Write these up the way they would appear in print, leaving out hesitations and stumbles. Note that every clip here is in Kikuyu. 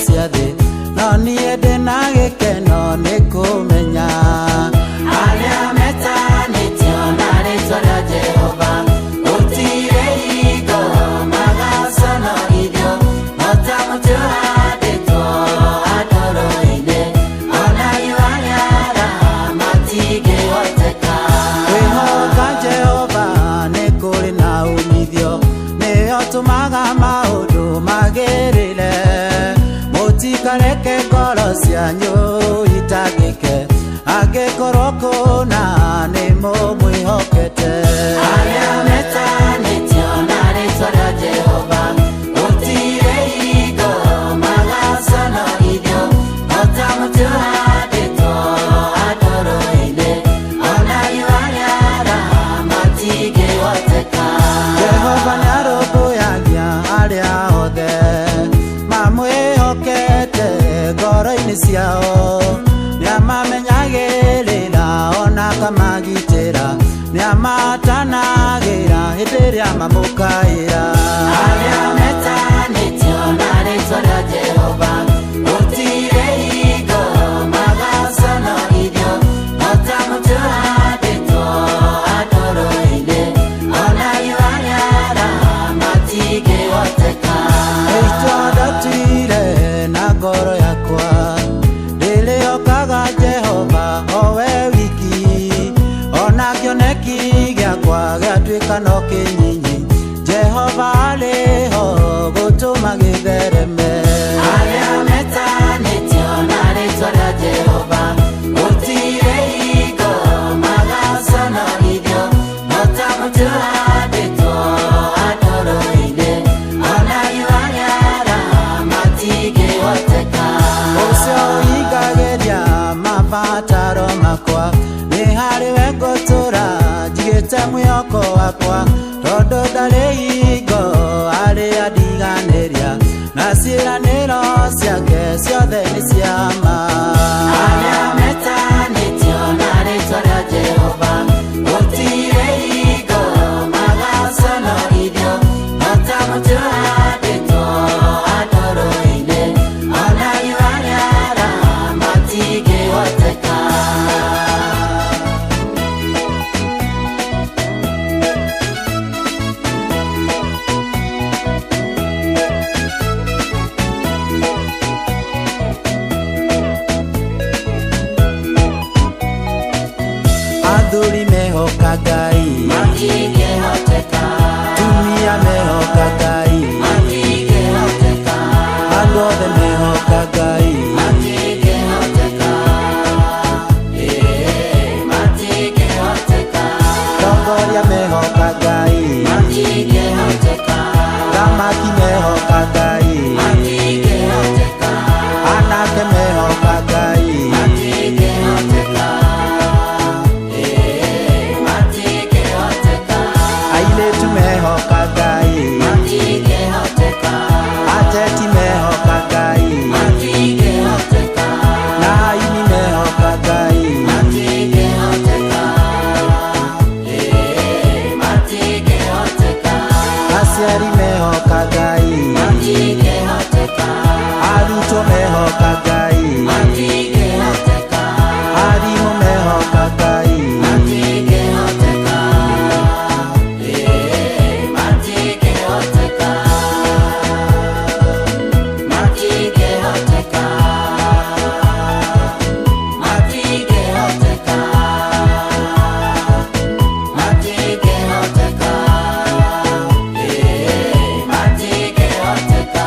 cia thĩ, no niĩ ndĩna gĩkeno nĩ kũmenya arĩa metanĩtio na rĩtwa rĩa Jehova, gũtirĩ hingo magaconorithio, no ta mũtĩ ũhandĩtwo handũ rũũĩ-inĩ, ona riũa rĩara matingĩhoteka. Kwĩhoka Jehova nĩ kũrĩ na umithio, nĩyo tũmaga maũndũ magĩrĩre. Mũtikareke ngoro cianyu itangĩke, angĩkorwo kũna nĩ mũmwĩhokete. Arĩa metanĩtio na rĩtwa rĩa Jehova, gũtirĩ hingo magaconorithio, no ta mũtĩ ũhandĩtwo handũ rũũĩ-inĩ, ona riũa rĩara matingĩhoteka. Jehova nĩarũmbũyagia arĩa othe mamwĩhokete ngoro-inĩ ciao, nĩamamenyagĩrĩra ona akamagitĩra, nĩamatanagĩra hĩndĩ ĩrĩa mamũkaĩra. Arĩa metanĩtio na rĩtwa rĩa Jehova, gũtirĩ hingo magaconorithio, no ta mũtĩ ũhandĩtwo handũ rũũĩ-inĩ, ona riũa rĩara matingĩhoteka. Itua ndatuire na ngoro yakwa, ndĩrĩhokaga Jehova o we wiki, ona kĩoneki gĩakwa gĩatuĩka no kĩnyinyi, Jehova arĩ ho gũtũma gĩthereme. Arĩa metanĩtio na rĩtwa rĩa Jehova, gũtirĩ hingo magaconorithio, no ta mũtĩ ũhandĩtwo handũ rũũĩ-inĩ, ona riũa rĩara matingĩhoteka. Ũcio ũhingagĩria mabataro makwa, nĩ harĩ we ngũtũra njigĩte mwĩhoko wakwa, tondũ ndarĩ hingo arĩa ndiganĩria, na ciĩranĩro ciake ciothe nĩ cia ma. Arĩa metanĩtio na rĩtwa rĩa Jehova, gũtirĩ hingo magaconorithio, no ta mũtĩ ũhandĩtwo handũ rũũĩ-inĩ, ona riũa rĩara matingĩhoteka. Athuri mehoka Ngai, Matingĩhoteka. Tumia mehoka Ngai, Matingĩhoteka. Andũ othe mehoka Ngai. Matingĩhoteka. Eh, matingĩhoteka. Tongoria mehoka Ngai, Matingĩhoteka. Thamaki mehoka Ngai, Matingĩhoteka. Anake mehoka Ngai. Matingĩhoteka. Eh, matingĩhoteka. Airĩtu mehoka Ngai, Matingĩhoteka. Ateti mehoka Ngai, Matingĩhoteka. Na aini mehoka Ngai. Matingĩhoteka. Eh, matingĩhoteka. Aciari mehoka Ngai, Matingĩhoteka. Arutwo mehoka Ngai, Matingĩhoteka. Arimũ mehoka Ngai. Matingĩhoteka. Eh, matingĩhoteka. Matingĩhoteka. Matingĩhoteka. Matingĩhoteka. Eh, matingĩhoteka.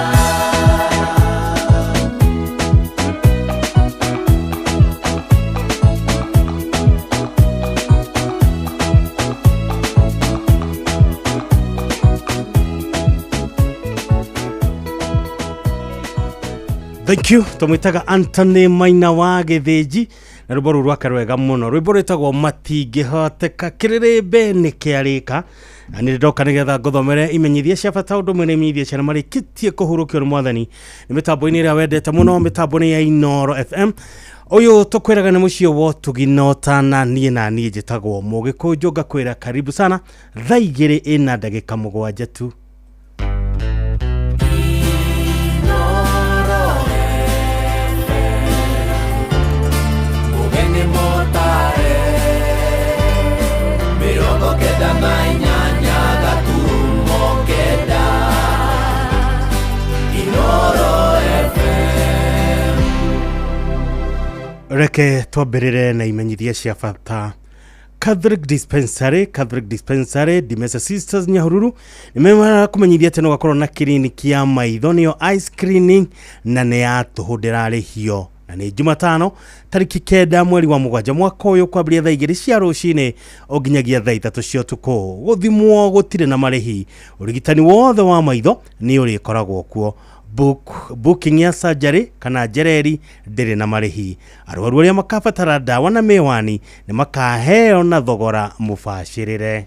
Thank you. Tũmwĩtaga Anthony Maina wa Gĩthĩnji na rwĩmbo rũu rwake rwega mũno, rwĩmbo rwĩtagwo Matingĩhoteka. Kĩrĩrĩmbe nĩ kĩarĩka na nĩ ndoka nĩgetha ngũthomere imenyithia cia bata, ũndũ ũmwe na imenyithia cia marĩkĩtie kũhurũkio nĩ mwathani nĩ mĩtambo-inĩ ĩrĩa wendete mũno, mĩtambo-inĩ ya Inooro FM. Ũyũ tũkwĩraga nĩ mũciĩ wa ũtugi na ũtana. Niĩ na niĩ njĩtagwo Mũgĩkũnjũ, ngakwĩra karibu sana thaa 2:07 tu. Reke twambĩrĩre na imenyithia cia bata. Catholic Dispensary, Catholic Dispensary, Dimesa Sisters Nyahururu nĩ kũmenyithia atĩ no gakorwo na kiriniki ya maitho nĩyo eye screening na nĩ ya tũhũ ndĩrarĩhio na nĩ Jumatano tarĩki 9 mweri wa 7 mwaka ũyũ kwambĩrĩria thaa 2 cia rũcinĩ o nginyagia thaa 3 cia ũtukũ. Gũthimwo gũtirĩ na marĩhi, ũrigitani wothe wa maitho nĩ ũrĩkoragwo kuo. Booking ya surgery kana njereri ndĩrĩ na marĩhi. Arwaru arĩa makabatara ndawa na mĩwani nĩ makaheo na thogora mũbacĩrĩre.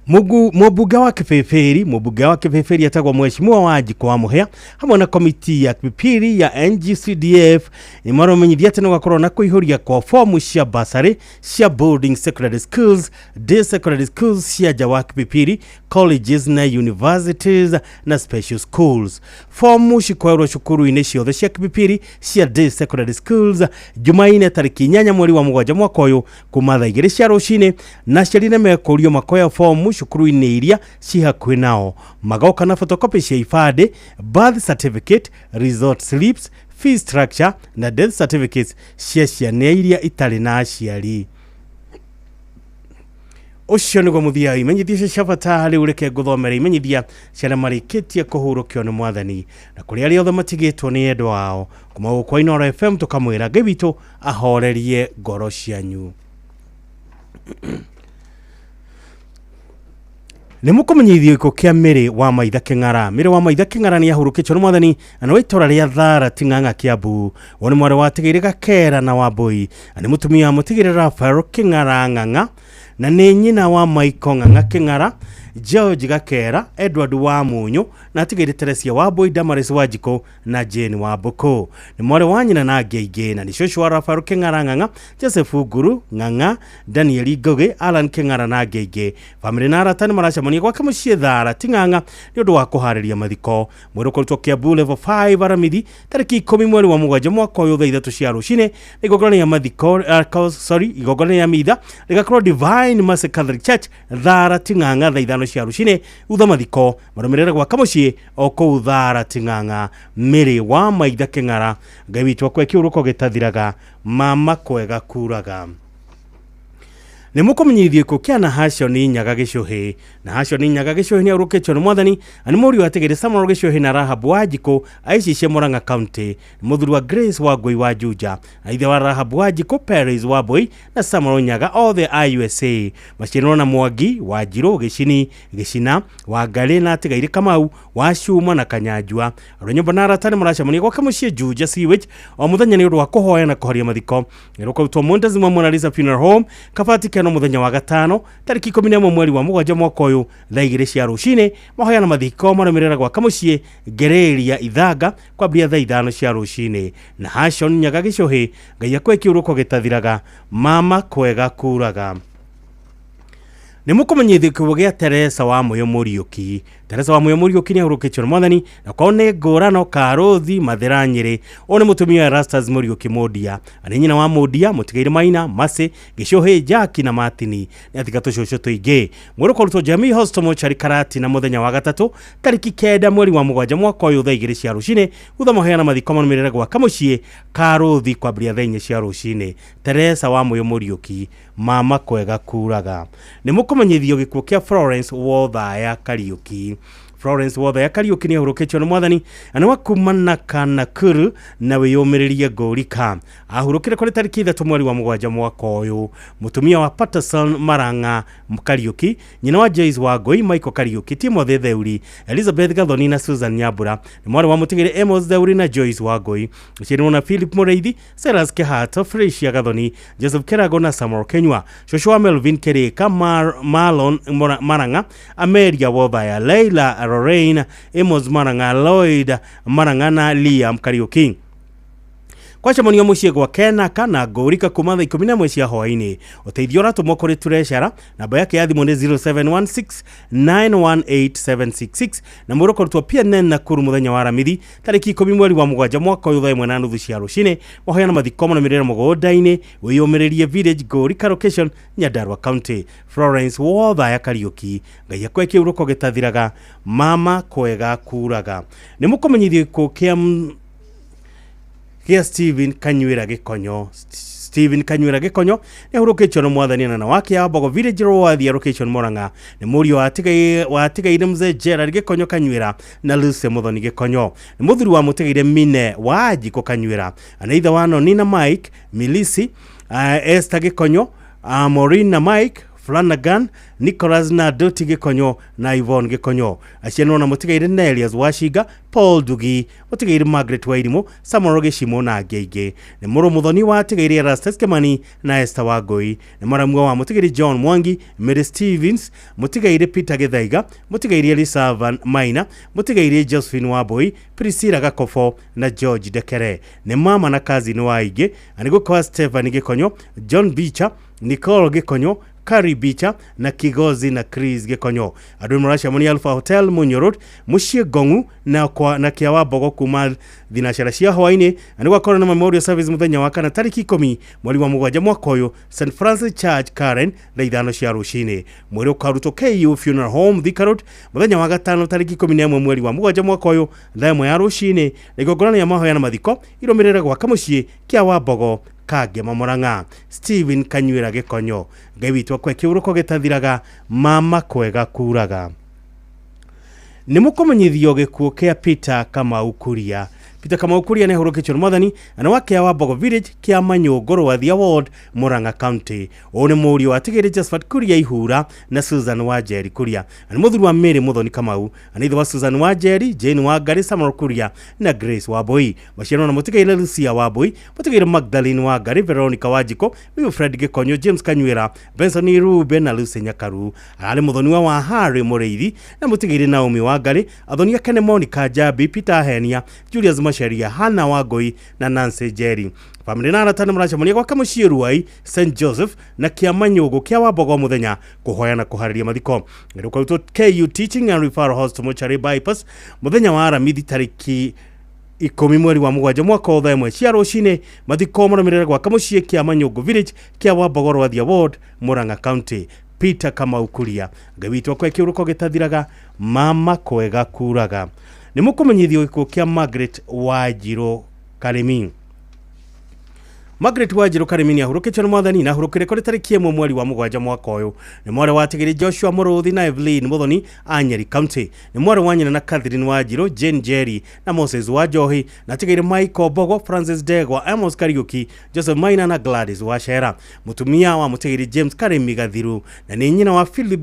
Mũmbunge wa Kibibiri, mũmbunge wa Kibibiri etagwo Mheshimiwa Wanjikũ wa Mũhĩa hamwe na komiti ya Kibibiri ya NGCDF nĩ maramenyithia atĩ nĩ gũgakorwo na kũihũria kwa fomu cia bursary cia boarding secondary schools, day secondary schools cia nja wa Kibibiri, colleges na universities na special schools. Fomu cikoerwo cukuru-inĩ ciothe cia Kibibiri cia day secondary schools Jumaine tarĩki 8 mweri wa 7 mwaka ũyũ kuma thaa 2 cia rũcinĩ, na aciari nĩ mekũrio makoya fomu cukuru-inĩ iria ci hakuhĩ nao, magoka na photocopy cia ibandĩ, birth certificate, result slips, fee structure na death certificates cia ciana iria itarĩ na aciari. Ũcio nĩguo mũthia wa imenyithia icio cia bata. Rĩu reke ngũthomere imenyithia cia arĩa marĩkĩtie kũhurũkio nĩ Mwathani na kũrĩ arĩa othe matigĩtwo nĩ endwa ao. Kuma gũkũ kwa Inooro FM tũkamwĩra Ngai witũ ahorerie ngoro cianyu. Nĩ mũkũmenyithio gĩkuũ kĩa Mĩrĩ wa Maitha Kĩng'ara. Mĩrĩ wa Maitha Kĩng'ara nĩ ahurũkĩtio nĩ Mwathani na nĩ wa itũra rĩa Thara Ting'ang'a, Kiambu. Uyu nĩ mwarĩ wa Tigĩrĩ Gakera na Wambui na nĩ mũtumia wa mũtigĩrĩ Rafael Kĩng'ara Ng'ang'a na nĩ nyina wa Michael Ng'ang'a Kĩng'ara, George Gakera, Edward wa Munyu na atigĩrĩ Teresia Wambui, Damaris Wanjikũ na Jane Wambũkũ. Nĩ mwarĩ wa nyina na angĩ aingĩ na nĩ cũcũ wa Rafael Kĩng'ara Ng'ang'a, Joseph Nguru Ng'ang'a, Daniel Ngũgĩ, Alan Kĩng'ara na angĩ aingĩ. Bamĩrĩ na arata nĩ maracemania gwake mũciĩ Thara Ting'ang'a nĩ ũndũ wa kũharĩria mathiko. Mwĩrĩ ũkoretwo Kiambu Level 5 Aramithi tarĩki 10 mweri wa 7 mwaka ũyũ thaa 3 cia rũcinĩ, na igongona rĩa mathiko, sorry, igongona rĩa mitha rĩgakorwo Divine Mercy Catholic Church, Thara Ting'ang'a thaa 5 cia rũcinĩ. Thutha mathiko marũmĩrĩre gwaka mũciĩ o kũu Thara Ting'ang'a. Mĩrĩ wa Maitha Kĩng'ara, Ngai witũ akwe kĩũrũko gĩtathiraga. Mama kwega kuraga. Nĩ mũkũmenyithio gĩkuũ kĩa Nahashoni Nyaga Gĩcũhĩ. Nahashoni Nyaga Gĩcũhĩ nĩ ahurũkĩtio nĩ Mwathani na nĩ mũriũ atigĩrĩ Samuel Gĩcũhĩ na Rahabu Wanjikũ aicicie Murang'a County. Nĩ mũthuri wa Grace Wangũi wa Juja na ithe wa Rahabu Wanjikũ, Paris Wambui na Samuel Nyaga, othe a USA. Maciarĩrwo na Mwangi Wanjirũ Gĩcini Gĩcina Wangarĩ na atigaire Kamau wa Cuma na Kanyanjua. Andũ a nyũmba na arata nĩ maracemania gwake mũciĩ Juja Sewage o mũthenya nĩ ũndũ wa kũhoya na kũharia mathiko. Nĩ rũkarutwo Montezuma Mona Lisa Funeral Home, Kabati Keno, mũthenya wa gatano tarĩki 11 mweri wa 7 mwaka ũyũ thaa 2 cia rũcinĩ. Mahoya na mathiko marũmĩrĩra gwaka mũciĩ Ngereria Ithanga kwambĩrĩria thaa 5 cia rũcinĩ. Na Hashon Nyaga Gĩcũhĩ, Ngai akwe kĩũrũko gĩtathiraga. Mama kwega kuraga. Nĩ mũkũmenyithio gĩkuũ gĩa Teresa wa Mũyũ Mũriũki. Teresa wa Mũyũ Mũriũki nĩ ahurũkĩtio nĩ Mwathani na kwao nĩ Ngũrano Karũthi Mathĩra, Nyĩrĩ. Ũyũ nĩ mũtumia wa Erastus Mũriũki Mũndia na nĩ nyina wa Mũndia mũtigaire Maina Masĩ Gĩcũhĩ, Jaki na Martini. Nĩ atiga tũcũcũ tũingĩ. Mwĩrĩ ũkũrutwo Jamii Hospital Mortuary Karati na mũthenya wa gatatũ tarĩki 9 mweri wa 7 mwaka ũyũ thaa 2 cia rũcinĩ. Thutha mahoya mathiko marũmĩrĩre gwaka mũciĩ Karũthi kwambĩrĩria thaa 4 cia rũcinĩ. Teresa wa Mũyũ Mũriũki, mama kwega kuraga. Nĩ mũkũmenyithio gĩkuũ kĩa Florence Wothaya Kariũki. Florence Wothaya Kariũki nĩ ahurũkĩtio nĩ Mwathani na nĩ wa kuma Naka Nakuru na wĩyũmĩrĩrie Ngũrika. Ahurũkire kũrĩ tarĩki 3 mweri wa 7 mwaka ũyũ. Mũtumia wa Patterson Marang'a Kariũki, nyina wa Joyce Wangũi, Michael Kariũki, Timothy Theuri, Elizabeth Gathoni na Susan Nyambura. Nĩ mwarĩ wa mũtigĩrĩ Amos Theuri na Joyce Wangũi. Ciĩrĩrwo na Philip Mũrĩithi, Silas Kehato, Felicia Gathoni, Joseph Kerago na Samuel Kenywa. Cũcũ wa Melvin Kereka, Marlon Marang'a, Amelia Wothaya, Leila Lorraine, Amos Marang'a, Lloyd Marang'a na Liam Kariũki. Kwacemanio mũciĩ gwake Naka na Ngũrika kuma thaa 11 cia hwaĩ-inĩ. Ũteithio ũratũmwo kũrĩ Tureshara, namba yake ya thimũ nĩ 0716918766, na mwĩrĩ ũkarutwo PNN Nakuru mũthenya wa Aramithi tarĩki 10 mweri wa 7 mwaka ũyũ thaa 1:30 cia rũcinĩ. Mahoya na mathiko marũmĩrĩre mũgũnda-inĩ wĩyũmĩrĩrie Village, Ngũrika location, Nyandarua County. Florence Wothaya Kariũki, Ngai akwe kĩurũko gĩtathiraga. Mama kwega kuraga. Nĩ mũkũmenyithio gĩkuũ kĩa Gĩa Stephen Kanyuĩra Gĩkonyo. Stephen Kanyuĩra Gĩkonyo nĩ ahurũkĩtio nĩ mwathani na wake ya Mbogo Village Rwathia location Murang'a. Nĩ mũriũ wa atigaire mzee Gerald Gĩkonyo Kanyuĩra na Lucy Muthoni Gĩkonyo. Nĩ mũthuri wa mũtigaire Mine wa Njiko Kanyuĩra, na ithe wa Nonina, Mike, Milisi, Esther Gĩkonyo, Maureen na Mike Flanagan, Nicholas na Doti Gĩkonyo na Yvonne Gĩkonyo. Acianwo na mũtigaire Nelias Washinga, Paul Ndugi, mũtigaire Margaret Wairimu, Samuel Gĩcimo na angĩ aingĩ. Nĩ mũrũ mũthoni wa atigaire Erastus Kimani na Esther Wangui. Nĩ mũramua wa mũtigaire John Mwangi, Mary Stevens, mũtigaire Peter Gĩthaiga, mũtigaire Elisa Van Maina, mũtigaire Josephine Wambui, Priscilla Gakobo na George Ndekere. Nĩ mama na cousin wa aingĩ, na nĩ gũkorwa Stephen Gĩkonyo, John Bicha, Nicole Gĩkonyo, Kari Bicha na Kigozi na Chris Gĩkonyo. Andũ maracemania Alpha Hotel, Munyo Road, mũciĩ Ngong'u na kwa na kĩa wa Mbogo kuma thinacara cia hwaĩ-inĩ, na nĩ gwakorwo na memorial service mũthenya wa kana tarĩki 10 mweri wa 7 mwaka ũyũ, St Francis Church, Karen, thaa 5 cia rũcinĩ. Mwĩrĩ ũkarutwo KU Funeral Home, Thika Road, mũthenya wa gatano tarĩki 11 mweri wa 7 mwaka ũyũ, thaa 1 ya rũcinĩ, na igongona rĩa mahoya na mathiko irũmĩrĩre gwaka mũciĩ kĩa wa Mbogo, Kangema, Murang'a. Stephen Kanyuĩra Gĩkonyo, Ngai witũ akwe kĩurũko gĩtathiraga, mama kwega kuraga. Nĩ mũkũmenyithio gĩkuũ kĩa Peter Kamau Kuria. Peter Kamau Kuria nĩ ahurũkĩtio nĩ mwathani na nĩ wa kĩa wa Mbogo Village, kĩa Manyũngũ, Rwathia Ward, Murang'a County. Ũyũ nĩ mũriũ wa tigĩrĩ Josephat Kuria Ihura na Susan Wanjeri Kuria, na nĩ mũthuri wa Mary Muthoni Kamau, na nĩ ithe wa Susan Wanjeri, Jane Wangari, Samuel Kuria na Grace Wambui. Maciaro na mũtigaire Lucia Wambui, mũtigaire Magdalene Wangari, Veronica Wanjiko, Wilfred Gĩkonyo, James Kanyuĩra, Benson Rube na Lucy Nyakaru. Ararĩ mũthoniwa wa Harry Mũrĩithi na mũtigaire Naomi Wangari, athoni akene Monica Jambi, Peter Henia, Julius Macharia, Hannah Wangui na Nancy Jerry. Bamĩrĩ na arata nĩ maracemania gwaka mũciĩ Ruai St Joseph na kĩama nyũngũ kĩa Wambogo mũthenya kũhoya na kũharĩria mathiko. Gĩrũkarutwo KU Teaching and Referral Hospital Mortuary, Bypass, mũthenya wa Aramithi tarĩki 10 mweri wa 7 mwaka wa 1:00 cia rũcinĩ. Mathiko marũmĩrĩre gwaka mũciĩ kĩa Manyũngũ Village, kĩa Wambogo, Rwathia Ward, Murang'a County. Peter Kamau Kuria, Ngai witũ akwe kĩũrũko gĩtathiraga, mama kwega kuraga. Nĩ mũkũmenyithio gĩkuũ kĩa Margaret Wanjirũ Karĩmi. Margaret Wanjirũ Karĩmi nĩ ahurũkĩtio nĩ mwathani na ahurũkire kũrĩ tarĩki 1 mweri wa 7 mwaka ũyũ. Nĩ mwarĩ wa Tigĩrĩ Joshua Mũrũthi na Evelyn Muthoni a Nyeri County. Nĩ mwarĩ wa nyina na Catherine Wanjirũ, Jane Jerry na Moses wa Njohi, na atigĩrĩ Michael Mbogo, Francis Ndegwa, Amos Kariuki, Joseph Maina na Gladys Wachera. Mũtumia wa mũtigĩrĩ James Karĩmi Gathiru, na nĩ nyina wa Philip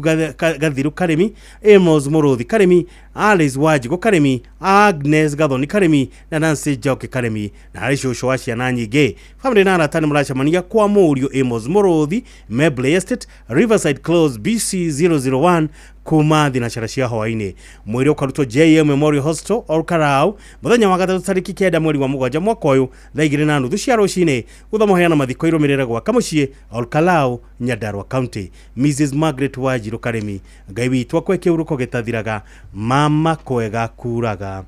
Gathiru Karĩmi, Amos Mũrũthi Karĩmi, Alice Wanjigũ Karĩmi, Agnes Gathoni Karĩmi na Nancy Njoki Karĩmi, na arĩ cũcũ wa ciana nyingĩ. Famĩlĩ na arata nĩ maracemania kwa mũriũ Amos Mũrũthi, Mebley Estate, Riverside Close, BC 001, kuma thinacara cia hwaĩ-inĩ. Mwĩrĩ ũkarutwo JM Memorial Hospital, Olkarau, mũthenya wa gatatũ tarĩki 9 mweri wa 7 mwaka ũyũ, thaa 2:30 cia rũcinĩ. Gũtha maheana mathiko irũmĩrĩre gwaka mũciĩ Olkalau, Nyandarua County. Mrs Margaret Wanjirũ Karĩmi, Ngai witũ akwe kĩurũko gĩtathiraga, mama kwega kuraga.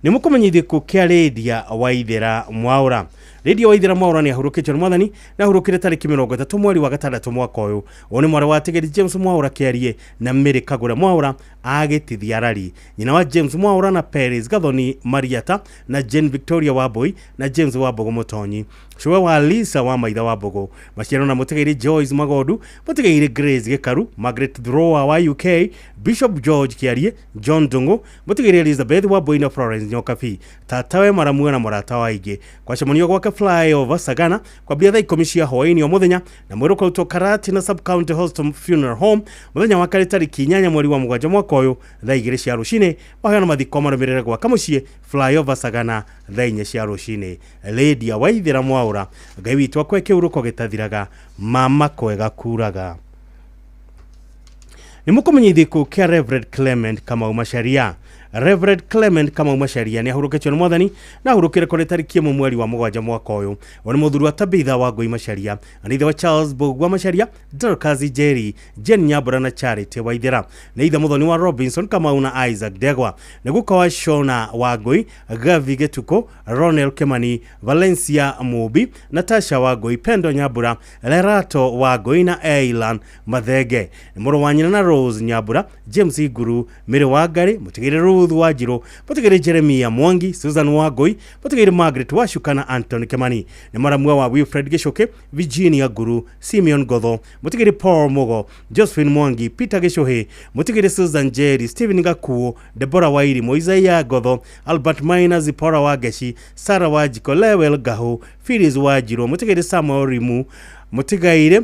Nĩ mũkũmenyithio gĩkuũ kĩa Lydia Waithera Mwaũra. Lydia Waithera Mwaũra nĩ ahurũkĩtio nĩ mwathani na ahurũkire tarĩki 30 mweri wa 6 mwaka ũyũ. Ũyũ nĩ mwarĩ wa Tigĩri James Mwaũra Kĩarie na Mary Kagũra Mwaũra agĩtithia Arari, nyina wa James Mwaũra na Peris Gathoni Mariata na Jane Victoria Wambui na James Wambogo Mũtonyi, cũwe wa Lisa wa Maitha wa Mbogo. Maciaro na mũtigairĩ Joyce Magondu, mũtigairĩ Grace Gĩkaru, Margaret Thrower wa UK, Bishop George Kĩarie, John Ndung'u, mũtigairĩ Elizabeth Wambui na Florence Nyokabi, tatawe maramue na mũrata wa aingĩ. Kwacemanio gwake Flyover Sagana kwambia thaa 10 cia hwaĩ-inĩ o mũthenya, na mwĩrĩ ũkarutwo Karatina Sub County Hospital Funeral Home mũthenya wa kerĩ tarĩki 8 mweri wa 7 mwaka ũyũ, thaa 2 cia rũcinĩ. Mahoya na mathiko marũmĩrĩre gwaka mũciĩ Flyover Sagana thaa 4 cia rũcinĩ. Lydia Waithera Mwaũra, Ngai witũ akwe kĩurũko gĩtathiraga, mama kwega kuraga. Nĩ mũkũmenyithio gĩkuũ kĩa Reverend Clement Kamau Macharia. Reverend Clement Kamau Macharia nĩ ahurũkĩtio nĩ mwathani na ahurũkire kũrĩ tarĩki 1 mweri wa 7 mwaka ũyũ. Ũyũ nĩ mũthuri wa Tabitha wa Ngũi Macharia, na nĩ ithe wa Charles Mbũgua Macharia, Dorcas Njeri, Jane Nyambura na Charity Waithera. Nĩ ithe mũthoni wa Robinson Kamau na Isaac Ndegwa. Nĩ guka wa Shona wa Ngũi, Gavi Gĩtukũ, Ronel Kimani, Valencia Mubi, Natasha wa Ngũi, Pendo Nyambura, Lerato wa Ngũi na Eilan Mathenge. Nĩ mũrũ wa nyina na Rose Nyambura, James Iguru, Mary Wangari, mũtigĩrĩ Ruth Wanjiru, mũtigĩre Jeremia Mwangi, Susan Wangui, mũtigĩre Margaret Wacuka na Anton Kimani. Nĩ maramua wa Wilfred Gichuki, Virginia Nguru, Simeon Gotho, mũtigĩre Paul Mugo, Josephine Mwangi, Peter Gichuhi, mũtigĩre Susan Njeri, Stephen Gakuo, Deborah Wairimu, Isaiah Gotho, Albert Maina, Zipporah Wangechi, Sarah Wanjiko, Lewel Gahu, Phyllis Wanjiru, mũtigĩre Samuel Rimu, mũtigaire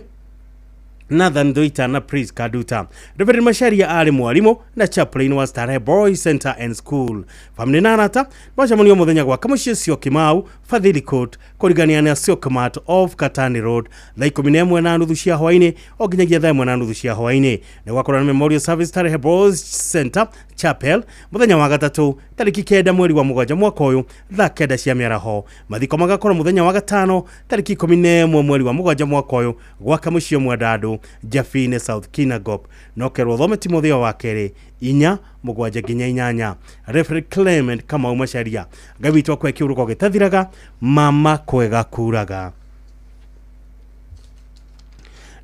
Nathan Thuita na Prince Kaduta. Reverend Macharia arĩ mwarimũ na chaplain wa Starehe Boys Center and School. Family na arata macemanio mũthenya gwaka mũciĩ Syokimau, Fadhili Court, kũringania na Syokimart off Katani Road thaa 11:30 cia hwaĩ-inĩ o nginyagia thaa 1:30 cia hwaĩ-inĩ. Nĩ gwakorwo na Memorial Service Starehe Boys Center Chapel mũthenya wa gatatũ tarĩki 9 mweri wa 7 mwaka ũyũ thaa 9 cia mĩaraho. Mathiko magakorwo mũthenya wa gatano tarĩki 11 mweri wa 7 mwaka ũyũ gwaka mũciĩ Mwendandũ Jafine South Kinangop. No kerwo thome Timotheo wa kerĩ 4 7 nginya 8. Reverend Clement Kamau Macharia. Ngai witũ akwe kĩũrũko gĩtathiraga, mama kwega kuraga.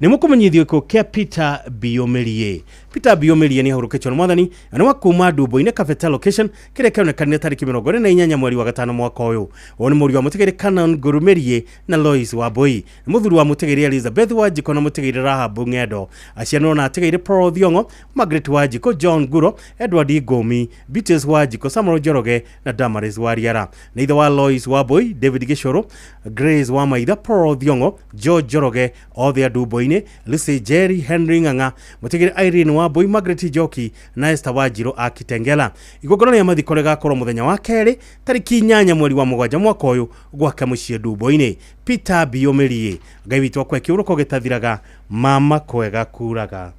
Nĩ mũkũmenyithio gĩkuũ kĩa Peter Biũmĩrie. Peter Biũmĩrie nĩ ahurũkĩtio nĩ mwathani na nĩ wa kuma Ndumbo-inĩ Kabete location kĩrĩa kĩonekanire tarĩki 28 mweri wa 5 mwaka ũyũ. Ũyũ nĩ mũriũ wa mũtigĩrĩ Canon Ngũrũmĩrie na Lois Wambui. Nĩ mũthuri wa mũtigĩrĩ Elizabeth Wanjikũ na mũtigĩrĩ Rahabu Ng'endo. Aciaranĩrwo na atigĩrĩ Paul Thiong'o, Margaret Wanjikũ, John Nguro, Edward Ngũmi, Beatrice Wanjikũ, Samuel Njoroge na Damaris Wariara. Nĩ ithe wa Lois Wambui, David Gĩcũrũ, Grace Wamaitha, Paul Thiong'o, George Njoroge, othe a Ndumbo-inĩ, Lucy Jerry, Henry Ng'ang'a, mũtigĩrĩ Irene Wambui, Margaret Njoki na Esther Wanjiru a Kitengela. Igongona rĩa mathiko rĩgakorwo mũthenya wa kerĩ tarĩki 8 mweri wa 7 mwaka ũyũ gwake mũciĩ Ndumbo-inĩ. Peter Biũmĩrie. Ngai witũ akwe kĩũrũko gĩtathiraga, mama kwega kuraga.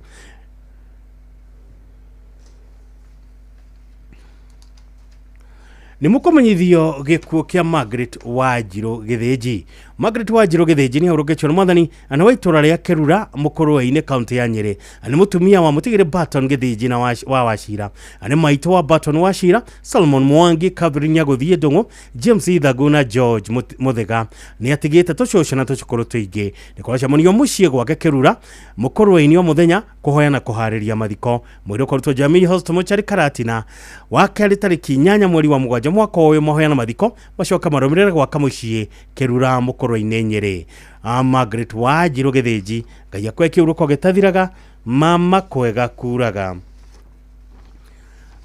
Nĩ mũkũmenyithio gĩkuũ kĩa Margaret Wanjiru Gĩthĩnji. Margaret Wanjiru Gĩthĩnji nĩ ahurũkĩtio nĩ mwathani na nĩ wa itũra rĩa Kĩrura Mũkũrwe-inĩ kaunti ya Nyĩrĩ. Na nĩ mũtumia wa mũtigĩrĩ Barton Gĩthĩnji na wa Wachira. Na nĩ maitũ wa Barton Wachira, Solomon Mwangi, Catherine Nyagũthiĩ Ndũng'ũ, James Ithagu na George Mũthĩga. Nĩ atigĩte tũcũcũ na tũcũkũrũ tũingĩ. Nĩ kũracemanio mũciĩ gwake Kĩrura Mũkũrwe-inĩ o mũthenya kũhoya na kũharĩria mathiko. Mwĩrĩ ũkoretwo Jamii Hospital Mochari Karatina wa kerĩ tarĩki 8 mweri wa 7 mwaka ũyũ. Mahoya na mathiko macoka marũmĩrĩre gwaka mũciĩ Kĩrura Mũkũrwe-inĩ Nyĩrĩ. Margaret Wanjiru Gĩthĩnji, Ngai akwe kĩũrũko gĩtathiraga, mama kwega kuraga.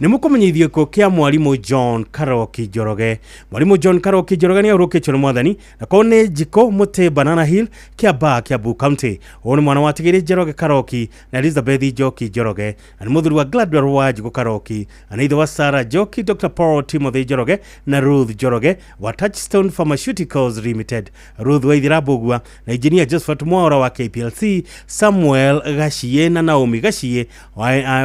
Nĩ mũkũmenyithio gĩkuũ kĩa mwarimũ John Karoki Njoroge. Mwarimũ John Karoki Njoroge nĩ ahurũkĩtio nĩ mwathani na korwo nĩ Njikũ Mũtĩ Banana Hill Kĩambaa Kiambu County. Ũyũ nĩ mwana wa Tigĩrĩ Njoroge Karoki na Elizabeth Njoki Njoroge na nĩ mũthuri wa Gladwell wa Njikũ Karoki na nĩ ithe wa Sarah Njoki, Dr. Paul Timothy Njoroge na Ruth Njoroge wa Touchstone Pharmaceuticals Limited, Ruth Waithira Mbũgua na Engineer Josephat Mwaura wa KPLC, Samuel Gachie na Naomi Gachie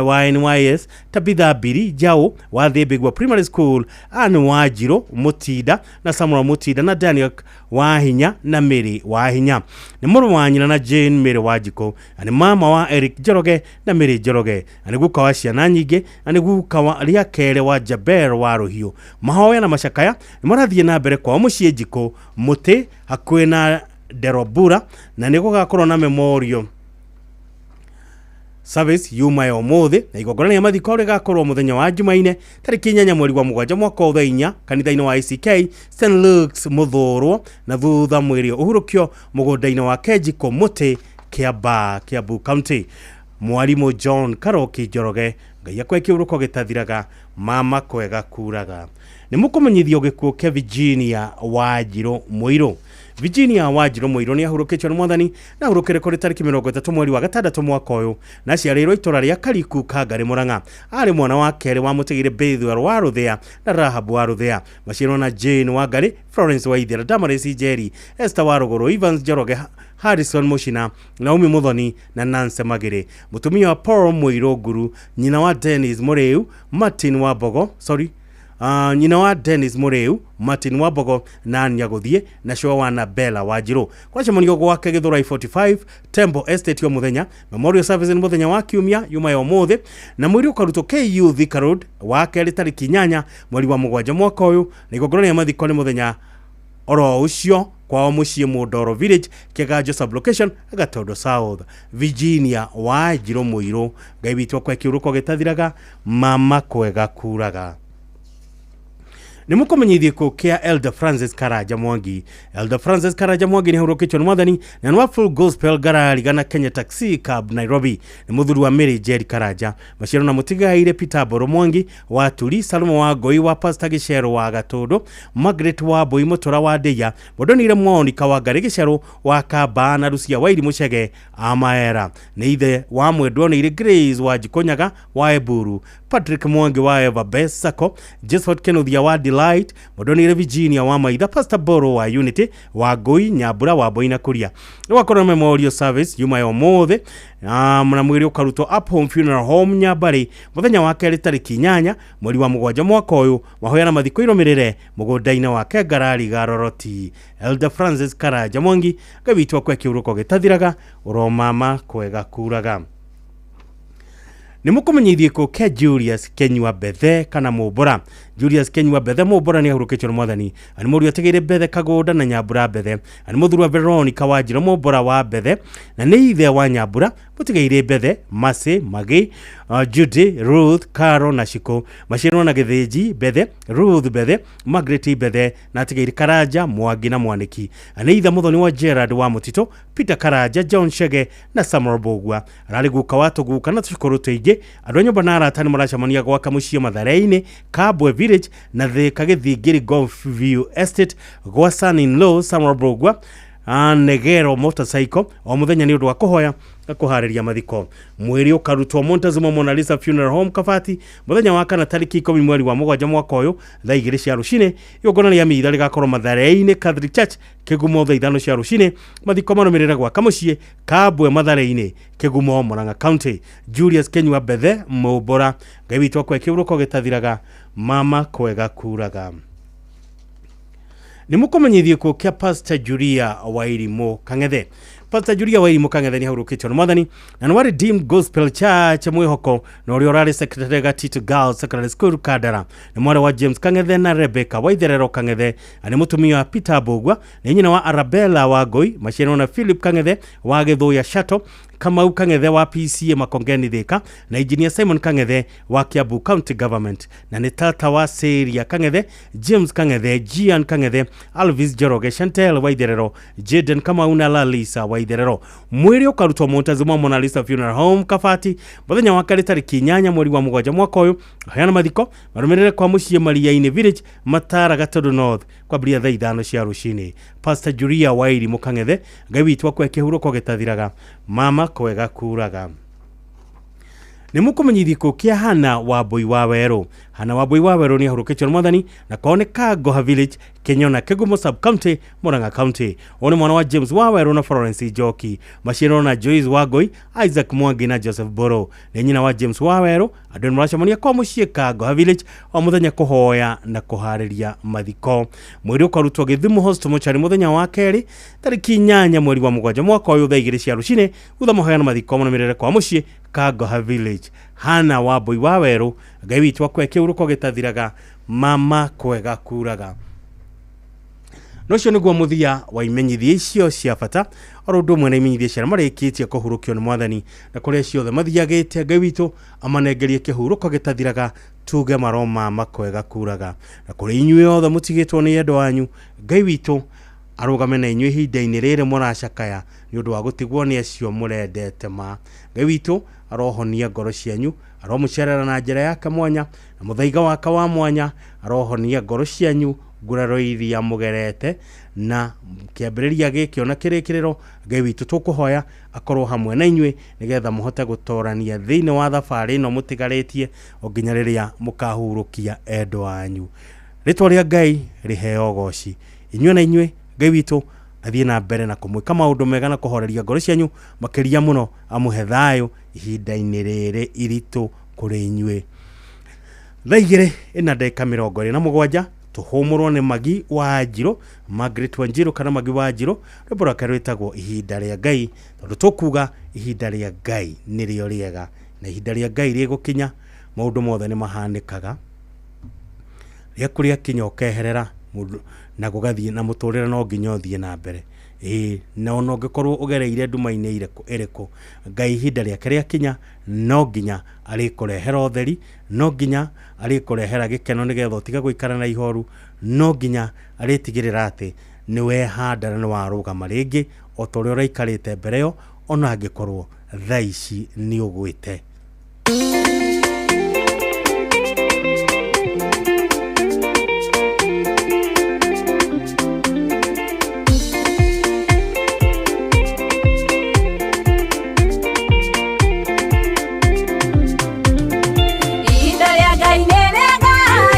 wa NYS, Tabitha Biri Njau wa Thĩmbĩgua Primary School, Anne Wanjiru Mũtinda na Samuel Mũtinda na Daniel Wahinya na Mary Wahinya. Nĩ mũrũ wa nyina na Jane Mary Wanjikũ na nĩ mama wa Eric Njoroge na Mary Njoroge na nĩ guka wa ciana nyingĩ na nĩ guka wa rĩa kerĩ wa Jabel wa Rũhiũ. Mahoya na macakaya nĩ marathiĩ na mbere kwao mũciĩ Njikũ Mũtĩ hakuhĩ na Nderobura na nĩ gũgakorwo na memorial service yuma ya ũmũthĩ na igongona rĩa mathiko rĩgakorwo mũthenya wa Jumaine tarĩki 8 mweri wa 7 mwaka wa thaa 4 kanitha-inĩ wa ACK St Luke's Mũthũrwo na thutha mwĩrĩ ũhurũkio mũgũnda-inĩ wa Kenjiko Mũtĩ Kĩambaa Kiambu County. Mwarimũ John Karoki Njoroge, Ngai akwe kĩũrũko gĩtathiraga, mama kwega kuraga. Nĩ mũkũmenyithio gĩkuũ kĩa Virginia Wanjiru Mũirũ. Virginia Wanjiru Mũirũ nĩ ahurũkĩtio nĩ mwathani na ahurũkĩre kũrĩ tarĩki 30 mweri wa 6 mwaka ũyũ na aciarĩirwo itũra rĩa Kariku Kangarĩ Mũrang'a. Arĩ mwana wa kerĩ wa mũtigĩrĩ Bethuel wa Rũthĩa na Rahabu wa Rũthĩa. Maciarwo na Jane Wangarĩ, Florence Waithera, Damaris Njeri, Esther wa Rũgũrũ, Evans Njoroge, Harrison Muchina, Naomi Muthoni na Nancy Magere. Mũtumia wa Paul Mũirũ Nguru, nyina wa Dennis Mũrĩu, Martin wa Mbogo, sorry, nyina wa Dennis Mũrĩu, Martin wa Mbogo na Nyagũthiĩ na cũa wa Nabella Wanjiru. Kwacemanio gwake Gĩthũrai 45 Temple Estate o mũthenya, Memorial Service nĩ mũthenya wa kiumia yuma ya ũmũthĩ na mwĩrĩ ũkarutwo KU Thika Road wa kerĩ tarĩki 8 mweri wa 7 mwaka ũyũ na igongona rĩa mathiko nĩ mũthenya oro ũcio Kwao mũciĩ Mũndoro Village, Kĩganjo Sublocation, Gatondo South. Virginia Wanjirũ Mũirũ, Ngai witũ akwe kĩũrũko gĩtathiraga, mama kwega kuraga. Nĩ mũkũmenyithie kũ kĩa Elder Francis Karanja Mwangi. Elder Francis Karanja Mwangi nĩ ahurũkĩtio nĩ mwathani na nĩ wa Full Gospel Garari gana Kenya Taxi Cab Nairobi. Nĩ mũthuri wa Mary Jerry Karanja. Maciaro na mũtigaire Peter Mboro Mwangi wa Turi, Salomo wa Ngoi wa Pastor Gĩcero wa Gatũndũ, Margaret wa Mbui Mũtũra wa Ndĩya, Mũndonire Monica wa Ngarĩ Gĩcerũ wa Kamba na Lucia Wairi Mũcege Amaera. Nĩ ithe wa mwendwa nĩ Grace wa Njikonyaga wa Eburu, Patrick Mwangi wa Eva Best Sacco, Josephat Kenothia wa Delight, Mũndonire Virginia wa Maitha, Pastor Boro wa Unity wa Ngui, Nyambura wa Boina Kuria. Nĩ Memorial Service yuma ya ũmũthĩ na mwĩrĩ ũkarutwo Up Home Funeral Home Nyambarĩ mũthenya wa kerĩ tarĩki 8 mweri wa 7 mwaka ũyũ. Mahoya na mathiko irũmĩrĩre mũgũnda-inĩ wake Ngarari Garoroti. Elder Francis Karanja Mwangi, Ngai witũ akwe kĩũrũko gĩtathiraga, ũromama kwega kuraga. Nĩ mũkũmenyithie kũ kĩa Julius Kenyua Bethe kana Mũmbora. Julius Kenyua Bethe Mũmbora nĩ ahurũkĩtio nĩ mwathani. Nĩ mũriũ atigĩire Bethe Kagũnda na Nyambura Bethe. Nĩ mũthuri wa Veronica Wanjirũ Mũmbora wa Bethe na nĩ ithe wa Nyambura mũtigaire Bethe, Mercy, Maggie, Judy, Ruth, Caro na Shiko. Maciarwo na Gĩthĩnji Bethe, Ruth Bethe, Margaret Bethe na atigĩire Karanja, Mwangi na Mwanĩki. Nĩ ithe mũthoni wa Gerard wa Mũtitũ, Peter Karanja, John Shege na Samuel Mbũgua. Ararĩ guka wa tũguka na tũcũkũrũ tũingĩ. Andũ a nyũmba na arata nĩ maracemania gwaka mũciĩ Mathare-inĩ, Kabwe Village na Thĩka Gĩthingĩri Golf View Estate gwa son-in-law Samuel Mbũgua Negero Motorcycle o mũthenya nĩ ũndũ wa kũhoya na kũharĩria mathiko. Mwĩrĩ ũkarutwo Montezuma Mona Lisa Funeral Home Kabati mũthenya wa kana tarĩki 10 mweri wa 7 mwaka ũyũ thaa 2 cia rũcinĩ. Igongona rĩa mitha rĩgakorwo Mathare-inĩ Catholic Church Kĩgumo thaa 5 cia rũcinĩ. Mathiko marũmĩrĩre gwaka mũciĩ Kabwe Mathare-inĩ Kĩgumo Murang'a County. Julius Kenyua Bethe Mũmbora, Ngai witũ akwe kĩũrũko gĩtathiraga, mama kwega kuraga. Nĩ mũkũmenyithie kũ kĩa Pastor Julia Wairimu Kang'ethe. Pastor Julia Wairimu Kang'ethe nĩ ahurũkĩtio nĩ mwathani na nĩ wa Redeemed Gospel Church mwĩhoko na ũrĩa ũrarĩ secretary Gatito Girls Secondary School Kandara. Nĩ mwarĩ wa James Kang'ethe na Rebecca Waitherero Kang'ethe. Nĩ mũtumia wa Peter Mbũgua, nĩ nyina wa Arabella wa Ngoi, maciarwo na Philip Kang'ethe wa Gĩthũya Shato, Kamau Kang'ethe wa PCA Makongeni Thika na Engineer Simon Kang'ethe wa Kiambu County Government, na nĩ tata wa Seria Kang'ethe, James Kang'ethe, Gian Kang'ethe, Alvis Njoroge, Chantel Waitherero, Jaden Kamau na Lalisa Waitherero. Mwĩrĩ ũkarutwo Montezuma Mona Lisa Funeral Home Kabati mũthenya wa kerĩ tarĩki 8 mweri wa 7 mwaka ũyũ. Heana mathiko marũmĩrĩre kwa mũciĩ Maria-inĩ Village Matara Gatũndũ North kwambĩrĩria thaa 5 cia rũcinĩ. Pastor Julia Wairimu Kang'ethe, Ngai witũ akwe kĩhurũko gĩtathiraga, mama kwega kuraga. Nĩ mũkũmenyithie kũ kĩa Hana wa Mbui wa Werũ. Hana wa Mbui wa Werũ nĩ ahurũkĩtio nĩ mwathani na kwao nĩ Kangoha Village, Kenyona, Kĩgumo Sub County, Murang'a County. Ũyũ nĩ mwana wa James wa Werũ na Florence Njoki. Maciarwo na Joyce wa Ngoi, Isaac Mwangi na Joseph Boro. Nĩ nyina wa James wa Werũ. Andũ nĩ maracemania kwa mũciĩ Kangoha Village o mũthenya kũhoya na kũharĩria mathiko. Mwĩrĩ ũkarutwo Gĩthumo Hospital Mochari mũthenya wa kerĩ tarĩki 8 mweri wa 7 mwaka ũyũ thaa 2 cia rũcinĩ. Thutha mahoya na mathiko marũmĩrĩre kwa mũciĩ Kangoha Village. Hana wa Mbui wa Werũ, Ngai witũ akwe kĩũrũko gĩtathiraga, mama kwega kuraga. No ũcio nĩguo mũthia wa imenyithia icio cia bata oro ũndũ ũmwe na imenyithia cia arĩa marĩkĩtie kũhurũkio nĩ mwathani na kũrĩa ciothe mathiagĩte. Ngai witũ amanengerie kĩhurũko gĩtathiraga, tuge maroma makwega kuraga. Na kũrĩ inyuĩ othe mũtigĩtwo nĩ endwa anyu, Ngai witũ arũgame na inyuĩ ihinda-inĩ rĩrĩ mũracakaya nĩ ũndũ wa gũtigwo nĩ acio mũrendete ma. Ngai witũ arohonia ngoro cianyu, aromũcerera na njĩra yake mwanya na mũthaiga wake wa mwanya, arohonia ngoro cianyu nguraro iria mũgerete na kĩambĩrĩria gĩkĩ ona kĩrĩkĩrĩro. Ngai witũ tũkũhoya akorwo hamwe na inyuĩ nĩgetha mũhote gũtorania thĩinĩ wa thabarĩ ĩno mũtigarĩtie o nginya rĩrĩa mũkahurũkia endwa anyu. Rĩtwa rĩa Ngai rĩheo goci. Inyuĩ na inyuĩ Ngai witũ athiĩ na mbere na kũmwĩka maũndũ mega na kũhoreria ngoro cianyu, makĩria mũno amũhe thayũ ihinda-inĩ rĩrĩ iritũ kũrĩ inyuĩ. Thaa 2:27 tũhũmũrwo nĩ Magi wa Njirũ, Margaret Wanjirũ kana Magi wa Njirũ, rwĩmbo rwake rwĩtagwo Ihinda rĩa Ngai, tondũ tũkuga ihinda rĩa Ngai nĩrĩo rĩega na ihinda rĩa Ngai rĩgũkinya maũndũ mothe nĩ mahanĩkaga. Rĩaku rĩakinya ũkeherera Mũndũ na gũgathiĩ na mũtũrĩre no nginya ũthiĩ na mbere. Ĩĩ, na ona ũngĩkorwo ũgereire nduma-inĩ ĩrĩkũ, Ngai ihinda rĩake rĩakinya no nginya arĩkũrehera ũtheri, no nginya arĩkũrehera gĩkeno nĩgetha ũtige gũikara na ihoru, no nginya arĩtigĩrĩra atĩ nĩ wehanda na nĩ warũgama rĩngĩ o ta ũrĩa ũraikarĩte mbere ĩyo, ona angĩkorwo thaa ici nĩ ũgwĩte. Ihinda rĩa Ngai nĩ rĩega,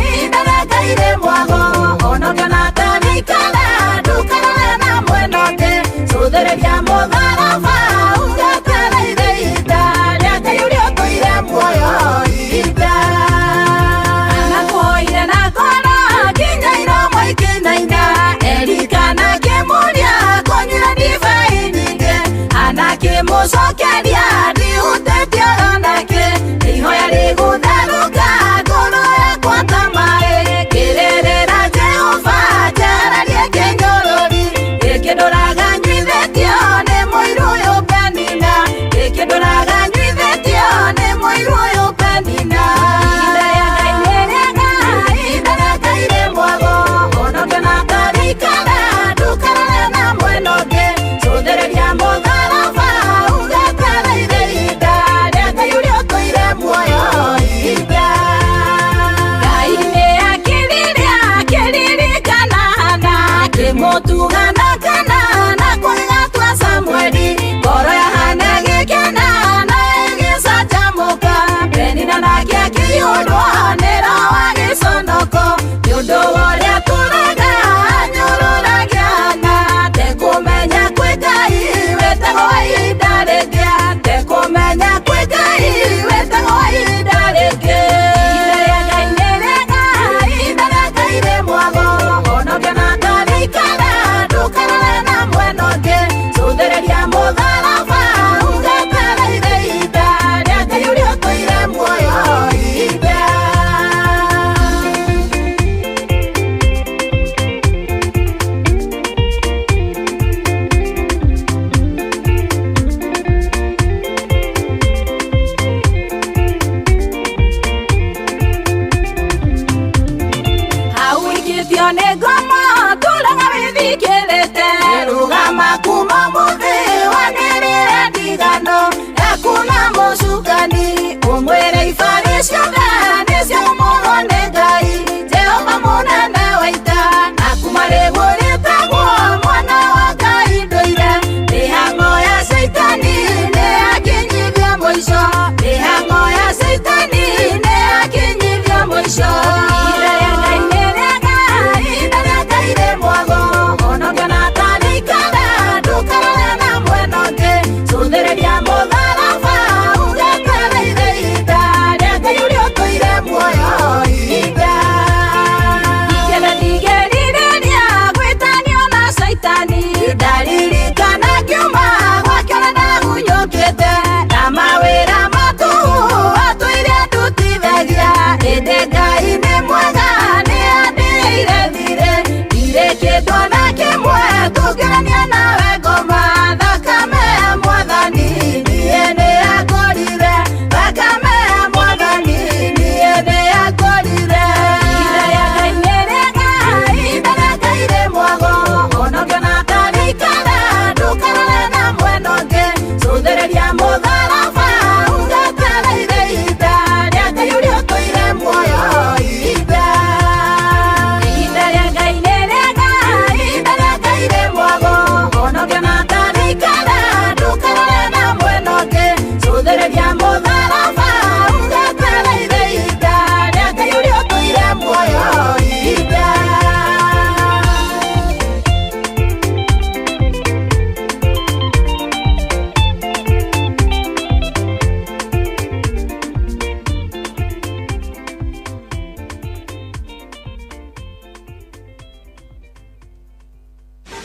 ihinda rĩa Ngai rĩ mwago. Ona ũngĩona ta rĩikara, ndũkarore na mwena ũngĩ. Cũthĩrĩria mũtharaba, ũgetereire ihinda rĩa Ngai ũrĩa ũtũire muoyo ihinda. Anakuhoire na ngoro, nginya iromo ikĩinaina. Elikana akĩmũria, kũnyuire ndibei nyingĩ. Anakĩmũcokeria, ndihutĩtie onakĩ. Ihoya rĩgũtherũka, ngoro yakwa ta maĩ. Ngĩrĩrĩra Jehova, njararie kĩnyũrũri. Gĩkĩ ndũraga nyuithĩtio nĩ mũiru ũyũ Penina. Gĩkĩ ndũraga nyuithĩtio nĩ mũiru ũyũ Penina. Ihinda rĩa Ngai nĩ rĩega, ihinda rĩa Ngai rĩ mwago. Ona ũngĩona ta rĩikara, ndũkarore na mwena ũngĩ. Cũthĩrĩria mũtharaba, ũgetereire ihinda rĩa Ngai ũrĩa ũtũire muoyo ihinda. Ngai nĩ akĩrĩrĩa, akĩririkana Hana, akĩmũtuga na kana, na kũiga tua Samueli. Ngoro ya Hana ĩgĩkena na ĩgĩcanjamũka. Penina nake akĩihũrwo nĩ roho wa gĩconoko, nĩ ũndũ wa ũrĩa atũraga anyũrũragia Hana. Tekũmenya kwĩ Ngai wĩtagwo wa ihinda rĩngĩ, tekũmenya kwĩ Ngai wĩtagwo wa ihinda rĩngĩ. Ihinda rĩa Ngai nĩ rĩega, ihinda rĩa Ngai rĩ mwago. Ona ũngĩona ta rĩikara, ndũkarore na mwena ũngĩ. Cũthĩrĩria mũtharaba, ũgetereire ihinda rĩa Ngai ũrĩa ũtũire muoyo ihinda. Hau ikĩtio nĩ ngoma, tũraga wĩthikĩrĩte. Rũgama kuma mũthĩ wanĩrĩre ndigano yaku na mũcukani. Ũmwĩre ibarĩ ciothe nĩciaumũrwo nĩ Ngai, Jehova mũnene wa ita. Na kuma rĩu ũrĩtagwo mwana wa Ngai ndũire. Mĩhang'o ya Caitani nĩ yakinyithia mũico, mĩhang'o ya Caitani nĩ yakinyithia mũico. Ihinda rĩa Ngai nĩ rĩega, ihinda rĩa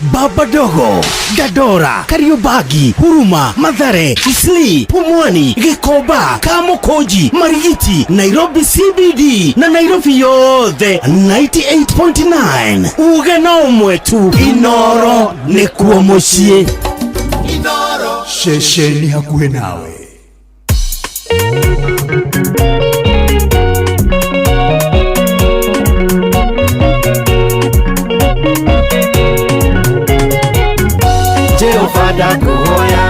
Baba Dogo, Dandora, Kariobangi, Huruma, Mathare, Eastleigh, Pumwani, Gikomba, Kamukunji, Marigiti, Nairobi CBD na Nairobi yothe 98.9. Uge no ũmwe tu, Inoro nĩkuo mũciĩ. Ceceni hakuhĩ nawe. Jehova ndakuhoya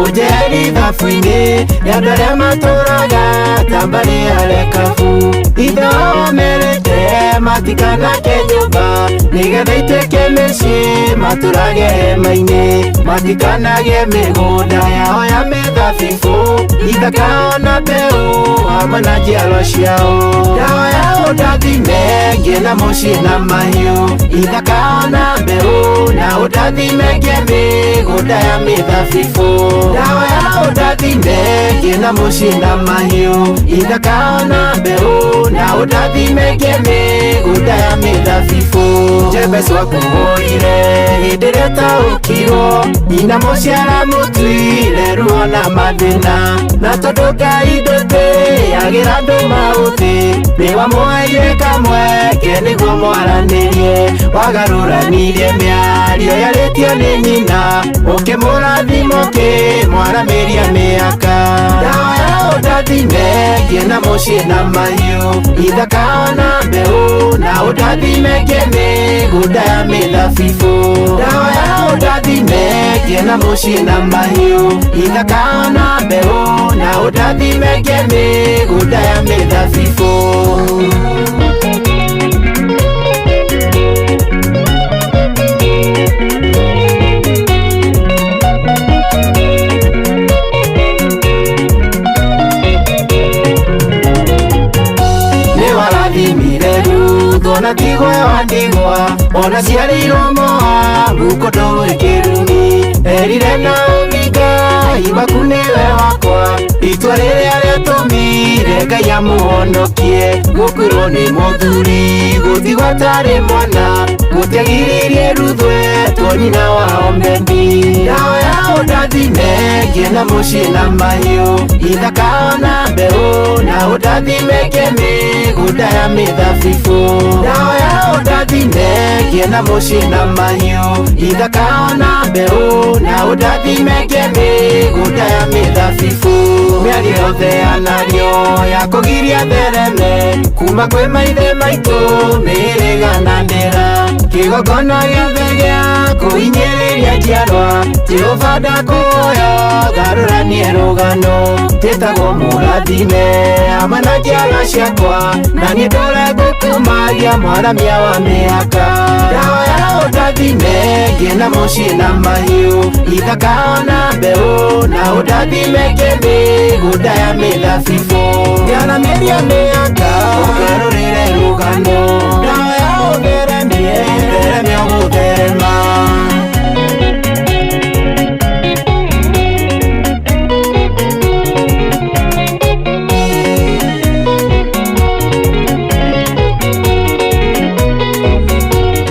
ũnjeherie thabu-inĩ ya andũ arĩa matũraga ta mbarĩ ya Rekabu. Ithe wao merĩte matikanake nyũmba nĩgetha ituĩke mĩciĩ matũrage hema-inĩ, matikanagĩe mĩgũnda yao ya mĩthabibũ, ithaka ona mbeũ hamwe na njiarwa ciao. Ndahoya ũndathime ngĩe na mũciĩ na mahiũ, ithaka ona mbeũ na ũndathime ngĩe mĩgũnda ya mĩthabibũ. Ndahoya ũndathime ngĩe na mũciĩ na mahiũ, ithaka ona mbeũ na ũndathime ngĩe mĩgũnda ya mĩthabibũ. Jabez wakũhoire hĩndĩ ĩrĩa ũtaũkirwo, nyina mũciara mũtuire ruo na mathĩna, na tondũ Ngai ndũtĩagĩra andũ maũthĩ, nĩwamũheire kamweke nĩguo mwaranĩrie, wagarũranirie mĩario yarĩtio nĩ nyina, ũkĩmũrathima ũkĩmwaramĩria mĩaka. Ndahoya ũndathime ngĩe na mũciĩ na mahiũ, ithaka ona mbeũ na ũndathime ngĩe mĩgũnda ya mĩthabibũ. Ndahoya ũndathime ngĩe na mũciĩ na mahiũ, ithaka ona mbeũ na ũndathime ngĩe mĩgũnda ya mĩthabibũ. Nĩwarathimire Ruthu ona tigwe wa ndigwa, ona ciarĩirwo Moabu kũndũ gwĩ kĩrumi. Erire Naomi Ngai waku nĩwe wakwa, itua rĩrĩa rĩatũmire Ngai amũhonokie. Gũkuĩrwo nĩ mũthuri gũtigwo atarĩ mwana, gũtiagiririe Ruthu etwo nyina wa Obedi. Ndahoya ũndathime ngĩe na mũciĩ na mahiũ, ithaka ona mbeũ na ũndathime ngĩe mĩgũnda ya mĩthabibũ. Ndahoya ũndathime ngĩe na mũciĩ na mahiũ, ithaka ona mbeũ na ũndathime ngĩe mĩgũnda ya mĩthabibũ. Mĩario yothe yanario ya kũgiria thereme kuma kwĩ maithe maitũ mĩhĩrĩga na ndĩra, kĩgongona gĩothe gĩa kũhinyĩrĩria njiarwa, Jehova ndakũhoya garũranie rũgano, njĩtagwo mũrathime hamwe na njiarwa ciakwa, na niĩ ndũre ngũkumagia mwaramia wa mĩaka. Ndahoya ũndathime ngĩe na mũciĩ na mahiũ, ithaka ona mbeũ na ũndathime ngĩe mĩgũnda ya mĩthabibũ. Ngĩaramĩria mĩaka ũgarũrĩre rũgano, ndahoya ũtheremie theremia ũgũtherema.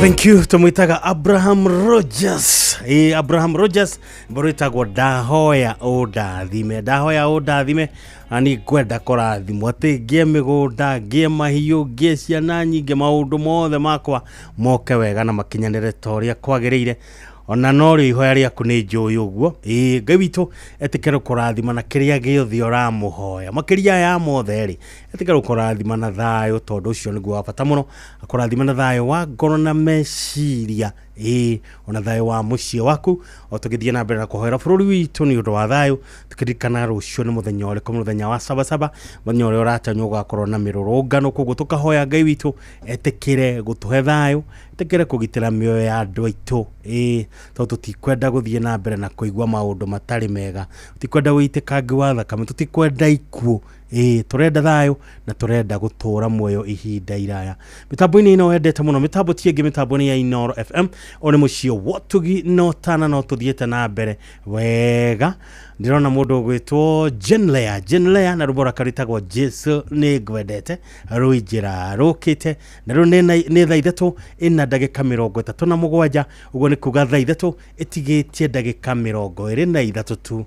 Thank you. Tumwitaga Abraham Rogers. Abraham Rogers mboro ĩtagwo ndahoya ũndathime, ndahoya ũndathime, na niĩ ngwenda kũrathimwo atĩ ngĩe mĩgũnda, ngĩe mahiũ, ngĩe ciana nyingĩ, maũndũ mothe makwa moke wega na makinyanĩre ta ũrĩa kwagĩrĩire. Ona no rĩo ihoya rĩaku nĩ njũĩ ũguo. Ngai witũ etĩkĩre kũrathima na kĩrĩa gĩothe ũramũhoya, makĩria ya mothe rĩ, etĩkĩre kũrathima na thayũ, tondũ ũcio nĩguo wa bata mũno, akũrathima na thayũ wa ngoro na meciria, ona thayũ wa mũciĩ waku, o tũgĩthiĩ na mbere na kũhoera bũrũri witũ nĩ ũndũ wa thayũ, tũkĩririkana rũciũ nĩ mũthenya ũrĩkũ, mũthenya wa sabasaba, mũthenya ũrĩa ũratanywo gũgakorwo na mĩrũrũngano, koguo tũkahoya Ngai witũ etĩkĩre gũtũhe thayũ, etĩkĩre kũgitĩra mĩoyo ya andũ aitũ, tondũ tũtikwenda gũthiĩ na mbere na kũigua maũndũ matarĩ mega, tũtikwenda ũitĩkangi wa thakame, tũtikwenda ikuũ, Ĩĩ, tũrenda thayũ na tũrenda gũtũra muoyo ihinda iraya. Mĩtambo-inĩ ĩno wendete mũno, mĩtambo ti ĩngĩ, mĩtambo nĩ ya Inooro FM. O nĩ mũciĩ wotugi no tana no tũthiĩte na mbere wega. Ndĩrona mũndũ ũgwĩtwo Jenlea, Jenlea na rwĩmbo rwake rwĩtagwo Jesu nĩ ngwendete, rwĩ njĩra rũkĩte na rĩu nĩ thaa 3 ĩna ndagĩka 37, ũguo nĩ kuga thaa 3 ĩtigĩtie ndagĩka 23 tu.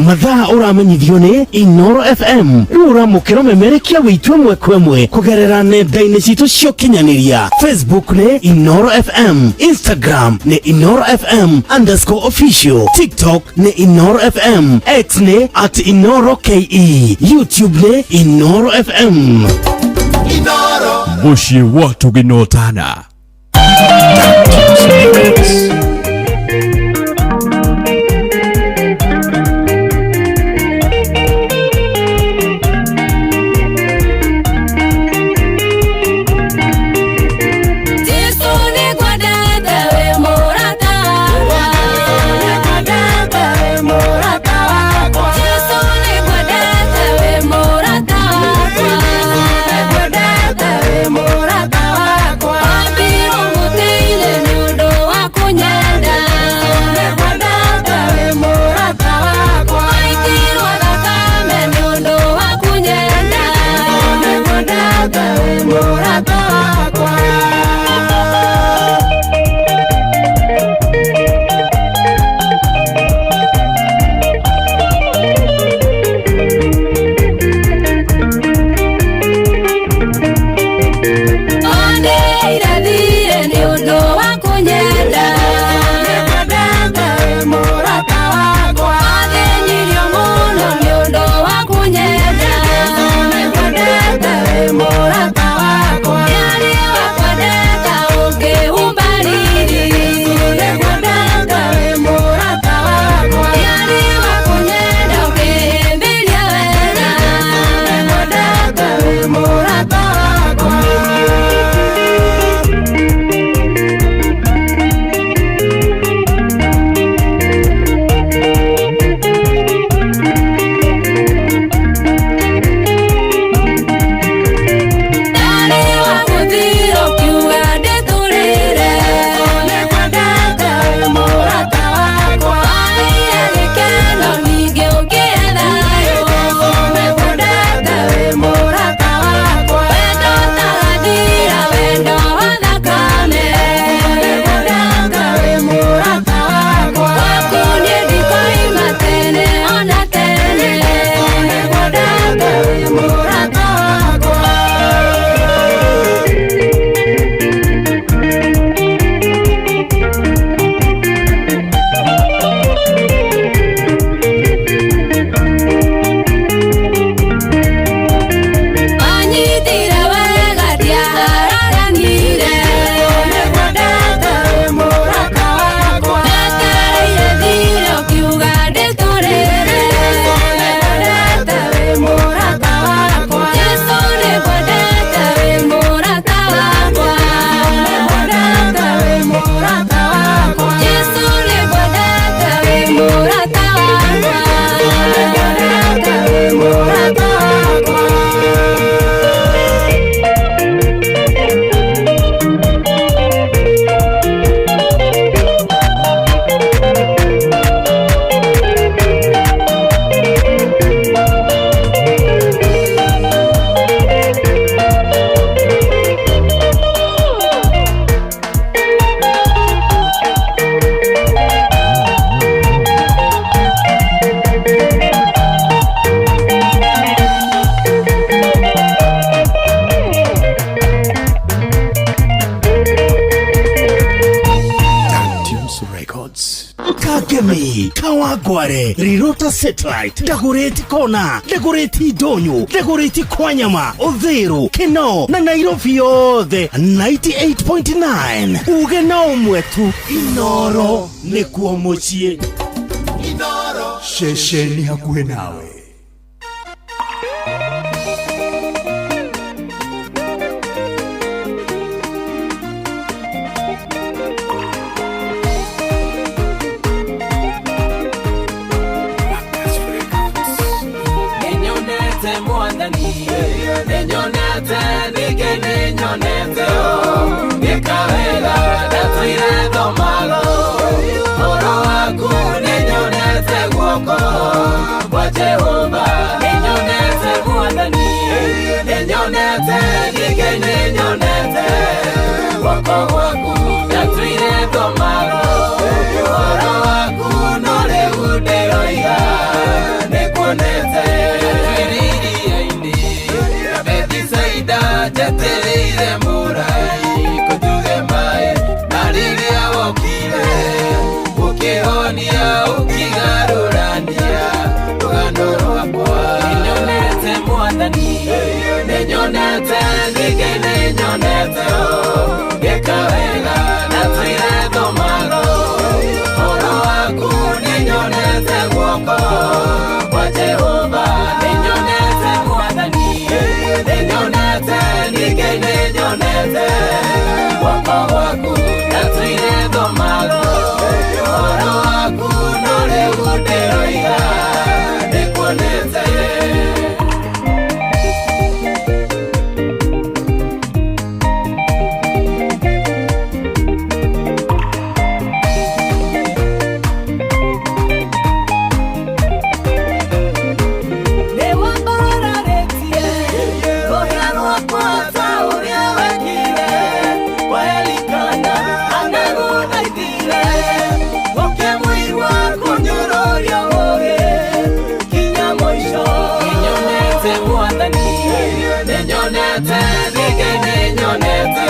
Mathaa ũramenyithio nĩ Inooro FM. Rĩu ũramũkĩra ũmemerekia witũ ĩmwe kwa ĩmwe kũgerera nenda-inĩ citũ cia ũkinyanĩria. Facebook nĩ Inooro FM, Instagram nĩ Inooro FM underscore official, TikTok nĩ Inooro FM, X nĩ at Inooro KE, YouTube nĩ Inooro FM. Mũciĩ wa Tũgĩnotana. Jesu nĩngwendete wĩ mũrata wakwa. Jesu nĩngwendete wĩ mũrata wakwa. Wambirwo mũtĩ-inĩ nĩ ũndũ wa kũnyenda. Waitirwo thakame nĩ ũndũ wa kũnyenda. Ondeire thirĩ nĩ ũndũ wa kũnyenda. Wathĩnirio mũno nĩ ũndũ wa kũnyenda. Nĩarĩ wakwendeka ũngĩhumba riri. Nĩarĩ wakũnyenda ũkĩhĩmbĩria wega. Ndarĩ wa gũthira ũkiuga ndĩtũrĩre. Waheire gĩkeno ningĩ ũkĩhe thayũ. Wendo ũtagathira, wendo wa thakame. Gwaku niĩ ndikoima tene ona tene. Wanyitire wega ndiaharaganire. Ndetereire thirĩ ũkiuga ndĩtũrĩre. Jesu nĩngwendete wĩ mũrata wakwa. Jesu nĩngwendete wĩ mũrata wakwa. Kagemi, Kawangware, Rirota Satellite, Dagoretti Kona, Dagoretti Ndonyo, Dagoretti Kwanyama, Uthiru, Kinoo na Nairobi yothe 98.9. Uge na ũmwe tu, Inooro nĩkuo mũciĩ. Ceceni hakuhĩ nawe. Nĩnyonete Nĩnyonete ningĩ nĩnyonete ngĩka wega ndatũire thomago ũhoro waku nĩnyonete guoko kwa Jehova nĩnyonete Mwathani nĩnyonete ningĩ nĩnyonete guoko gwaku ndatũire thomago ũhoro waku no rĩu ndĩroiga nĩkuonete iria-inĩ Bethisaida njetereire mũrai kũnjuge maĩ na rĩrĩa wokire ũkĩhonia ũkĩgarũrania rũgano rwakwa nĩnyonete Mwathani nĩnyonete ningĩ nĩnyonete ngĩka wega ndatũire thomago ũhoro waku nĩnyonete guoko kwa Jehova nĩnyonete Mwathani nĩnyonete ningĩ nĩnyonete guoko gwaku ndatũire thomago ũhoro waku no rĩu ndĩroiga nĩkuonete. Nĩwambararĩtie rũhĩa rwakwa ta ũrĩa wekire kwa Elikana anagũthaithire ũkĩmũigua kũnyũrũrio ũgĩ kinya mũico. Nĩnyonete Mwathani nĩnyonete ningĩ nĩnyonete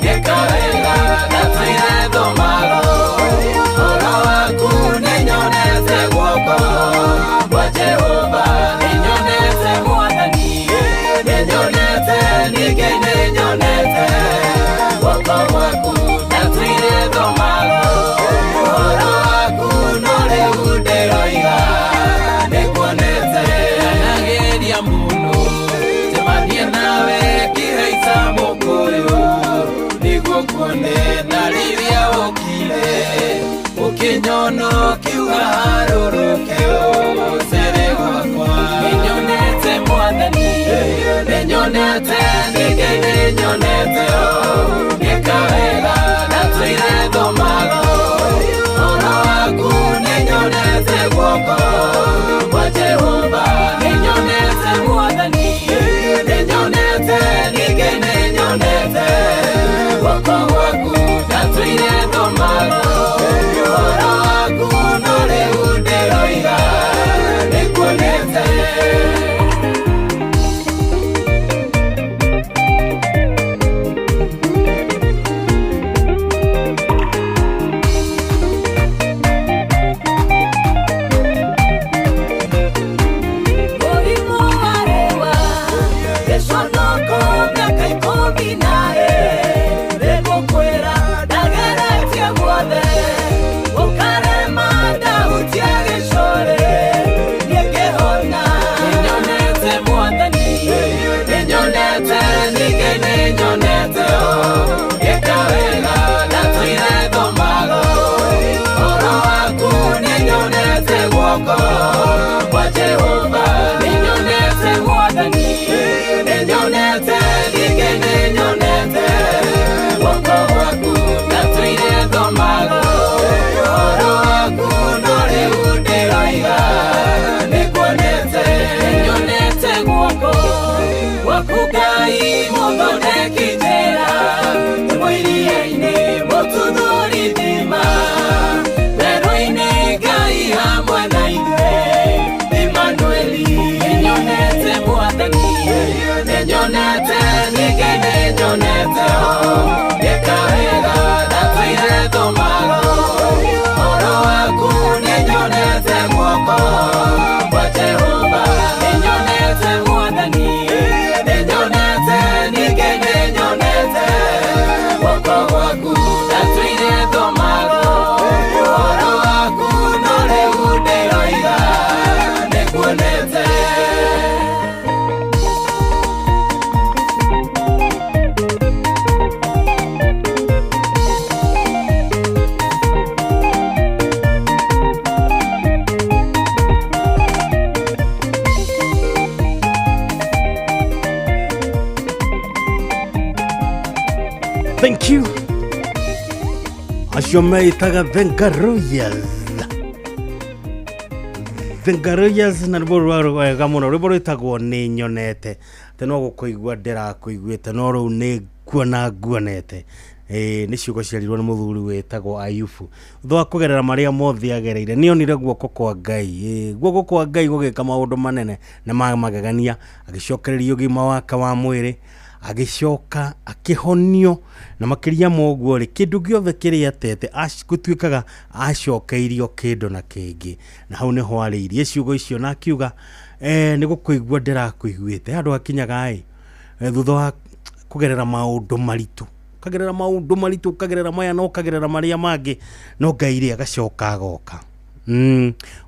ngĩka wega ndatũire thomago ũhoro waku nĩnyonete guoko kwa Jehova nĩnyonete Mwathani nĩnyonete ningĩ nĩnyonete guoko gwaku ndatũire thomago ũhoro waku no rĩu ndĩroiga nĩkuonete. Ndanageria mũno njemanie nawe ngĩhaica mũkũyũ nĩguo kuone na rĩrĩa wokire ũkĩnyona ũkiuga harũrũke ũcere gwakwa nĩnyonete Mwathani nĩnyonete ningĩ nĩnyonete ngĩka wega ndatũire thomago ũhoro waku nĩnyonete guoko kwa Jehova nĩnyonete Mwathani nĩnyonete ningĩ nĩnyonete guoko gwaku ndatũire thomago ũhoro waku no rĩu ndĩroiga nĩkuonete. Acio meitaga Thengaroyas. Thengaroyas na rwĩmbo rwa rwega mũno, rwĩmbo rwĩtagwo nĩ nyonete. Atĩ no gũkũigua ndĩrakũiguĩte no rĩu nĩ nguona nguonete. Ĩĩ nĩ ciugo ciarirwo nĩ mũthuri wĩtagwo Ayubu. Thutha wa kũgerera marĩa mothe agereire nĩ onire guoko kwa Ngai. Ĩĩ guoko kwa Ngai gũgĩka maũndũ manene na ma magegania, agĩcokereria ũgima wake wa mwĩrĩ, agĩcoka akĩhonio, na makĩria ma ũguo rĩ, kĩndũ gĩothe kĩrĩa atete gũtuĩkaga acokeirio kĩndũ na kĩngĩ. Na hau nĩho arĩirie ciugo icio na akiuga nĩ gũkũigua ndĩrakũiguĩte. Handũ hakinyaga ĩ thutha wa kũgerera maũndũ maritũ, ũkagerera maũndũ maritũ, ũkagerera maya na ũkagerera marĩa mangĩ, no Ngai rĩ agacoka agoka.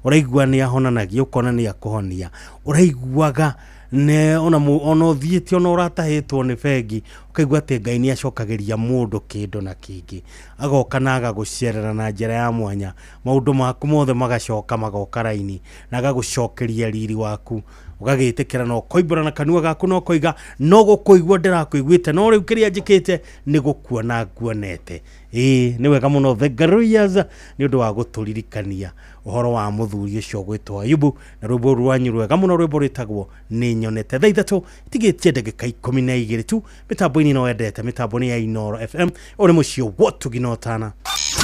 Ũraigua nĩ ahonanagia, ũkona nĩ akũhonia, ũraiguaga ne ona ona ũthiĩte ona ũratahĩtwo nĩ bengi, ũkaigua atĩ Ngai nĩ acokagĩria mũndũ kĩndũ na kĩngĩ, agoka na agagũcerera na njĩra ya mwanya, maũndũ maku mothe magacoka magoka raini, na agagũcokeria riri waku, ũgagĩtĩkĩra na ũkoimbũra na kanua gaku na ũkoiga no gũkũigua ndĩrakũiguĩte, no rĩu kĩrĩa njĩkĩte nĩ gũkuona nguonete. Ĩĩ nĩ wega mũno Thengaroyas nĩ ũndũ wa gũtũririkania ũhoro wa mũthuri ũcio ũgwĩtwo Ayubu, na rwĩmbo rwanyu rwega mũno, rwĩmbo rwĩtagwo nĩ nyonete. Thaa ithatũ itigĩtie ndagĩka 12 tu, mĩtambo-inĩ no wendete, mĩtambo nĩ ya Inooro FM, ũyũ nĩ mũciĩ wa ũtugi na ũtana.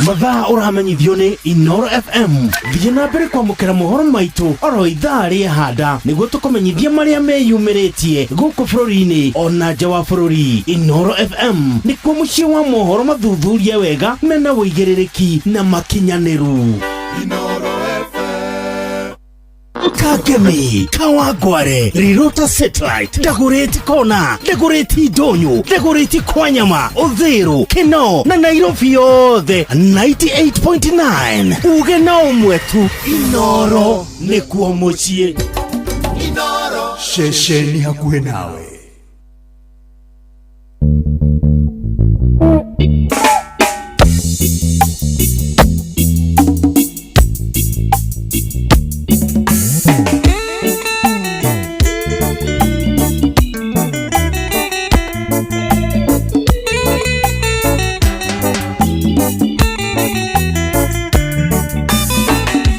Mathaa ũramenyithio nĩ Inooro FM. Thiĩ na mbere kwamũkĩra mohoro maitũ oro ithaa rĩehanda nĩguo tũkũmenyithie marĩa meyumĩrĩtie gũkũ bũrũri-inĩ ona nja wa bũrũri. Inooro FM nĩkuo mũciĩ wa mohoro mathuthurie wega mena ũigĩrĩrĩki na makinyanĩru. Kangemi, Kawangware, Rirota Satellite, Dagoretti Kona, Dagoretti Ndonyo, Dagoretti Kwanyama, Uthiru, Kino na Nairobi yothe 98.9. Uge na ũmwe tu, Inooro nĩkuo mũciĩ. Ceceni hakuhĩ nawe.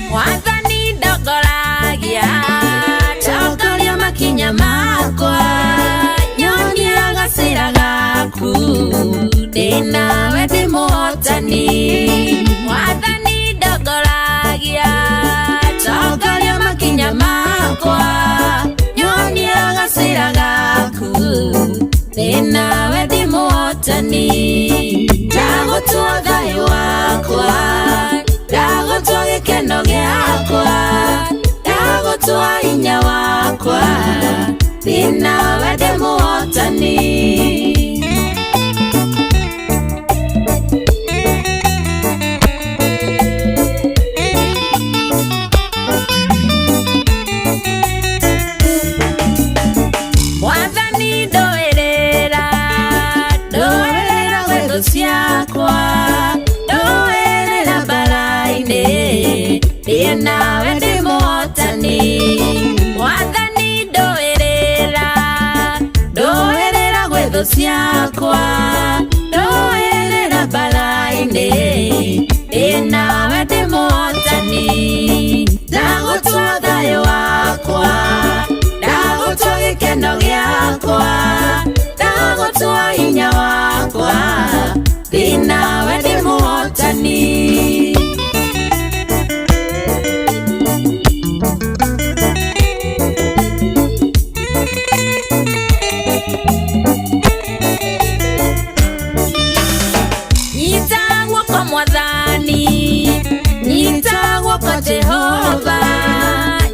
Mwathani ndongoragia, tongoria makinya makwa, nyonia gacĩra gaku, ndĩ nawe ndĩ mũhotani. Mwathani ndongoragia, tongoria makinya makwa, nyonia gacĩra gaku, ndĩ nawe ndĩ mũhotani. Ndagũtua thayũ wakwa, ndagũtua gĩkeno gĩakwa, ndagũtua hinya wakwa, ndĩ nawe ndĩ mũhotani. Mwathani ndũĩrĩra, ndũĩrĩra gwĩ thũ ciakwa, ndũĩrĩra mbara-inĩ, ndĩ nawe ndĩ mũhotani. Mwathani ndũĩrĩra, ndũĩrĩra gwĩ thũ ciakwa, ndũĩrĩra mbara-inĩ, ndĩ nawe ndĩ mũhotani. Ndagũtua thayũ wakwa, ndagũtua gĩkeno gĩakwa, ndagũtua hinya wakwa, ndĩ nawe ndĩ mũhotani. Nyita guoko Mwathani, nyita guoko Jehova,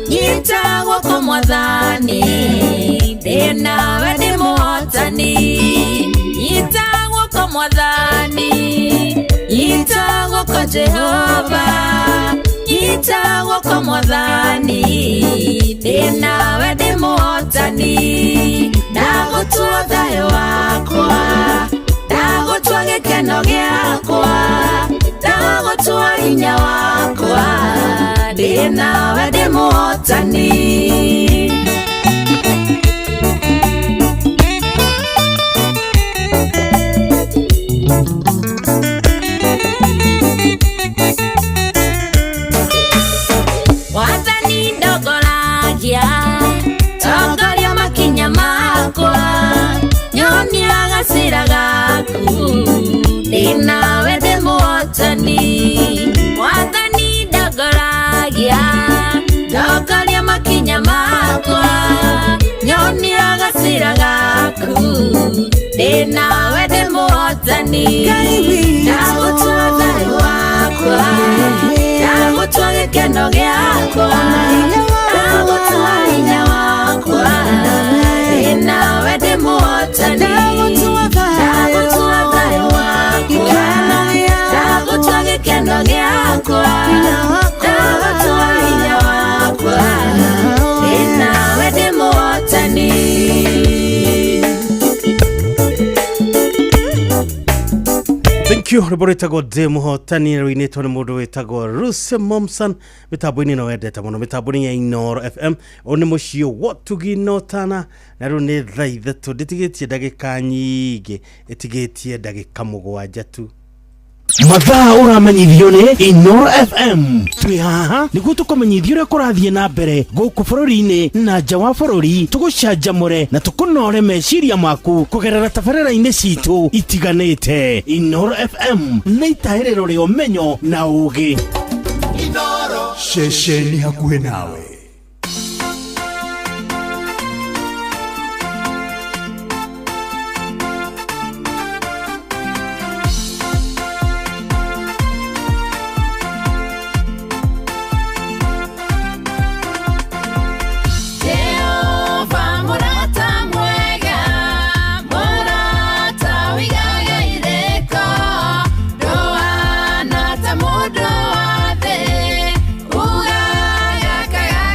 nyita guoko Mwathani, ndĩ nawe ndĩ mũhotani. Nyita guoko Mwathani, nyita guoko Jehova, nyita guoko Mwathani, ndĩ nawe ndĩ mũhotani. Ndagũtua thayũ wakwa, ndagũtua gĩkeno gĩakwa, ndagũtua hinya wakwa, ndĩ nawe ndĩ mũhotani. Mũhotani, Mwathani ndongoragia, ndongoria makinya makwa, nyonia gacĩra gaku, ndĩ nawe ndĩ mũhotani, ndagũtua thayũ wakwa, ndagũtua gĩkeno gĩakwa, ndagũtua hinya wakwa, ndĩ nawe ndĩ mũhotani, ndagũtua thayũ wakwa, ndagũtua gĩkeno gĩakwa, ndagũtua hinya wakwa, ndĩ nawe ndĩ mũhotani. Thank you. Rwĩmbo rwĩtagwo Ndĩ Mũhotani rũinĩtwo nĩ mũndũ wĩtagwo Ruse Momson mĩtambo-inĩ ĩno wendete mũno, mĩtambo-inĩ ya Inooro FM. Ũyũ nĩ mũciĩ wotugi notana na rĩu nĩ thaa 3, ndĩtigĩtie ndagĩka nyingĩ, ĩtigĩtie ndagĩka 7 tu. Mathaa ũramenyithio nĩ Inoro FM. Twĩ haha nĩguo tũkũmenyithia ũrĩa kũrathiĩ na mbere gũkũ bũrũri-inĩ na nja wa bũrũri, tũgũcanjamũre na tũkũnore meciria maku kũgerera tabarĩra-inĩ citũ itiganĩte. Inoro FM nĩ itahĩrĩro rĩa ũmenyo na ũgĩ. Ceceni hakuhĩ nawe. Jehova mũrata mwega, mũrata ũigaga irĩko, ndũhana ta mũndũ wa thĩ, ugaga kaga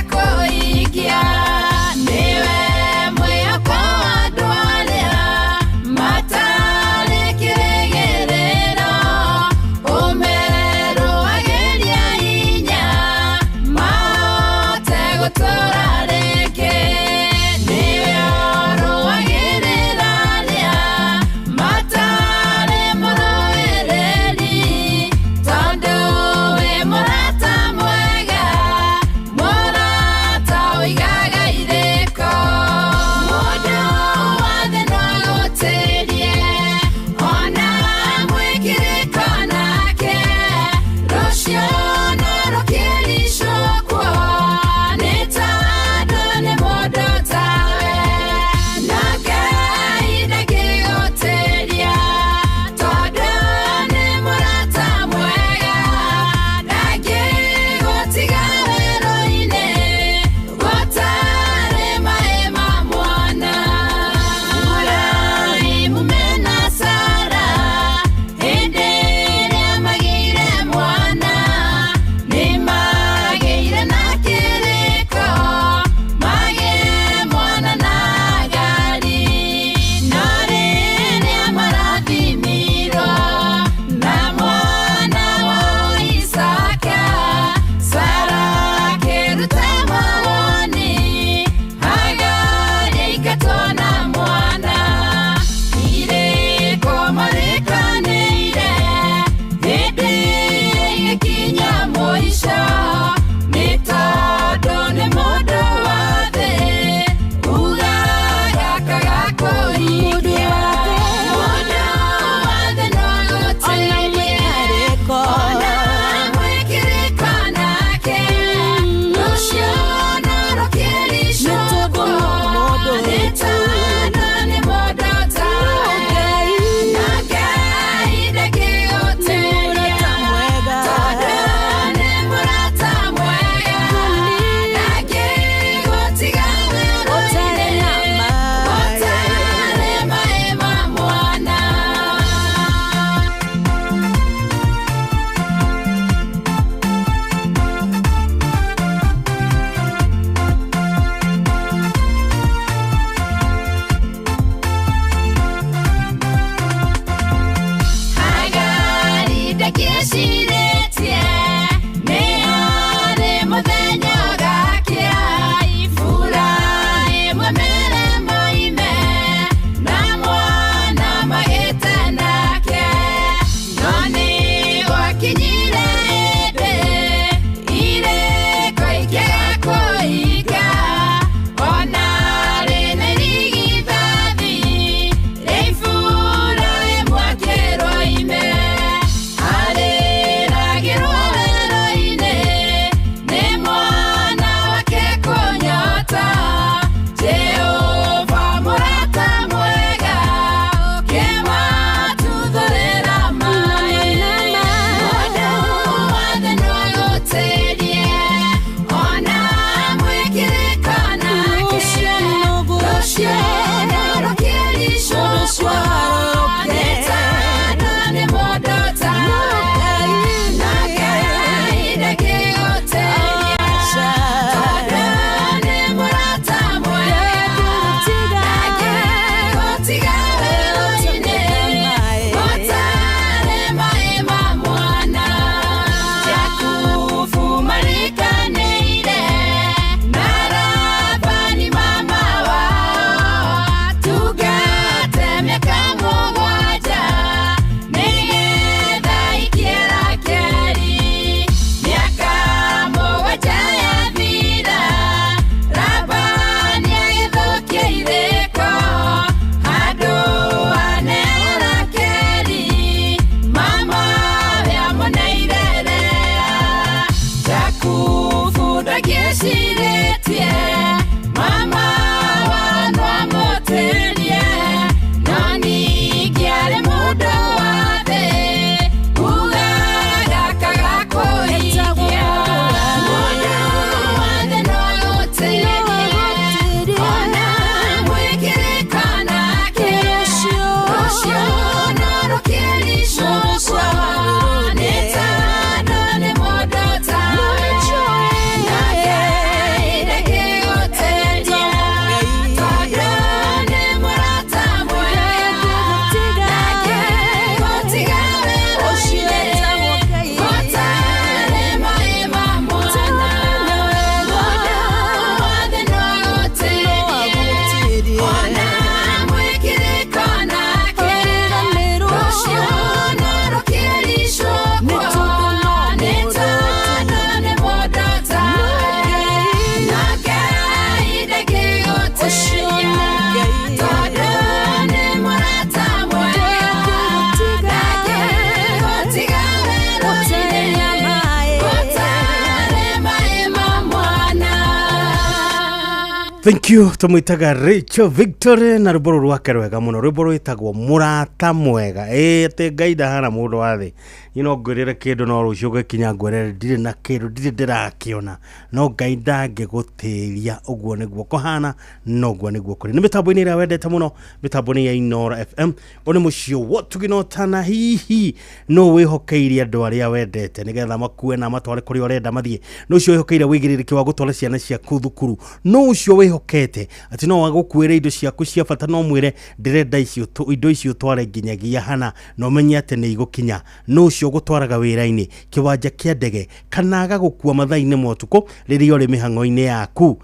Thank you. Tumwitaga Rachel Victory na rwĩmbo rũrũ rwake rwega mũno, rwĩmbo rwĩtagwo mũrata mwega. Ĩ atĩ Ngai ndahana mũndũ wa thĩ. Niĩ no ngwĩrĩre kĩndũ no rũciũ gĩkinya ngwĩrĩre ndirĩ na kĩndũ, ndirĩ ndĩrakĩona, no Ngai ndangĩgũtĩria. Ũguo nĩguo kũhana, noguo nĩguo kũrĩ. Nĩ mĩtambo-inĩ ĩrĩa wendete mũno, mĩtambo-inĩ ya Inooro FM. Ũyũ nĩ mũciĩ wotugino tana. Hihi no wĩhokeire andũ arĩa wendete nĩgetha makue na matware kũrĩa ũrenda mathiĩ? No ũcio wĩhokeire wĩigĩrĩrĩki wa gũtwara ciana ciaku thukuru? No ũcio wĩhokete atĩ no agũkuĩre indo ciaku cia bata, no mwĩre ndĩrenda icio indo icio ũtware nginyagia hana, na ũmenye atĩ nĩ igũkinya? No ũcio ũgũtwaraga wĩra-inĩ, kĩwanja kĩa ndege, kana agagũkua mathaa-inĩ ma ũtukũ rĩrĩa ũrĩ mĩhang'o-inĩ yaku?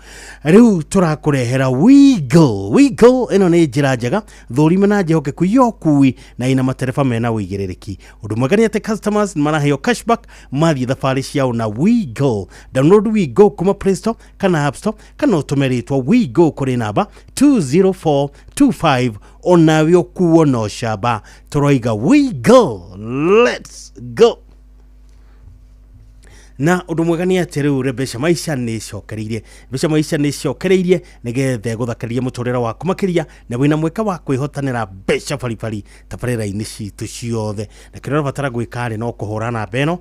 Rĩu tũrakũrehera Wigo. Wigo ĩno nĩ njĩra njega thũrime na njĩhokeku ya ũkui na ĩna matereba mena ũigĩrĩrĩki. Ũndũ mwega nĩ atĩ customers nĩ maraheo cashback mathiĩ thabarĩ ciao na Wigo. Download Wigo kuma Play Store kana App Store, kana ũtũme rĩtwa Wigo kũrĩ namba 20425, onawe ũkuo na ũcamba. Tũroiga Wigo, let's go. Na ũndũ mwega nĩ atĩ rĩu Mbeca Maisha nĩ ĩcokereirie, Mbeca Maisha nĩ ĩcokereirie nĩgetha ĩgũthakarie mũtũrĩre waku makĩria, na wĩna mweke wa kwĩhotanĩra mbeca baribari tabarĩra-inĩ citũ ciothe. Na kĩrĩa ũrabatara gwĩka rĩ, no kũhũra namba ĩno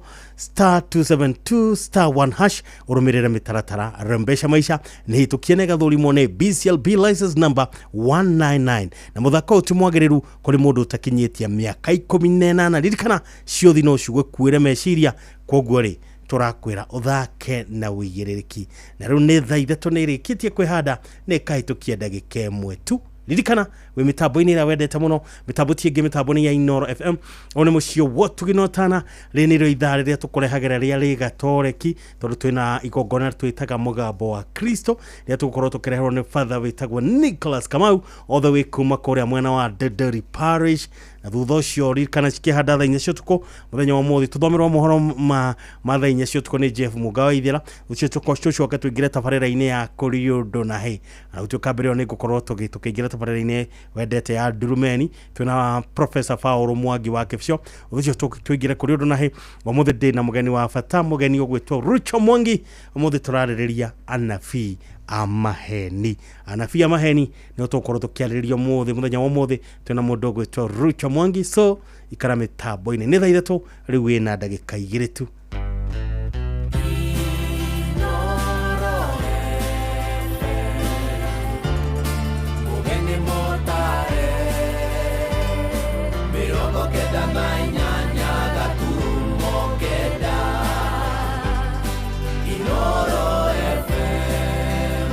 *272*1# ũrũmĩrĩre mĩtaratara. Mbeca Maisha nĩ hĩtũkie na ĩgathũrimwo nĩ BCLB license number 199, na mũthako ũyũ ti mwagĩrĩru kũrĩ mũndũ ũtakinyĩtie mĩaka 18. Ririkana ciũthi no cigũkuĩre meciria, koguo rĩ, tũrakwĩra ũthake na ũigĩrĩrĩki. Na rĩu nĩ thaa 3 nĩ ĩrĩkĩtie kwĩhanda nĩ ĩkahĩtũkia ndagĩka 1 tu. Ririkana wĩ mĩtambo-inĩ ĩrĩa wendete mũno, mĩtambo ti ĩngĩ, mĩtambo nĩ ya Inooro FM. Ũyũ nĩ mũciĩ wotugino tana. Rĩrĩ nĩrĩo ithaa rĩrĩa tũkũrehagĩra rĩa rĩgatoreki, tondũ twĩna igongona twĩtaga Mũgambo wa Kristo, rĩrĩa tũgũkorwo tũkĩreherwo nĩ father wĩtagwo Nicholas Kamau all the way kuma kũrĩa mwena wa Ndenderi Parish. Na thutha ũcio ririkana cikĩhanda thaa 4 cia ũtukũ mũthenya wa ũmũthĩ, tũthomerwo mohoro ma thaa 4 cia ũtukũ nĩ Jeff Mũga wa Ithĩra. Ũcio tũcoke tũingĩre tabarĩra-inĩ ya Kũrĩ Ũndũ na Hĩ, na gũtuĩka mbere ĩyo nĩ ngũkorwo tũkĩingĩra tabarĩra-inĩ wendete ya Ndurumeni, twĩna Professor Paul Mwangi wa Kĩbcio. Ũcio tũingĩre Kũrĩ Ũndũ na Hĩ. Ũmũthĩ ndĩ na mũgeni wa bata, mũgeni ũgwĩtwo Rucho Mwangi. Ũmũthĩ tũrarĩrĩria anabii a maheni. Anabii a maheni nĩo tũgũkorwo tũkĩarĩrĩria ũmũthĩ. Mũthenya wa ũmũthĩ twĩna mũndũ ũgwĩtwo Rucho Mwangi, so ikara mĩtambo-inĩ. Nĩ thaa 3 rĩu wĩna ndagĩka 2 tu. Mũgeni mũtare 98.9 Inooro FM.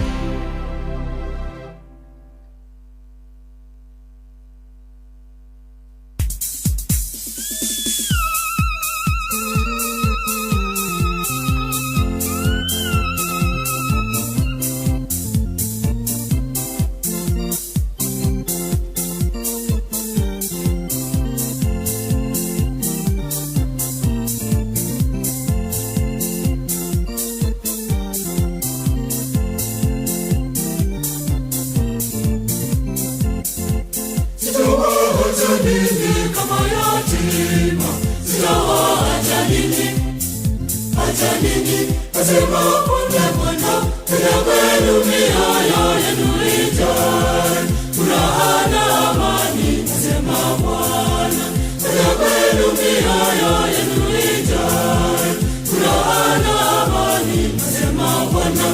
Sitawaacha ninyi kama yatima, sitawaacha ninyi, acha ninyi, asema Bwana Bwana, tena kwenu mioyo yenu ijae furaha na amani, asema Bwana, tena kwenu mioyo yenu ijae furaha na amani, asema Bwana.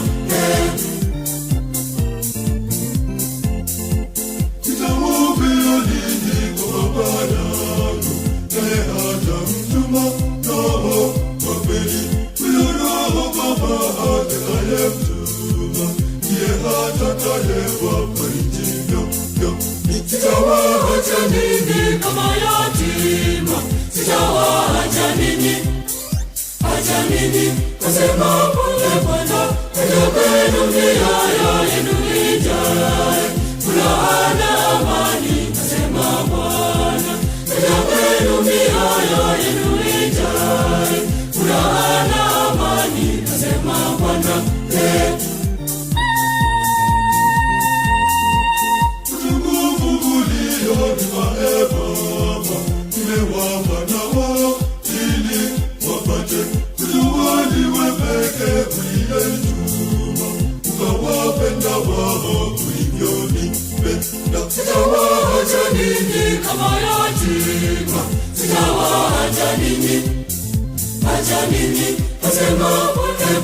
Sitawaambia ninyi kwa Baba yangu, naye atamtuma Roho wa kweli. Huyo Roho Baba atakayemtuma, ndiye atakayewafariji. Sitawaacha ninyi kama yatima, sitawaacha ninyi, acha ninyi, asema Bwana Bwana, tena kwenu mioyo yenu ijae furaha na amani, asema Bwana, tena kwenu mioyo yenu ijae furaha na amani, asema Bwana. Utukufu ulionipa, e Baba, nimewapa na wao ili wapate kujua ni wewe pekee uliyenituma, ukawa Acha ninyi, asema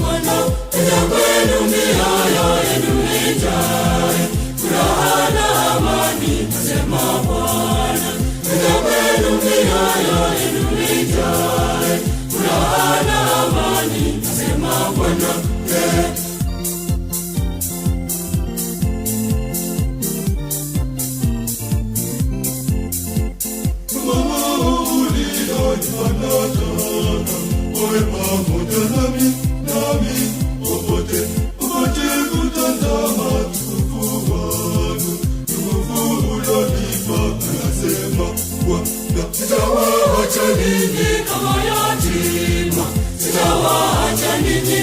Bwana, naja kwenu mioyo yenu ijae furaha na amani, asema Bwana, naja kwenu mioyo yenu ijae furaha na amani, asema Bwana. Sitawaacha ninyi kama yatima, sitawaacha ninyi,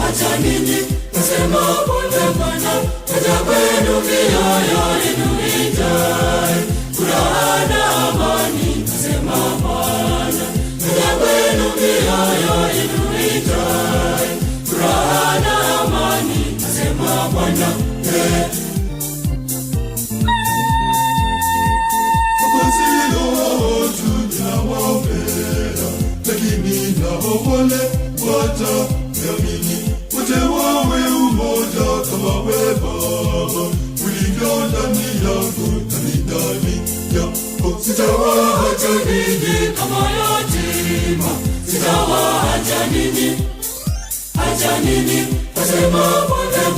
acha ninyi, nasema Bwana, naja kwenu mioyo yenu ijae furaha na amani, nasema Bwana, naja kwenu mioyo yenu ijae furaha na amani, nasema Bwana. Lakini nao wale wataamini, wote wawe umoja kama we Baba ulivyo ndani yangu nami ndani yako. Sitawaacha ninyi kama yatima, sitawaacha ninyi, acha ninyi, asema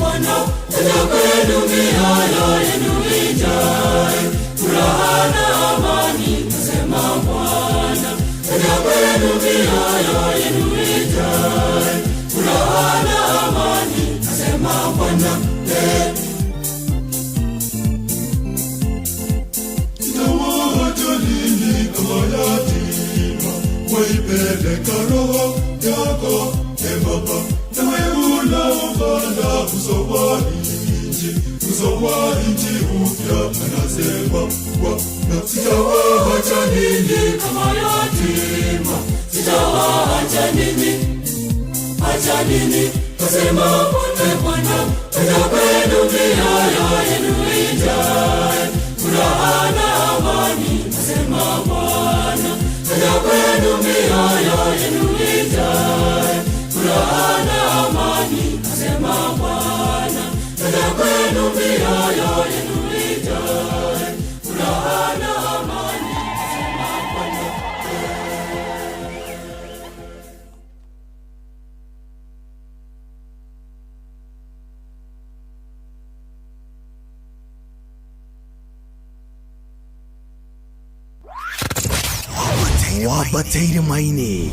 Bwana, naja kwenu mioyo yenu ijae furaha na amani, asema Bwana, naja kwenu mioyo yenu ijae furaha na amani, asema Bwana. Sitawaacha ninyi kama yatima, waipeleka roho yako, e Baba, nawe unaupanda uso wa nchi, uso wa nchi upya, anasema Bwana. Sitawaacha ninyi kama yatima, sitawaacha ninyi, acha ninyi, asema Bwana, naja kwenu mioyo yenu ijae furaha na amani, asema Bwana, naja kwenu mioyo yenu ijae furaha na amani, asema Bwana, naja kwenu mioyo yenu ijae furaha na amani, asema Bwana. Wambateire maini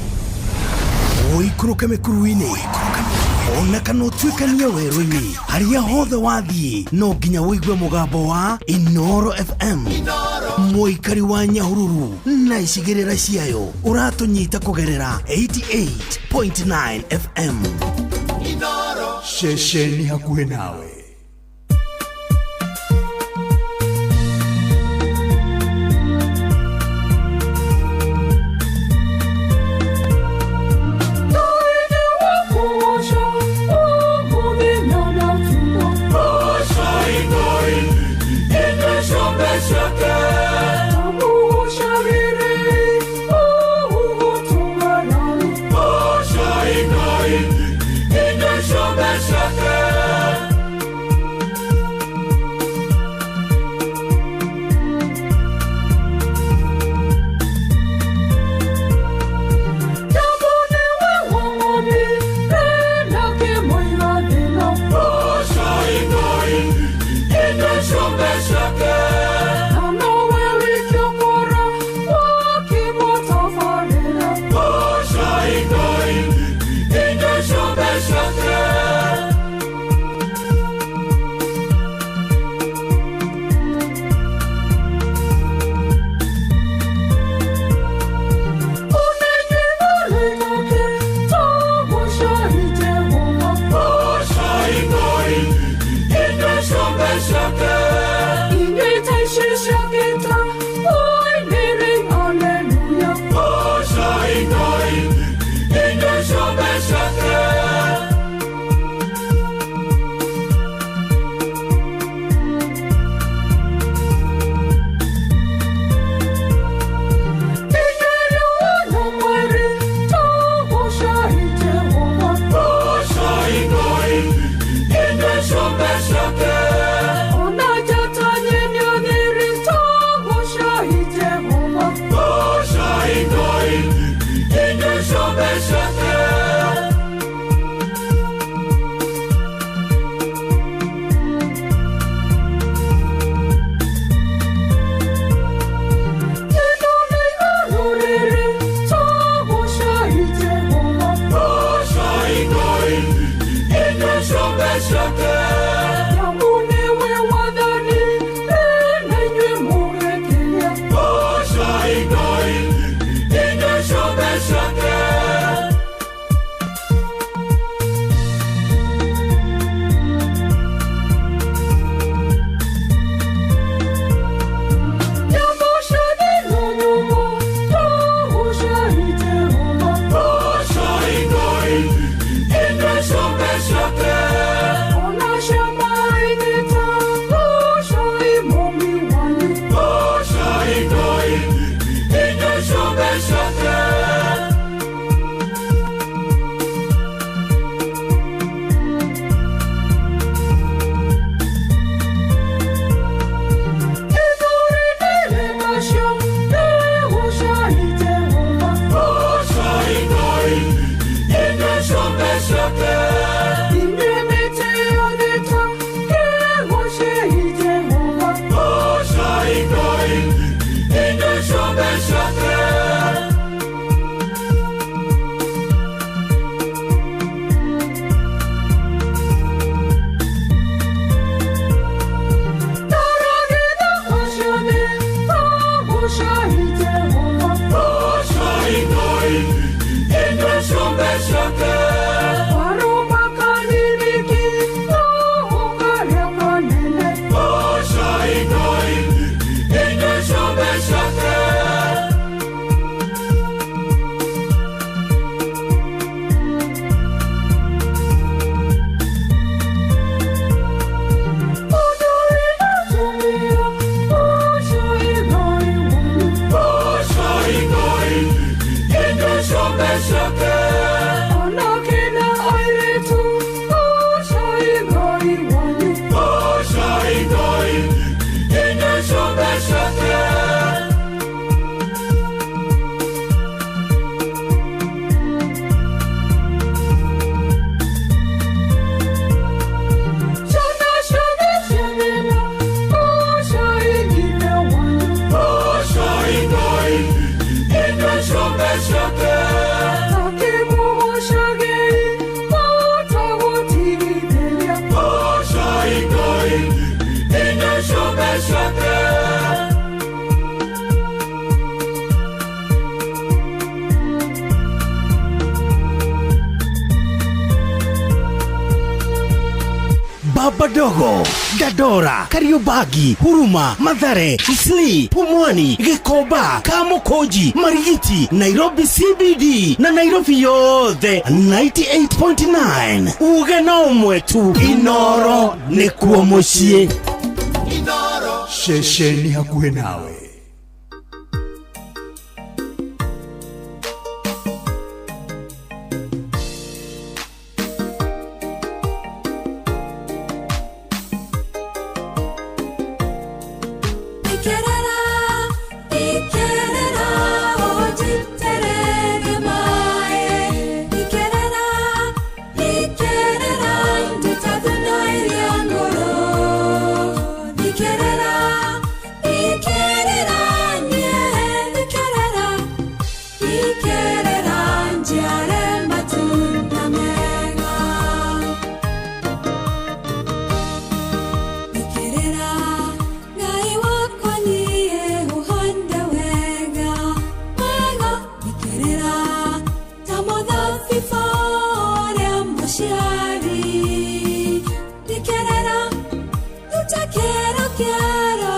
ũikũrũke mĩkuru-inĩ ona kana ũtuĩkanie werũ-inĩ harĩa hothe wathiĩ no nginya ũigue mũgambo wa Inoro FM mũikari wa Nyahururu na icigĩrĩra ciayo ũratũnyita kũgerera 88.9 FM. Ceceni hakuhĩ nawe. Shaka. ciũmbe ciake. Anake na airĩtu, goocai Ngai wanyu. Goocai Ngai, inyuĩ ciũmbe ciake. Ciana ciothe cia nyina, goocai Ithe wanyu. Goocai Ngai, inyuĩ ciũmbe ciake. Takĩmũgoocagei, mũtagũtigithĩria. Goocai Ngai, inyuĩ ciũmbe ciake. Baba Dogo, Dandora, Kariobangi, Huruma, Mathare, Isli, Pumwani, Gikomba, Kamukunji, Marigiti, Nairobi CBD na Nairobi yothe 98.9. Uge no ũmwe tu, Inoro nĩkuo mũciĩ. Ceceni hakuhĩ nawe. Ikerera, ikerera, ũnjitĩrĩrie maĩ. Ikerera, ikerera, nduta thuna ĩrĩa ngũrũ. Ikerera, ikerera, niĩ ikerera, ikerera, njiare matunda mega. Ikerera, Ngai wakwa niĩ ũhande wega, wega. Ikerera, ta mũthabibũ ũrĩa mũciari. Ikerera, ruta kĩro kĩero,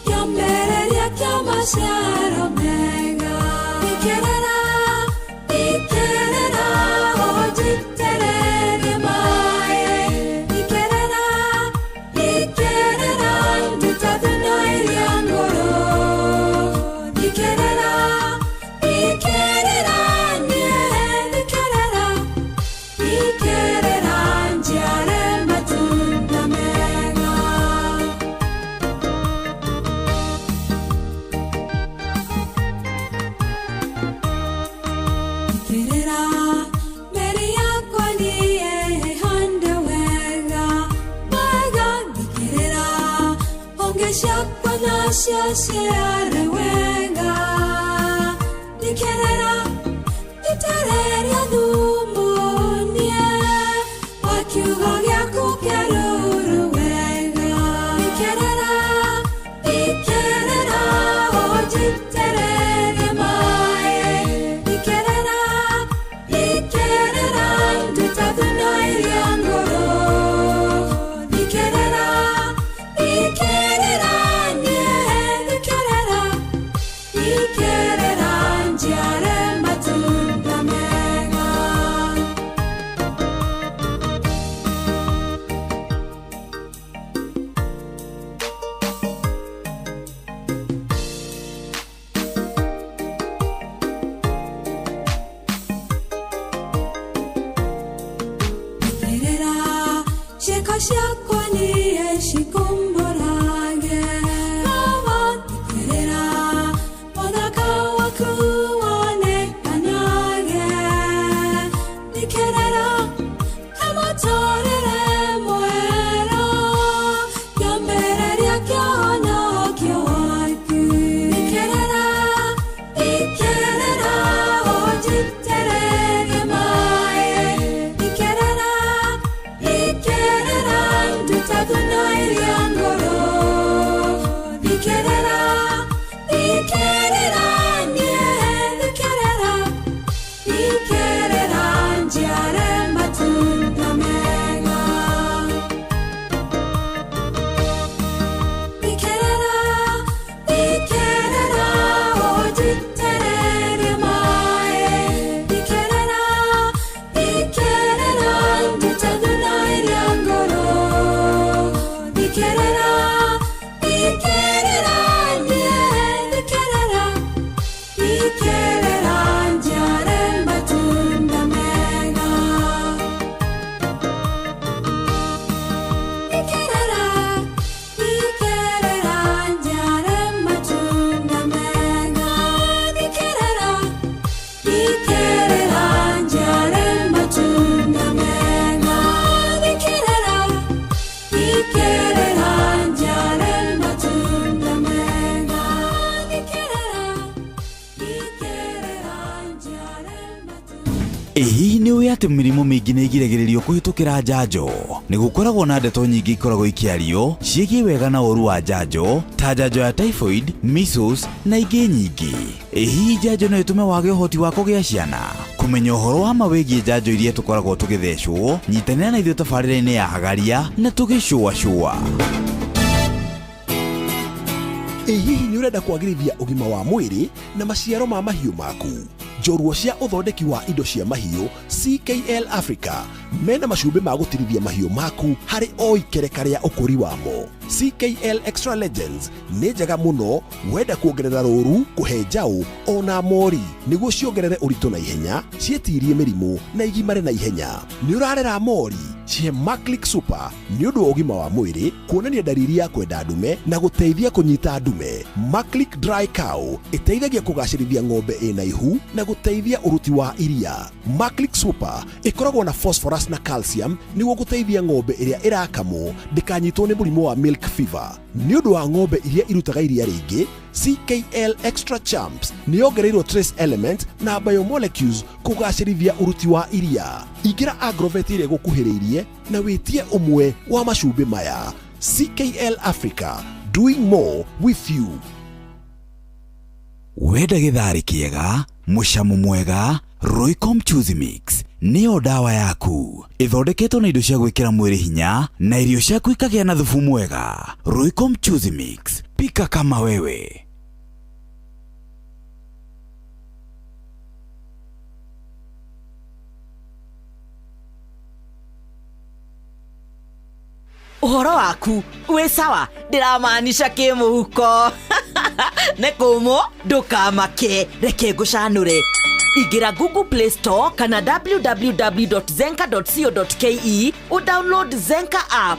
kĩambĩrĩria kĩa maciaro mega. Ikerera, ikerera, ũnjitĩrĩrie maĩ. Ikerera, ikerera, nduta thuna ĩrĩa ngũrũ. Ikerera, ikerera, niĩ ikerera, ikerera, njiare matunda mega. Ikerera, mbere yakwa niĩ hande wega, wega. Ikerera, honge ciakwa nacio ciare wega. Ikerera, itĩrĩria thumu niĩ, wa kiugo gĩaku kĩaruru wega. Ikerera, ikerera, ũnjitĩrĩrie maĩ. Ikerera, ikerera, nduta thuna ĩrĩa ngũrũ. Ikerera, ikerera, niĩ ikerera, ikerera, njiare matunda mega. Ikerera, ciĩko ciakwa niĩ cikumbũrage. Baba, ikerera, mũthaka waku wonekanage. Ikerera, kamũtũrĩre mwerũ, kĩambĩrĩria kĩa ũhonokio waku. Ikerera, ikerera, ũnjitĩrĩrie maĩ. Ikerera, ikerera, Ĩ hihi nĩ ũĩ atĩ mĩrimũ mĩingĩ nĩ ĩgiragĩrĩrio kũhĩtũkĩra njanjo? Nĩ gũkoragwo na ndeto nyingĩ ikoragwo ikĩario ciĩgiĩ wega na ũũru wa njanjo ta njanjo ya typhoid, measles na ingĩ nyingĩ. Ĩ hihi njanjo no ĩtũme wage ũhoti wa kũgĩa ciana? Kũmenya ũhoro wa ma wĩgiĩ njanjo iria tũkoragwo tũgĩthecwo, nyitanĩra na ithuĩ tabarĩra-inĩ ya Hagaria na tũgĩcũacũa. Ĩ hihi nĩ ũrenda kwagĩrithia ũgima wa mwĩrĩ na maciaro ma mahiũ maku? Njorua cia ũthondeki wa indo cia mahiũ CKL Africa mena macumbĩ ma gũtirithia mahiũ maku harĩ o ikereka rĩa ũkũri wamo. CKL Extra Legends nĩ njega mũno wenda kuongerera rũru, kũhe njaũ ona mori nĩguo ciongerere ũritũ na ihenya, ciĩtirie mĩrimũ na igimare na ihenya. Nĩ ũrarera mori? Cihe Maclick Super nĩ ũndũ wa ũgima wa mwĩrĩ, kuonania ndariri ya kwenda ndume na gũteithia kũnyita ndume. Maclick Dry Cow ĩteithagia kũgacĩrithia ng'ombe ĩna ihu na gũteithia ũruti wa iria. Maclick Super ĩkoragwo na phosphorus na calcium nĩguo gũteithia ng'ombe ĩrĩa ĩrakamwo ndĩkanyitwo nĩ mũrimũ wa milk fever. Nĩ ũndũ wa ng'ombe iria irutaga iria rĩingĩ, CKL Extra Champs nĩ yongereirwo trace element na biomolecules kũgacĩrithia ũruti wa iria. Ingĩra Agrovet ĩrĩa ĩgũkuhĩrĩirie na wĩtie ũmwe wa macumbĩ maya. CKL Africa, doing more with you. Wenda gĩtharĩ kĩega, mũcamo mwega, Royco Mchuzi Mix nĩyo ndawa yaku. Ĩthondeketwo na indo cia gwĩkĩra mwĩrĩ hinya na irio ciaku ikagĩa na thubu mwega. Royco Mchuzi Mix, pika kama wewe. Ũhoro waku wĩ sawa, ndĩramaanisha kĩmũhuko nĩ kũmũ, ndũkamake, reke ngũcanũre. Ingĩra Google Play Store kana www.zenka.co.ke ũdownload Zenka app,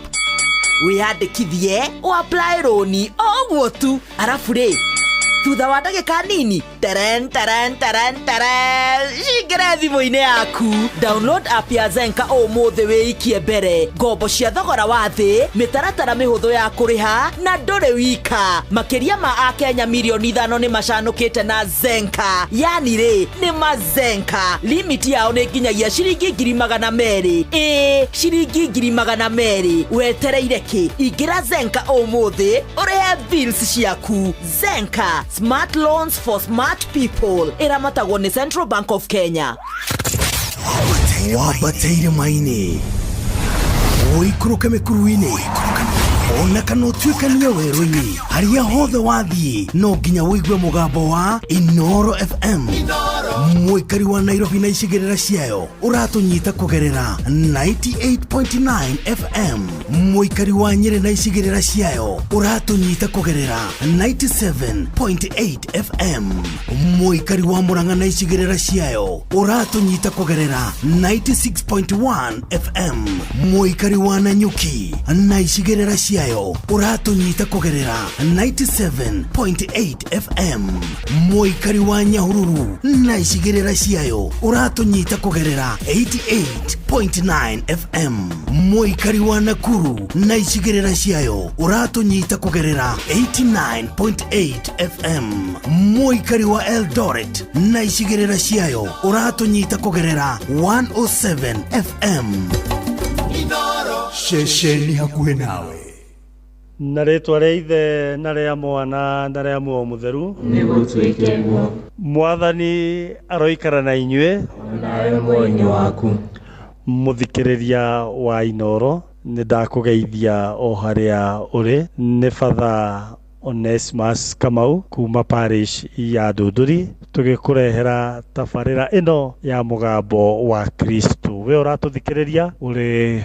wĩyandĩkithie, ũapply rũni o ũguo tu, arabu rĩ, thutha wa ndagĩka nini, teren teren teren teren, cingĩre thimũ-inĩ yaku. Download app ya Zenka ũmũthĩ, wĩikie mbere ngombo cia thogora wa thĩ, mĩtaratara mĩhũthũ ya kũrĩha, na ndũrĩ wika. Makĩria ma akenya mirioni 5 nĩ macanũkĩte na Zenka. Yani rĩ, nĩ mazenka. Limit yao nĩ nginyagia ciringi 200,000. Ĩĩ, ciringi 200,000. Wetereire kĩ? Ingĩra Zenka ũmũthĩ ũrĩhe bills ciaku. Zenka, smart loans for smart people. Ĩramatagwo nĩ Central Bank of Kenya. Wambate irĩma-inĩ, ũikũrũke mĩkuru-inĩ, ona kana ũtuĩkanie werũ-inĩ, harĩa hothe wathiĩ no nginya ũigue mũgambo wa Inoro FM. Mũikari wa Nairobi na icigĩrĩra ciayo ũratũnyita kũgerera 98.9 FM. Mũikari wa Nyĩrĩ na icigĩrĩra ciayo ũratũnyita kũgerera 97.8 FM. Mũikari wa Mũrang'a na icigĩrĩra ciayo ũratũnyita kũgerera 96.1 FM. Mũikari wa Nanyuki na icigĩrĩra ciayo ũratũnyita kũgerera 97.8 FM. Mũikari wa Nyahururu na icigĩrĩra ciayo ũratũnyita kũgerera 88.9 FM. Mũikari wa Nakuru na icigĩrĩra ciayo ũratũnyita kũgerera 89.8 FM. Mũikari wa Eldoret na icigĩrĩra ciayo ũratũnyita kũgerera 107 FM. Ceceni hakuhĩ nawe. Na rĩtwa rĩa Ithe na rĩa Mwana na rĩa Muoyo Mũtheru. Nĩgũtuĩke guo. Mwathani aroikara na inyuĩ. Nawe muoyo-inĩ waku. Mũthikĩrĩria wa Inoro, nĩ ndakũgeithia o harĩa ũrĩ. Nĩ Father Onesmus Kamau kuma parish ya Ndunduri, tũgĩkũrehera tabarĩra ĩno ya Mũgambo wa Kristo. We ũratũthikĩrĩria ũrĩ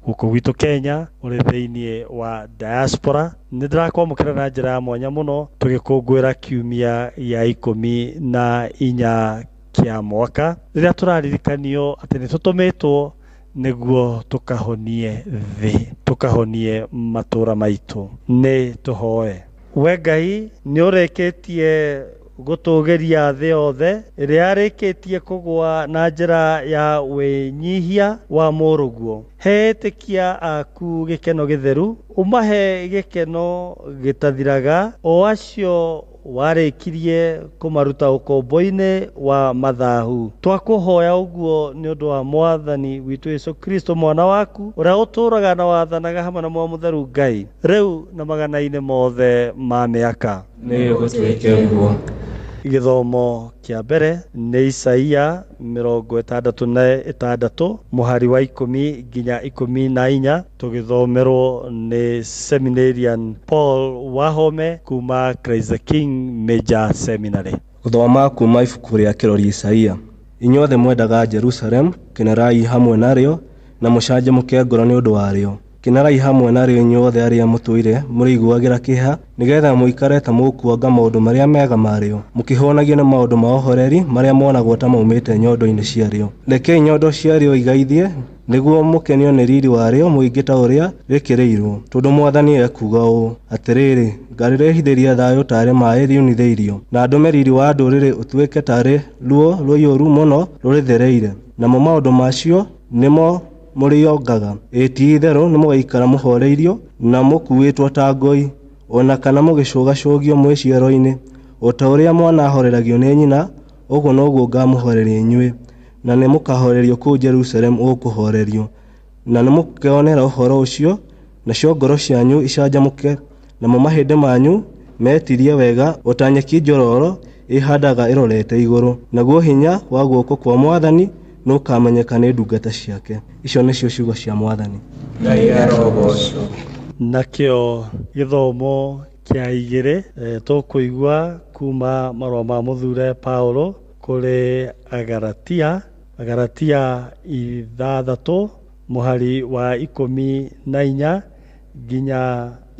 gũkũ gwitũ Kenya, ũrĩ thĩinĩ wa diaspora, nĩ ndĩrakwamũkĩra na njĩra ya mwanya mũno tũgĩkũngũĩra kiumia gĩa 14 kĩa mwaka, rĩrĩa tũraririkanio atĩ nĩ tũtũmĩtwo nĩguo tũkahonie thĩ, tũkahonie matũra maitũ. Nĩ tũhoe. We Ngai, nĩ ũrĩkĩtie gũtũgĩria thĩ yothe ĩrĩa yarĩkĩtie kũgũa na njĩra ya wĩnyihia wa mũrũguo. He etĩkia aku gĩkeno gĩtheru, ũmahe gĩkeno gĩtathiraga, o acio Warĩkirie kũmaruta ũkombo-inĩ wa mathahu. Twakũhoya ũguo nĩ ũndũ wa Mwathani witũ Yesu Kristo mwana waku, ũrĩa ũtũũraga na wathanaga hamwe na Muoyo Mũtheru Ngai, rĩu na magana-inĩ mothe ma mĩaka. Nĩ gũtuĩke guo. Gĩthomo kĩa mbere nĩ Isaia 66 mũhari wa 10 nginya 14, tũgĩthomerwo nĩ seminarian Paul Wahome kuma Christ the King Major Seminary. Gũthoma kuuma ibuku rĩa kĩrori Isaia. Inyuothe mwendaga Jerusalemu, kenerai hamwe narĩo, na mũcanjamũke ngoro nĩ ũndũ warĩo. Kenerai hamwe narĩo inyuothe arĩa mũtũire mũrĩiguagĩra kĩeha, nĩ getha mũikare ta mũkuonga maũndũ marĩa mega marĩo, mũkĩhũnagio nĩ maũndũ ma ũhoreri marĩa monagwo ta maumĩte nyondo-inĩ ciarĩo. Rekei nyondo ciarĩo igaithie, nĩguo mũkenio nĩ riri warĩo mũingĩ ta ũrĩa rĩkĩrĩirwo. Tondũ Mwathani ekuuga ũũ, Atĩrĩrĩ, ngarĩrehithĩria thayũ taarĩ maaĩ riunithĩirio, na ndũme riri wa ndũrĩrĩ ũtuĩke taarĩ ruo rũiyũru mũno rũrĩthereire, namo maũndũ macio nĩmo mũrĩongaga. Ĩĩ, ti-itherũ nĩmũgaikara mũhooreirio na mũkuuĩtwo ta ngoi, o na kana mũgĩcũgacũgio mwĩ ciero-inĩ. O ta ũrĩa mwana ahoreragio nĩ nyina, ũguo noguo ngamũhoreria inyuĩ, na nĩmũkahorerio kũu Jerusalemu ũkũhorerio. Na nĩmũkeonera ũhoro ũcio, nacio ngoro cianyu icanjamũke, namo mahĩndĩ manyu metiirie wega o ta nyeki njororo ĩĩhandaga ĩrorete igũrũ, naguo hinya wa guoko kwa Mwathani nĩũkamenyeka nĩ ndungata ciake. Icio nĩcio ciugo cia Mwathani. Ngai arogoocwo. Nakĩo gĩthomo kĩa igĩrĩ tũkũigua kuma marũa ma mũthure Paulo kũrĩ Agalatia, Agalatia 6 mũhari wa 14 nginya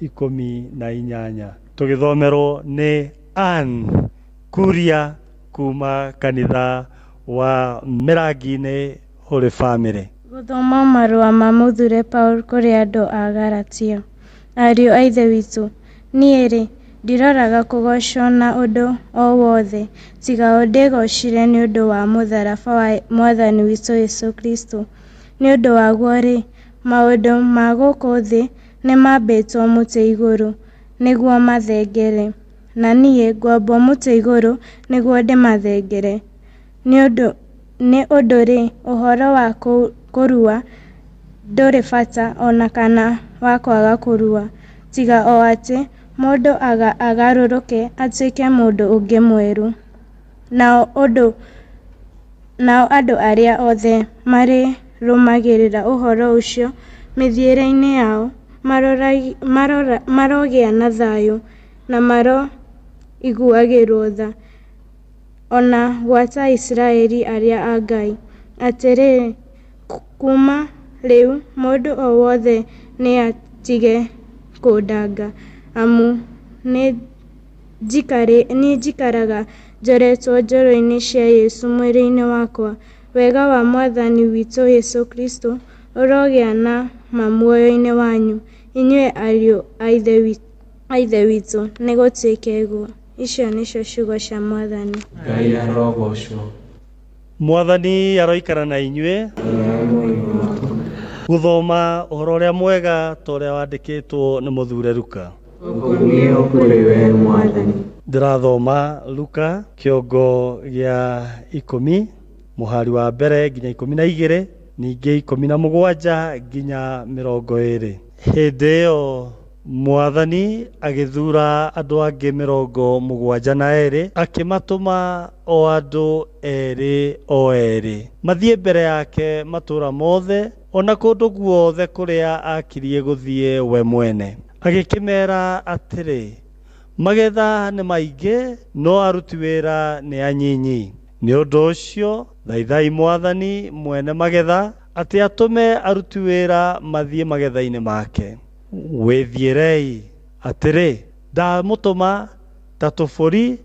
18, tũgĩthomerwo nĩ Ann Kuria kuma kanitha wa Mĩrangi-inĩ Holy Family. Gũthoma marũa ma mũthure Paul kũrĩ andũ a Galatia. Ariũ a Ithe witũ, niĩ-rĩ, ndiroraga kũgoocwo na ũndũ o wothe, tiga o ndĩgoocire nĩ ũndũ wa mũtharaba wa Mwathani witũ Jesũ Kristũ. Nĩ ũndũ waguo-rĩ, maũndũ ma gũkũ thĩ nĩmambĩtwo mũtĩ igũrũ nĩguo mathengere, na niĩ ngwambwo mũtĩ igũrũ nĩguo ndĩmathengere. Nĩ ũndũ-rĩ, ũhoro wa kũrua ndũrĩ bata o na kana wa kwaga kũrua, tiga o atĩ mũndũ agarũrũke atuĩke mũndũ ũngĩ mwerũ. Nao andũ arĩa othe marĩrũmagĩrĩra ũhoro ũcio mĩthiĩre-inĩ yao marogĩa na thayũ na maroiguagĩrwo tha, o na gwata Isiraeli arĩa a Ngai. Atĩrĩrĩ, kuuma rĩu mũndũ o wothe nĩatige kũndanga, amu nĩ njikaraga njoretwo njoro-inĩ cia Jesũ mwĩrĩ-inĩ wakwa. Wega wa Mwathani witũ Jesũ Kristũ ũrogĩa na ma muoyo-inĩ wanyu, inyuĩ ariũ a Ithe witũ, nĩgũtuĩke guo. Icio nĩcio ciugo cia Mwathani. Ngai arogoocwo. Mwathani aroikara na inyuĩ. Gũthoma ũhoro ũrĩa mwega ta ũrĩa wandĩkĩtwo nĩ mũthure Luka. Ũkumio kũrĩ we Mwathani. Ndĩrathoma Luka kĩongo gĩa 10 mũhari wa mbere nginya 12, ningĩ 17 nginya 20. Hĩndĩ ĩyo Mwathani agĩthuura andũ angĩ 72, akĩmatũma o andũ erĩ o erĩ mathiĩ mbere yake matũũra mothe o na kũndũ guothe kũrĩa akirie gũthiĩ we mwene. Agĩkĩmeera atĩrĩ, magetha nĩ maingĩ no aruti wĩra nĩ anyinyi. Nĩ ũndũ ũcio thaithai Mwathani mwene magetha atĩ atũme aruti wĩra mathiĩ magetha-inĩ make. Wĩthiĩrei atĩrĩ, ndamũtũma ta tũbũri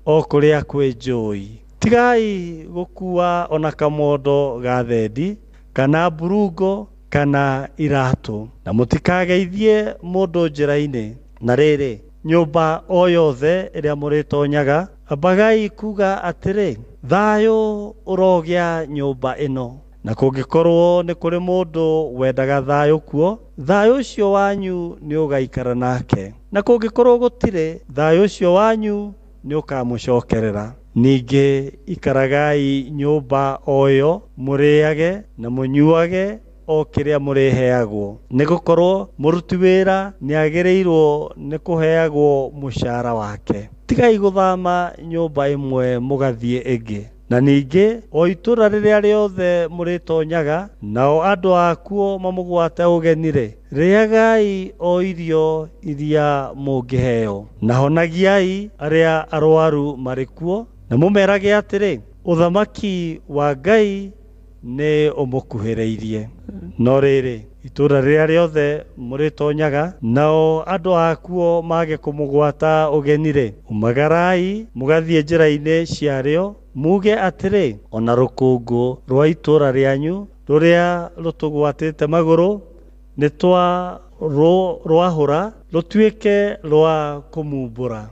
o kũrĩa kwĩ njũũi. Tigai gũkuua o na kamondo ga thendi kana mburungo kana iratũ, na mũtikageithie mũndũ njĩra-inĩ. Na rĩrĩ, nyũmba o yothe ĩrĩa mũrĩtonyaga, ambagai kuuga atĩrĩ, thayũ ũrogĩa nyũmba ĩno. Na kũngĩkorwo nĩ kũrĩ mũndũ wendaga thayũ kuo, thayũ ũcio wanyu nĩũgaikara nake. Na kũngĩkorwo gũtirĩ, thayũ ũcio wanyu nĩ ũkamũcokerera. Ningĩ ikaragai nyũmba o ĩyo, mũrĩage na mũnyuage o kĩrĩa mũrĩheagwo, nĩ gũkorwo mũruti wĩra nĩagĩrĩirwo nĩ kũheagwo mũcara wake. Tigai gũthama nyũmba ĩmwe mũgathiĩ ĩngĩ. Na ningĩ o itũũra rĩrĩa rĩothe mũrĩtonyaga, nao andũ akuo mamũgwate ũgeni-rĩ, rĩagai o irio iria mũngĩheo, na honagiai arĩa arwaru marĩ kuo, na mũmerage atĩrĩ, Ũthamaki wa Ngai nĩ ũmũkuhĩrĩirie. No rĩrĩ, itũũra rĩrĩa rĩothe mũrĩtonyaga, nao andũ akuo mage kũmũgwata ũgeni-rĩ, umagarai mũgathiĩ njĩra-inĩ ciarĩo, muuge atĩrĩ, O na rũkũngũ rwa itũũra rĩanyu rũrĩa rũtũgwatĩte magũrũ nĩ twarwahũra rũtuĩke rwa kũmumbũra.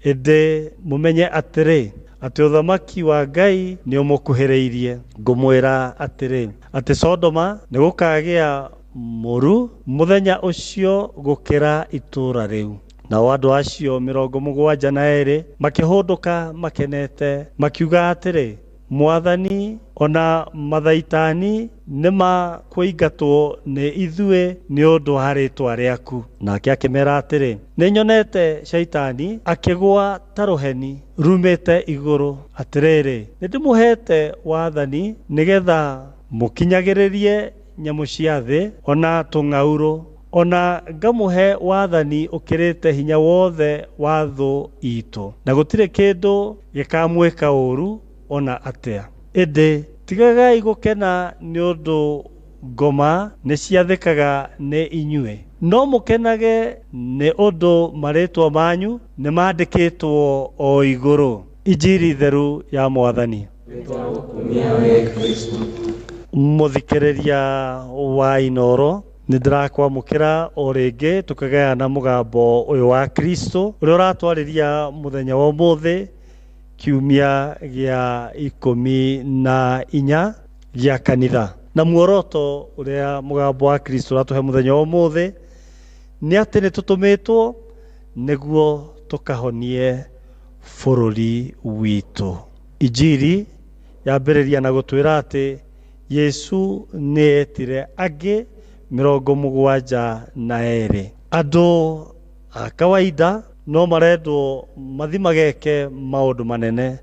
Ĩndĩ mũmenye atĩrĩ, atĩ ũthamaki wa Ngai nĩũmũkuhĩrĩirie. Ngũmwĩra atĩrĩ, atĩ Sodoma nĩgũkagĩa mũru mũthenya ũcio gũkĩra itũũra rĩu. Nao andũ acio 72 makĩhũndũka makenete, makiuga atĩrĩ, Mwathani, o na mathaitani nĩ makũingatwo nĩ ithuĩ nĩ ũndũ wa rĩĩtwa rĩaku. Nake akĩmera atĩrĩ, Nĩnyonete Shaitani akĩgũa ta rũheni ruumĩte igũrũ. Atĩrĩrĩ, nĩndĩmũheete wathani nĩ getha mũkinyagĩrĩrie nyamũ cia thĩ, o na tũng'aurũ, o na ngamũhe wathani ũkĩrĩte hinya wothe wa thũ iitũ, na gũtirĩ kĩndũ gĩkamwĩka ũũru o na atĩa. Ĩndĩ tigagai gũkena nĩ ũndũ ngoma nĩciathĩkaga nĩ inyuĩ, no mũkenage nĩ ũndũ marĩĩtwa manyu nĩmaandĩkĩtwo o igũrũ. Injiri theru ya Mwathani. Mũthikĩrĩria wa Inooro, nĩ ndĩrakwamũkĩra o rĩngĩ tũkĩgayana mũgambo ũyũ wa Kristo ũrĩa ũratwarĩria mũthenya wa ũmũthĩ, kiumia gĩa 14 gĩa kanitha. Na muoroto ũrĩa mũgambo wa Kristo ũratũhe mũthenya wa ũmũthĩ nĩ atĩ nĩ tũtũmĩtwo nĩguo tũkahonie bũrũri witũ. Injiri yambĩrĩria na gũtwĩra atĩ Yesu nĩ etire angĩ 72. Andũ a kawaida no marendwo mathi mageke maũndũ manene,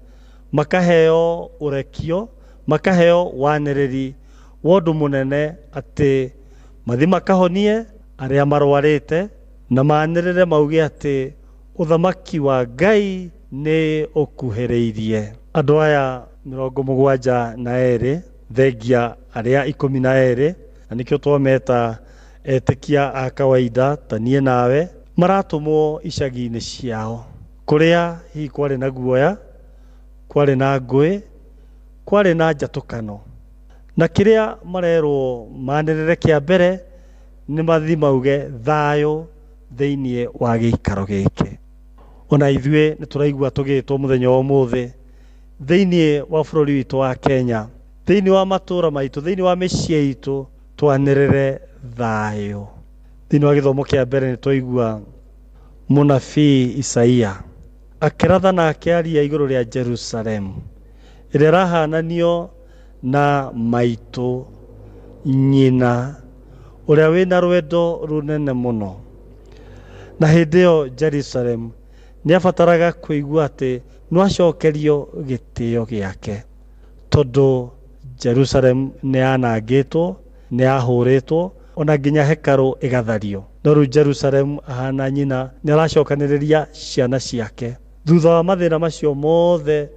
makaheo ũrekio, makaheo wanĩrĩri wa ũndũ mũnene atĩ mathi makahonie arĩa marwarĩte na manĩrĩre mauge atĩ ũthamaki wa Ngai nĩ ũkuhĩrĩirie. Andũ aya 72 thengia arĩa 12, na nĩkĩo twameta etĩkia a kawaida ta niĩ nawe, maratũmwo icagi-inĩ ciao kũrĩa hihi kwarĩ na guoya, kwarĩ na ngũĩ, kwarĩ na njatũkano. Na kĩrĩa marerwo manĩrĩre kĩa mbere nĩ mathi mauge thayũ thĩinĩ wa gĩikaro gĩkĩ. Ona ithuĩ nĩ tũraigua tũgĩtwo mũthenya wa ũmũthĩ thĩinĩ wa bũrũri witũ wa Kenya, thĩinĩ wa matũũra maitũ, thĩinĩ wa mĩciĩ itũ, twanĩrĩre thayũ. Thĩinĩ wa gĩthomo kĩa mbere nĩ twaigua mũnabii Isaia akĩratha na akĩaria igũrũ rĩa Jerusalemu ĩrĩa ĩrahananio na maitũ nyina ũrĩa wĩna rwendo rũnene mũno. Na hĩndĩ ĩyo Jerusalemu nĩabataraga kũigua atĩ no acokerio gĩtĩo gĩake, tondũ Jerusalemu nĩyanangĩtwo, nĩyahũrĩtwo, o na nginya hekarũ ĩgathario. No rĩu Jerusalemu ahana nyina, nĩaracokanĩrĩria ciana ciake. Thutha wa mathĩna macio mothe,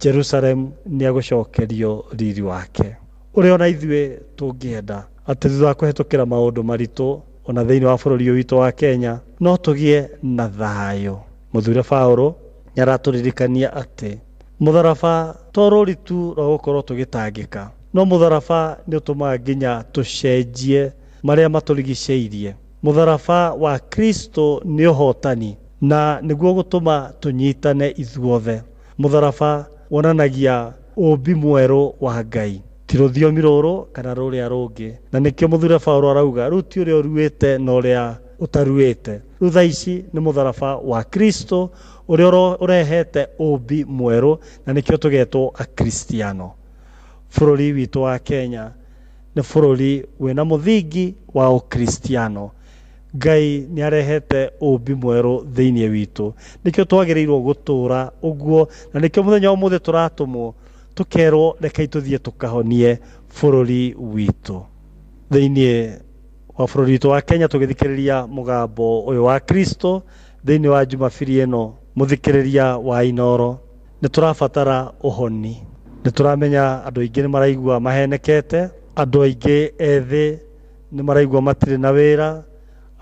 Jerusalemu nĩegũcokerio riri wake, ũrĩa o na ithuĩ tũngĩenda atĩ thutha wa kũhetũkĩra maũndũ maritũ o na thĩinĩ wa bũrũri ũyũ witũ wa Kenya, no tũgĩe na thayũ. Mũthure Paũlũ nĩaratũririkania atĩ mũtharaba to rũri tu rwa gũkorwo tũgĩtangĩka, no mũtharaba nĩ ũtũmaga nginya tũcenjie marĩa matũrigicĩirie. Mũtharaba wa Kristo nĩ ũhotani na nĩguo gũtũma tũnyitane ithuothe. Mũtharaba wonanagia ũũmbi mwerũ wa Ngai, ti rũthiomi rũrũ kana rũrĩa rũngĩ. Na nĩkĩo mũthure Paũlũ arauga, rĩu ti ũrĩa ũruĩte na ũrĩa ũtaruĩte. Rĩu thaa ici nĩ mũtharaba wa Kristo ũrĩa ũrehete ũmbi mwerũ, na nĩkĩo tũgetwo Akristiano. Bũrũri witũ wa Kenya nĩ bũrũri wĩna mũthingi wa ũkristiano. Ngai nĩ arehete ũmbi mwerũ thĩinĩ witũ, nĩkĩo twagĩrĩirwo gũtũra ũguo, na nĩkĩo mũthenya wa ũmũthĩ tũratũmwo tũkerwo rekei tũthiĩ tũkahonie bũrũri witũ. Thĩinĩ wa bũrũri witũ wa Kenya tũgĩthikĩrĩria mũgambo ũyũ wa Kristo thĩinĩ wa Jumabiri ĩno, mũthikĩrĩria wa Inooro, nĩ tũrabatara ũhoni. Nĩ tũramenya andũ aingĩ nĩ maraigua mahenekete, andũ aingĩ ethĩ nĩ maraigua matirĩ na wĩra,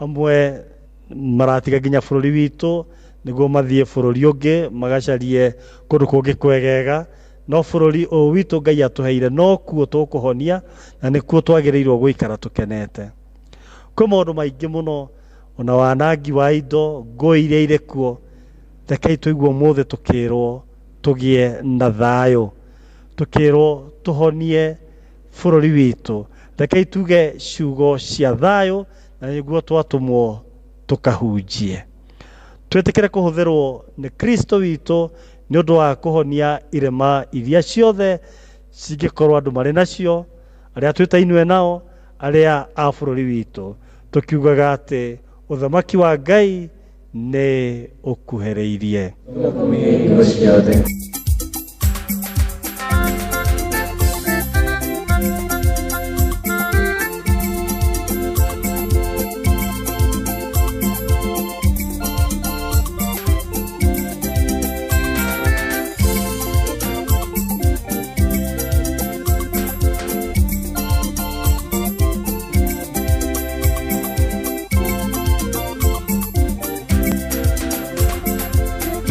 amwe maratiga nginya bũrũri witũ nĩguo mathiĩ bũrũri ũngĩ magacarie kũndũ kũngĩ kwegega, no bũrũri ũyũ witũ Ngai atũheire no kuo tũkũhonia na nĩkuo twagĩrĩirwo gũikara tũkenete. Kwĩ maũndũ maingĩ mũno, ona wanangi wa indo, ngũĩ iria irĩ kuo. Rekei tũigue ũmũthĩ tũkĩrwo tũgĩe na thayũ, tũkĩrwo tũhonie bũrũri witũ. Rekei tuge ciugo cia thayũ na nĩguo twatũmwo tũkahunjie. Twĩtĩkĩre kũhũthĩrwo nĩ Kristo witũ nĩ ũndũ wa kũhonia irema iria ciothe cingĩkorwo andũ marĩ nacio, arĩa twĩtainwe nao, arĩa a bũrũri witũ, tũkiugaga atĩ ũthamaki wa Ngai nĩ ũkuhĩrĩirie. Hingo ciothe.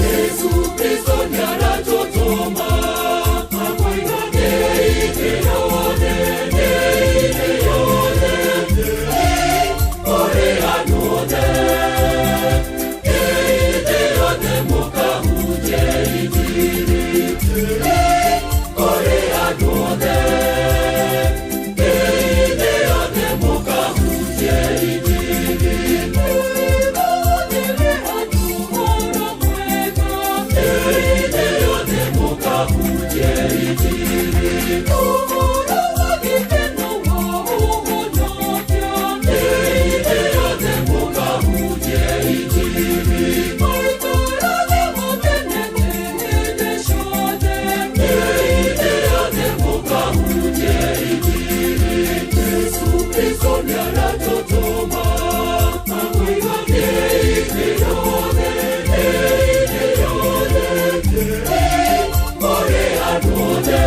Yesu Kristo nĩaratũtũma, akoiga thĩ yothe, thĩ yothe, kũrĩ andũ othe, thĩ yothe mũkahunjie injiri, kũrĩ andũ othe, thĩ yothe mũkahunjie injiri. Kũrĩ andũ othe.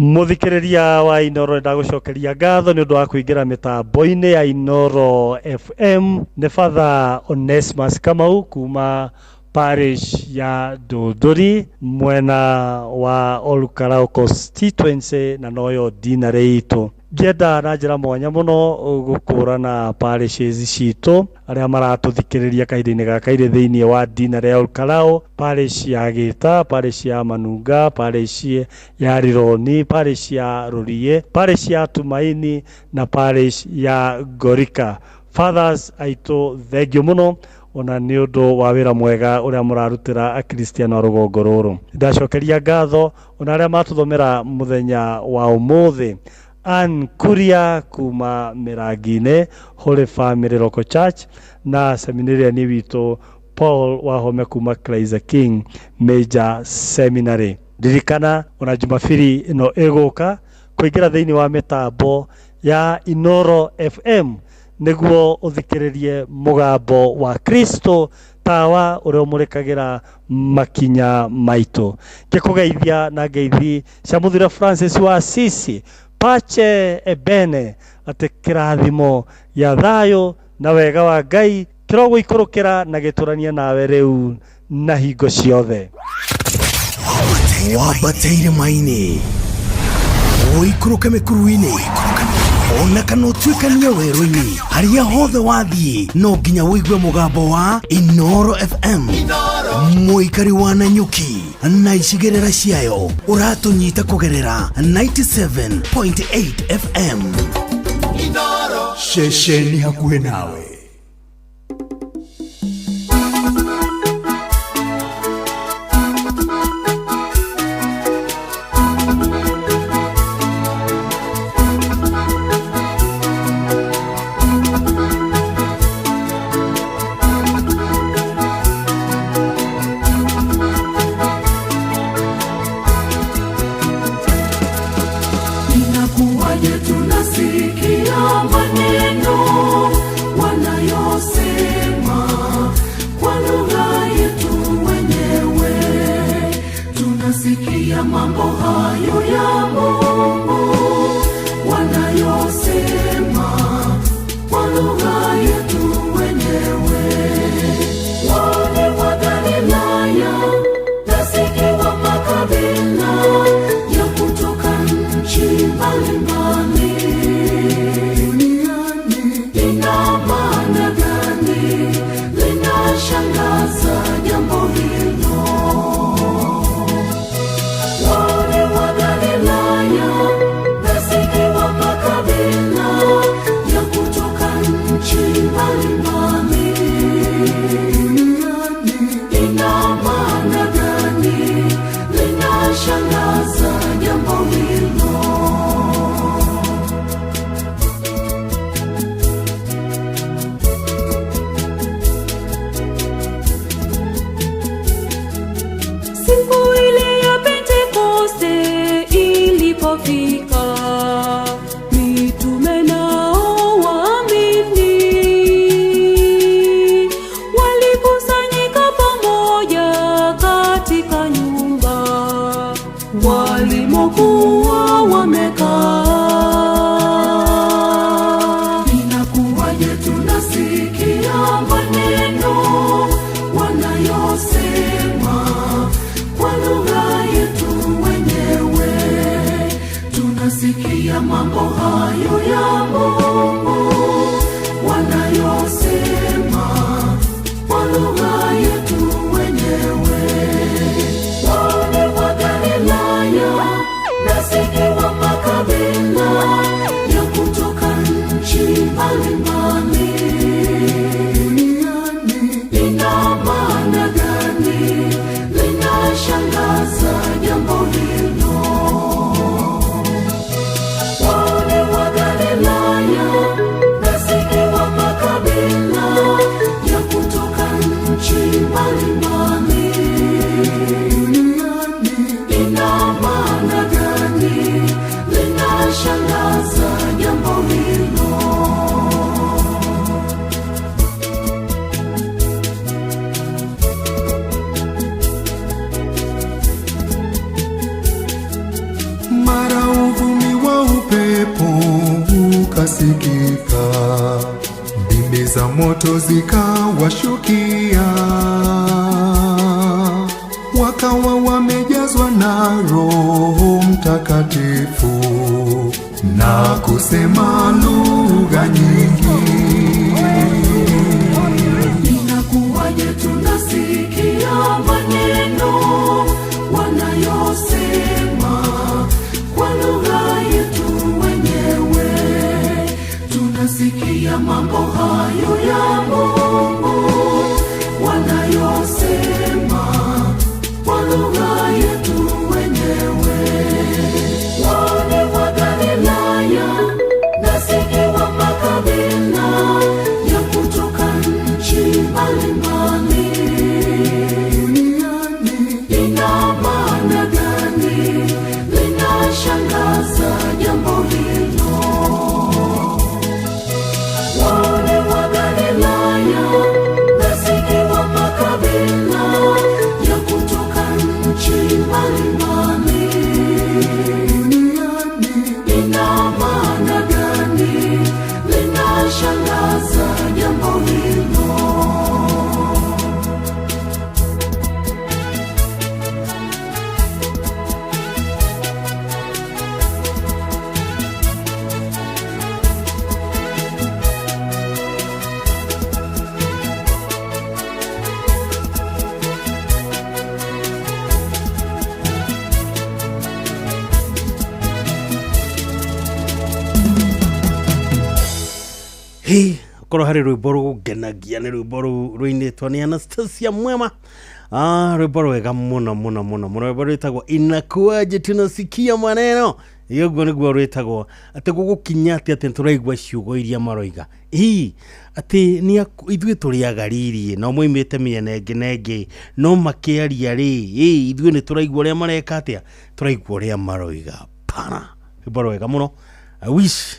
Muthikiriria wa Inoro, ndagũcokeria ngatho nĩ ũndũ wa kũingĩra mĩtambo-inĩ ya Inoro FM. Nĩ Father Onesmus Kamau kuma parish ya Ndũndũri, mwena wa Olkalou constituency, na noyo dinarĩ itũ. Ngĩenda na njĩra mwanya mũno gũkũrana parishes citũ arĩa maratũthikĩrĩria kahinda-inĩ gaka irĩ thĩinĩ wa dinarĩ ya Olkalou: parish ya Gĩta, parish ya Manunga, parish ya Rironi, parish ya Rũriĩ, parish ya Tumaini na parish ya Ngorika. Fathers aitũ, thengio mũno ona nĩ ũndũ wa wĩra mwega ũrĩa mũrarutĩra akristiano a rũgongo rũrũ. Ndacokeria ngatho ona arĩa matũthomera mũthenya wa ũmũthĩ, Ann Kuria kuma Mĩrangi-inĩ, Holy Family Local Church, na seminarian witũ Paul Wahome kuma Christ the King Major Seminary. Ririkana ona Jumabiri ĩno ĩgũka kũingĩra thĩinĩ wa mĩtambo ya Inoro FM nĩguo ũthikĩrĩrie mũgambo wa Kristo, tawa ũrĩa ũmũrĩkagĩra makinya maitũ. Ngĩkũgeithia na ngeithi cia mũthura Francis wa Assisi, pace e bene, atĩ kĩrathimo gĩa thayũ na wega wa Ngai kĩrogũikũrũkĩra na gĩtũrania nawe rĩu na hingo ciothe. Wambate irĩma-inĩ, ũikũrũke mĩkuru-inĩ, ona kana ũtuĩkanie werũ-inĩ, harĩa hothe wathiĩ no nginya ũigue mũgambo wa Inoro FM. Mũikari wa Nanyuki na icigĩrĩra ciayo, ũratũnyita kũgerera 97.8 FM, ceceni hakuhĩ nawe. Inakuwaje tunasikia maneno wanayosema kwa lugha yetu wenyewe? Tunasikia mambo hayo ya Mungu wanayosema kwa lugha yetu wenyewe. Wale wa Galilaya nasikiwa makabila ya kutoka nchi mbalimbali. Ina maana gani? Linashangaza jambo hilo. Wale wa Galilaya nasikiwa makabila ya kutoka nchi mbalimbali. Ina maana gani? Linashangaza jambo hilo. Siku ile ya Pentekoste ilipofika, mitume nao waamini walikusanyika pamoja katika nyumba walimokuwa wamekaa. Inakuwaje tunasikia maneno wanayosema kwa lugha yetu wenyewe? Tunasikia mambo hayo ya Mungu wanayosema kwa lugha yetu wenyewe. Wale wa Galilaya nasikiwa makabila ya kutoka nchi mbalimbali. Ina maana gani? Linashangaza jambo hilo. Wale wa Galilaya nasikiwa makabila ya kutoka nchi mbalimbali. Ina maana gani? Linashangaza jambo hilo. zikagawanyika, ndimi za moto zikawashukia, wakawa wamejazwa na Roho Mtakatifu na kusema lugha nyingi. Inakuwaje tunasikia maneno wanayosema kwa lugha yetu wenyewe? Tunasikia mambo hayo ya Mungu wanayosema kwa lugha yetu wenyewe. Wao ni wa Galilaya, nasi ni wa makabila ya kutoka nchi mbalimbali. Ina maana gani? Linashangaza jambo hilo. Wao ni wa Galilaya, nasi ni wa makabila ya kutoka nchi mbalimbali. Ina maana gani? Linashangaza jambo hilo. Hi korwo harĩ rwĩmbo rũngenagia nĩ rwĩmbo rũu rũinĩtwo nĩ Anastasia Mwema. Rwĩmbo rwega mũno mũno mũno mũno, rwĩmbo rwĩtagwo Inakuwaje tunasikia maneno. Ĩ, ũguo nĩguo rwĩtagwo, atĩ gũgũkinya atĩ atĩ tũraigua ciugo iria maroiga. Ĩ, atĩ nĩ ithuĩ tũrĩ agariri no moimĩte mĩena ĩngĩ na ĩngĩ, no makĩaria rĩ, ĩ, ithuĩ nĩ tũraigua ũrĩa mareka atĩa, tũraigua ũrĩa maroiga. Pana rwĩmbo rwega mũno. I wish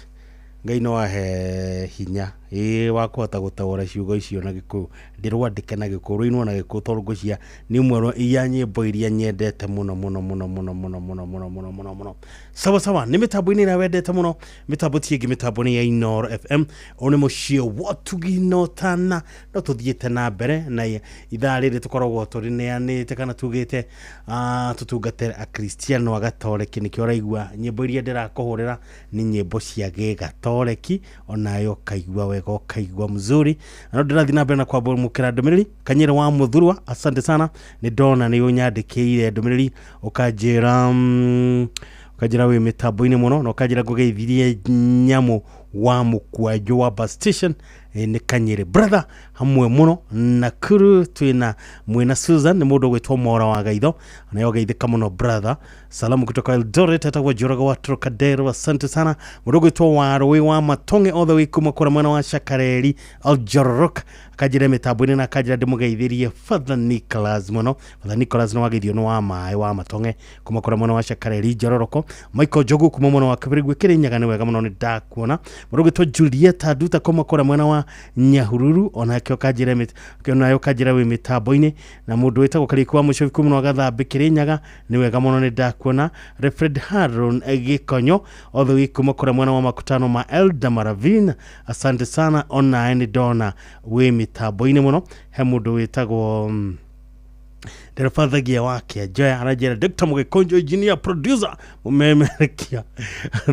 Ngai no ahe hinya, ĩ, wa kũhota gũtaũra ciugo icio na Gĩkũyũ, ndĩrwandĩke na Gĩkũyũ, rũinwo na Gĩkũyũ, tondũ ngwĩciria nĩ ĩmwe ya nyĩmbo iria nyendete mũno mũno mũno mũno mũno mũno mũno mũno mũno mũno. Sawa sawa, nĩ mĩtambo-inĩ ĩrĩa wendete mũno, mĩtambo ti ĩngĩ, mĩtambo nĩ ya Inooro FM. Ũyũ nĩ mũciĩ wa ũtugi na ũtana. No tũthiĩte na mbere na ithaa rĩrĩ tũkoragwo tũrĩneanĩte kana tugĩte tũtungate Akristiano a Gatoreki. Nĩkĩo ũraigua nyĩmbo iria ndĩrakũhũrĩra nĩ nyĩmbo cia gĩgatoreki, onawe ũkaigua wega, ũkaigua mzuri. Na no ndĩrathiĩ na mbere na kwamũkĩra ndũmĩrĩri. Kanyĩrĩ wa Mũthurwa, asante sana, nĩ ndona nĩ ũnyandĩkĩire ndũmĩrĩri, ũkanjĩra ũkanjĩra wĩ mĩtambo-inĩ mũno, na ũkanjĩra ngũgeithirie nyamũ wa mũkwanjũ wa bus station. Nĩ Kanyĩrĩ brother hamwe mũno. Nakuru twĩna mwĩna Susan, nĩ mũndũ ũgwĩtwo Mora wa Gaitho, nayo geithĩka mũno brother. Salamu kutoka Eldoret, etagwo Njoroge wa Trocadero, asante sana. Mũndũ ũgwĩtwo Warũĩ wa Matonge all the way kuma kũrĩa mwena wa Shakareri Aljorok, akanjĩra mĩtambo-inĩ na akanjĩra ndĩmũgeithĩrie Father Nicholas mũno. Father Nicholas nĩ wageithio nĩ wa maĩ wa Matonge kuma kũrĩa mwena wa Shakareri Njororoko. Michael Njogu kuma mwena wa Kĩbĩrĩgwe Kĩrĩnyaga, nĩ wega mũno, nĩ ndakuona. Mũndũ ũgwĩtwo Julieta Nduta kuma kũrĩa mwena wa Nyahururu, onake ũkanjĩra onawe ũkanjĩra wĩ mĩtambo-inĩ. Na mũndũ wĩtagwo Kariũki wa Mũcobi kuma mwena wa Gathambĩ Kĩrĩnyaga, nĩ wega mũno, nĩ ndakuona. Refred Haron Gĩkonyo all the way kuma kũrĩa mwena wa makutano ma Elda Maravin, asante sana, onawe nĩ ndona wĩ mĩtambo-inĩ mũno. He mũndũ wĩtagwo nderebathagia wake Joya aranjĩra Dr. Mũgĩkũnjũ engineer producer mũmemerekia,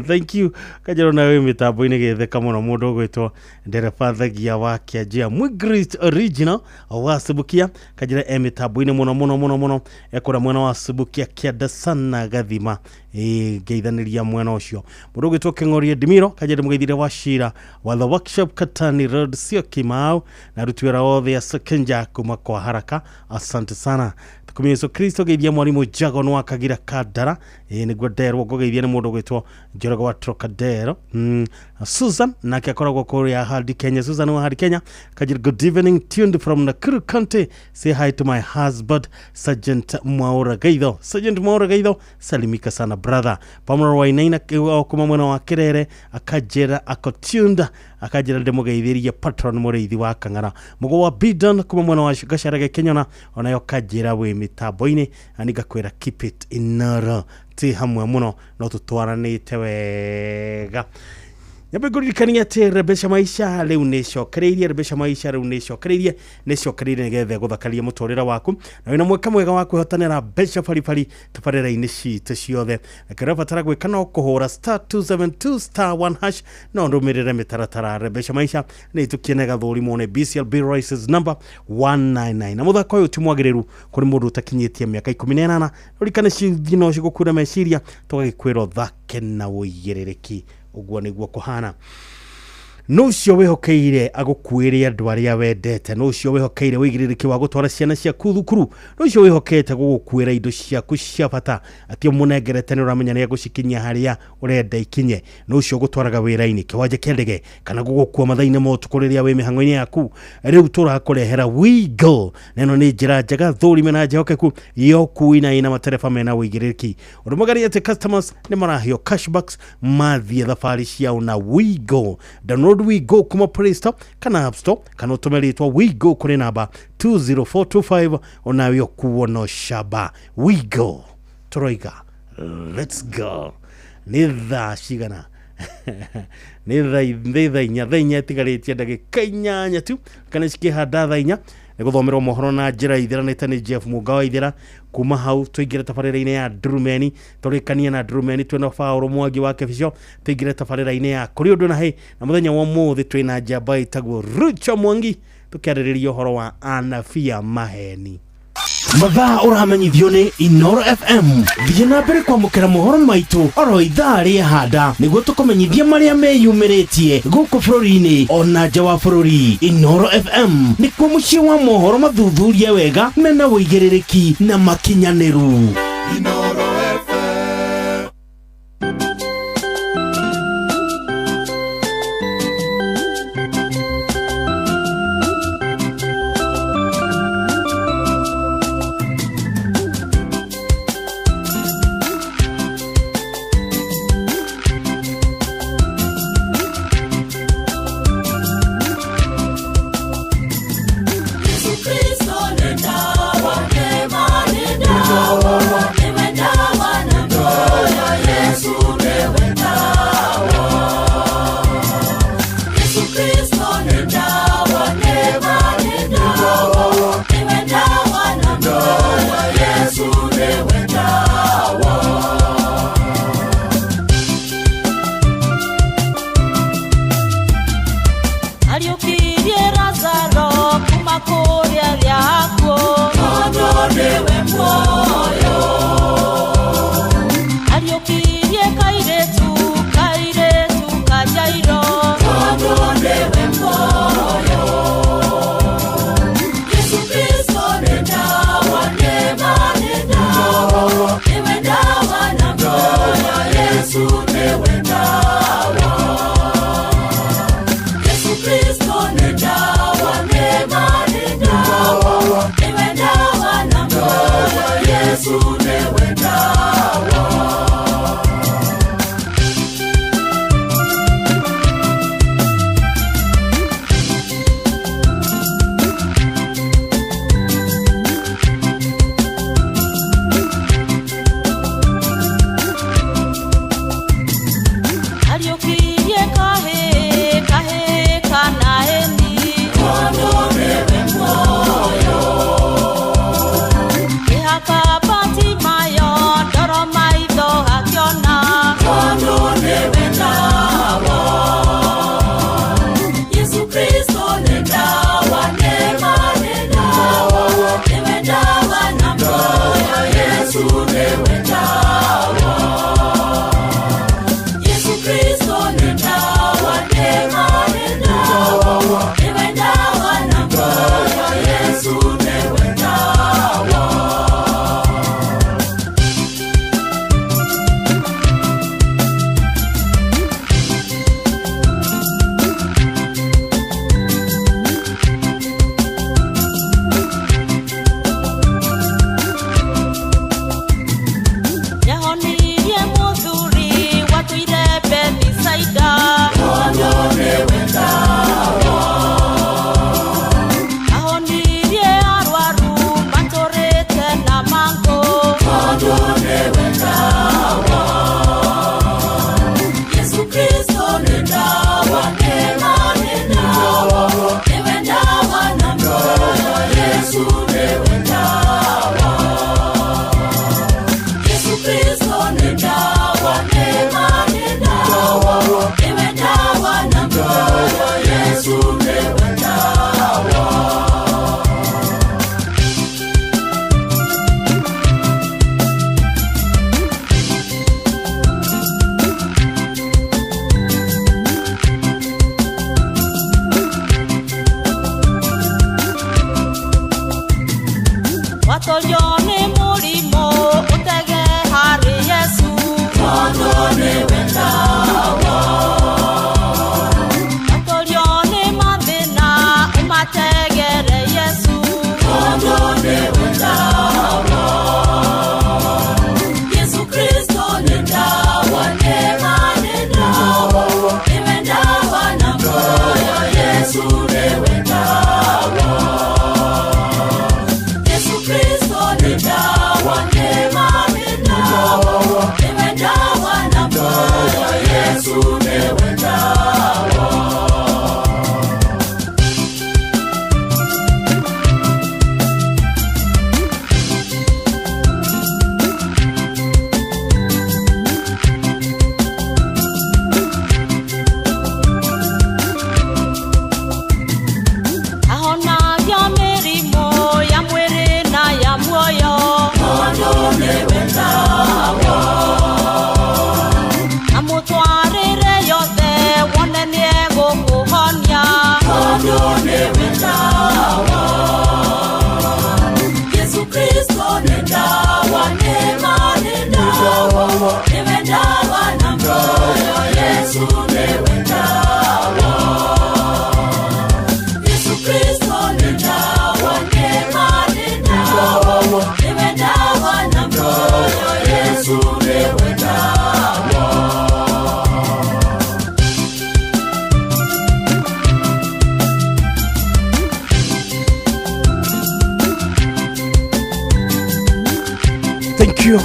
thank you, kanjĩra na wĩ mĩtambo-inĩ gĩtheka mũno. Mũndũ ũgwĩtwo nderebathagia wake Joya Mwingrist original wa Subukia, kanjĩra e mĩtambo-inĩ mũno mũno mũno mũno, ekũrĩa mwena wa Subukia kĩanda sana Gathima, ĩ, ngeithanĩria mwena ũcio. Mũndũ ũgwĩtwo Kĩng'orie Ndimiro, kanjĩra mũgeithire wa Shira wa The Workshop Katani Road sio Kimau, na aruti wĩra othe a Sekenja kuma kwa haraka, asante sana. Tukumia Yesu Kristo, geithia mwarimu Jago wa Kagira Kandara, ĩ, nĩguo nderwo ngũgeithia nĩ mũndũ ũgwĩtwo Njoroge wa Trocadero. Susan nake akoragwo kũrĩa Hadi Kenya. Susan wa Hadi Kenya kanjĩra good evening, tuned from Nakuru County, say hi to my husband Sergeant Mwaura Gaitho. Sergeant Mwaura Gaitho, salimika sana brother. Pamela Wainaina kuma mwena wa Kirere akanjĩra ako tuned, akanjĩra ndĩmũgeithĩrie patron mũrĩithi wa Kang'ara. Mũgo wa Bidon kuma mwena wa Gacarage Kenyona, onayo kanjĩra wĩ mĩtambo-inĩ, na nĩngakwĩra keep it Inoro, twĩ hamwe mũno, no tũtwaranĩte wega. Nyambe ngũririkanie atĩ Rembesha Maisha rĩu nĩ ĩcokereirie, Rembesha Maisha rĩu nĩ ĩcokereirie, nĩ ĩcokereirie nĩgetha ĩgũthakarie mũtũrĩre waku, na wĩna mweke mwega wa kwĩhotanĩra mbeca baribari tabarĩra-inĩ citũ ciothe. Na kĩrĩa ũrabatara gwĩka no kũhũra star 272 star 1 hash na ũrũmĩrĩre mĩtaratara. Rembesha Maisha nĩ ĩtũkie na ĩgathũrimwo nĩ BCLB Rices number 199. Na mũthako ũyũ ti mwagĩrĩru kũrĩ mũndũ ũtakinyĩtie mĩaka 18. Ũririkane cithi no cigũkuĩre meciria, tũgagĩkwĩra ũthake na ũigĩrĩrĩki. Ũguo nĩguo kũhana. Nũ ũcio wĩhokeire agũkuĩre andũ arĩa wendete? Nũ ũcio wĩhokeire ũigĩrĩrĩki wa gũtwara ciana ciaku thukuru? Nũ ũcio wĩhokete gũgũkuĩra indo ciaku cia bata atĩ ũmũnengerete nĩ ũramenya nĩ egũcikinyia harĩa ũrenda ikinye? Nũ ũcio ũgũtwaraga wĩra-inĩ, kĩwanja kĩa ndege, kana gũgũkua mathaa-inĩ ma ũtukũ rĩrĩa wĩ mĩhang'o-inĩ yaku? Rĩu tũrakũrehera WeGo, na ĩno nĩ njĩra njega thũrime na njĩhokeku ya ũkui na ĩna matereba mena ũigĩrĩrĩki. Ũndũ mwega nĩ atĩ customers nĩ maraheo cashbacks mathiĩ thabarĩ ciao na WeGo. Download WeGo kuma Play Store kana App Store, kana ũtũme rĩtwa WeGo kũrĩ namba 20425 onawe ũkuo no camba. WeGo tũroiga let's go. Nĩ thaa cigana? Nĩ thaa 4, thaa 4 ĩtigarĩtie ndagĩka 8 tu, kana cikĩhanda thaa 4 nĩ gũthomerwo mohoro na njĩra ithiranĩte nĩ Jeff Mũnga wa Ithira. Kuma hau tũingĩre tabarĩra-inĩ ya Ndurumeni, tũrĩkanie na Ndurumeni twĩna Paũlũ Mwangi wa Kĩbico, tũingĩre tabarĩra-inĩ ya Kũrĩ Ũndũ na Hĩ, na mũthenya wa ũmũthĩ twĩna njamba ĩtagwo Rucho Mwangi tũkĩarĩrĩria ũhoro wa anabii a maheni. Mathaa ũramenyithio nĩ Inoro FM. Thiĩ na mbere kwamũkĩra mohoro maitũ oro ithaa rĩa handa nĩguo tũkũmenyithie marĩa meyumĩrĩtie gũkũ bũrũri-inĩ ona nja wa bũrũri. Inoro FM nĩkuo mũciĩ wa mohoro mathuthurie wega mena ũigĩrĩrĩki na makinyanĩru. Inoro FM. Yesu Kristo ni dawa, neema ni dawa, niwe dawa na moyo, Yesu niwe dawa. Yesu Kristo ni dawa, neema ni dawa, niwe dawa na moyo, Yesu niwe dawa. Ariũkirie Lazaro kuma kũrĩa arĩa akuũ, tondũ nĩwe muoyo. Ariũkirie kairĩtu, kairĩtu ka Jairũ, tondũ nĩwe muoyo. Yesu Kristo nĩ dawa, neema nĩ dawa, nĩwe dawa na muoyo, Yesu nĩwe dawa. Yesu Kristo nĩ dawa, neema nĩ dawa, nĩwe dawa na muoyo, Yesu nĩwe dawa. Ariũkirie kahĩĩ, kahĩĩ ka Naĩni, tondũ nĩwe muoyo. Kĩhaka Bartimayo Yesu nĩwe ndawa. Yesu Kristo nĩ ndawa, nĩma nĩ ndawa, nĩwe ndawa na muoyo, Yesu nĩwe ndawa. Ahonagia mĩrimũ ya mwĩrĩ na ya muoyo. Tondũ nĩwe ndawa. Na mũtwarĩre yothe wone nĩegũkũhonia. Tondũ nĩwe ndawa. Yesu Kristo nĩ ndawa, nĩma nĩ ndawa, nĩwe ndawa na muoyo, Yesu nĩwe ndawa. Yesu Kristo nĩ ndawa, nĩma nĩ ndawa, nĩwe ndawa na muoyo, Yesu nĩwe ndawa. Thank you.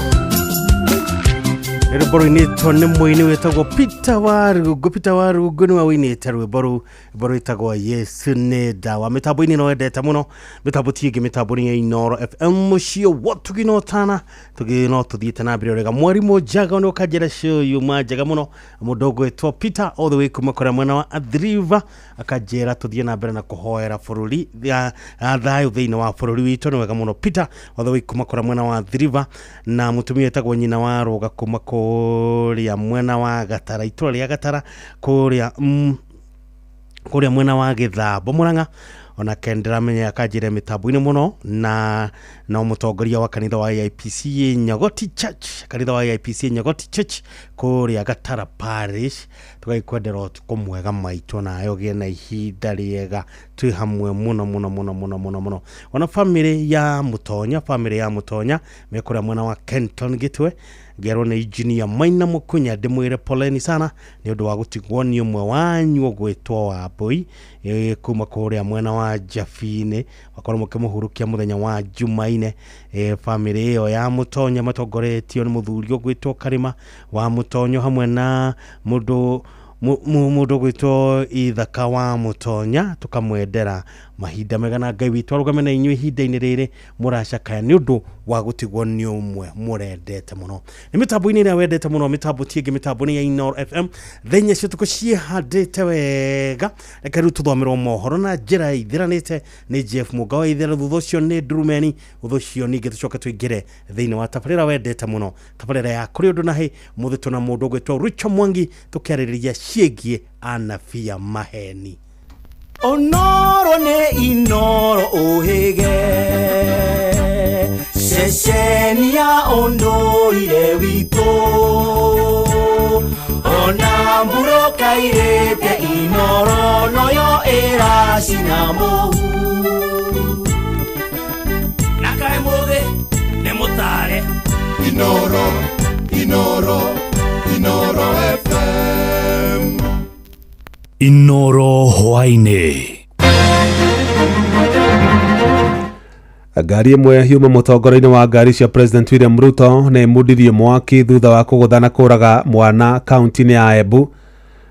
Nĩ rwĩmbo rũinĩtwo nĩ mũini wĩtagwo Peter Warungu. Peter Warungu nĩwe ũinĩte rwĩmbo rũu, rwĩmbo rwĩtagwo Yesu nĩ ndawa. Mĩtambo-inĩ no wendete mũno, mĩtambo ti ĩngĩ, mĩtambo nĩ ya Inooro FM, mũciĩ wa Ũtugi na Ũtana. Tũgĩ no tũthiĩte na mbere wega. Mwarimũ Njaga nĩ ũkanjĩra show yuma njega mũno, mũndũ ũgwĩtwo Peter all the way kuma kũrĩa mwena wa Athi River, akanjĩra tũthiĩ na mbere na kũhoera bũrũri thayũ thĩinĩ wa bũrũri witũ. Nĩ wega mũno Peter all the way kuma kũrĩa mwena wa Athi River, na mũtumia wĩtagwo nyina wa Rũga kuma kũrĩa mwena wa Gatara, itũra rĩa Gatara kũrĩa kũrĩa mwena wa Gĩthambo Mũrang'a, onake ndĩramenya akanjĩra mĩtambo-inĩ mũno, na no mũtongoria wa kanitha wa AIPC Nyagoti Church, kanitha wa AIPC Nyagoti Church kũrĩa Gatara Parish. Tũgagĩkwendera ũtukũ mwega maitũ, nawe ũgĩe na ihinda rĩega, twĩ hamwe mũno mũno mũno mũno mũno mũno. Ona bamĩrĩ ya Mũtonya, bamĩrĩ ya Mũtonya me kũrĩa mwena wa Kenton Gĩtwe, ngerwo nĩ engineer Maina Mũkunya, ndĩmwĩre poleni sana nĩ ũndũ wa gũtigwo nĩ ũmwe wanyu ũgwĩtwo Wambũi kuma kũrĩa mwena wa Jabinĩ, wakorwo mũkĩmũhurukia mũthenya wa Jumaine. Bamĩrĩ ĩyo ya Mũtonya matongoretio nĩ mũthuri ũgwĩtwo Karĩma wa Mũtonyo hamwe na mũndũ ũgwĩtwo Ithaka wa Mũtonya, tũkamwendera mahinda mega na Ngai witũ arũgame na inyuĩ ihinda-inĩ rĩrĩ mũracakaya nĩ ũndũ wa gũtigwo nĩ ũmwe mũrendete mũno. Nĩ mĩtambo-inĩ ĩrĩa wendete mũno, mĩtambo ti ĩngĩ, mĩtambo nĩ ya Inooro FM. Thenya cia ũtukũ ciĩhandĩte wega, reke rĩu tũthomerwo mohoro na njĩra ĩthiranĩte nĩ Jeff Mũga wa Ithera, thutha ũcio nĩ Ndurumeni, thutha ũcio ningĩ tũcoke tũingĩre thĩinĩ wa tabarĩra wendete mũno, tabarĩra ya kũrĩ ũndũ na hĩ. Mũthĩ tũna mũndũ ũgwĩtwo Richo Mwangi tũkĩarĩrĩria ciĩgiĩ anabii a maheni. Onoro nĩ Inooro ũhĩge, ceceni ya ũndũire witũ, ona mburũka irĩte Inooro noyo ĩracina mũhu. Na kaĩ mũthĩ nĩ mũtare. Inooro, Inooro, Inooro FM. Inooro hwaĩ-inĩ. Ngari ĩmwe yuma mũtongoria-inĩ wa ngari cia President William Ruto nĩ ĩmundirie mwaki thutha wa kũgũtha na kũraga mwana kaunti-inĩ ya Embu.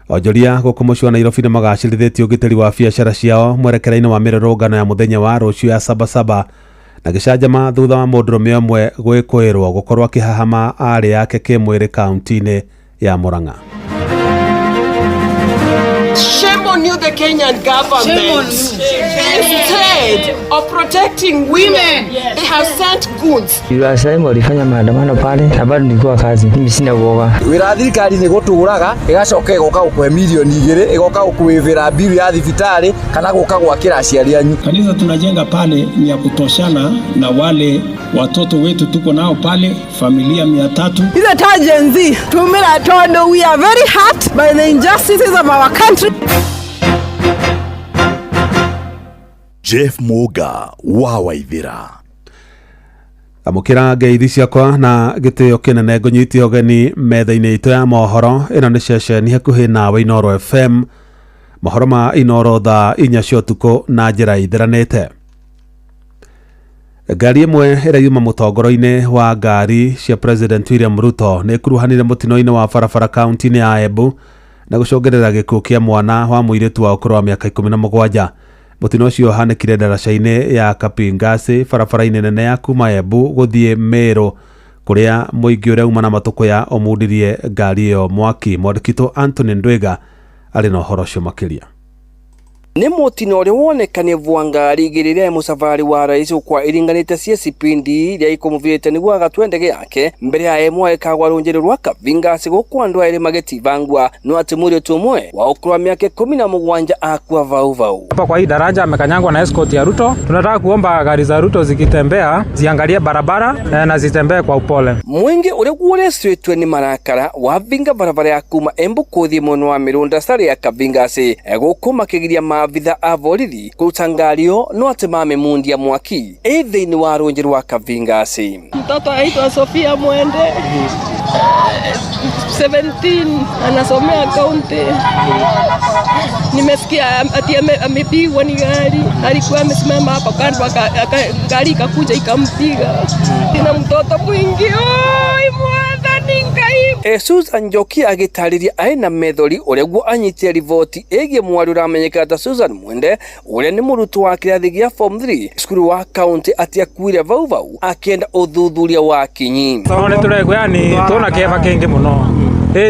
Onjoria gũkũ mũciĩ wa Nairobi nĩ magacĩrithĩtie ũgitĩri wa biacara ciao mwerekera-inĩ wa mĩrũrũngano ya mũthenya wa rũciũ ya Sabasaba na gĩcanjama thutha wa mũndũrũme ũmwe gwĩkũĩrwo gũkorwo akĩhahama aarĩ yake kĩmwĩrĩ kaunti-inĩ ya Murang'a. Shame on you, the Kenyan government. Instead of protecting women, they have sent goons. Last walifanya maandamano pale na bado nilikuwa kazi. Mimi sina uoga. Wĩra thirikari nĩ gũtũraga ĩgacoka ĩgoka gũkũhe milioni 2, ĩgoka gũkũĩvĩra mbiru ya thibitarĩ kana gũka gwakĩra aciari anyu. Kanisa tunajenga pale ni ya kutoshana na wale watoto wetu tuko nao pale, familia 300. Ithe ta Gen Z tumira tondu we are very hurt by the injustices of our country. Jeff Muga wa Waithira. Amũkĩra ngeithi ciakwa na gĩtĩo kĩnene, ngũnyite ũgeni metha-inĩ itũ ya mohoro. Ĩno nĩ ceceni hakuhĩ nawe Inooro FM. Mohoro ma Inoro thaa 4 cia ũtukũ na njĩra ĩtheranĩte. Ngari ĩmwe ĩrĩa yuma mũtongoro-inĩ wa ngari cia President William Ruto nĩ ĩkuruhanire mũtino-inĩ wa barabara kaunti-inĩ ya Embu na gũcũngĩrĩra gĩkuũ kĩa mwana wa mũirĩtu wa ũkũrũ wa mĩaka 17. Mũtino ũcio ũhanĩkire ndaraca-inĩ ya Kapingasi barabara-inĩ nene ya kuma Embu gũthiĩ Meru kũrĩa mũingĩ ũrĩa uma na matũkũya ũmundirie ngari ĩyo mwaki. Mwandĩki witũ Anthony Ndwiga arĩ na ũhoro ũcio makĩria. Nĩ mũtino ũrĩa wonekanie vwa ngari igĩrĩ rĩa mũcabarĩ wa rais kwa iringanĩte cia cipindi iria ikumuvĩte nĩguo agatue ndege yake mbere ya ĩmwe ĩkagwa rũnjĩrĩ rwa Kavinga gũkũ andũ erĩ magĩtibangwa no atĩ mũirĩtu ũmwe wa ũkũrũ wa mĩaka 17 akua vau vau. Hapa kwa hii daraja amekanyangwa na escort ya Ruto. Tunataka kuomba gari za Ruto zikitembea ziangalie barabara na zitembee kwa upole. Mwingi ũrĩa guorecwĩtwe nĩ marakara wavinga barabara ya kuma Embu kũthiĩ mwena wa Mĩrũnda Sare ya Kavingasi gũkũ makĩgiria maabitha a borithi kũruta ngari ĩyo no atĩ mamĩmundia mwaki ĩ thĩinĩ wa rũnjĩ rwa Kavingasi. Mtoto aitwa Sofia Mwende 17 anasomea kaunti. Nimesikia ati amepigwa ni gari, alikuwa amesimama hapa kando, gari ikakuja ikampiga. Sina mtoto mwingi. Oi mwathani Ngai. Susan Njoki agĩtarĩria arĩ na methori ũrĩa guo anyitire riboti ĩgiĩ mwarĩ ũramenyekana ta Susan Mwende ũrĩa nĩ mũrutwo wa kĩrathi gĩa form 3 cukuru wa kaunti atĩ akuire vau vau akĩenda ũthuthuria wa kinyi. No nĩ tũraigua yani tũna kĩeva kĩingĩ mũno.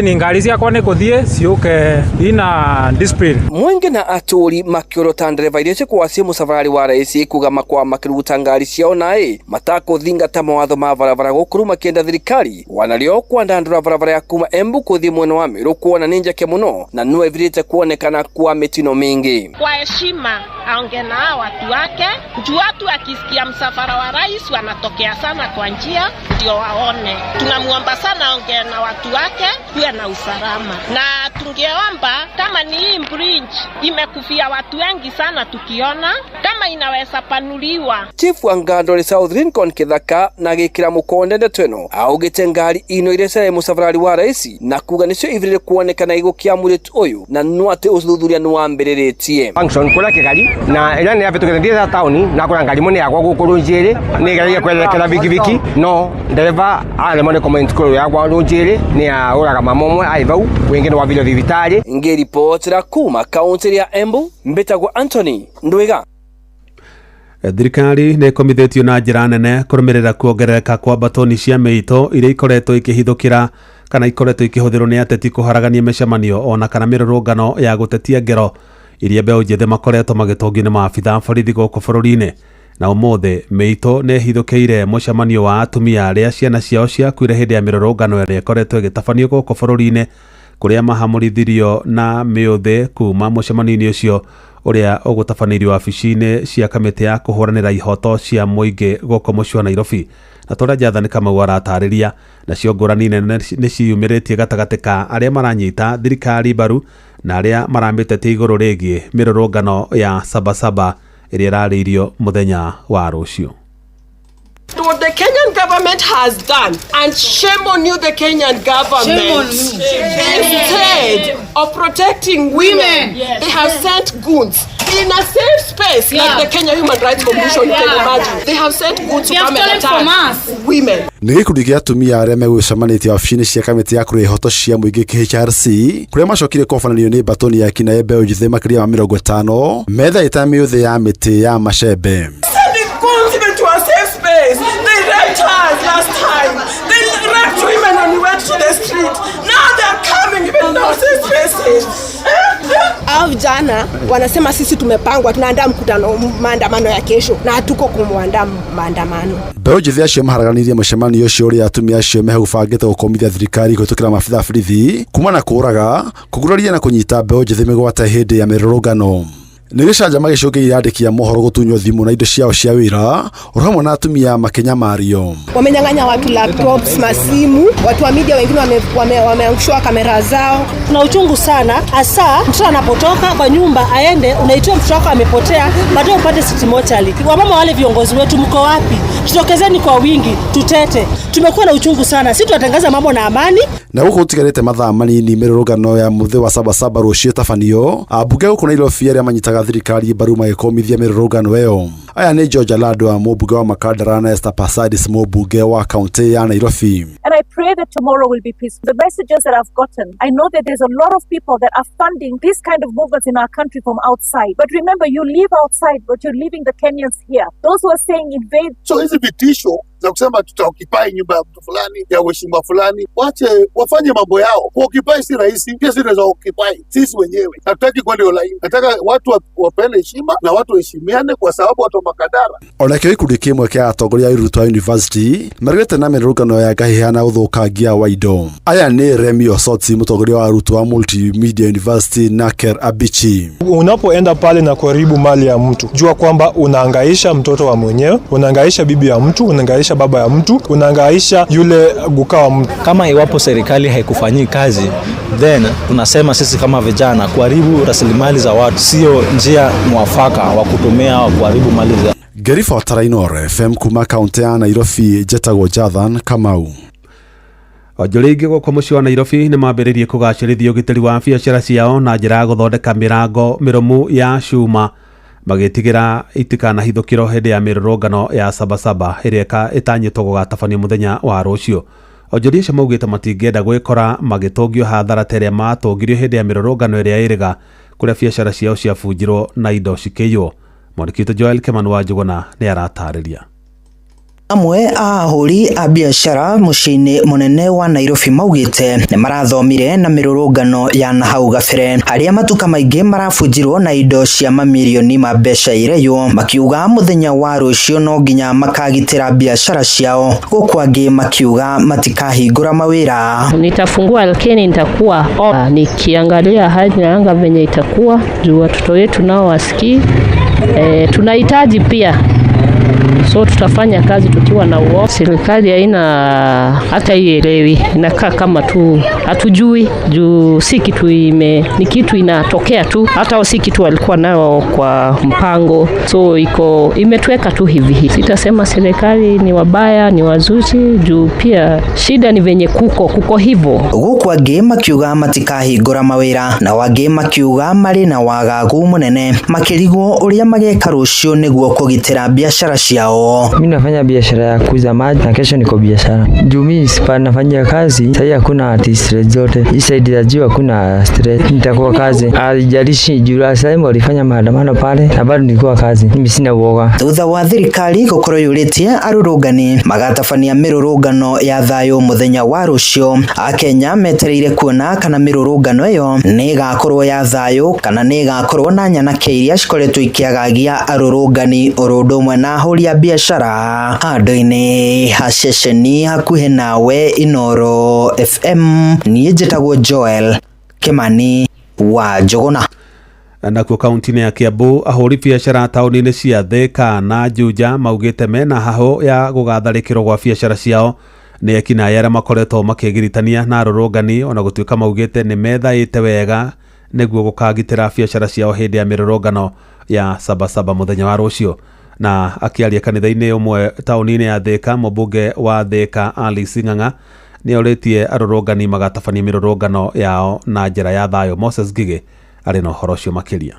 Ni ngari ciakwa nĩ kũthiĩ ciũke ina discipline. Mwingi na atũri makĩorota ndereba iria cikoragwo ciĩ mũcabarĩ wa rais kuga makwa makĩruta ngari ciao naĩ matakũthingata mawatho ma barabara gũkũrũ makĩenda thirikari wanarĩo kwandandũra barabara ya kuma Embu kũthiĩ mwena wa Meru kuona nĩ njake mũno na no ĩvirĩte kuonekana kwa mĩtino mĩingĩ. Kwa heshima aonge na hao watu wake juu watu akisikia msafara wa rais wanatokea sana kwa njia ndio waone. Tunamuomba sana aonge na watu wake kuwe na usalama, na tungeomba kama ni hii bridge imekufia watu wengi sana, tukiona kama inaweza panuliwa. Chief wa Ngandori South Lincoln Kithaka na gikira mukonde ndeto ĩno augĩte ngari ino iria ciarĩ mũcabarĩ wa rais na kuga nĩcio ibirire kuonekana gĩkuũ kĩa mũirĩtu ũyũ na no atĩ ũthuthuria nĩ wambĩrĩrĩtie. Function kũrĩa kĩgari na ĩrĩa nĩ yabĩtũkĩte thiĩte taũni na kũrĩa ngari mũnĩ yakwa gũkũ rũnjĩrĩ nĩ ĩgeragia kwerekera bikibiki no ndereba aremwo nĩ comment kũrĩa yakwa rũnjĩrĩ nĩ aũraga mama ũmwe arĩ vau wĩngĩ nĩ wambire thibitarĩ. Ngĩribotera kuma kaunti ya Embu mbĩtagwo Anthony Ndwiga. Thirikari nĩ ĩkomithĩtio na njĩra nene kũrũmĩrĩra kuongerereka kwa mbatoni cia mĩito iria ikoretwo ikĩhithũkĩra kana ikoretwo ikĩhũthĩrwo nĩ ateti kũharagania mĩcemanio ona kana mĩrũrũngano ya gũtetia ngero iria mbeũ njĩthĩ makoretwo magĩtũngio nĩ maabitha a borithi gũkũ bũrũri-inĩ. Na ũmũthĩ mĩito nĩ ĩhithũkĩire mũcemanio wa atumia arĩa ciana ciao ciakuire hĩndĩ ya mĩrũrũngano ĩrĩa ĩkoretwo ĩgĩtabanio gũkũ bũrũri-inĩ kũrĩa mahamũrithirio na mĩũthĩ kuma mũcemanio-inĩ ũcio ũrĩa ũgũtabanĩirio wabici-inĩ cia kamĩtĩ ya kũhũranĩra ihoto cia mũingĩ gũkũ mũciĩ wa Nairobi. Na torĩa Jathani Kamau aratarĩria, nacio ngũrani nene nĩ ciumĩrĩtie gatagatĩ ka arĩa maranyita thirikari mbaru na arĩa maramĩtetia igũrũ rĩgiĩ mĩrũrũngano ya Sabasaba ĩrĩa ĩrarĩirio mũthenya wa rũciũ. What the Kenyan government has done, and shame on you, the Kenyan government. Instead of protecting women, they have sent goons in a safe space like the Kenya Human Rights Commission. Can imagine. They have sent goons to come and attack women. Nĩ gĩkundi gĩa atumia arĩa megũcemanĩtie wabici-inĩ cia kamĩtĩ ya kũrũa ihoto cia mũingĩ KHRC kũrĩa macokire kũhobanĩrio nĩ mbatoni ya kina mbeũ njĩthĩ makĩria ma 50 methaĩta mĩũthĩ ya mĩtĩ ya macembe. They raped us last time. They raped women when we went to the street. Now they are coming even now safe spaces. Hao vijana wanasema sisi tumepangwa, tunaandaa mkutano maandamano ya kesho na hatuko kumwandaa maandamano. Mbeũ njĩthĩ acio maharaganirie mũcemanio ũcio ũrĩa atumia acio mehũbangĩte gũkomithia thirikari kũhĩtũkĩra maabitha a borithi kuma na kũũraga, kũguraria na kũnyita mbeũ njĩthĩ mĩgwate hĩndĩ ya mĩrũrũngano. Nĩ gĩcanjama gĩcũngĩrĩirie andĩki a mohoro gũtunywo thimũ na indo ciao cia wĩra oro hamwe na atumia makĩnyamario. Wamenyang'anya watu laptops, masimu, watu wa media wengine wameangushiwa kamera zao. Tuna uchungu sana, hasa mtoto anapotoka kwa nyumba aende, unaitiwa mtoto wako amepotea, baadaye upate city mochari. Wamama wale viongozi wetu, mko wapi? Tutokezeni kwa wingi, tutete. Tumekuwa na uchungu sana, sisi tunatangaza mambo na amani. Na gũkũ gũtigarĩte mathaa manini mĩrũrũngano ya mũthĩ wa Sabasaba rũciũ ĩtabanio, ambunge gũkũ Nairobi arĩa manyitaga thirikari mbaru magĩkũmithia mĩrũrũngano ĩyo. Aya nĩ George Aladwa, mũmbunge wa Makandara, na Esther Passaris, mũmbunge wa kaũntĩ ya Nairobi. And I pray that tomorrow will be peaceful. The messages that I've gotten, I know that there's a lot of people that are funding this kind of movements in our country from outside. But remember, you live outside, but you're leaving the Kenyans here. Those who are saying invade. So hizi vitisho za kusema tutaoccupy nyumba ya mtu fulani, ya uheshima fulani, wache wafanye mambo yao. Kuoccupy si rahisi, pia sisi tunaweza occupy sisi wenyewe. Hatutaki kwenda hiyo line. Nataka watu wapeane heshima na watu waheshimiane, kwa sababu watu wa Makadara. Onakĩo gĩkundi kĩmwe kĩa atongoria a arutwo a university maregete na mĩrũrũngano ya ngahĩha na ũthũkangia wa indo. Aya nĩ Remi Osoti, mũtongoria wa arutwo a Multimedia University, na Ker Abichi. Unapoenda pale na kuharibu mali ya mtu, jua kwamba unahangaisha mtoto wa mwenyewe, unahangaisha bibi ya mtu, unahangaisha baba ya mtu, unahangaisha yule guka wa mtu. Kama iwapo serikali haikufanyii kazi, then tunasema sisi kama vijana, kuharibu rasilimali za watu sio njia mwafaka wa kutumia wa kuharibu mali za Ngĩribotera Inooro FM kuma kaũntĩ ya Nairobi, njĩtagwo Jathan Kamau. Onjoria aingĩ gũkũ mũciĩ wa Nairobi nĩ mambĩrĩirie kũgacĩrithia ũgitĩri wa biacara ciao na njĩra ya gũthondeka mĩrango mĩrũmu ya cuma, magĩtigĩra itikanahithũkĩrwo hĩndĩ ya mĩrũrũngano ya Sabasaba ĩrĩa ĩtanyĩtwo gũgatabanio mũthenya wa rũciũ. Onjoria acio maugĩte matingĩenda gwĩkora magĩtũngio hathara ta ĩrĩa matũngirio hĩndĩ ya mĩrũrũngano ĩrĩa ĩrĩga, kũrĩa biacara ciao ciabunjirwo na indo cikĩiywo. Mwandĩki witũ Joel Kimani wa Njũgũna nĩ aratarĩria. Amwe a ahũri a biacara mũciĩ-inĩ mũnene wa Nairobi maugĩte nĩ marathomire na mĩrũrũngano ya nahau gabere, arĩa matuka maingĩ marabunjirwo na indo cia mamirioni ma mbeca ireywo, makiuga mũthenya wa rũciũ no nginya makagitĩra biacara ciao, gũkũ angĩ makiuga matikahingũra mawĩra. Nitafungua lakini nitakuwa nikiangalia hali ya anga venye itakuwa, juu watoto wetu nao wasikii. Tunahitaji pia, so tutafanya kazi tukiwa na uoga. Serikali haina hata ielewi, inakaa kama tu hatujui, juu si kitu ni kitu inatokea tu, hata si kitu walikuwa nayo kwa mpango, so iko imetuweka tu hivi hivi. Sitasema serikali ni wabaya ni wazushi, juu pia shida ni venye kuko hivyo. Gũkũ angĩ makiuga matikahingũra mawĩra, na angĩ makiuga marĩ na wagagu mũnene, makĩrigwo ũrĩa mageka rũciũ nĩguo kũgitĩra biacara ciao. Mimi nafanya biashara ya kuuza maji na kesho niko biashara. Juu mimi nafanya kazi, sasa hakuna ati stress zote. Hii side ya juu hakuna stress. Nitakuwa kazi. Haijalishi juu last time walifanya maandamano pale na bado nilikuwa kazi. Mimi sina uoga. Thutha wa thirikari gũkorwo yũrĩtie arũrũngani magatabania mĩrũrũngano ya thayũ mũthenya wa rũciũ, Akenya metereire kuona kana mĩrũrũngano ĩyo nĩ ĩgakorwo ya thayũ kana nĩ ĩgakorwo na nyanake iria cikoretwo ikĩagagia arũrũngani oro ũndũ ũmwe na ahũri a biacara. Handũ-inĩ ha ceceni hakuhĩ nawe Inooro FM, niĩ njĩtagwo Joel Kimani wa Njũgũna. Nakuo kaunti-inĩ ya Kiambu, ahũri biacara taũni-inĩ cia Thika na Juja maugĩte mena hahũ ya gũgatharĩkĩrwo gwa biacara ciao nĩ ekinaĩ arĩa makoretwo makĩgiritania na arũrũngani, ona gũtuĩka maugĩte nĩ methaĩte wega nĩguo gũkagitĩra biacara ciao hĩndĩ ya mĩrũrũngano ya Sabasaba mũthenya wa rũciũ. Na akĩaria kanitha-inĩ ũmwe taũni-inĩ ya Thika, mũmbunge wa Thika Alice Ng'ang'a nĩ orĩtie arũrũngani magatabania mĩrũrũngano yao na njĩra ya thayũ. Moses Ngigĩ arĩ na ũhoro ũcio makĩria.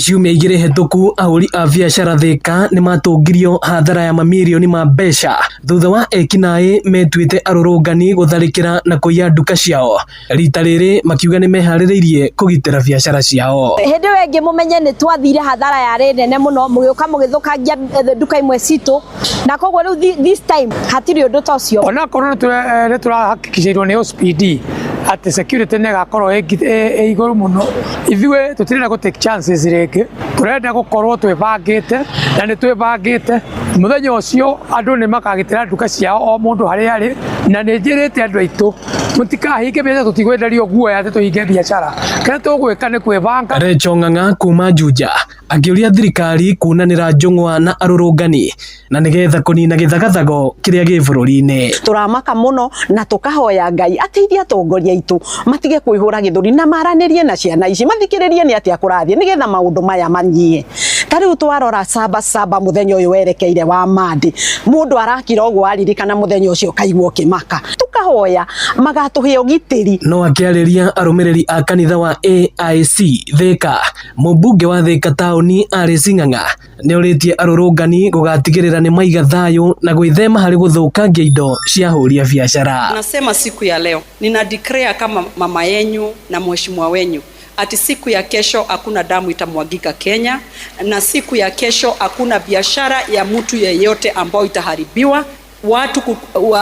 Ciumia igĩrĩ hĩtũku, ahũri a biacara Thika nĩ matũngirio hathara ya mamirioni ma mbeca thutha wa ekinaĩ metuĩte arũrũngani gũtharĩkĩra na kũiya nduka ciao. Rita rĩrĩ makiuga nĩ meharĩrĩirie kũgitĩra biacara ciao. Hĩndĩ ĩyo ĩngĩ mũmenye nĩ twathire hathara yarĩ nene mũno, mũgĩũka mũgĩthũkangia nduka imwe citũ, na koguo rĩu this time hatirĩ ũndũ ta ũcio. Onakorwo nĩ tũrahakikicĩirwo nĩ OCPD atĩ security nĩ ĩgakorwo ĩ igũrũ mũno, ithuĩ tũtirenda gũ take chances rĩngĩ, tũrenda gũkorwo twĩbangĩte na nĩ twĩbangĩte. Mũthenya ũcio andũ nĩ makagitĩra nduka ciao o mũndũ harĩa arĩ, na nĩ njĩrĩte andũ aitũ Mũtikahinge biacara, tũtigwenderio guoya atĩ tũhinge biacara. Kĩrĩa tũgwĩka nĩ kwĩbanga. Rachel Ng'ang'a kuma Juja akĩũria thirikari kunanĩra njũng'wa na arũrũngani na nĩgetha kũnina gĩthagathago kĩrĩa gĩ bũrũri-inĩ. Tũramaka mũno na tũkahoya Ngai ateithie atongoria aitũ matige kwĩhũra gĩthũri na maranĩrie na ciana ici, mathikĩrĩrie nĩ atĩa kũrathiĩ nĩgetha maũndũ maya manyie. Ta rĩu twarora saba saba mũthenya ũyũ werekeire wa Monday, mũndũ arakira ũguo aririkana mũthenya ũcio ũkaigua ũkĩmaka. Tũkahoya magatũhe ũgitĩri. No akĩarĩria arũmĩrĩri a kanitha wa AIC Thika, mũmbunge wa Thika taũni Alice Ng'ang'a nĩorĩtie arũrũngani gũgatigĩrĩra nĩ maiga thayũ na gwĩthema harĩ gũthũkangia indo cia ahũri a biacara. Nasema siku ya leo nina declare kama mama yenyu na mheshimiwa wenyu ati siku ya kesho hakuna damu itamwagika Kenya, na siku ya kesho hakuna biashara ya mtu yeyote ambayo itaharibiwa. Watu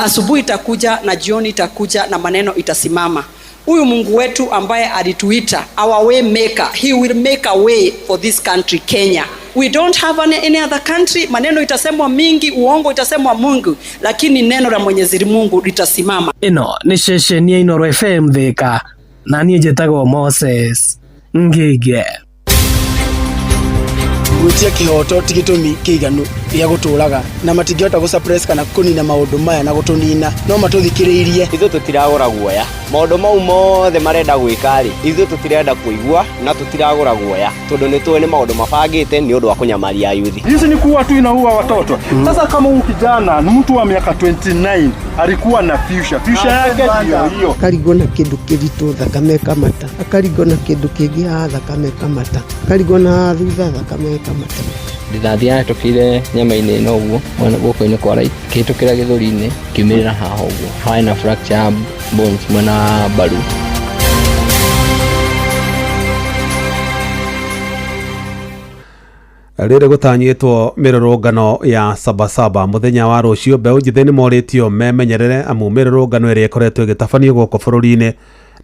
asubuhi itakuja na jioni itakuja na maneno itasimama. Huyu Mungu wetu ambaye alituita our way maker, he will make a way for this country Kenya. We don't have any other country. Maneno itasemwa mingi, uongo itasemwa Mungu, lakini neno la Mwenyezi Mungu litasimama. Ĩno nĩ ceceni ya Inooro FM Thika na niĩ njĩtagwo Moses Ngĩnge. Gwĩtia kĩhoto ti gĩtũmi kĩiganu gĩa gũtũraga na matingĩhota gũ suppress kana kũnina maũndũ maya na gũtũnina no matũthikĩrĩirie. Ithuĩ tũtiragũra guoya, maũndũ mau mothe marenda gwĩka rĩ, ithuĩ tũtirenda kũigua na tũtiragũra guoya tondũ nĩ tũĩ nĩ maũndũ mabangĩte nĩ ũndũ wa kũnyamaria yuthi. Hizi ni kuua tu, inaua watoto. Sasa kama huyu kijana ni mtu wa miaka 29, alikuwa na future, future yake ndio hiyo. Akarigwo na kĩndũ kĩritũ, thakame ĩkamata, akarigwo na kĩndũ kĩngĩ haha, thakame ĩkamata, akarigwo na thutha, thakame ĩkamata. Rithathi yahĩtũkĩire nyama-inĩ ĩno ũguo mwena guoko-inĩ kwa right, kĩhĩtũkĩra gĩthũri-inĩ, kiumĩrĩra haha ũguo, harĩ na fracture ya bones mwena wa mbaru. Rĩrĩ gũtanyĩtwo mĩrũrũngano ya sabasaba mũthenya wa rũciũ, mbeũ njĩthĩ nĩ morĩtio memenyerere amu mĩrũrũngano ĩrĩa ĩkoretwo ĩgĩtabanio gũkũ bũrũri-inĩ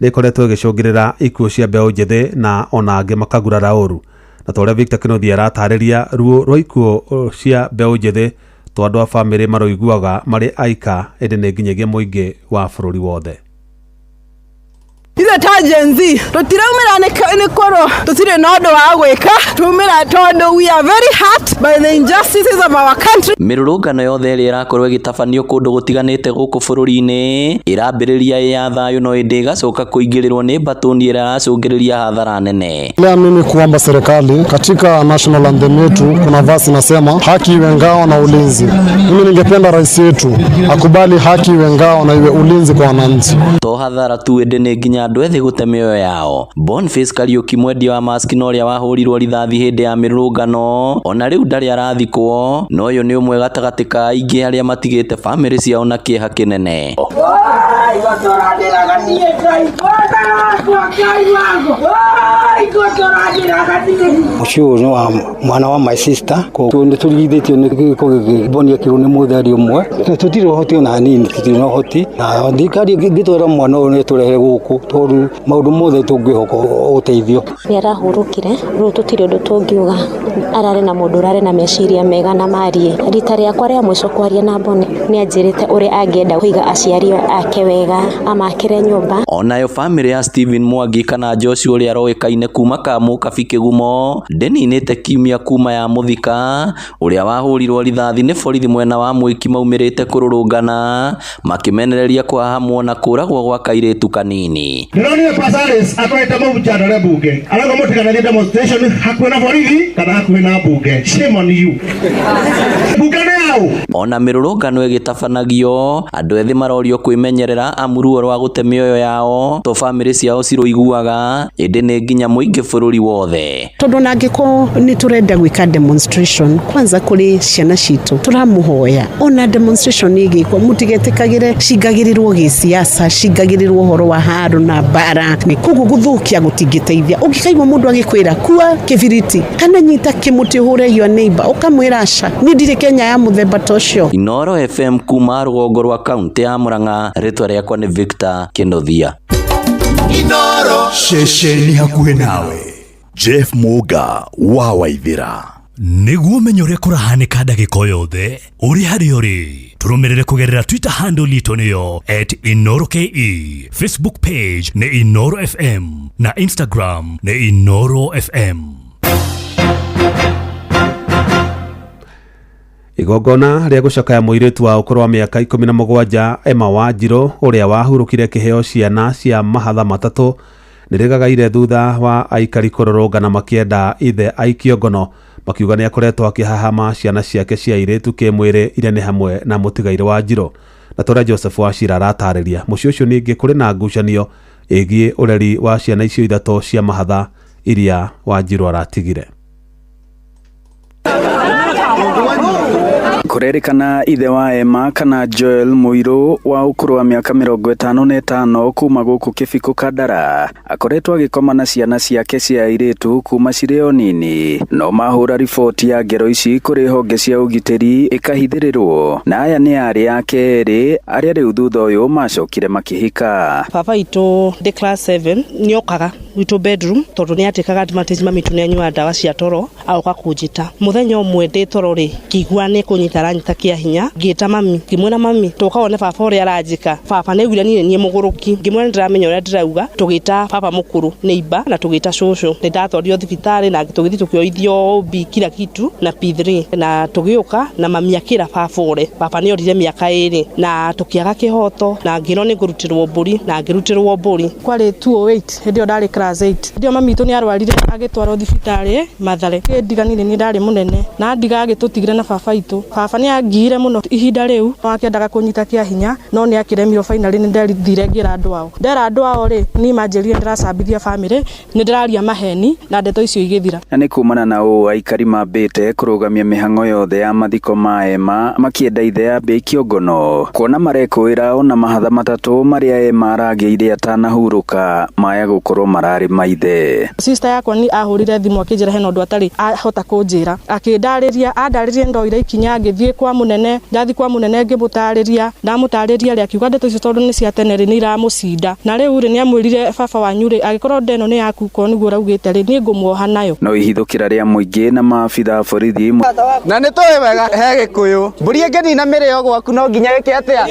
nĩ ĩkoretwo ĩgĩcũngĩrĩra ikuũ cia mbeũ njĩthĩ na ona angĩ makagurara ũru. Na ta ũrĩa Victor Kĩnuthia aratarĩria, ruo rwa ikuũ cia mbeũ njĩthĩ to andũ a bamĩrĩ marũiguaga marĩ aika, ĩndĩ nĩ nginyagia mũingĩ wa bũrũri wothe. Ithuĩ ta Gen Z tũtiraumĩra nĩ korwo tũtirĩ na ũndũ wa gwĩka, turaumĩra tondũ we are very hurt by the injustices of our country. Mĩrũrũngano yothe ĩrĩa ĩrakorwo ĩgĩtabanio kũndũ gũtiganĩte gũkũ bũrũri-inĩ ĩrambĩrĩria ĩ ya thayũ no ĩndĩ ĩgacoka kũingĩrĩrwo nĩ mbatũni ĩrĩa ĩracũngĩrĩria hathara nene. Lea mimi kuomba serikali katika national anthem yetu kuna verse inasema haki iwe ngao na ulinzi. Mimi ningependa rais wetu akubali haki iwe ngao na iwe ulinzi kwa wananchi. To hathara tu ĩndĩ nĩ nginya andũ ethĩ gũte mĩoyo yao. Boniface Kariuki, mwendia wa maski na ũrĩa wahũrirwo rithathi hĩndĩ ya mĩrũrũngano, ona rĩu ndarĩ arathikwo, na ũyũ nĩ ũmwe gatagatĩ ka aingĩ arĩa matigĩte bamĩrĩ ciao na kĩeha kĩnene. Ũcio nĩ wa mwana wa my sister, koguo nĩ tũrigithĩtio nĩ gĩko gĩkĩ. Boni ekirwo nĩ mũtheri ũmwe, tũtirĩ ũhoti ona hanini, tũtirĩ na ũhoti, na thirikari ĩngĩtwĩra mwana ũyũ nĩ tũrehe gũkũ tondũ maũndũ mothe tũngĩhoka ũteithio. Nĩ arahurũkire, rĩu tũtirĩ ũndũ tũngiuga, ararĩ na mũndũ ũrarĩ na meciria mega na marie. Rita rĩakwa rĩa mũico kwaria na Boni nĩ anjĩrĩte ũrĩa angĩenda kũiga aciari ake wega, amakĩre nyũmba. Onayo bamĩrĩ ya Stephen Mwangi kana Joshua ũrĩa aroĩkaine kuma Kamũkabi Kĩgumo ndĩninĩte kiumia kuma ya mũthika ũrĩa wahũrirwo rithathi nĩ borithi mwena wa Mwĩki maumĩrĩte kũrũrũngana makĩmenereria kũhahamwo na kũragwo gwa kairĩtu kanini. Ndĩronire Passaris atwarĩte mũbunjano mbunge arauga mũtikanathiĩ demonstration hakuhĩ na borithi kana hakuhĩ na mbunge. Shame on you. Mbunge nĩ yaũ? Ona mĩrũrũngano ĩgĩtabanagio, andũ ethĩ marorio kwĩmenyerera amu ruo rwa gũte mĩoyo yao to bamĩrĩ ciao cirũiguaga, ĩndĩ nĩ nginya mũingĩ bũrũri wothe. Tondũ ona angĩkorwo nĩ tũrenda gwĩka demonstration kwanza kũrĩ ciana citũ, tũramũhoya ona demonstration ĩgĩkwo mũtigetĩkagĩre cingagĩrĩrwo gĩsiasa, cingagĩrĩrwo ũhoro wa haro na mbara, nĩ koguo gũthũkia gũtingĩteithia. Ũngĩkaigua mũndũ agĩkwĩra kua kĩbiriti kana nyita kĩmũtĩ ũhũre your neighbor, ũkamwĩra aca, niĩ ndirĩ Kenya ya mũthemba ta ũcio. Inooro FM kuma rũgongo rwa kaunti ya Murang'a, rĩtwa rĩakwa nĩ Victor Kĩnuthia. Inooro ceceni hakuhĩ nawe. Jeff Muga wa Waithĩra. Nĩguo ũmenye ũrĩa kũrahanĩka ndagĩka o yothe ũrĩ harĩa ũrĩ. Tũrũmĩrĩre kũgerera Twitter handle itũ nĩyo @InooroKE, Facebook page nĩ Inooro FM na Instagram nĩ Inooro FM. Igongona rĩa gũcakaya mũirĩtu wa ũkũrũ wa mĩaka 17 Emma Wanjirũ ũrĩa wahurũkire kĩheo ciana cia mahatha matatũ nĩ rĩgagaire thutha wa aikari kũrũrũngana makĩenda ithe aikio ngono, makiuga nĩ akoretwo akĩhahama ciana ciake cia airĩtu kĩmwĩrĩ iria nĩ hamwe na mũtigairĩ Wanjirũ. Na tũrĩa Joseph Wachira aratarĩria, mũciĩ ũcio ningĩ kũrĩ na ngucanio ĩgiĩ ũreri wa ciana icio ithatũ cia mahatha iria Wanjirũ aratigire. Kũrerĩkana ithe wa Emma kana Joel Mũirũ wa ũkũrũ wa mĩaka 55 kuma gũkũ Kĩbikũ Kandara akoretwo agĩkoma na ciana ciake cia airĩtu kuma cirĩ o nini, no mahũra riboti ya ngero ici kũrĩ honge cia ũgitĩri ĩkahithĩrĩrwo, na aya nĩ arĩ ake erĩ arĩa rĩu thutha ũyũ macokire makĩhika. Baba itũ ndĩ class 7 nĩokaga gwitũ bedroom tondũ nĩ atĩkaga advantage mami tu nĩ anyuaga ndawa cia toro, agoka kũnjĩta mũthenya ũmwe ndĩ toro rĩ, ngĩigua nĩ kũnyita aranyita kĩa hinya, ngĩta mami, ngĩmwĩra mami tũka wone baba ũrĩa aranjĩka. Baba nĩ aiguire niĩ nĩ niĩ mũgũrũki, ngĩmwĩra nĩ ndĩramenya ũrĩa ndĩrauga, tũgĩta baba mũkũrũ neighbor na tũgĩta cũcũ. Nĩ ndatwarirwo thibitarĩ na tũgĩthiĩ tũkĩoithio OB kila kitu na P3 na tũgĩũka na mami akĩra baba ũre. Baba nĩ orire mĩaka 2 na tũkĩaga kĩhoto na ngĩrwo nĩ ngũrutĩrwo mbũri na ngĩrutĩrwo mbũri. Kwarĩ 208 hĩndĩ ĩyo ndarĩ class 8. Hĩndĩ ĩyo mami witũ nĩ arwarire agĩtwarwo thibitarĩ Mathare. Ndiganire nĩ ndarĩ mũnene na ndiga agĩtũtigire na baba witũ. Baba nĩ angiire mũno ihinda rĩu akĩendaga kũnyita kĩa hinya no nĩ akĩremirwo. Finally nĩ ndethire ngĩra andũ ao. Ndera andũ ao rĩ, niĩ manjĩrire ndĩracambithia family, nĩ ndĩraria maheni na ndeto icio igĩthira. Na nĩ kumana na ũũ aikari mambĩte kũrũgamia mĩhang'o yothe ya mathiko ma Emma makĩenda ithe ambe aikio ngono, kuona marekũĩra ona mahatha matatũ marĩa Emma aragĩire atanahurũka maya gũkorwo mararĩ maithe. Sister yakwa nĩ ahũrire thimũ akĩnjĩra hena ũndũ atarĩ ahota kũnjĩra, akĩndarĩria, andarĩria ndoire ikinya ngĩthiĩ kwa mũnene, ndathiĩ kwa mũnene ngĩmũtarĩria, ndamũtarĩria rĩ akiuga ndeto icio tondũ nĩ cia tene rĩ nĩ iramũcinda, na rĩu rĩ nĩ amwĩrire baba wanyu rĩ angĩkorwo ndeno nĩ yaku korwo nĩguo ũraugĩte rĩ niĩ ngũmuoha nayo. No ihithũkĩra rĩa mũingĩ na maabitha a borithi na nĩ tũĩ wega he Gĩkũyũ mbũri ĩngĩnina mĩrĩo gwaku no nginya gĩke atĩa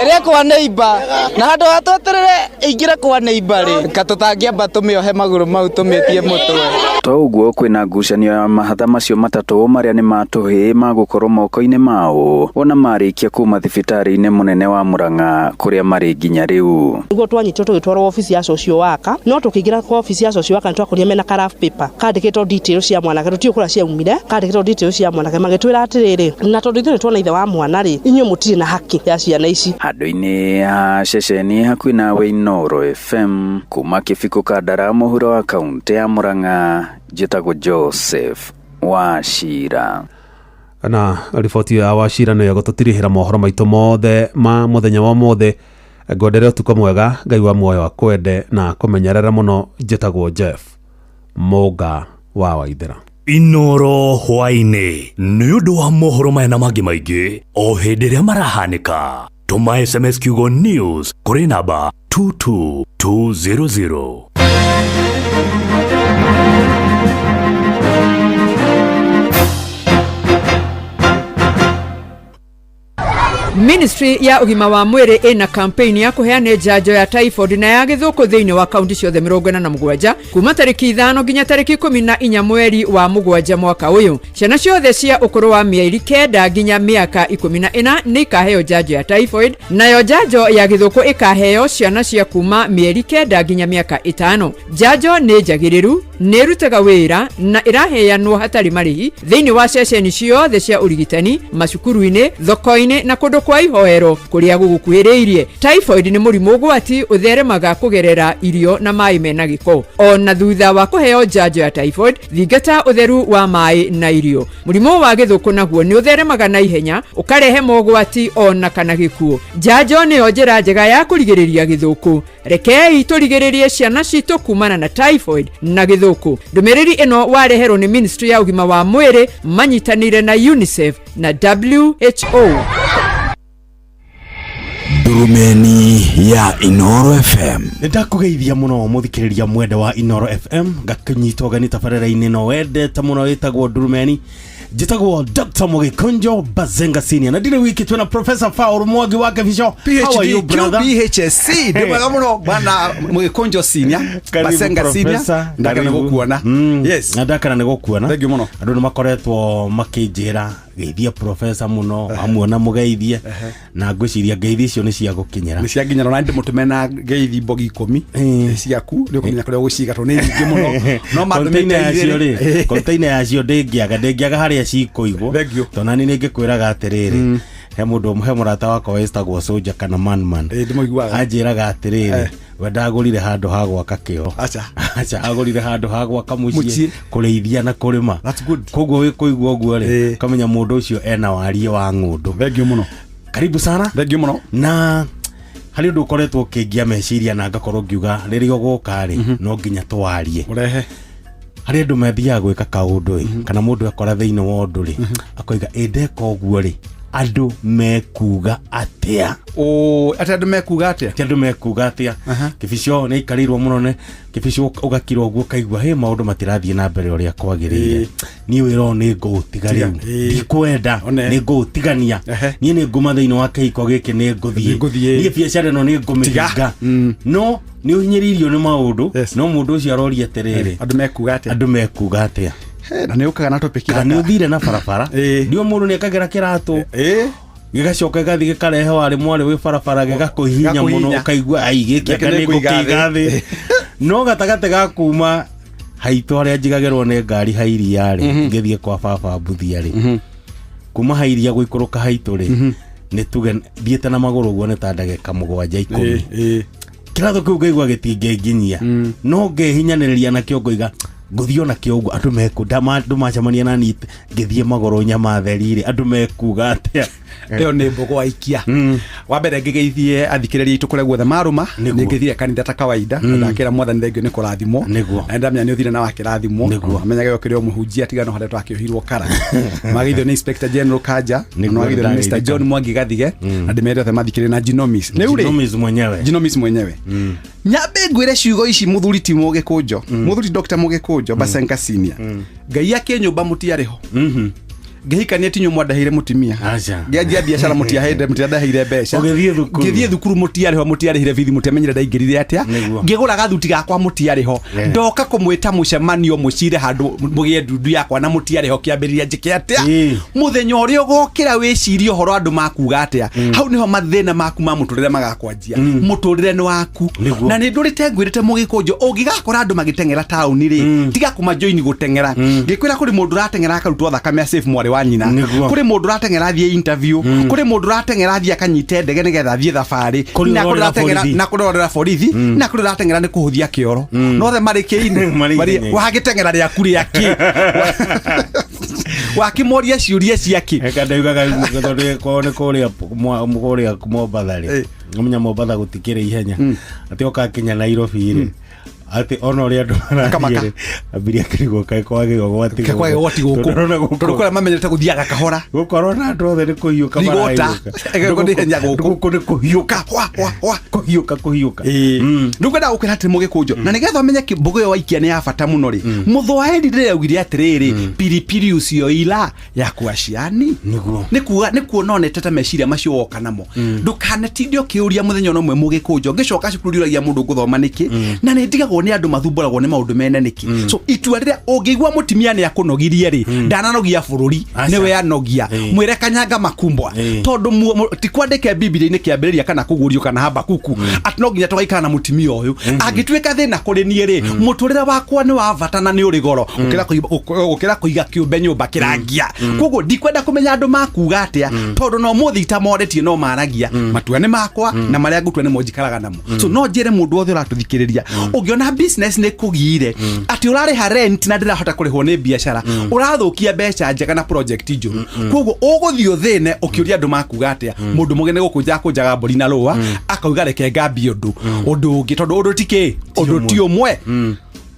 ĩrĩe kwa neighbor, na handũ ha tweterere ĩingĩre kwa neighbor rĩ ka tũtangĩamba tũmĩohe magũrũ mau tũmĩtie mũtwe. To ũguo kwĩna ngucanio ya mahatha macio matatũ marĩa nĩ matũhĩ magũkorwo moko-inĩ mao ona marĩkia kuma thibitarĩ-inĩ mũnene wa Murang'a kũrĩa marĩ nginya rĩu. Nĩguo twanyitwo tũgĩtwarwo obici ya social worker, no tũkĩingĩra kwa obici ya social worker nĩtwakorire mena ka rough paper kandĩkĩtwo details cia mwanake, tũtiũĩ kũrĩa ciaumire, kandĩkĩtwo details cia mwanake, magĩtwĩra atĩrĩrĩ, na tondũ ithuĩ nĩtuona ithe wa mwana rĩ, inyuĩ mũtirĩ na haki ya ciana ici. Handũ-inĩ ha ceceni hakuhĩ nawe Inooro FM kuma Kĩbikũ Kandara mũhuro wa kaũntĩ ya Murang'a, njĩtagwo Joseph Wachira. Na riboti ya Wachira nĩyo gũtũtirihĩra mohoro maitũ mothe ma mũthenya wa ũmũthĩ. Ngwendere ũtukũ mwega, Ngai wa muoyo akwende na kũmenyerera mũno. Njĩtagwo Jeff Mũnga wa Waithera. Inooro hwaĩ-inĩ nĩ ũndũ wa mohoro maya na mangĩ maingĩ o hĩndĩ ĩrĩa marahanĩka. Tũma SMS kiugo news kũrĩ namba 22200. Ministry ya ũgima wa mwĩrĩ ĩna campaign ya kũheana njanjo ya typhoid na ya gĩthũkũ thĩinĩ wa kaunti ciothe 47 kuma tarĩki 5 nginya tarĩki 14 mweri wa 7 mwaka ũyũ. Ciana ciothe cia ũkũrũ wa mĩeri 9 nginya mĩaka 14 nĩ ikaheo njanjo ya typhoid, nayo njanjo ya gĩthũkũ ĩkaheo ciana cia kuma mĩeri 9 nginya mĩaka 5. Njanjo nĩ njagĩrĩru, nĩ ĩrutaga wĩra na ĩraheanwo hatarĩ marĩhi thĩinĩ wa ceceni ciothe cia ũrigitani, macukuru-inĩ, thoko-inĩ na kũndũ kwa ihoero kũrĩa gũgũkuhĩrĩirie. Typhoid nĩ mũrimũ ũgwati ũtheremaga kũgerera irio na maĩ mena gĩko. Ona thutha wa kũheo njanjo ya typhoid, thingata ũtheru wa maĩ na irio. Mũrimũ wa gĩthũkũ naguo nĩ ũtheremaga na ihenya ũkarehe mogwati ona kana gĩkuũ. Njanjo nĩyo njĩra njega ya kũrigĩrĩria gĩthũkũ. Rekei tũrigĩrĩrie ciana citũ kumana na typhoid na gĩthũkũ. Ndũmĩrĩri ĩno wareherwo nĩ Ministry ya ũgima wa mwĩrĩ manyitanĩire na UNICEF na WHO. Ndurumeni ya Inooro FM. Nĩ ndakũgeithia mũno mũthikĩrĩria mwende wa Inooro FM, ngakũnyita ũgeni tabarĩra-inĩ no wendete mũno ĩtagwo Ndurumeni. Njĩtagwo Dr. Mũgĩkũnjo Bazenga Senior na ndirĩ wiki twĩna Professor Paul Mwangi wa Kĩbico. How are you, brother? PhD QBHSC ndĩ mwega mũno bwana Mũgĩkũnjo Senior. Karibu, Basenga Senior. Professor. Ndakena Karibu. gũkuona. Yes. Na ndakena nĩ gũkuona. Thank you mũno. Andũ nĩ makoretwo makĩnjĩra geithia professor mũno amuona mũgeithie na ngwĩciria ngeithi icio nĩ cia gũkinyĩra. Nĩ cianginyĩra na ndĩmũtũme na ngeithi mbogi 10 ciaku nĩ ũkũmenya kũrĩa ũgũciga tondũ nĩ nyingĩ mũno no Container yacio mandũmĩte rĩ, container yacio ndĩngĩaga harĩa cikũigwo tondũ nani nĩ ngĩkwĩraga atĩrĩrĩ, he mũndũ, he mũrata wakwa wĩtagwo Soldier kana Manman, anjĩraga atĩrĩrĩ, we ndagũrire handũ ha gwaka kĩoro. Aca. Aca, agũrire handũ ha gwaka mũciĩ Mũciĩ. kũrĩithia na kũrĩma. Koguo wĩ kũigua ũguo rĩ, ũkamenya mũndũ ũcio ena wariĩ wa ng'ũndũ. Thank you mũno. Karibu sana. Thank you mũno. Na harĩ ũndũ ũkoretwo ũkĩngia meciria na ngakorwo ngiuga rĩrĩa ũgũka rĩ, no nginya tũwarie. Ũrehe. Harĩ andũ mathiaga gwĩka kaũndũ ĩ, kana mũndũ akora thĩinĩ wa ũndũ rĩ, akoiga ĩ ndeka ũguo rĩ, andũ mekuga atĩa? Atĩ andũ mekuga atĩa? Atĩ andũ mekuga atĩa? Kĩbico nĩ aikarĩirwo mũno nĩ kĩbico, ũgakira ũguo ũkaigua hĩ maũndũ matirathiĩ na mbere ũrĩa kwagĩrĩire. Niĩ wĩra ũyũ nĩ ngũũtiga rĩu, ndikwenda, nĩ ngũũtigania, niĩ nĩ nguma thĩinĩ wa kĩhiko gĩkĩ, nĩ ngũthiĩ, niĩ biacara ĩno nĩ ngũmĩhinga. No nĩ ũhinyĩrĩirio nĩ maũndũ, no mũndũ ũcio aroria atĩrĩrĩ, andũ mekuga atĩa? Andũ mekuga atĩa? Na nĩ ũkaga na topic Kana nĩ ũthire na barabara, ndio mũndũ nĩ akagera kĩratũ gĩgacoka gĩgathiĩ gĩkarehe warĩ mwarĩ wĩ barabara gĩgakũhihinya mũno, Gĩgakũhihinya. ũkaigua ai gĩkĩ anga Gĩkĩ nĩ nĩ ngũiga ngũkĩiga thĩ. No gatagatĩ ga kuma haitũ harĩa njigagĩrwo nĩ ngari hairia rĩ, ngĩthiĩ kwa baba Mbuthia rĩ, kuma hairia gũikũrũka haitũ rĩ, nĩ tuge thiĩte na magũrũ ũguo nĩ ta ndagĩka 7 10. Kĩratũ kĩu ngaigua gĩtingĩnginyia, no ngehinyanĩrĩria nakĩo ngoiga ngũthiĩ ona kĩo ũguo andũ meku andũ macemania na niĩ ngĩthiĩ magũrũ nyama theri rĩ, andũ mekuga atĩa? Ĩyo nĩ mbũgũ waikia. Wa mbere ngĩgeithie athikĩrĩria aitũ kũrĩa guothe marũma, nĩ ngĩthire kanitha ta kawaida, ndakĩra mwathani thengio nĩ kũrathimwo. Na ndamenya nĩ ũthire na wakĩrathimwo, amenyage ũkĩrĩ o mũhunjia tiga no harĩa twakĩohirwo kara. Mageithio nĩ Inspector General Kanja, na mageithio nĩ Mr. John Mwangi Gathige, na ndĩmere othe mathikĩrĩrie na Genomis. Rĩu rĩ, Genomis mwenyewe. Genomis mwenyewe. Nyambe ngwĩre ciugo ici mũthuri ti Mũgĩkũnjo, mũthuri Dr. Mũgĩkũnjo Basenga Senior, Ngai akĩnyũmba mũtiarĩ ho, ngĩhikania tinyu mwandaheire mũtumia, ngĩanjia biacara mũtiaheire, mũtiandaheire mbeca, Ũgĩthiĩ thukuru. Ngĩthiĩ thukuru mũtiarĩ ho, mũtiarĩhire bithi, mũtiamenyire ndaingĩrire atĩa, ngĩgũra gathuti gakwa mũtiarĩ ho, ndoka kũmwĩta mũcemanio mũcire handũ mũgĩe ndundu yakwa na mũtiarĩ ho, kĩambĩrĩria njĩke atĩa? Mũthenya ũrĩa ũgokĩra wĩcirie ũhoro andũ makuga atĩa, hau nĩho mathĩna maku ma mũtũrĩre magakwanjia. Mũtũrĩre nĩ waku, na nĩ ndũrĩte ngwĩrĩte Mũgĩkũnjo, ũngĩgakora andũ magĩteng'era taũni rĩ, tiga kũmajoini gũteng'era. Ngĩkwĩra kũrĩ mũndũ ũrateng'era akarutwo thakame a save mwarĩ wa nyina, kũrĩ mũndũ ũrateng'era athiĩ interview, kũrĩ mũndũ ũrateng'era athiĩ akanyite ndege nĩgetha athiĩ thabarĩ, Kũrĩ na kũrĩ ũrorera ũrateng'era borithi. na kũrĩ ũrorera borithi, na kũrĩ ũrateng'era nĩ kũhũthia kĩoro, no othe marĩ kĩinĩ. Marĩ ithenya. Wagĩteng'era rĩaku rĩakĩ? Wakĩmoria ciũria ciakĩ? Eka ndaugaga tondũ kwao nĩ kũrĩa kũrĩa Mombatha rĩ, ũmenya Mombatha gũtikĩrĩ ihenya, atĩ oka kinya Nairobi rĩ, atĩ ona ũrĩa andũ marathiĩ rĩ, ambirie akĩrigwo kaĩ kwagĩo gwati Kaĩ kwagĩo gwati gũkũ. Tondũ ũrona gũkũ. Tondũ kũrĩa mamenyerete gũthiaga kahora. Gũkorwo na andũ othe nĩ kũhiũka Rigota. marahiũka. Gũkũ nĩ ihenya gũkũ. Gũkũ nĩ kũhiũka. Hwa, hwa, hwa. Kũhiũka, kũhiũka. Rĩu ngwenda gũkwĩra atĩrĩ Mũgĩkũnjo, na nĩgetha ũmenye mbũgũ ĩyo waikia nĩ ya bata mũno rĩ, mũthwaĩri rĩrĩa augire atĩrĩrĩ, piripiri usioila ya kuaciani. Nĩguo. Nĩ kuga nĩ kuona onete ta meciria macio woka namo, ndũkanatinde ũkĩũria mũthenya ona ũmwe Mũgĩkũnjo. Ngĩcoka cukuru ndiũragia mũndũ ngũthoma nĩkĩ, na nĩ ndigagwo nĩ andũ mathumbũragwo nĩ maũndũ mene nĩkĩ. So itua rĩrĩa ũngĩigua mũtumia nĩ akũnogirie rĩ, ndananogia bũrũri, nĩwe anogia, mwĩre kanyanga makumbwa, tondũ ti kwandĩke Bibilia-inĩ kĩambĩrĩria kana kũguũrio kana Habakuku atĩ no nginya tũgaikara na mũtumia ũyũ angĩtuĩka thĩna kũrĩ niĩ rĩ, mũtũrĩre wakwa nĩ wa bata na nĩ ũrĩ goro gũkĩra kũiga kĩũmbe nyũmba kĩrangia. Koguo ndikwenda kũmenya andũ makuga atĩa, tondũ no mũthĩ itamorĩtie no maragia, matua nĩ makwa na marĩa ngũtua nĩmo njikaraga namo. So no njĩre mũndũ wothe ũratũthikĩrĩria, ũngĩona business nĩ kũgiire atĩ ũrarĩha rent na ndĩrahota kũrĩhwo nĩ biacara, ũrathũkia mbeca njega na project njũru. Koguo ũgũthiĩ ũthĩne ũkĩũria andũ makuga atĩa. Mũndũ mũgeni gũkũ njakũnjaga mbũri na rũa akauga reke ngambie ũndũ ũndũ ũngĩ, tondũ ũndũ ti kĩ, ũndũ ti ũmwe.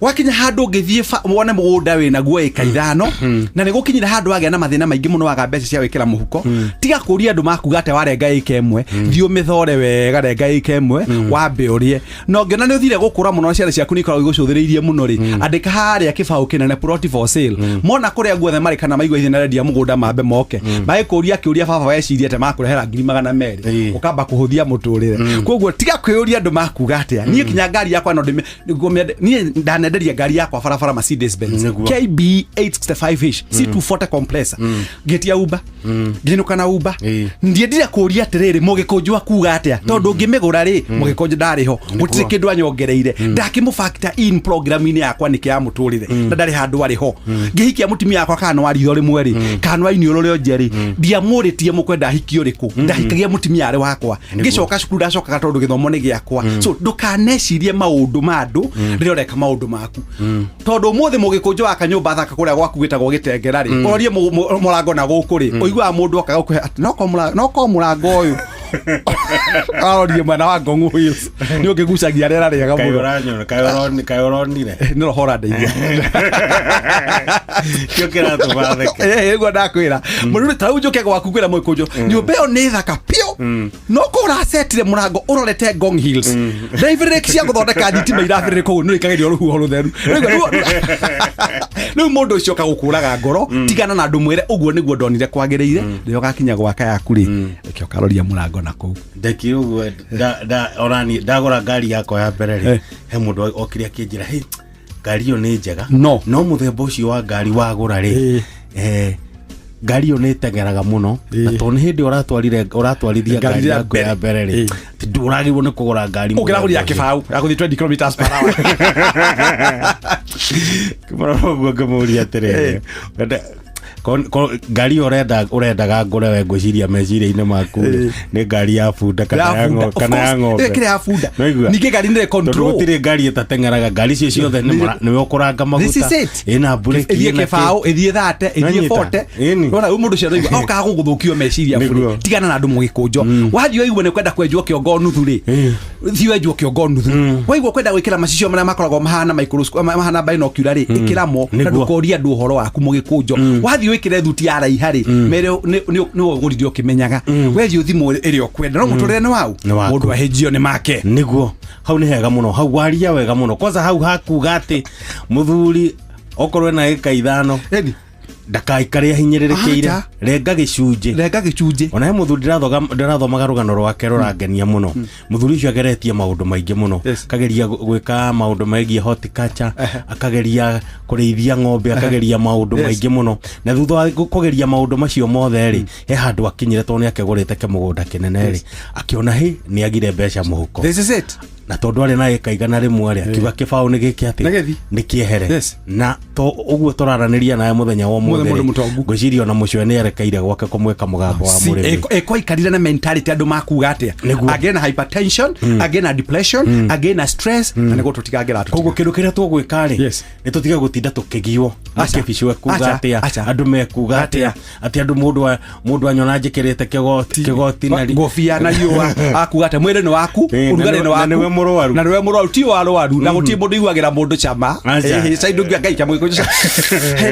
Wakinya handũ ũngĩthiĩ wone mũgũnda wĩ naguo ĩka 5, na nĩ gũkinyire handũ wagĩa na mathĩna maingĩ mũno, waga mbeca cia gwĩkĩra mũhuko, tiga kũria andũ makuga atĩ warenga ĩka 1, thiĩ ũmĩthore wega, renga ĩka 1, wambe ũrĩe. Na ũngĩona nĩ ũthire gũkũra mũno na ciana ciaku nĩ ikoragwo igũcũthĩrĩirie mũno rĩ, andĩka harĩa kĩbaũ kĩnene, "Plot for sale". Mona kũrĩa guothe marĩ kana maigua hihi narendia mũgũnda, mambe moke magĩkũria kĩũria, "Baba, weciria atĩ makũrehera 200,000?" Ũkamba kũhũthia mũtũrĩre. Koguo tiga kwĩyũria andũ makuga atĩa. Niĩ kinya ngari yakwa no ndĩmĩ nĩguo niĩ ndanenderia ngari yakwa barabara, Mercedes Benz KB 865H C240 compressor, ngĩtia Uber, ngĩinũka na Uber. Ndiendire kũria atĩrĩrĩ, mũgĩkũnjũ akuga atĩa, tondũ ngĩmĩgũra rĩ, mũgĩkũnjũ ndarĩ ho, gũtirĩ kĩndũ anyongereire. Ndakĩmũ factor in program-inĩ yakwa nĩkĩ ya mũtũrĩre, na ndarĩ handũ arĩ ho. Ngĩhikia mũtumia wakwa, kana wa ritho rĩmwe rĩ, kana wa iniũrũ rĩonje rĩ, ndiamũrĩtie mũkwenda hikio rĩkũ. Ndahikagia mũtumia arĩ wakwa. Ngĩcoka cukuru, ndacokaga tondũ gĩthomo nĩ gĩakwa. So ndũkanecirie maũndũ ma andũ rĩrĩa ũreka maũndũ maku, tondũ ũmũthĩ mũgĩkũnjũ wa kanyũmba thaka kũrĩa gwaku gwĩtagwo gĩtengera rĩ, ũrorie mũrango na gũkũ rĩ, ũiguaga mũndũ okaga gũkũhe atĩ no korwo mũrango ũyũ arorie mwena wa Ngong Hills nĩ ũngĩgucagia rĩera rĩega Kaĩ mũno. Ũranyona, kaĩ ũronire? Nĩ roho ũrandeithia. Kĩo kĩratũma theke. Nĩguo ndakwĩra mũrũ, ta rĩu njũke gwaku kwĩra mũgĩkũnjũ nyũmba ĩyo nĩ thaka piũ, no ko ũracetire mũrango ũrorete Ngong Hills, ndaibĩrĩrĩki cia gũthondeka thitima irabĩrĩrĩ kũu, nĩ ũrĩkagĩrio rũhuho rũtheru. Rĩu mũndũ ũcio kagũkũraga ngoro. Tigana na andũ, mwĩre ũguo nĩguo ndonire kwagĩrĩire. Rĩrĩa ũgakinya gwaka yaku rĩ, reke ũkaroria mũrango na kũu. Ndekire ũguo onani ndagũra ngari yakwa ya mbere rĩ, he mũndũ okire akĩnjĩra, "Hey, ngari ĩyo nĩ njega, no mũthemba ũcio wa ngari wagũra rĩ, ngari ĩyo nĩ ĩteng'eraga mũno, na tondũ nĩ hĩndĩ ũratwarire ũratwarithia ngari ngari ya yaku ya mbere rĩ, ti ndũragĩrĩirwo nĩ kũgũra ngari ũngĩragũria mũthemba ũcio." kĩbaũ ya gũthiĩ 20 kilometers per hour. Kĩmũrora ũguo ngĩmũria atĩrĩrĩ, ngari ĩyo ũrendaga ngũre we, ngwĩciria meciria-inĩ maku rĩ, nĩ ngari ya bunda kana Ya ya bunda, of kana ya course. ng'ombe?" Ĩkĩrĩ ya bunda. Nĩwaigua? Ningĩ ngari nĩ control. Tondũ gũtirĩ ngari ĩtateng'eraga, ngari icio ciothe nĩwe ũkũranga This maguta, is it. ĩna mburĩki, ĩthiĩ ĩna kĩ. kĩbaũ, ĩthiĩ 30, ĩthiĩ Nanyita. 40. Ĩni. Wona rĩu mũndũ ũcio araigua okaga gũgũthũkio meciria bure. Tigana na andũ, mũgĩkũnjo. Wathiĩ waigua nĩ kwenda kwenjwo kĩongo nuthu rĩ, thiĩ wenjwo kĩongo nuthu. Waigua kwenda gwĩkĩra macicio marĩa makoragwo mahana microscope, mahana binocular rĩ, ĩkĩra mo na ndũkorie andũ ũhoro waku, mũgĩkũnjo. Wathiĩ wĩkĩre thuti ya raiha rĩ, mere nĩ ũgũrire ũkĩmenyaga. Wethiĩ thimũ ĩrĩa ũkwenda, no mũtũrĩre nĩ wau. Nĩ waku. Mũndũ ahĩnjio nĩ make. Nĩguo, hau nĩ hega mũno, hau waria wega mũno. Kwanza hau hakuga atĩ mũthuri okorwo ena ĩka 5 ndakaikare ahinyĩrĩrĩkĩire. Acha. Renga gĩcunjĩ. Renga gĩcunjĩ. Ona he mũthuri ndĩrathomaga rũgano rwake rũrangenia mũno. Mũthuri ũcio ageretie maũndũ maingĩ mũno, akageria gwĩka maũndũ megiĩ horticulture, akageria kũrĩithia ng'ombe, akageria maũndũ maingĩ mũno. Na thutha wa kũgeria maũndũ macio mothe rĩ, he handũ akinyire, tondũ nĩ akĩgũrĩte kĩmũgũnda kĩnene rĩ, akĩona hĩ nĩ agire mbeca mũhuko. This is it. Na tondũ arĩ na ĩka 100 rĩ, akiuga kĩbaũ nĩ gĩkĩ atĩ Nĩ gĩthi. nĩ kĩehere. Na to ũguo tũraranĩria nawe mũthenya wa Mũthĩ ũmũthĩ mũndũ rĩ, mũtongu. ngwĩciria ona mũcwe nĩ erekeire gwake kũmwĩka mũgambo wa mũrĩmi. Ĩkwaikarire na mentality andũ makuga atĩa, agĩe na hypertension, agĩe na depression, agĩe na stress, na nĩguo tũtigangĩra. Koguo kĩndũ kĩrĩa tũgwĩka rĩ, nĩ tũtige gũtinda tũkĩgio Aca. kĩbicũ ekuga Aca. atĩa, Aca. andũ mekuga atĩa, atĩ andũ mũndũ anyona njĩkĩrĩte kĩgoti na Ngobia na riũa akuga atĩ mwĩrĩ nĩ waku, ũrugarĩ nĩ na waku, nĩwe mũrwaru. Na nĩwe mũrwaru, ti warwaru, na gũtirĩ mũndũ iguagĩra mũndũ cama. Aca. Ĩhĩ, cai ndũngiuga ngai kamwe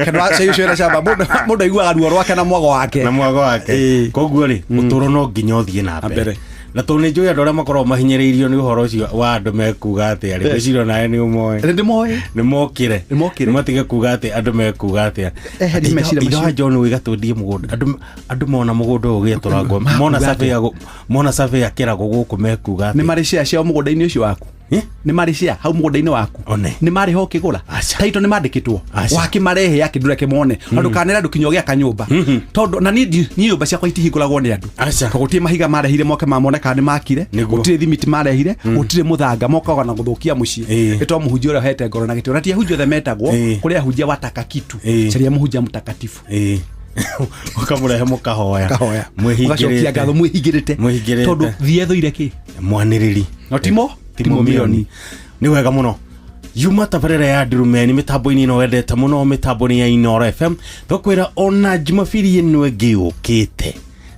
kana cai ũcio wĩna cama. Mũndũ aiguaga ruo rwake na mwago wake. Na mwago wake. Koguo rĩ, ũtũũro no nginya ũthiĩ na mbere, na tondũ nĩ njũĩ andũ arĩa makoragwo mahinyĩrĩirio nĩ ũhoro ũcio wa andũ mekuga atĩa rĩ, ngwĩciria onawe nĩ ũmoĩ. Nĩ ndĩmoĩ. Nĩ mokĩre, nĩ matige kuga atĩ andũ mekuga atĩa. Eherie meciria Ithe wa macio. John wĩga twendie mũgũnda, andũ mona mũgũnda ũyũ ũgĩetũrangwo, mona Makuga survey mona survey akĩragwo gũkũ, mekuga Nĩ atĩ marĩ share ciao mũgũnda-inĩ ũcio waku? Nĩ marĩ share hau mũgũnda-inĩ waku? Nĩ marĩ ho ũkĩgũra? Taito nĩ mandĩkĩtwo? Wakĩmarehe akĩ ndũreke mone, na ndũkanere andũ kinya ũgĩaka nyũmba, tondũ na niĩ niĩ nyũmba ciakwa itihingũragwo nĩ andũ, tondũ gũtirĩ mahiga marehire moke mamone kana nĩ makire, gũtirĩ thimiti marehire, gũtirĩ mũthanga, mokaga na gũthũkia mũciĩ. Ĩtwa mũhunjia ũrĩa ũhete ngoro na gĩtĩo, na ti ahunjia othe metagwo. Kũrĩ ahunjia wataka kitu. Caria mũhunjia mtakatifu. Ũkamũrehe mũkahoya. Kahoya. Mwĩhingĩrĩte. Ũgacokia ngatho mwĩhingĩrĩte. Mwĩhingĩrĩte. Tondũ thiĩ ethũire kĩ mwanĩrĩri. No timo timo milioni nĩ wega mũno. Yuma tabarĩra ya ndurumeni mĩtambo-inĩ ĩno wendete mũno, mĩtambo-inĩ ya Inoro FM, twakwĩra ona Jumabiri ĩno ĩngĩ yũkĩte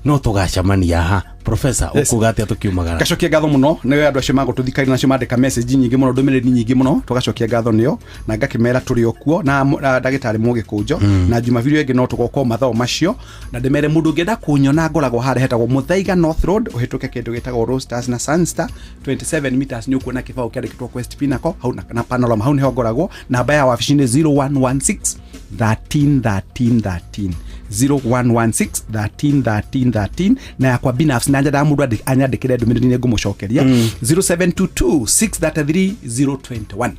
no tũgacemania haha. Professor, ũkuga atĩa tũkiumagara? Ngacokia ngatho mũno nĩ andũ acio magũtũthikĩrĩria, nacio mandĩka message nyingĩ mũno, ndũmĩrĩri nyingĩ mũno, tũgacokia ngatho nĩo na ngakĩmera tũrĩ o kuo na na ndagĩtarĩ Mũgĩkũnjo na Jumabiri ĩngĩ no tũgoka o mathaa macio, na ndĩmere mũndũ ũngĩenda kũnyona ngoragwo harĩa hetagwo Mũthaiga North Road, ũhĩtũke kĩndũ gĩtagwo Roasters na Sunstar 27 meters, nĩ ũkuona kĩbaũ kĩandĩkĩtwo Quest Pinnacle hau na Panorama, hau nĩho ngoragwo. Namba ya wabici nĩ 0116 13 13 13, 0116 13 13 13, na yakwa binafsi na nyendaga mũndũ anyandĩkĩre ndũmĩrĩri nĩ ngũmũcokeria, 0722 633 021.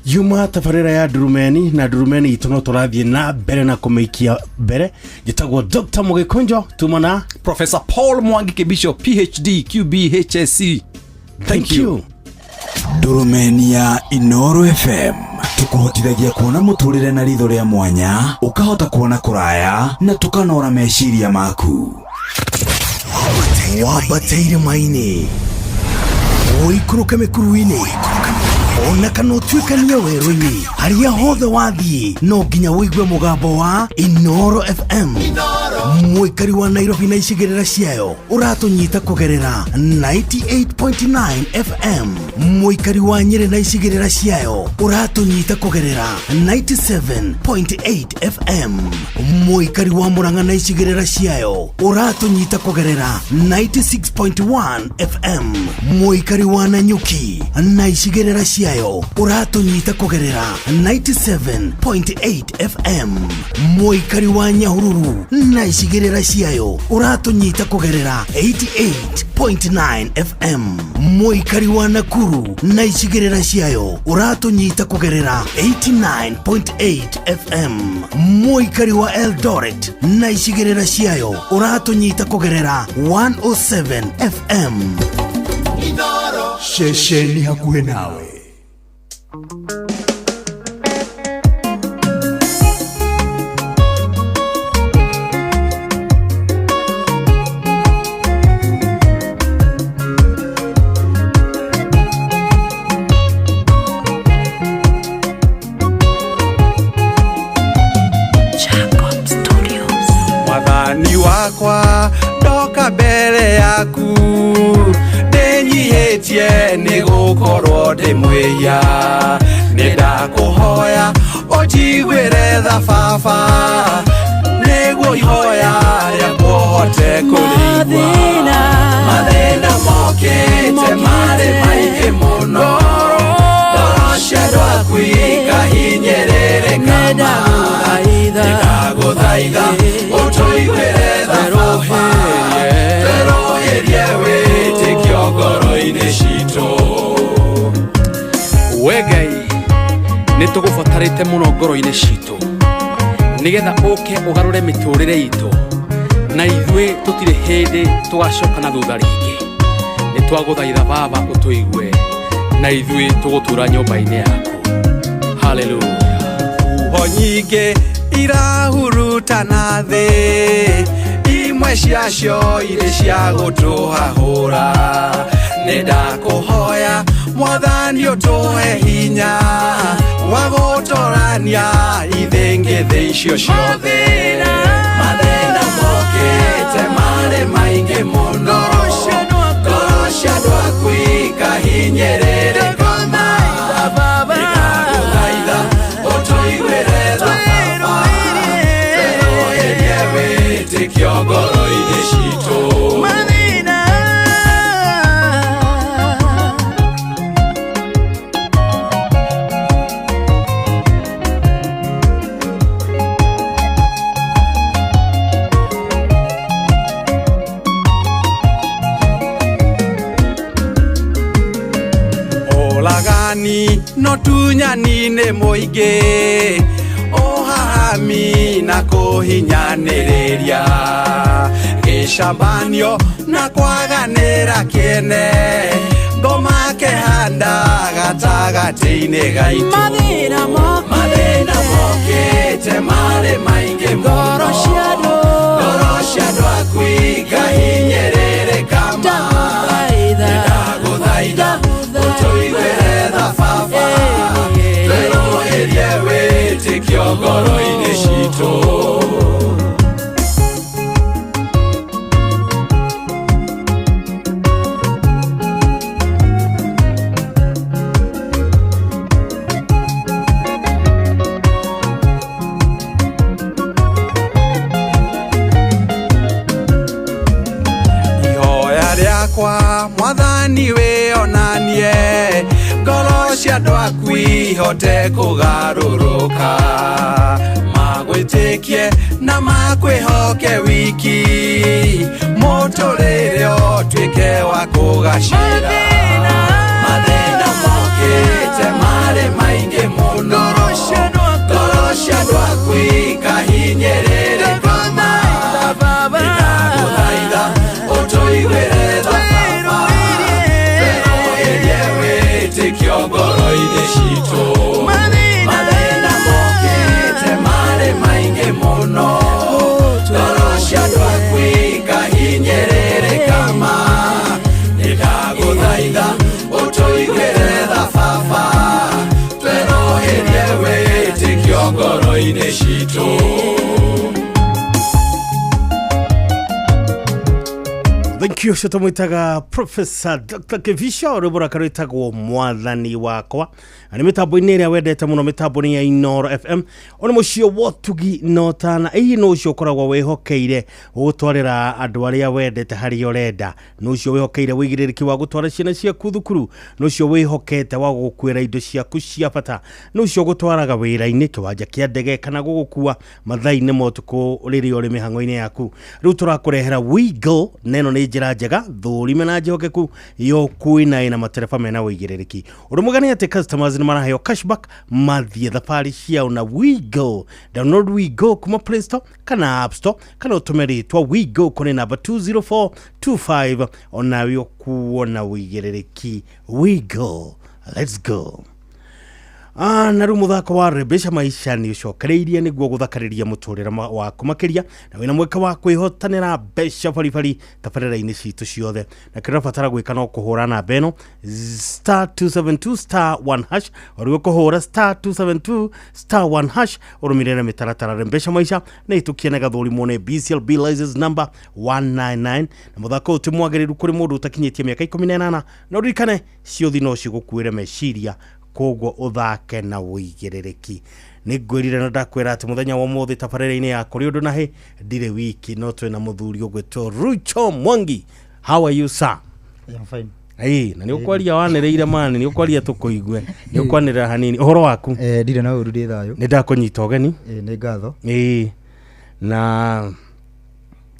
Yuma tabarĩra ya Ndurumeni na Ndurumeni itũ no tũrathiĩ na mbere na kũmĩikia mbere. Njĩtagwo Dr. Mũgĩkũnjo tuma na Professor Paul Mwangi Kibisho, PhD QBHSC. Thank you. Ndurumeni ya Inoro FM tukuhotithagia kuona muturire na ritho ria mwanya, ukahota kuona kuraya na tukanora meciria maku. Wambate irĩma-inĩ, ũikũrũke mĩkuru-inĩ, ona kana ũtuĩkanie werũ-inĩ, harĩa hothe wathiĩ no nginya ũigue mũgambo wa Inoro FM. Mũikari wa Nairobi na icigĩrĩra ciayo ũratũnyita kũgerera 98.9 FM. Mũikari wa Nyĩrĩ na icigĩrĩra ciayo ũratũnyita kũgerera 97.8 FM. Mũikari wa Murang'a na icigĩrĩra ciayo ũratũnyita kũgerera 96.1 FM. Mũikari wa Nanyuki na icigĩrĩra ciayo ũratũnyita kũgerera 97.8 FM. Mũikari wa Nyahururu na icigĩrĩra ciayo ũratũnyita kũgerera 88.9 FM. Mũikari wa Nakuru na icigĩrĩra ciayo ũratũnyita kũgerera 89.8 FM. Mũikari wa Eldoret na icigĩrĩra ciayo ũratũnyita kũgerera 107 FM. Ceceni hakuhĩ nawe. Mwathani wakwa, ndoka mbere yaku ndĩnyihĩtie nĩ gũkorwo ndĩ mwĩhia, nĩ ndakũhoya ũnjiguĩre tha baba, nĩguo ihoya rĩakwa ũhote kũrĩigua. Mathĩna mokĩte marĩ maingĩ mũno, ngoro cia andũ aku ikahinyĩrĩrĩka ma. Ndagũthaitha ũtũiguĩre tha baba, twerũhĩrie wĩtĩkio ngoro-inĩ citũ. We Ngai, nĩ tũgũbatarĩte mũno ngoro-inĩ citũ nĩgetha ũke ũgarũre mĩtũrĩre itũ, na ithuĩ tũtirĩ hĩndĩ tũgacoka na thutha rĩngĩ. Nĩ twagũthaitha baba ũtũigue, na ithuĩ tũgũtũra nyũmba-inĩ yaku. Haleluya. Huho nyingĩ irahurutana thĩ, imwe ciacio irĩ cia gũtũhahũra. Nĩ ndakũhoya Mwathani ũtũhe hinya wa gũtũrania ithĩngĩthĩ icio ciothe. Mathĩna mokĩte marĩ maingĩ mũno, ngoro cia andũ aku ikahinyĩrĩrĩka ma. Ndagũthaitha ũtũiguĩre tha baba, twerũhĩrie wĩtĩkio ngoro-inĩ citũ. Ũragani no tunyani nĩ mũingĩ, ũhahami na kũhinyanĩrĩria, gĩcambanio na kwaganĩra kĩene, ngoma kehanda gatagatĩ-inĩ gaitũ. Mathĩna mokĩte marĩ maingĩ mũno, ngoro cia andũ aku ikahinyĩrĩrĩka ma. Ndagũthaitha ũtũiguĩre tha baba, twerũhĩrie wĩtĩkio ngoro-inĩ citũ. yakwa mwathani wĩonanie ngoro cia andũ aku ihote kũgarũrũka magwĩtĩkie na makwĩhoke wiki mũtũrĩre ũtuĩke wa kũgacĩra mathĩna mokĩte marĩ maingĩ mũno ngoro cia andũ aku ikahinyĩrĩrĩka ndagũthaitha ũtũiguĩre tha baba twerũhĩrie wĩtĩkio ngoro-inĩ citũ mathĩna mokĩte marĩ maingĩ mũno ngoro cia andũ aku ikahinyĩrĩrĩka ma nĩndagũthaitha ũtũiguĩre tha baba twerũhĩrie wĩtĩkio ngoro-inĩ citũ. Thank you ũcio tũmwĩtaga Professor Dr. Kivisho rwĩmbo rwake rwĩtagwo mwathani wakwa. Na nĩ mĩtambo-inĩ ĩrĩa wendete mũno, mĩtambo-inĩ ya Inooro FM. Ũyũ nĩ mũciĩ wa ũtugi na ũtana. Ĩĩ nĩ ũcio ũkoragwo wĩhokeire gũgũtwarĩra andũ arĩa wendete harĩa ũrenda, nĩ ũcio wĩhokeire wĩigĩrĩrĩki wa gũtwara ciana ciaku thukuru, nĩ ũcio wĩhokete wa gũgũkuĩra indo ciaku cia bata, nĩ ũcio ũgũtwaraga wĩra-inĩ, kĩwanja kĩa ndege, kana gũgũkua mathaa-inĩ ma ũtukũ rĩrĩa ũrĩ mĩhang'o-inĩ yaku. Rĩu tũrakũrehera WeGo, na ĩno nĩ njĩra njega thũrime na njĩhokeku ya ũkui na ĩna matereba mena wĩigĩrĩrĩki. Ũndũ mwega nĩ atĩ customers nĩ maraheo cashback mathiĩ thabarĩ ciao na WeGo. Download WeGo kuma Play Store kana App Store, kana ũtũme rĩtwa WeGo kũrĩ namba 20425 onawe ũkuo na wĩigĩrĩrĩki. WeGo, let's go. Na rĩu mũthako wa Rembesha Maisha nĩ ũcokereirie nĩguo gũthakarĩria mũtũrĩre waku makĩria, na wĩna mweke wa kwĩhotanĩra mbeca baribari tabarĩra-inĩ citũ ciothe. Na kĩrĩa ũrabatara gwĩka no kũhũra namba ĩno star 272 star 1 hash, ũrĩwe kũhũra star 272 star 1 hash ũrũmĩrĩre mĩtaratara. Rembesha Maisha nĩ ĩtũkie na ĩgathũrimwo nĩ BCLB license number 199, na mũthako ũyũ ti mwagĩrĩru kũrĩ mũndũ ũtakinyĩtie mĩaka 18, na ũririkane ciũthi no cigũkuĩre meciria, koguo ũthake na wĩigĩrĩrĩki. Nĩ ngwĩrire na ndakwĩra atĩ mũthenya wa ũmũthĩ tabarĩra-inĩ ya Kũrĩ Ũndũ na Hĩ ndirĩ wiki, no twĩna mũthuri ũgwĩtwo Rucho Mwangi. How are you, sir? I'm fine. Ĩĩ, na nĩ ũkwaria wanĩrĩire mani, nĩ ũkwaria tũkũigue, nĩ ũkwanĩrĩra hanini. Ũhoro waku? Ndirĩ na ũru, ndĩ thayũ. Nĩ ndakũnyita ũgeni. Nĩ ngatho. Ĩĩ, na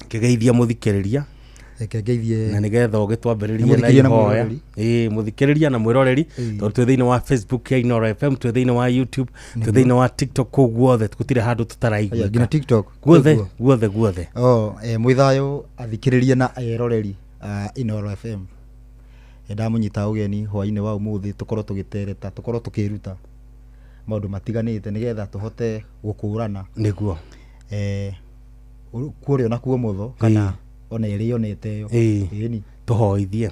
ngĩgeithia mũthikĩrĩria. Reke ngeithie na nĩgetha ũgĩtwambĩrĩrie na Mũthikĩrĩria na ihoya. mwĩroreri. Ĩĩ, mũthikĩrĩria na mwĩroreri, tondũ twĩ thĩinĩ wa Facebook ya Inooro FM, twĩ thĩinĩ wa YouTube, twĩ thĩinĩ wa TikTok, kũu guothe gũtirĩ handũ tũtaraiguĩka. Nginya TikTok. Guothe, Kwĩkuo. guothe, guothe. Oh, mwĩ thayũ athikĩrĩria na eroreri a Inooro FM. Ndamũnyita ũgeni hwainĩ wa ũmũthĩ tũkorwo tũgĩtereta, tũkorwo tũkĩruta maũndũ matiganĩte nĩgetha tũhote gũkũrana. Nĩguo. Kuorio na kuo mũtho kana ona ĩrĩ yonete ĩyo. Ĩĩ. Ĩni. Tũhoithie.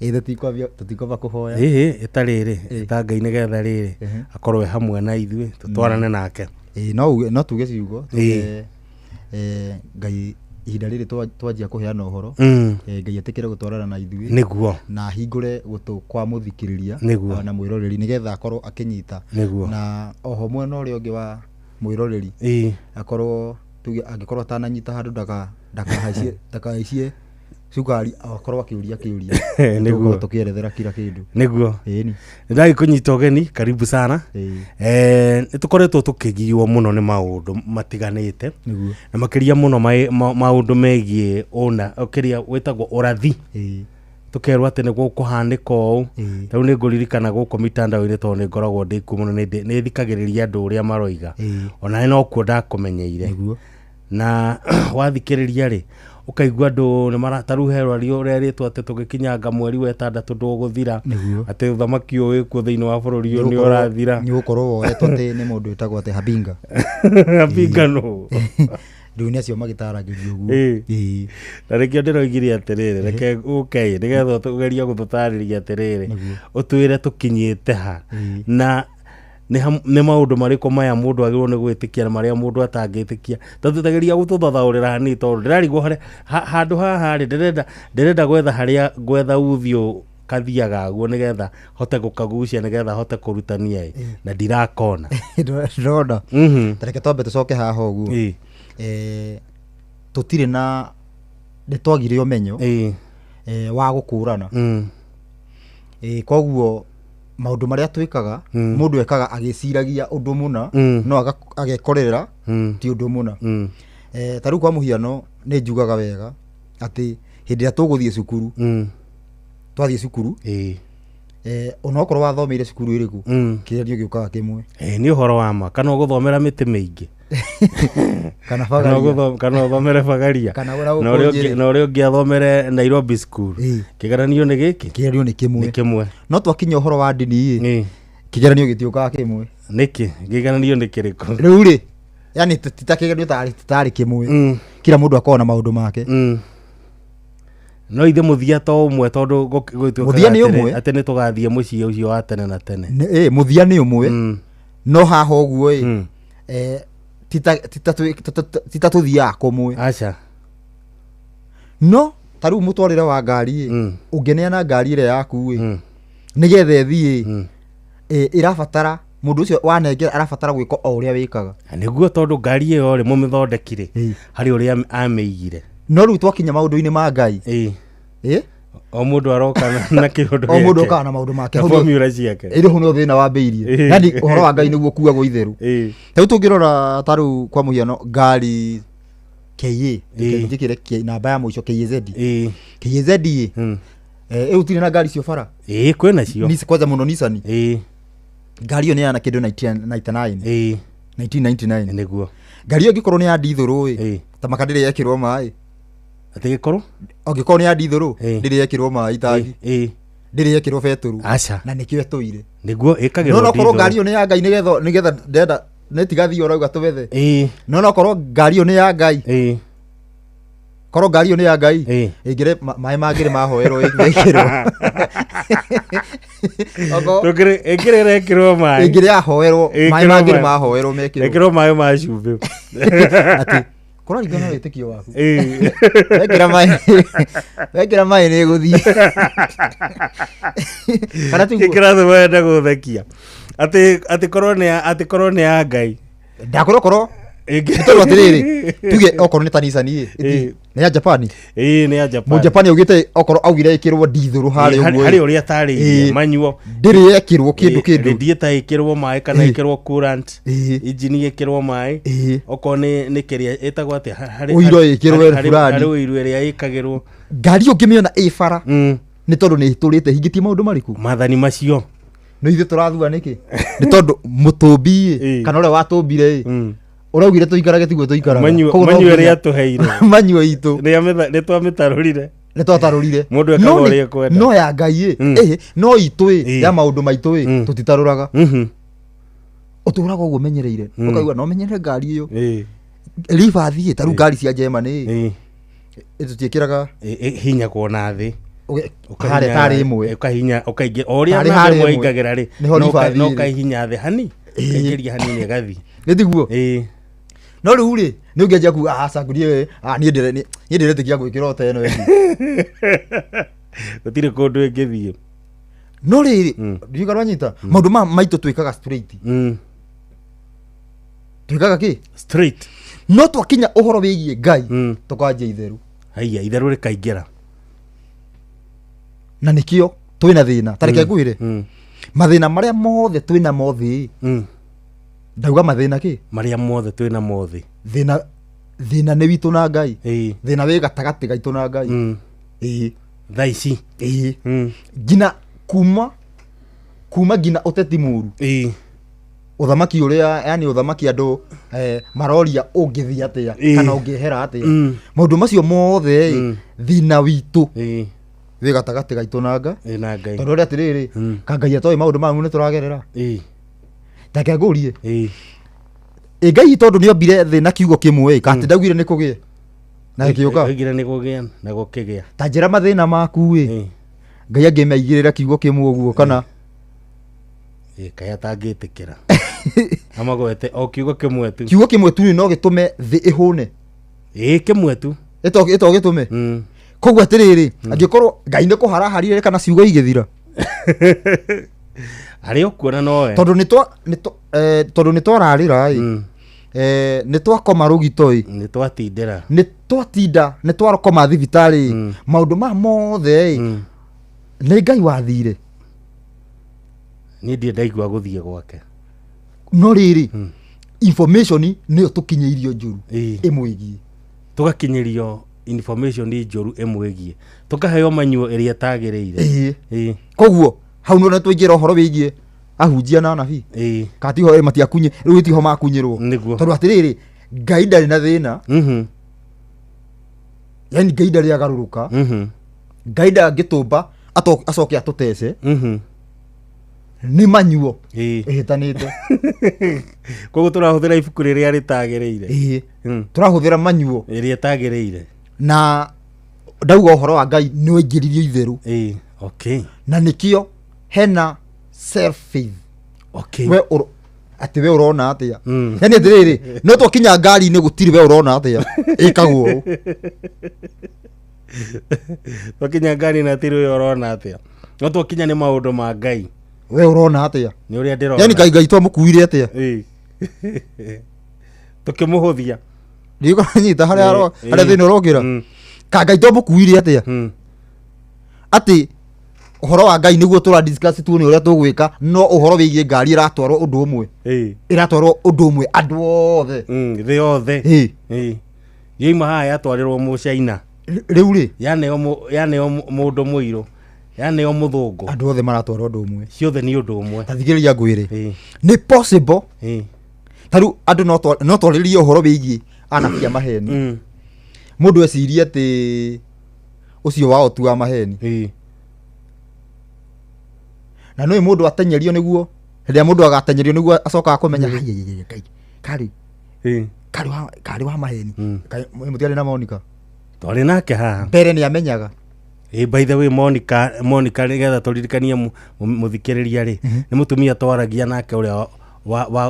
Ĩĩ, tũtikwamba kũhoya. Ĩĩ, ĩta rĩrĩ, ĩta Ngai nĩgetha rĩrĩ akorwo e hamwe na ithuĩ tũtwarane nake. Ĩĩ, no tuge ciugo, tuge, Ngai ihinda rĩrĩ twanjia kũheana ũhoro, Ngai etĩkĩre gũtwarana na ithuĩ. Nĩguo. Na ahingũre gũtũ kwa mũthikĩrĩria Nĩguo. na mwĩroreri nĩgetha akorwo akĩnyita. Nĩguo. Na oho mwena ũrĩa ũngĩ wa mwĩroreri akorwo tuge angĩkorwo atananyita handũ ndakahaicie cukari, akorwo akĩũria kĩũria. Nĩguo. Tũgũkorwo tũkĩerethera kila kĩndũ. Nĩguo. Ĩni. Nĩ ndagĩkũnyita ũgeni, karibu sana. Nĩ tũkoretwo tũkĩgiywo mũno nĩ maũndũ matiganĩte. Nĩguo. Na makĩria mũno maũndũ megiĩ ũna kĩrĩa wĩtagwo ũrathi. Tũkerwo atĩ nĩguo kũhanĩka ũũ. Rĩu nĩ ngũririkana gũkũ mitandao-inĩ tondũ nĩ ngoragwo ndĩ kuo mũno, nĩ thikagĩrĩria andũ ũrĩa maroiga. Ona no kuo ndakũmenyeire. Na wathikĩrĩria rĩ, ũkaigua andũ nĩ mara ta rĩu he rwario rwerĩtwo atĩ tũgĩkinyanga mweri wa ĩtandatũ ndũgũthira. Atĩ ũthamaki ũyũ wĩkuo thĩinĩ wa bũrũri ũyũ nĩ ũrathira. Nĩ ũgũkorwo woetwo atĩ nĩ mũndũ wĩtagwo atĩ Habinga. Habinga nũ? Rĩu nĩ acio magĩtaragĩrio ũguo. Ĩĩ. Na nĩkĩo ndĩroigire atĩrĩrĩ, reke ũke nĩgetha ũgerie gũtũtarĩria atĩrĩrĩ, ũtwĩre tũkinyĩte ha, na nĩ maũndũ marĩkũ maya mũndũ agĩrĩirwo nĩ gwĩtĩkia na marĩa mũndũ atangĩtĩkia. Tondũ tageria gũtũthathaũrĩra hanini, tondũ ndĩrarigwo harĩa handũ haha rĩ, ndĩrenda gwetha harĩa gwetha ũthiũ kathiaga guo nĩgetha hote gũkagucia nĩgetha hote kũrutania ĩ, na ndirakona. Ndĩrona. Ta reke twambe tũcoke haha ũguo. Tũtirĩ na Nĩ twagire ũmenyo wa gũkũrana. Koguo maũndũ marĩa twĩkaga, mũndũ ekaga agĩciragia ũndũ mũna, no agekorera ti ũndũ mũna. Ta rĩu kwa mũhiano, nĩ njugaga wega atĩ hĩndĩ ĩrĩa tũgũthiĩ cukuru, twathiĩ cukuru, onokorwo wathomeire cukuru ĩrĩkũ, kĩgeranio gĩũkaga kĩmwe. Nĩ ũhoro wa ma. Kana ũgũthomera mĩtĩ mĩingĩ, kana Bagaria. Kana ũthomere Bagaria. Kana Na ũrĩa gũkũ na ũrĩa ũngĩ athomere Nairobi School, kĩgeranio nĩ gĩkĩ. Kĩgeranio nĩ kĩmwe. Nĩ kĩmwe. No twakinya ũhoro wa ndini ĩ, kĩgeranio gĩtiũkaga kĩmwe. Nĩkĩ? Kĩgeranio nĩ kĩrĩkũ? Rĩu rĩ, yani ti ta kĩgeranio tarĩ kĩmwe, kila mũndũ akoragwo na maũndũ make. No ithe mũthia to ũmwe, tondũ gũtuĩkaga Mũthia nĩ ũmwe. Atĩ nĩ tũgathiĩ mũciĩ ũcio wa tene na tene. Mũthia nĩ ũmwe, no haha ũguo ĩ, ti ta tũthiaga kũmwe. Aca. No ta rĩu mũtwarĩre wa ngari ĩ, ũngĩneana ngari ĩrĩa yaku ĩ, nĩgetha ĩthiĩ ĩ, ĩrabatara mũndũ ũcio wanengera arabatara gwĩka o ũrĩa wĩkaga. Nĩguo, tondũ ngari ĩyo rĩ, mũmĩthondekire harĩ ũrĩa amĩigire. No rĩu twakinya maũndũ-inĩ ma Ngai, ĩ? O mũndũ aroka na kĩũndũ O mũndũ gĩake. okaga na maũndũ make. Na formula ciake. Ĩrĩ hau no thĩna wambĩirie. Yani ũhoro wa Ngai nĩguo kuagwo itherũ. Ta rĩu tũngĩrora, ta rĩu kwa mũhiano ngari KA, reke njĩkĩre namba ya mũico KAZ, KAZ ĩ, ĩu tirĩ na ngari cio bara. Ĩĩ, kwĩna cio. Kwanza mũno Nissan. Ngari ĩyo nĩ ya na kĩndũ 1999. 1999. Nĩguo. Ngari ĩyo ĩngĩkorwo nĩ ya ndithũrũ ĩ, ta maka ndĩrĩ yekĩrwo maĩ. Atĩ gĩkorwo? Angĩkorwo nĩ ya ndithũrũ, ndĩrĩ yekĩrwo maĩ itangi, ndĩrĩ yekĩrwo betũrũ. Aca. Na nĩkĩo ĩtũire. Nĩguo ĩkagĩrwo No nokorwo ndithũrũ. ngari ĩyo nĩ ya Ngai, nĩgetha ndenda nĩ tigathiĩ ũrauga tũbethe. No nokorwo ngari ĩyo nĩ ya Ngai, korwo ngari ĩyo nĩ ya Ngai, ĩngĩrĩ maĩ mangĩrĩ mahoerwo ĩkĩrwo. Ĩngĩrĩ ĩrekĩrwo maĩ. Ĩngĩrĩ yahoerwo maĩ Ĩkĩrwo mangĩrĩ maĩ. mahoerwo mekĩrwo. Ĩkĩrwo maĩ ma cumbĩ. Atĩ kũraringana na wĩtĩkio waku. Wekĩra maĩ nĩ ĩgũthiĩ, kana tiguo? Gĩkĩra wenda gũthekia atĩ korwo nĩ ya Ngai. Ndakorwo korwo nĩ tondũ atĩrĩrĩ, tuge okorwo nĩ ta Nissan ĩ, nĩ ya Japan. Ĩĩ, nĩ ya Japan. Mũjapani augĩte okorwo augire ĩkĩrwo ndithũrũ harĩa ũguo ĩ. Harĩ ũrĩa atarĩirie manyuo. Ndĩrĩ yekĩrwo kĩndũ kĩndũ. Radiator ĩkĩrwo maĩ kana ĩkĩrwo coolant, engine ĩkĩrwo maĩ, okorwo nĩ kĩrĩa ĩtagwo atĩa, Ũiro ĩkĩrwo fulani. Harĩ ũiro ĩrĩa ĩkagĩrwo. Ngari ũngĩmĩona ĩ bara, nĩ tondũ nĩ ĩtũrĩte hingĩtie maũndũ marĩkũ? Mathani macio. No ithuĩ tũrathua nĩkĩ? Nĩ tondũ mũtũmbi ĩ, kana ũrĩa watũmbire ĩ, ũraugire tũikarage, tiguo tũikaraga. Koguo no Manyue nginya ĩrĩa atũheire. Manyue itũ. Nĩ twamĩtarũrire. Nĩ twatarũrire. Mũndũ ekaga No ũrĩa ekwenda. No ya Ngai ĩ, no itũ ĩ, ya maũndũ maitũ ĩ, tũtitarũraga. Ũtũraga ũguo ũmenyereire, ũkaigua no menyerere ngari ĩyo ribathi ĩ, ta rĩu ngari cia Germany ĩ, tũtiĩkĩraga. Hinyagwo na thĩ. Harĩa tarĩ ĩmwe. Ũkahinya, ũkaingĩ o ũrĩa Tarĩ namba harĩa ĩmwe ĩmwe. ĩingagĩra rĩ, Nĩho ribathi no ĩrĩ. ũkaihinya thĩ hani, ũkaingĩria hanini ĩgathiĩ. Nĩ tiguo? No rĩu rĩ, nĩ ũngĩanjia kuga, "Ah, aca, niĩ ndĩretĩkia gwĩkĩra o ta ĩno ĩngĩ." Gũtirĩ kũndũ ĩngĩthiĩ. No rĩrĩ, ndiũĩ kana wanyita maũndũ ma maitũ, twĩkaga straight. Twĩkaga kĩ? Straight. No twakinya ũhoro wĩgiĩ Ngai, tũkanjia itherũ. Haiya, itherũ rĩkaingĩra. Na nĩkĩo twĩna thĩna. Ta reke ngwĩre, mathĩna marĩa mothe twĩna mothe, ndauga mathĩna kĩ? Marĩa mothe twĩna mothe. Thĩna nĩ witũ na Ngai. Thĩna wĩ gatagatĩ gaitũ na Ngai. Ĩĩ. Thaa ici. Ĩĩ, nginya kuma nginya ũteti mũru, ũthamaki ũrĩa, yani ũthamaki andũ maroria ũngĩthiĩ atĩa, kana ũngĩehera atĩa, maũndũ macio mothe ĩ, thĩna witũ wĩ gatagatĩ gaitũ na Ngai. Na Ngai. Tondũ ũrĩa atĩrĩrĩ, ka Ngai atoĩ maũndũ maya nĩ tũragerera? Take ngũrie, ĩ Ngai tondũ nĩ ombire thĩ na kiugo kĩmwe ĩ, ka atĩ ndaugire nĩ kũgĩe na gĩkĩũka? Oigire nĩ kũgĩa na gũkĩgĩa. Ta njĩra, mathĩna maku ĩ, Ngai angĩmaigĩrĩra kiugo kĩmwe ũguo, kana? Ĩ, kaĩ atangĩtĩkĩra amagwete o kiugo kĩmwe tu? Kiugo kĩmwe tu no gĩtũme thĩ ĩhũne. Ĩ, kĩmwe tu. Ĩto gĩtũme. Koguo atĩrĩrĩ, angĩkorwo Ngai nĩ kũharaharire kana ciugo igĩthira. Harĩa ũkuona nowe. Tondũ nĩ twararĩra ĩ. Nĩ twakoma rũgito ĩ, nĩ twatindĩra, nĩ twatinda, nĩ twarokoma thibitarĩ, maũndũ maya mothe ĩ, nĩ Ngai wathire. Niĩ ndirĩ ndaigua gũthiĩ gwake. No rĩrĩ, information nĩyo tũkinyĩirio njũru ĩmwĩgiĩ. Tũgakinyĩrio information njũru ĩmwĩgiĩ, tũkaheo manyuo ĩrĩa ĩtagĩrĩire. Ĩĩ. Koguo hau nĩ twaingĩra ũhoro wĩgiĩ ahunjia na anabii, katiho matiakunye rĩu tiho makunyĩrwo. Nĩguo. Tondũ atĩrĩrĩ, Ngai ndarĩ na thĩna, yani Ngai ndarĩ agarũrũka, Ngai ndangĩtũmba acoke atũtece. Nĩ manyuo ĩhĩtanĩte. Koguo tũrahũthĩra ibuku rĩrĩa rĩtagĩrĩire. Ĩĩ, tũrahũthĩra manyuo ĩrĩa ĩtagĩrĩire. Na ndauga ũhoro wa Ngai nĩ waingĩririo itherũ. Ĩĩ, okay. Na nĩkĩo hena self faith. Okay. We atĩ we ũrona atĩa? Yani atĩrĩrĩ, no twakinya ngari-inĩ gũtirĩ we ũrona atĩa ĩkagwo ũũ. Twakinya ngari na tiri ũyũ ũrona atĩa, no twakinya nĩ maũndũ ma Ngai. We ũrona atĩa? Nĩ ũrĩa ndĩrona. Yani Ngai twamũkuire atĩa? Ĩĩ. Tũkĩmũhũthia. Ndikanyita harĩa harĩa thĩna ũrokĩra. Ka Ngai twamũkuire atĩa? Atĩ ũhoro wa Ngai nĩguo tũra discuss tuone ũrĩa tũgwĩka, no ũhoro wĩgiĩ ngari ĩratwarwo ũndũ ũmwe, ĩratwarwo ũndũ ũmwe andũ othe. Thĩ yothe. Ĩĩ. Yoima haha yatwarĩrwo mũcaina. Rĩu rĩ, yaneo yaneo mũndũ mũirũ, yaneo mũthũngũ. Andũ othe maratwarwo ũndũ ũmwe. Ciothe nĩ ũndũ ũmwe. Ta thikĩrĩria ngwĩre, nĩ possible ta rĩu andũ no twarĩrĩrie ũhoro wĩgiĩ anabii a maheni, mũndũ ecirie atĩ ũcio wao tu wa maheni, na nĩ mũndũ atenyerio nĩguo, hĩndĩ ĩrĩa mũndũ agatenyerio nĩguo acokaga kũmenya, "Hai, Ngai, karĩ wa maheni." Kaĩ mũtiarĩ na Monica? Twarĩ nake haha. Mbere nĩ amenyaga. Ĩ, by the way, Monica, nĩgetha tũririkanie mũthikĩrĩria rĩ, nĩ mũtumia twaragia nake ũrĩa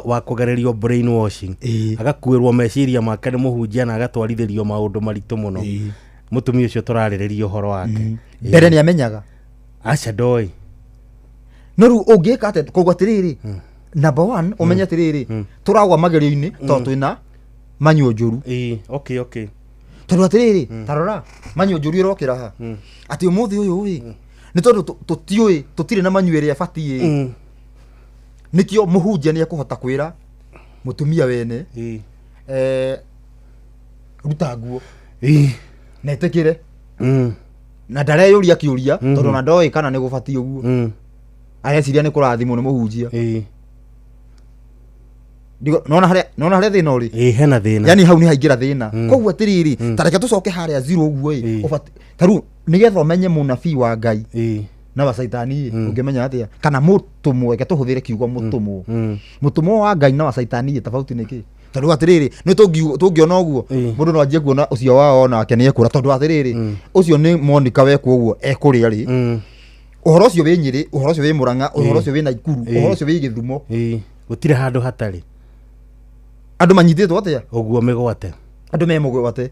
wa kũgererio brain washing, agakuĩrwo meciria make nĩ mũhunjia na agatwarithĩrio maũndũ maritũ mũno. Mũtumia ũcio tũrarĩrĩria ũhoro wake. Mbere nĩ amenyaga. Aca, ndoĩ. No rĩu ũngĩka atĩa? Koguo atĩrĩrĩ, number one, ũmenye atĩrĩrĩ, tũragwa magerio-inĩ tondũ twĩna manyuo njũru. Ĩĩ, okay okay. Tondũ atĩrĩrĩ, ta rora manyuo njũru ĩrokĩra ha atĩ ũmũthĩ ũyũ ĩ, nĩ tondũ tũtiũĩ, tũtirĩ na manyuo ĩrĩa ĩbatiĩ. Nĩkĩo mũhunjia nĩ ekũhota kwĩra mũtumia wene, ruta nguo, na ĩtĩkĩre, na ndareyũria kĩũria, tondũ ona ndoĩ kana nĩ gũbatiĩ ũguo, areciria nĩ kũrathimwo nĩ mũhunjia. Nona harĩa thĩna ũrĩ? Ĩĩ, hena thĩna. Yani hau nĩ haingĩra thĩna. Koguo atĩrĩrĩ, ta reke tũcoke harĩa zero ũguo ĩ, ta rĩu nĩgetha ũmenye mũnabii wa Ngai na wa caitani ĩ, ũngĩmenya atĩa? Kana mũtũmwo, reke tũhũthĩre kiugo mũtũmwo, mũtũmwo wa Ngai na wa caitani ĩ, tofauti nĩ kĩ? Tondũ atĩrĩrĩ, nĩ tũngĩona ũguo, mũndũ no anjie kuona ũcio wao onake nĩ ekũra, tondũ atĩrĩrĩ, ũcio nĩ Monica wekwo ũguo ekũrĩa rĩ, ũhoro ũcio wĩ Nyĩrĩ, ũhoro ũcio wĩ Mũrang'a, ũhoro ũcio wĩ Naikuru, ũhoro ũcio wĩ Gĩthumo. Gũtirĩ handũ hatarĩ. Andũ manyitĩtwo atĩa? Ũguo mĩgwate. Andũ me mũgwate.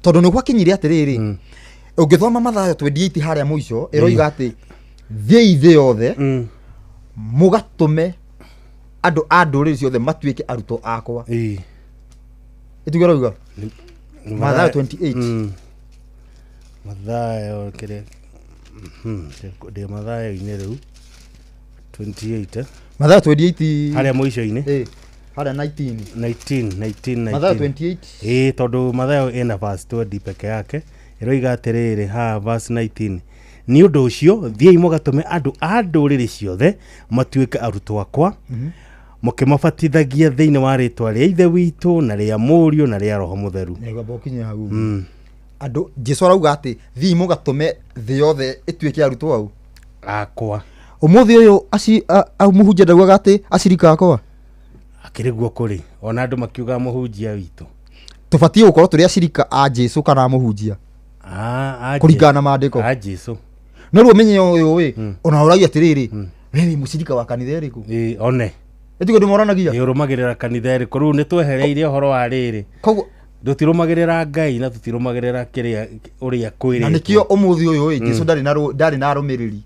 Tondũ nĩ gwakinyire atĩrĩrĩ, ũngĩthoma Mathayo 28 harĩa mũico, ĩroiga atĩ thiĩi thĩ yothe mũgatũme andũ a ndũrĩrĩ ciothe matuĩke arutwo akwa. Ĩtuge ĩroiga Mathayo 28. Mathayo kĩrĩa, ndĩ Mathayo-inĩ rĩu 28, eh? Mathayo 28. Harĩa mũico-inĩ. Ĩ, harĩa 19. 19, 19. Mathayo 19. 28. Ĩĩ, tondũ Mathayo ĩna verse 20 peke yake. Ĩroiga atĩrĩrĩ haha verse 19, nĩ ũndũ ũcio thiĩi mũgatũme andũ a ndũrĩrĩ ciothe matuĩke arutwo akwa, mũkĩmabatithagia thĩinĩ wa rĩtwa rĩa Ithe witũ na rĩa Mũriũ na rĩa Roho Mũtheru. Nĩguo ũkinye hau. Andũ, Jesu arauga atĩ thiĩi mũgatũme thĩ yothe ĩtuĩke arutwo au akwa. Ũmũthĩ ũyũ mũhunjia ndaugaga atĩ acirika akwa. Akĩrĩ guo kũrĩ ona andũ makiuga mũhunjia witũ. Tũbatiĩ gũkorwo tũrĩ acirika a Jesu kana a mũhunjia? A Kũringana na maandĩko. A Jesu. No rĩu ũmenye ũyũ ĩ, ona ũragia atĩrĩrĩ, we wĩ mũcirika wa kanitha ĩrĩkũ? Ĩĩ, one. Ĩtiguo ndĩmoranagia. Ĩ, ũrũmagĩrĩra kanitha ĩrĩkũ? Rĩu nĩ twehereire ũhoro wa rĩrĩ. Koguo tũtirũmagĩrĩra Ngai na tũtirũmagĩrĩra kĩrĩa ũrĩa kwĩrĩtwo. Na nĩkĩo ũmũthĩ ũyũ ĩ, Jesu ndarĩ na arũmĩrĩri.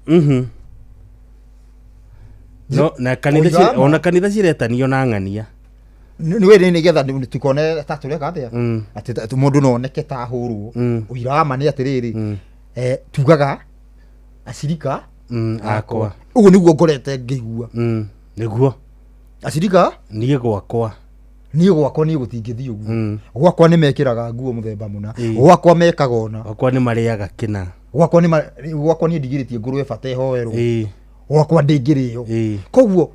No, na kanitha Oiga ma. ona kanitha ciretanio na ng'ania. Nĩ wĩrĩ nĩgetha tikone ta tũreka atĩa, atĩ mũndũ no oneke ta ahũrwo. Ũira wa ma nĩ atĩrĩrĩ, tugaga acirika Akwa. Ũguo nĩguo ngorete ngĩigua. Nĩguo. Acirika niĩ gwakwa. Niĩ gwakwa, niĩ gũtingĩthiĩ ũguo. Gwakwa nĩ mekĩraga nguo mũthemba mũna. Gwakwa mekaga ũna. Gwakwa nĩ marĩaga kĩna. Gwakwa nĩ gwakwa niĩ ndigirĩtie ngũrwe bata ĩhoerwo. Gwakwa ndĩngĩrĩo. Koguo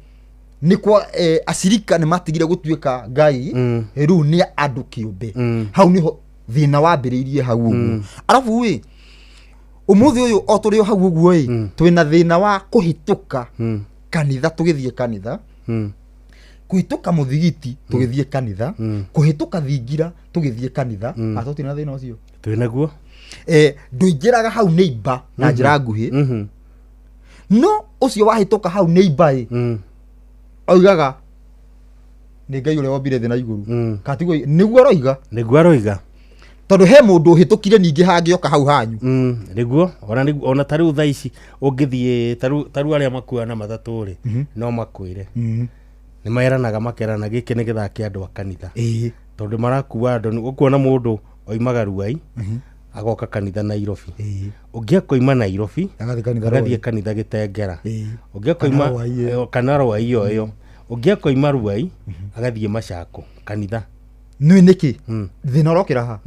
nĩ kwa acirika nĩ matigire gũtuĩka Ngai, rĩu nĩ andũ kĩũmbe. Hau nĩho thĩna wambĩrĩirie, hau ũguo. Arabu ĩ ũmũthĩ ũyũ o tũrĩ o hau ũguo ĩ, twĩna thĩna wa kũhĩtũka kanitha tũgĩthiĩ kanitha, kũhĩtũka mũthigiti tũgĩthiĩ kanitha, kũhĩtũka thingira tũgĩthiĩ kanitha. Tũtirĩ na thĩna ũcio? Twĩ naguo. Ndũingĩraga hau nĩ imba na njĩra nguhĩ, no ũcio wahĩtũka hau nĩ imba ĩ, oigaga nĩ Ngai ũrĩa wombire thĩ na igũrũ. Katiguo nĩguo aroiga? Nĩguo aroiga. Tondũ he mũndũ ũhĩtũkire ningĩ hangĩoka hau hanyu. Nĩguo ona nĩguo, ona ta rĩu thaa ici ũngĩthiĩ ta rĩu arĩa makuaga na matatũ rĩ, no makwĩre nĩ meranaga, makerana gĩkĩ nĩ gĩthaa kĩa andũ a kanitha, tondũ marakua andũ. Ũkuona mũndũ oimaga Ruai agoka kanitha Nairobi, ũngĩ akoima Nairobi agathiĩ kanitha agathiĩ Ruai. Kanitha Gĩtengera. Ũngĩ akoima Kana Ruai ĩyo. Kana Ruai ĩyo ĩyo. Ũngĩ akoima Ruai agathiĩ Macako kanitha. Nĩ nĩkĩ thĩna ũrokĩra ha?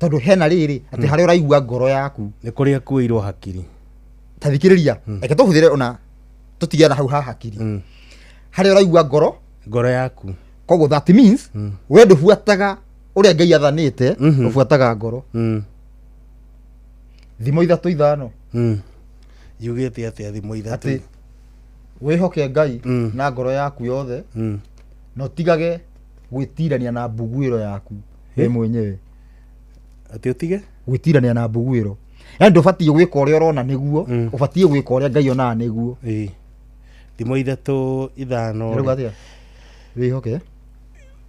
Tondũ hena rĩrĩ atĩ harĩa ũraigua ngoro yaku. Nĩ kũrĩa kuĩirwo hakiri. Ta thikĩrĩria, reke tũhũthĩre ona tũtigane na hau ha hakiri, harĩa ũraigua ngoro. Ngoro yaku. Koguo that means we ndũbuataga ũrĩa Ngai athanĩte, ũbuataga ngoro. Thimo 3:5. Yugĩte atĩa thimo 3? Atĩ wĩhoke Ngai na ngoro yaku yothe, na ũtigage gwĩtirania na mbuguĩro yaku we mwenyewe. Atĩ ũtige gwĩtirania na mbuguĩro, yani ndũbatiĩ gwĩka ũrĩa ũrona nĩguo, ũbatiĩ gwĩka ũrĩa Ngai onaga nĩguo. Ĩĩ. Thimo 3:5. Ĩrauga atĩa? Wĩhoke.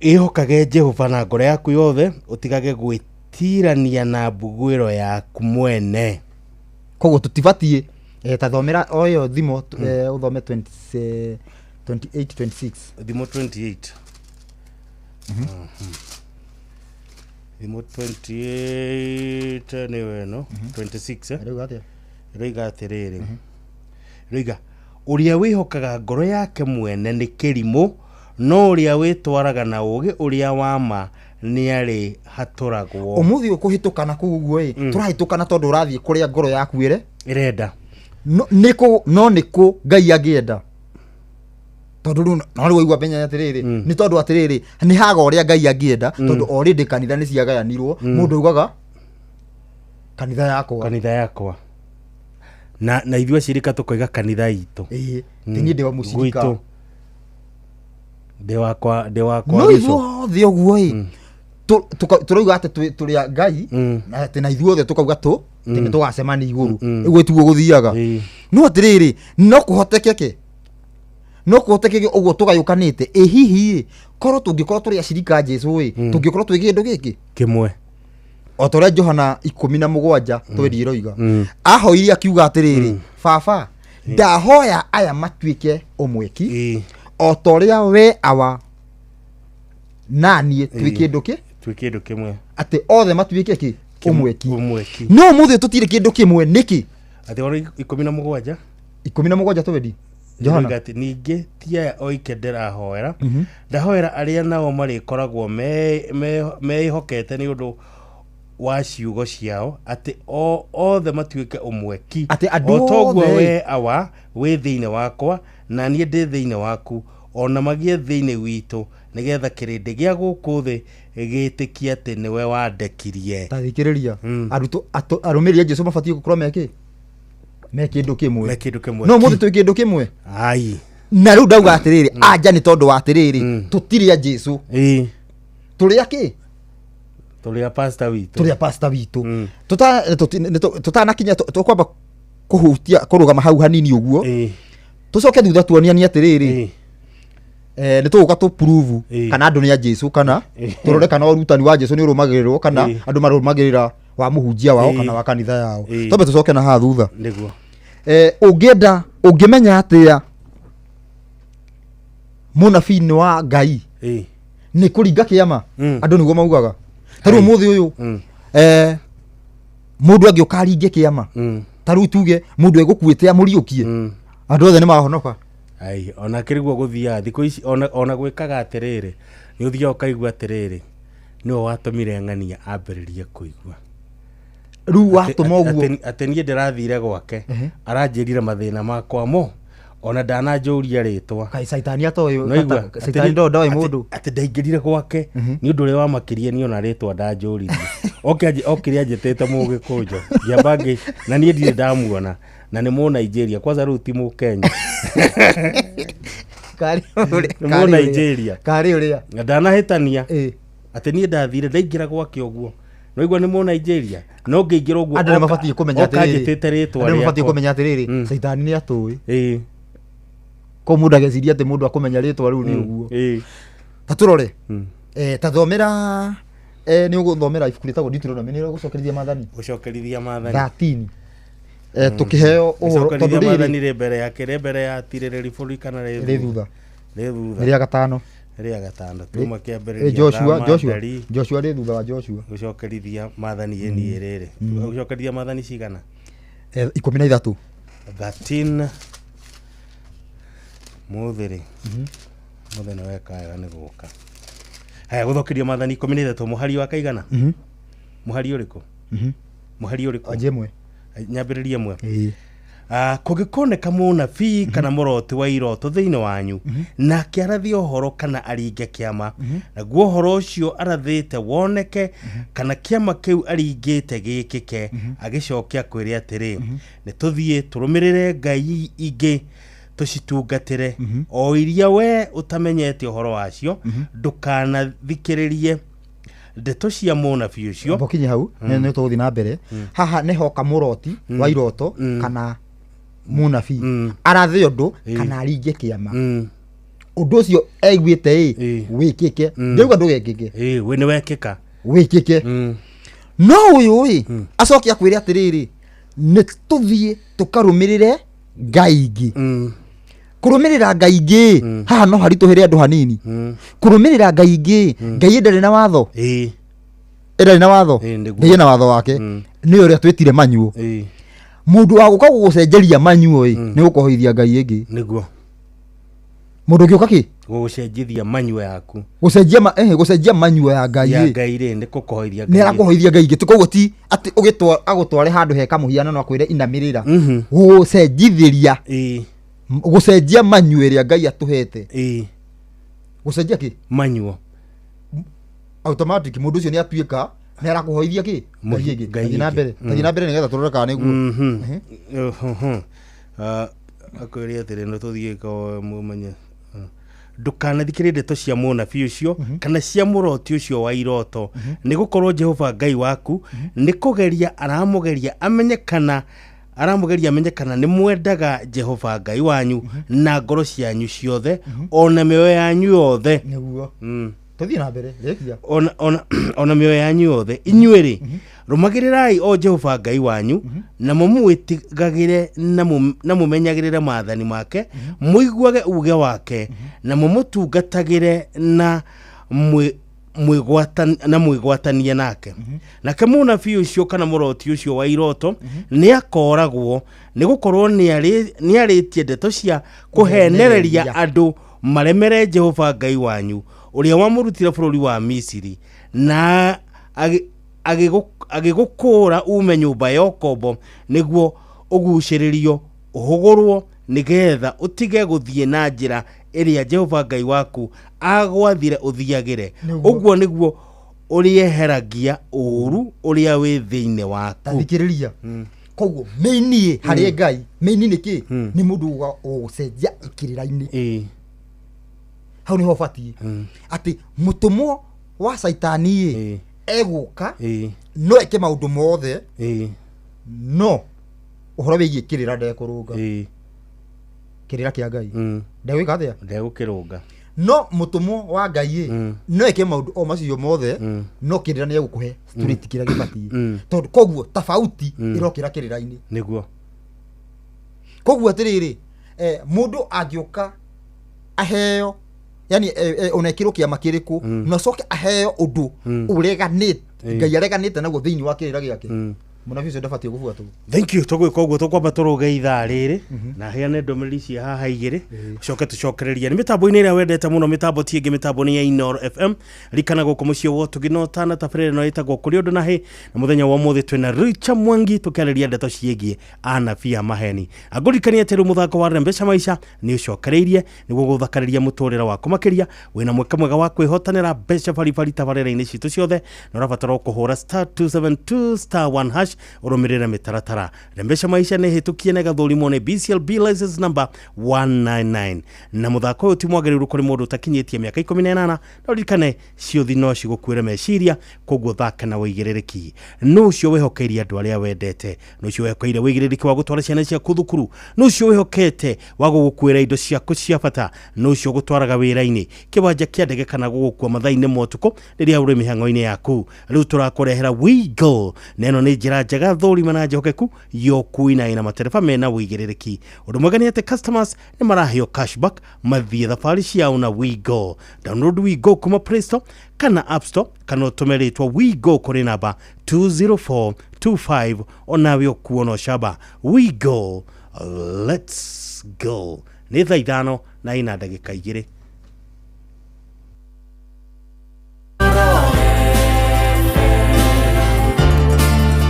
Ĩhokage Jehova na ngoro yaku yothe, ũtigage gwĩtirania na mbuguĩro yaku mwene. Koguo tũtibatiĩ ta thomera o ĩyo thimo, ũthome 20, 28 26. Thimo 28. Thimo 28 nĩyo ĩno, 26, eh? Ĩrauga atĩa? Ĩroiga atĩrĩrĩ, ĩroiga ũrĩa wĩhokaga ngoro yake mwene nĩ kĩrimũ, no ũrĩa wĩtwaraga na ũũgĩ ũrĩa wa ma nĩ arĩ hatũragwo. Ũmũthĩ ũyũ kũhĩtũkana kũu ũguo ĩ, tũrahĩtũkana tondũ ũrathiĩ kũrĩa ngoro yaku ĩre ĩrenda. No nĩkũ, no nĩkũ Ngai angĩenda? Tondũ rĩu no rĩu waigua menya atĩrĩrĩ, nĩ tondũ atĩrĩrĩ, nĩ haga ũrĩa Ngai angĩenda, tondũ already kanitha nĩ ciagayanirwo. Mũndũ augaga kanitha yakwa. Kanitha yakwa, na ithuĩ acirika tũkoiga kanitha itũ. Ĩĩ, ti niĩ ndĩ wa mũcirika. Gwitũ. Ndĩ wakwa, ndĩ wakwa. No bishop. ithuothe ũguo ĩ, tũrauga atĩ tũrĩ a Ngai, na atĩ na ithuothe tũkauga tũ atĩ nĩ tũgacemania igũrũ. Ũguo tiguo gũthiaga. No atĩrĩrĩ, no kũhotekeke ũguo tũgayũkanĩte ĩ, hihi ĩ korwo tũngĩkorwo tũrĩ acirika a Jesu ĩ, tũngĩkorwo twĩ kĩndũ gĩkĩ kĩmwe? O ta ũrĩa Johana 17 twendi ĩroiga, ahoire akiuga atĩrĩrĩ, "Baba, ndahoya aya matuĩke ũmweki o ta ũrĩa we awa na niĩ twĩ kĩndũ kĩ Twĩ kĩndũ kĩmwe. Atĩ othe matuĩke kĩ? Ũmweki. Ũmweki. No ũmũthĩ tũtirĩ kĩndũ kĩmwe nĩkĩ? Atĩ waro 17. 17 twendi Johana. Ĩroiga atĩ ningĩ ti aya oike ndĩrahoera, ndahoera arĩa nao marĩkoragwo meĩhokete nĩ ũndũ wa ciugo ciao, atĩ othe matuĩke ũmweki Atĩ andũ o toguo othe. we awa wĩ thĩinĩ wakwa na niĩ ndĩ thĩinĩ waku, ona magĩe thĩinĩ witũ, nĩgetha kĩrĩndĩ gĩa gũkũ thĩ gĩtĩkie atĩ nĩwe wandekirie. Ta thikĩrĩria, arutwo arũmĩrĩri a Jesu mabatiĩ gũkorwo mekĩ me kĩndũ kĩmwe. Me kĩndũ kĩmwe. No mũthĩ twĩ kĩndũ kĩmwe? Ai. Na rĩu ndauga atĩrĩrĩ, anja nĩ tondũ wa atĩrĩrĩ, tũtirĩ a Jesu. Tũrĩ a kĩ? Tũrĩ a pastor witũ. Tũrĩ a pastor witũ. Tũtanakinya tũkwamba kũhutia kũrũgama hau hanini ũguo, tũcoke thutha tuonianie atĩrĩrĩ, nĩ tũgũka tũ prove kana andũ nĩ a Jesu, kana tũrore kana ũrutani wa Jesu nĩ ũrũmagĩrĩrwo, kana andũ marũmagĩrĩra wa mũhunjia wao kana wa kanitha yao. Twambe tũcoke na haha thutha. Nĩguo. Ũngĩenda ũngĩmenya atĩa mũnabii nĩ wa Ngai? Nĩ kũringa kĩama. Andũ nĩguo maugaga. Ta rĩu ũmũthĩ ũyũ, mũndũ angĩũka aringe kĩama, ta rĩu tuge mũndũ egũkuĩte amũriũkie, andũ othe nĩ mahonoka. Ai, ona kĩrĩguo gũthiaga thikũ ici, ona gwĩkaga atĩrĩrĩ, nĩ ũthiaga ũkaigua atĩrĩrĩ, nĩwe watũmire ng'ania ambĩrĩrie kũigua. Rĩu watũma ũguo. Atĩ niĩ ndĩrathire gwake, aranjĩrire mathĩna makwa mo, ona ndananjũria rĩtwa. Kaĩ caitani atoĩ? Nĩwaigua? Caitani ndoĩ mũndũ. Atĩ ndaingĩrire gwake, nĩ ũndũ ũrĩa wamakirie niĩ ona rĩtwa ndanjũririe. Okire anjĩtĩte mũgĩkũnjo, ngĩamba ngĩ na niĩ ndirĩ ndamuona, na nĩ Mũnigeria, kwanza rĩu ti Mũkenya. Karĩ Nĩ Mũnigeria. Karĩ ũrĩa. Na ndanahĩtania atĩ niĩ ndathire ndaingĩra gwake ũguo, noigua nĩ Mũnigeria, no ngĩingĩra ũguo Andũ nĩ mabatiĩ kũmenya oka atĩrĩrĩ, anjĩtĩte rĩtwa andũ nĩ mabatiĩ rĩakwa. kũmenya atĩrĩrĩ, caitani nĩ atũĩ. Koguo mũndũ ageciria atĩ mũndũ akũmenya rĩtwa rĩu nĩ ũguo. Ta tũrore, ta thomera, nĩ ũgũthomera ibuku rĩtagwo Deuteronomy, nĩ gũcokerithia maathani. Gũcokerithia maathani. 13. Tũkĩheo ũhoro Gũcokerithia tondũ rĩrĩ maathani rĩ mbere yake, rĩ mbere ya tirĩrĩri bũrũri kana rĩ rĩ thutha? Rĩ thutha. Nĩ rĩa gatano. Rĩa gatano tuma kĩambĩrĩria. Joshua. Thama, Joshua. Ndari. Joshua, rĩ thutha wa Joshua. Gũcokerithia maathani ĩni rĩrĩ, gũcokerithia maathani cigana? 13. 13. Mũthĩ rĩ, mũthĩ nĩ weka wega nĩ gũka. Haya, gũthokeria maathani 13, mũhari wa kaigana? Mũhari ũrĩkũ? Mũhari ũrĩkũ? Anjie ĩmwe. Nyambĩrĩrie ĩmwe. Ĩĩ. Kũngĩkoneka mũnabii kana mũroti wa iroto thĩinĩ wanyu, nake arathe ũhoro kana aringe kĩama, naguo ũhoro ũcio arathĩte woneke kana kĩama kĩu aringĩte gĩkĩke, agĩcoke akwĩre atĩrĩ, nĩ tũthiĩ tũrũmĩrĩre ngai ingĩ tũcitungatĩre, o iria we ũtamenyete ũhoro wacio, ndũkanathikĩrĩrie ndeto cia mũnabii ũcio. Amba ũkinye hau. Nĩ tũgũthiĩ na mbere. Haha nĩ hoka mũroti wa iroto kana mũnabii arathe ũndũ kana aringe kĩama, ũndũ ũcio aiguĩte ĩ wĩkĩke. Ndĩauga ndũgekĩke. Ĩĩ, we nĩ wekĩka. Wĩkĩke. No ũyũ ĩ acoke akwĩre atĩrĩrĩ, nĩ tũthiĩ tũkarũmĩrĩre ngai ingĩ. Kũrũmĩrĩra ngai ingĩ haha no haritũhĩre andũ hanini. Kũrũmĩrĩra ngai ingĩ, ngai ĩndarĩ na watho. Ĩndarĩ na watho. Nĩguo. Ngai ĩna watho wake, nĩ ũrĩa twĩtire manyuo. Mũndũ wa gũka gũgũcenjeria manyuo ĩ nĩ gũkũhoithia ngai ĩngĩ. Nĩguo. Mũndũ ũngĩũka kĩ Gũgũcenjithia manyua yaku. Gũcenjia gũcenjia manyuo ya ngai ya ĩ. Ngai rĩ, nĩ kũkũhoithia Nĩ ngai. arakũhoithia ngai ingĩ. Koguo ti atĩ ũgĩtwa agũtware handũ he kamũhianano akwĩre inamĩrĩra. Gũcenjithĩria, gũcenjia manyuo ĩrĩa ngai atũhete. Gũcenjia kĩ? Manyuo. Automatic mũndũ ũcio nĩ atuĩka nĩ arakũhoithia kĩ? Ngai ĩngĩ. Ngai Tathiĩ na ĩngĩ. mbere. Tathiĩ na mbere nĩgetha tũrore kana nĩguo. Akwĩre atĩrĩ, nĩ tũthiĩ mũmenye, ndũkanathikĩrĩrie ndeto cia mũnabii ũcio kana cia mũroti ũcio wa iroto, nĩ gũkorwo Jehova Ngai waku nĩ kũgeria aramũgeria amenye kana aramũgeria amenye kana nĩ mwendaga Jehova Ngai wanyu na ngoro cianyu ciothe ona mĩoyo yanyu yothe. Nĩguo. Tũthiĩ na mbere, rĩkia. Ona mĩoyo yanyu yothe. Inyuĩ rĩ, rũmagĩrĩrai o Jehova Ngai wanyu, na mũmwĩtigagĩre na mũmenyagĩrĩre maathani make, mũiguage uge wake, na mũmũtungatagĩre na mwĩgwatanie nake. Nake mũnabii ũcio kana mũroti ũcio wa iroto nĩ akooragwo, nĩ gũkorwo nĩ arĩtie ndeto cia kũhenereria andũ maremere Jehova Ngai wanyu, ũrĩa wamũrutire bũrũri wa Misiri na agĩgũkũũra ume nyũmba ya ũkombo, nĩguo ũgucĩrĩrio ũhũgũrwo, nĩgetha ũtige gũthiĩ na njĩra ĩrĩa Jehova Ngai waku agwathire ũthiagĩre. Ũguo nĩguo ũrĩeheragia ũũru ũrĩa wĩ thĩinĩ waku. Tathikĩrĩria. Koguo main harĩ ngai, main nĩ kĩ? Nĩ mũndũ ũgũcenjia ikĩrĩra-inĩ. Hau nĩho ũbatiĩ atĩ mũtũmwo wa caitani ĩ egũka no eke maũndũ mothe, no ũhoro wĩgiĩ kĩrĩra ndekũrũnga. Kĩrĩra kĩa ngai ndegwĩka atĩa? Ndegũkĩrũnga. No mũtũmwo wa ngai ĩ no eke maũndũ o macio mothe, no kĩrĩra nĩ egũkũhe straight kĩrĩa gĩbatiĩ. Tondũ koguo tofauti ĩrokĩra kĩrĩra-inĩ. Nĩguo. Koguo atĩrĩrĩ, mũndũ angĩũka aheo Yani ona ekĩrwo kĩama kĩrĩkũ na acoke aheo ũndũ ũreganĩte, Ngai areganĩte naguo thĩinĩ wa kĩrĩra gĩake, mũnabii ũcio ndabatiĩ gũbuatwo. Thank you. Tũgwĩka ũguo, tũkwamba tũrũge ithaa rĩrĩ na heane ndũmĩrĩri cia haha igĩrĩ, coke tũcokererie nĩ mĩtambo-inĩ ĩrĩa wendete mũno. Mĩtambo ti ĩngĩ, mĩtambo nĩ ya Inoro FM. Rikana gũkũ mũciĩ wa ũtugi no tana tabarĩra ĩno ĩtagwo kũrĩ ũndũ na hĩ, na mũthenya wa ũmũthĩ twĩna Richa Mwangi tũkĩarĩria ndeto ciĩgiĩ anabii a maheni. Angũririkania atĩ rĩu mũthako wa Rembesha Maisha nĩ ũcokereirie nĩguo gũthakarĩria mũtũrĩre waku makĩria. Wĩna mweke mwega wa kwĩhotanĩra mbeca baribari tabarĩra-inĩ citũ ciothe, na ũrabatara o kũhũra star 272 star 1 hash ũrũmĩrĩre mĩtaratara. Rembesha Maisha nĩ hĩtũkie na ĩgathũrimwo nĩ BCLB license number 199, na mũthako ũyũ ti mwagĩrĩru kũrĩ mũndũ ũtakinyĩtie mĩaka 18, na ũririkane ciũthi no cigũkuĩre meciria, koguo thaka na wĩigĩrĩrĩki. Nũ ũcio wĩhokeire andũ arĩa wendete? Nũ ũcio wĩhokeire wĩigĩrĩrĩki wa gũtwara ciana ciaku thukuru? Nũ ũcio wĩhokete wa gũgũkuĩra indo ciaku cia bata? Nũ ũcio ũgũtwaraga wĩra-inĩ, kĩwanja kĩa ndege, kana gũgũkua mathaa-inĩ ma ũtukũ rĩrĩa ũrĩ mĩhang'o-inĩ yaku? Rĩu tũrakũrehera WeGo, na ĩno nĩ njĩra njega thũrima na njehokeku ya ũkui na ĩna matereba mena wĩigĩrĩrĩki. Ũndũ mwega nĩ atĩ customers nĩ maraheo cashback mathiĩ thabarĩ ciao na WeGo. Download WeGo kuma Play Store kana App Store, kana ũtũme rĩtwa WeGo kũrĩ namba 20425, onawe ũkuo no camba. WeGo, let's go. Nĩ thaa 5:02.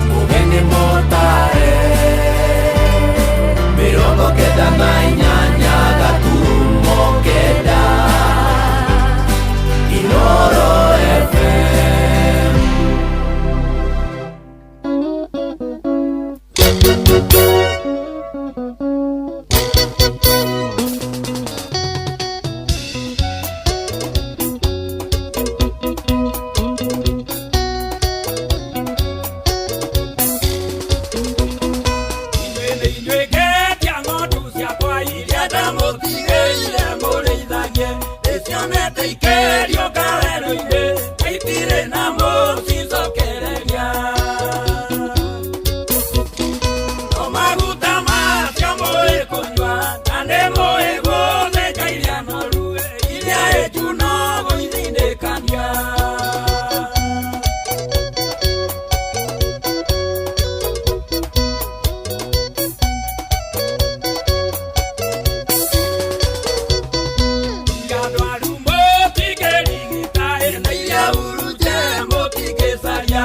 Mũgeni mũtare 98.9 Inoro FM. Inyuĩ ng'ondu ciakwa iria ndamũtigĩire mũrĩithagie, nĩcionete ikĩriũka werũ-inĩ, na itirĩ na mũcicokereria. No maguta macio mũĩ kũnyua, na nĩ mũĩ gũthĩnja iria noru, iria hĩnju no gũithindĩkania. Andwaru mũtingĩrigita, na iria hurunje mũtingĩcaria.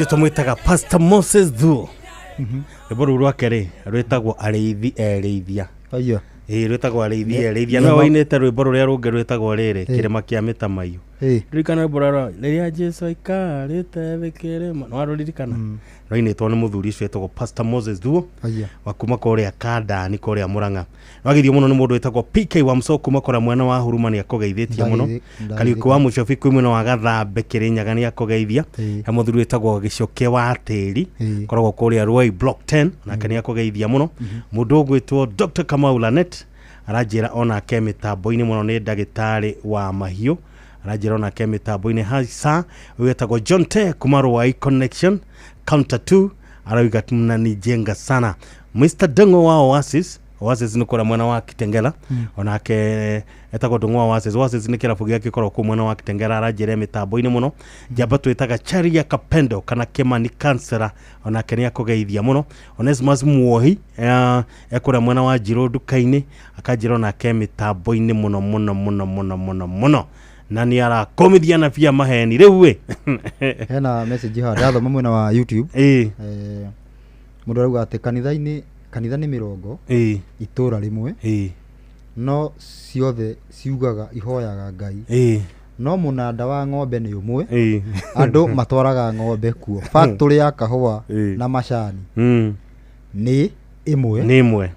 Ũcio tũmwĩtaga Pastor Moses Thuo. Rwĩmbo rũu rwake rĩ rwĩtagwo arĩithi erĩithia. Aya. Ĩĩ rwĩtagwo arĩithi erĩithia. Nĩ Nĩwe ma- wainĩte rwĩmbo rũrĩa rũngĩ rwĩtagwo rĩrĩ Ĩĩ. kĩrĩma kĩa mĩtamaiyũ. Ĩĩ. Ririkana rwĩmbo rũrĩa rĩrĩa Jesu aikarĩte thĩ kĩrĩma. Nĩwarũririkana? Rwainĩtwo nĩ mũthuri ũcio wĩtagwo Pastor Moses Thuo Aya. wa kuma kũrĩa Kandani kũrĩa Mũrang'a. Nĩwageithio mũno nĩ mũndũ wĩtagwo PK wa Mũco kuma kũrĩa mwena wa Huruma nĩakũgeithĩtie mũno. Kariũki wa Mũcobi kwĩ mwena wa Gathambe Kĩrĩnyaga nĩakũgeithia. He mũthuri wĩtagwo Gĩcoke wa Tĩri koragwo kũrĩa Ruai Block 10 nake nĩakũgeithia mũno. Mũndũ ũgwĩtwo Dr. Kamau Lanet aranjĩra onake mĩtambo-inĩ mũno nĩ ndagĩtarĩ wa mahiũ aranjĩra onake mĩtambo-inĩ hasa ũyũ wĩtagwo John Te kuma Ruai Connection Counter 2 arauga mnanijenga sana. Mr. Dengo wa Oasis Oasis nĩ kũrĩa mwena wa Kitengela onake etagwo Ndung'u wa Oasis. Oasis nĩ kĩrabu gĩa gĩkoragwo kũu mwena wa Kitengela aranjĩra mĩtambo-inĩ mũno. Njamba twĩtaga Charia Kapendo kana Kimani Kansera onake nĩ akũgeithia mũno. Onesmus Muohi ekũrĩa mwena wa Njirũ nduka-inĩ akanjĩra onake mĩtambo-inĩ mũno mũno mũno mũno mũno mũno na nĩ arakũmithia na bia maheni rĩu ĩ Hena message haha ndathoma mwena wa YouTube. Ĩĩ. Mũndũ arauga atĩ kanitha-inĩ kanitha nĩ mĩrongo Ĩĩ. itũra rĩmwe Ĩĩ. no ciothe ciugaga ihoyaga Ngai Ĩĩ. no mũnanda wa ng'ombe nĩ ũmwe Ĩĩ. andũ matwaraga ng'ombe kuo factory ya kahũa Ĩĩ. na macani Mm. nĩ ĩmwe nĩ ĩmwe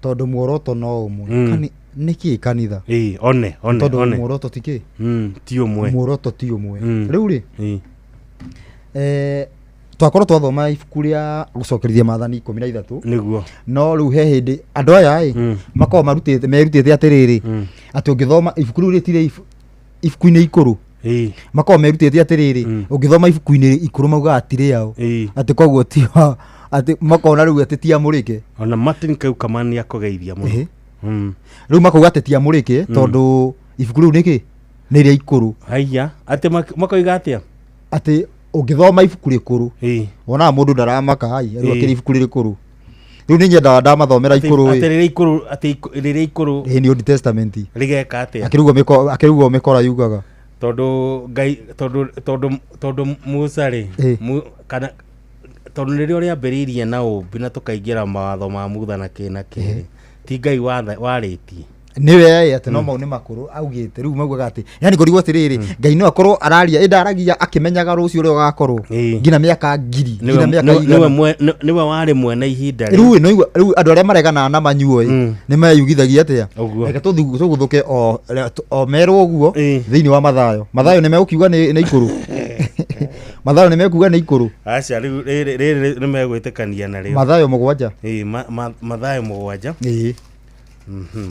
tondũ muoroto no ũmwe nĩkĩ kanitha Ĩĩ, one one tondũ one muoroto ti kĩ ti ũmwe muoroto ti ũmwe Mm. rĩu rĩ Ĩĩ. twakorwo twathoma ibuku rĩa gũcokerithia maathani 13 nĩguo no rĩu he hĩndĩ andũ aya ĩ makoragwo marutĩte merutĩte atĩrĩrĩ atĩ ũngĩthoma ibuku rĩu rĩtirĩ ibuku-inĩ ikũrũ Ĩĩ. makoragwo merutĩte atĩrĩrĩ ũngĩthoma ibuku-inĩ ikũrũ maugaga ti rĩao Ĩĩ. atĩ koguo ti atĩ makona rĩu atĩ ti amũrĩke ona Martin Kaukaman nĩ akũgeithia mũno Ĩhĩ. Rĩu makauga atĩ ti amũrĩke tondũ ibuku rĩu nĩkĩ nĩ rĩa ikũrũ haiya atĩ makoiga atĩa atĩ ũngĩthoma ibuku rĩkũrũ wonaga mũndũ ndaramaka ai rĩu Ĩĩ. akĩrĩ ibuku rĩrĩkũrũ rĩu nĩ nyendaga ndamathomera ikũrũ atĩ ĩ rĩrĩa ikũrũ atĩ rĩrĩa ikũrũ ĩ nĩ Old Testament rĩgeka atĩa akĩrugwo akĩrugwo mĩkora yugaga tondũ Ngai tondũ tondũ tondũ Musa rĩ Ĩĩ. kana tondũ nĩrĩo rĩambĩrĩirie na ũmbi na tũkaingĩra mawatho ma Mutha na kĩ na kĩ rĩ ti Ngai warĩtie nĩwe ĩ atĩ no mau nĩ makũrũ augĩte rĩu maugaga atĩ yani kũrigwo atĩrĩrĩ Ngai no akorwo araria ĩ ndaragia akĩmenyaga rũciũ ũrĩa ũgakorwo nginya mĩaka ngiri nginya mĩaka igana nĩwe warĩ mwene ihinda rĩu ĩ, no rĩu andũ arĩa mareganaga na manyuo ĩ nĩ meyugithagia atĩa Ũguo. reke tũguthũke o merwo ũguo thĩinĩ wa Mathayo Mathayo nĩ megũkiuga nĩ ikũrũ Mathayo nĩ mekuga nĩ ikũrũ aca rĩu rĩrĩ rĩrĩ nĩ megwĩtĩkania narĩo Mathayo 7 Ĩĩ, Mathayo 7 Ĩĩ.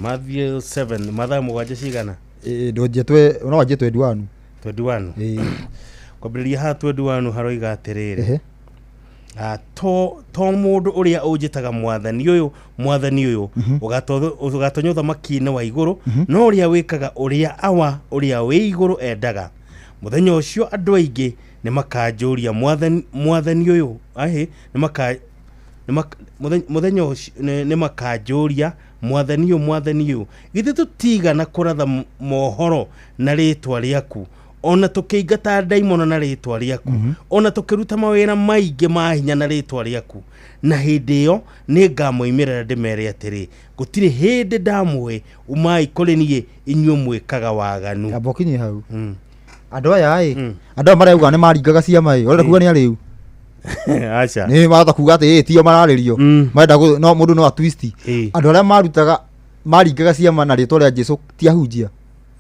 Matthew 7 Mathayo 7 cigana Ĩĩ, ndwanjie twe no wanjie 21 21 Ĩĩ. kwambĩrĩria haha 21 haroiga atĩrĩrĩ Ehe. To mũndũ ũrĩa ũnjĩtaga mwathani ũyũ mwathani ũyũ ũgatonya ũthamaki-inĩ wa igũrũ no ũrĩa wĩkaga ũrĩa awa ũrĩa wĩ igũrũ endaga mũthenya ũcio andũ aingĩ nĩ makanjũria mwathani mwathani ũyũ ahĩ nĩ maka mũthenya ũcio nĩ makanjũria mwathani ũyũ mwathani ũyũ githĩ tũtigana kũratha mohoro na rĩtwa rĩaku ona tũkĩingata ndaimono na rĩtwa rĩaku ona tũkĩruta mawĩra maingĩ ma hinya na rĩtwa rĩaku na hĩndĩ ĩyo nĩ ngamoimĩrĩra ndĩmere atĩrĩ gũtirĩ hĩndĩ ndamũĩ umai kũrĩ niĩ inyuĩ mwĩkaga waganu amba ũkinyie hau andũ aya ĩ andũ aya marauga nĩ maringaga ciama ĩ ũrenda kuga nĩ arĩu aca nĩ marahota kuga atĩ ĩ tio mararĩrio marenda no mũndũ no atwist andũ arĩa marutaga maringaga ciama na rĩtwa rĩa Jesu ti ahunjia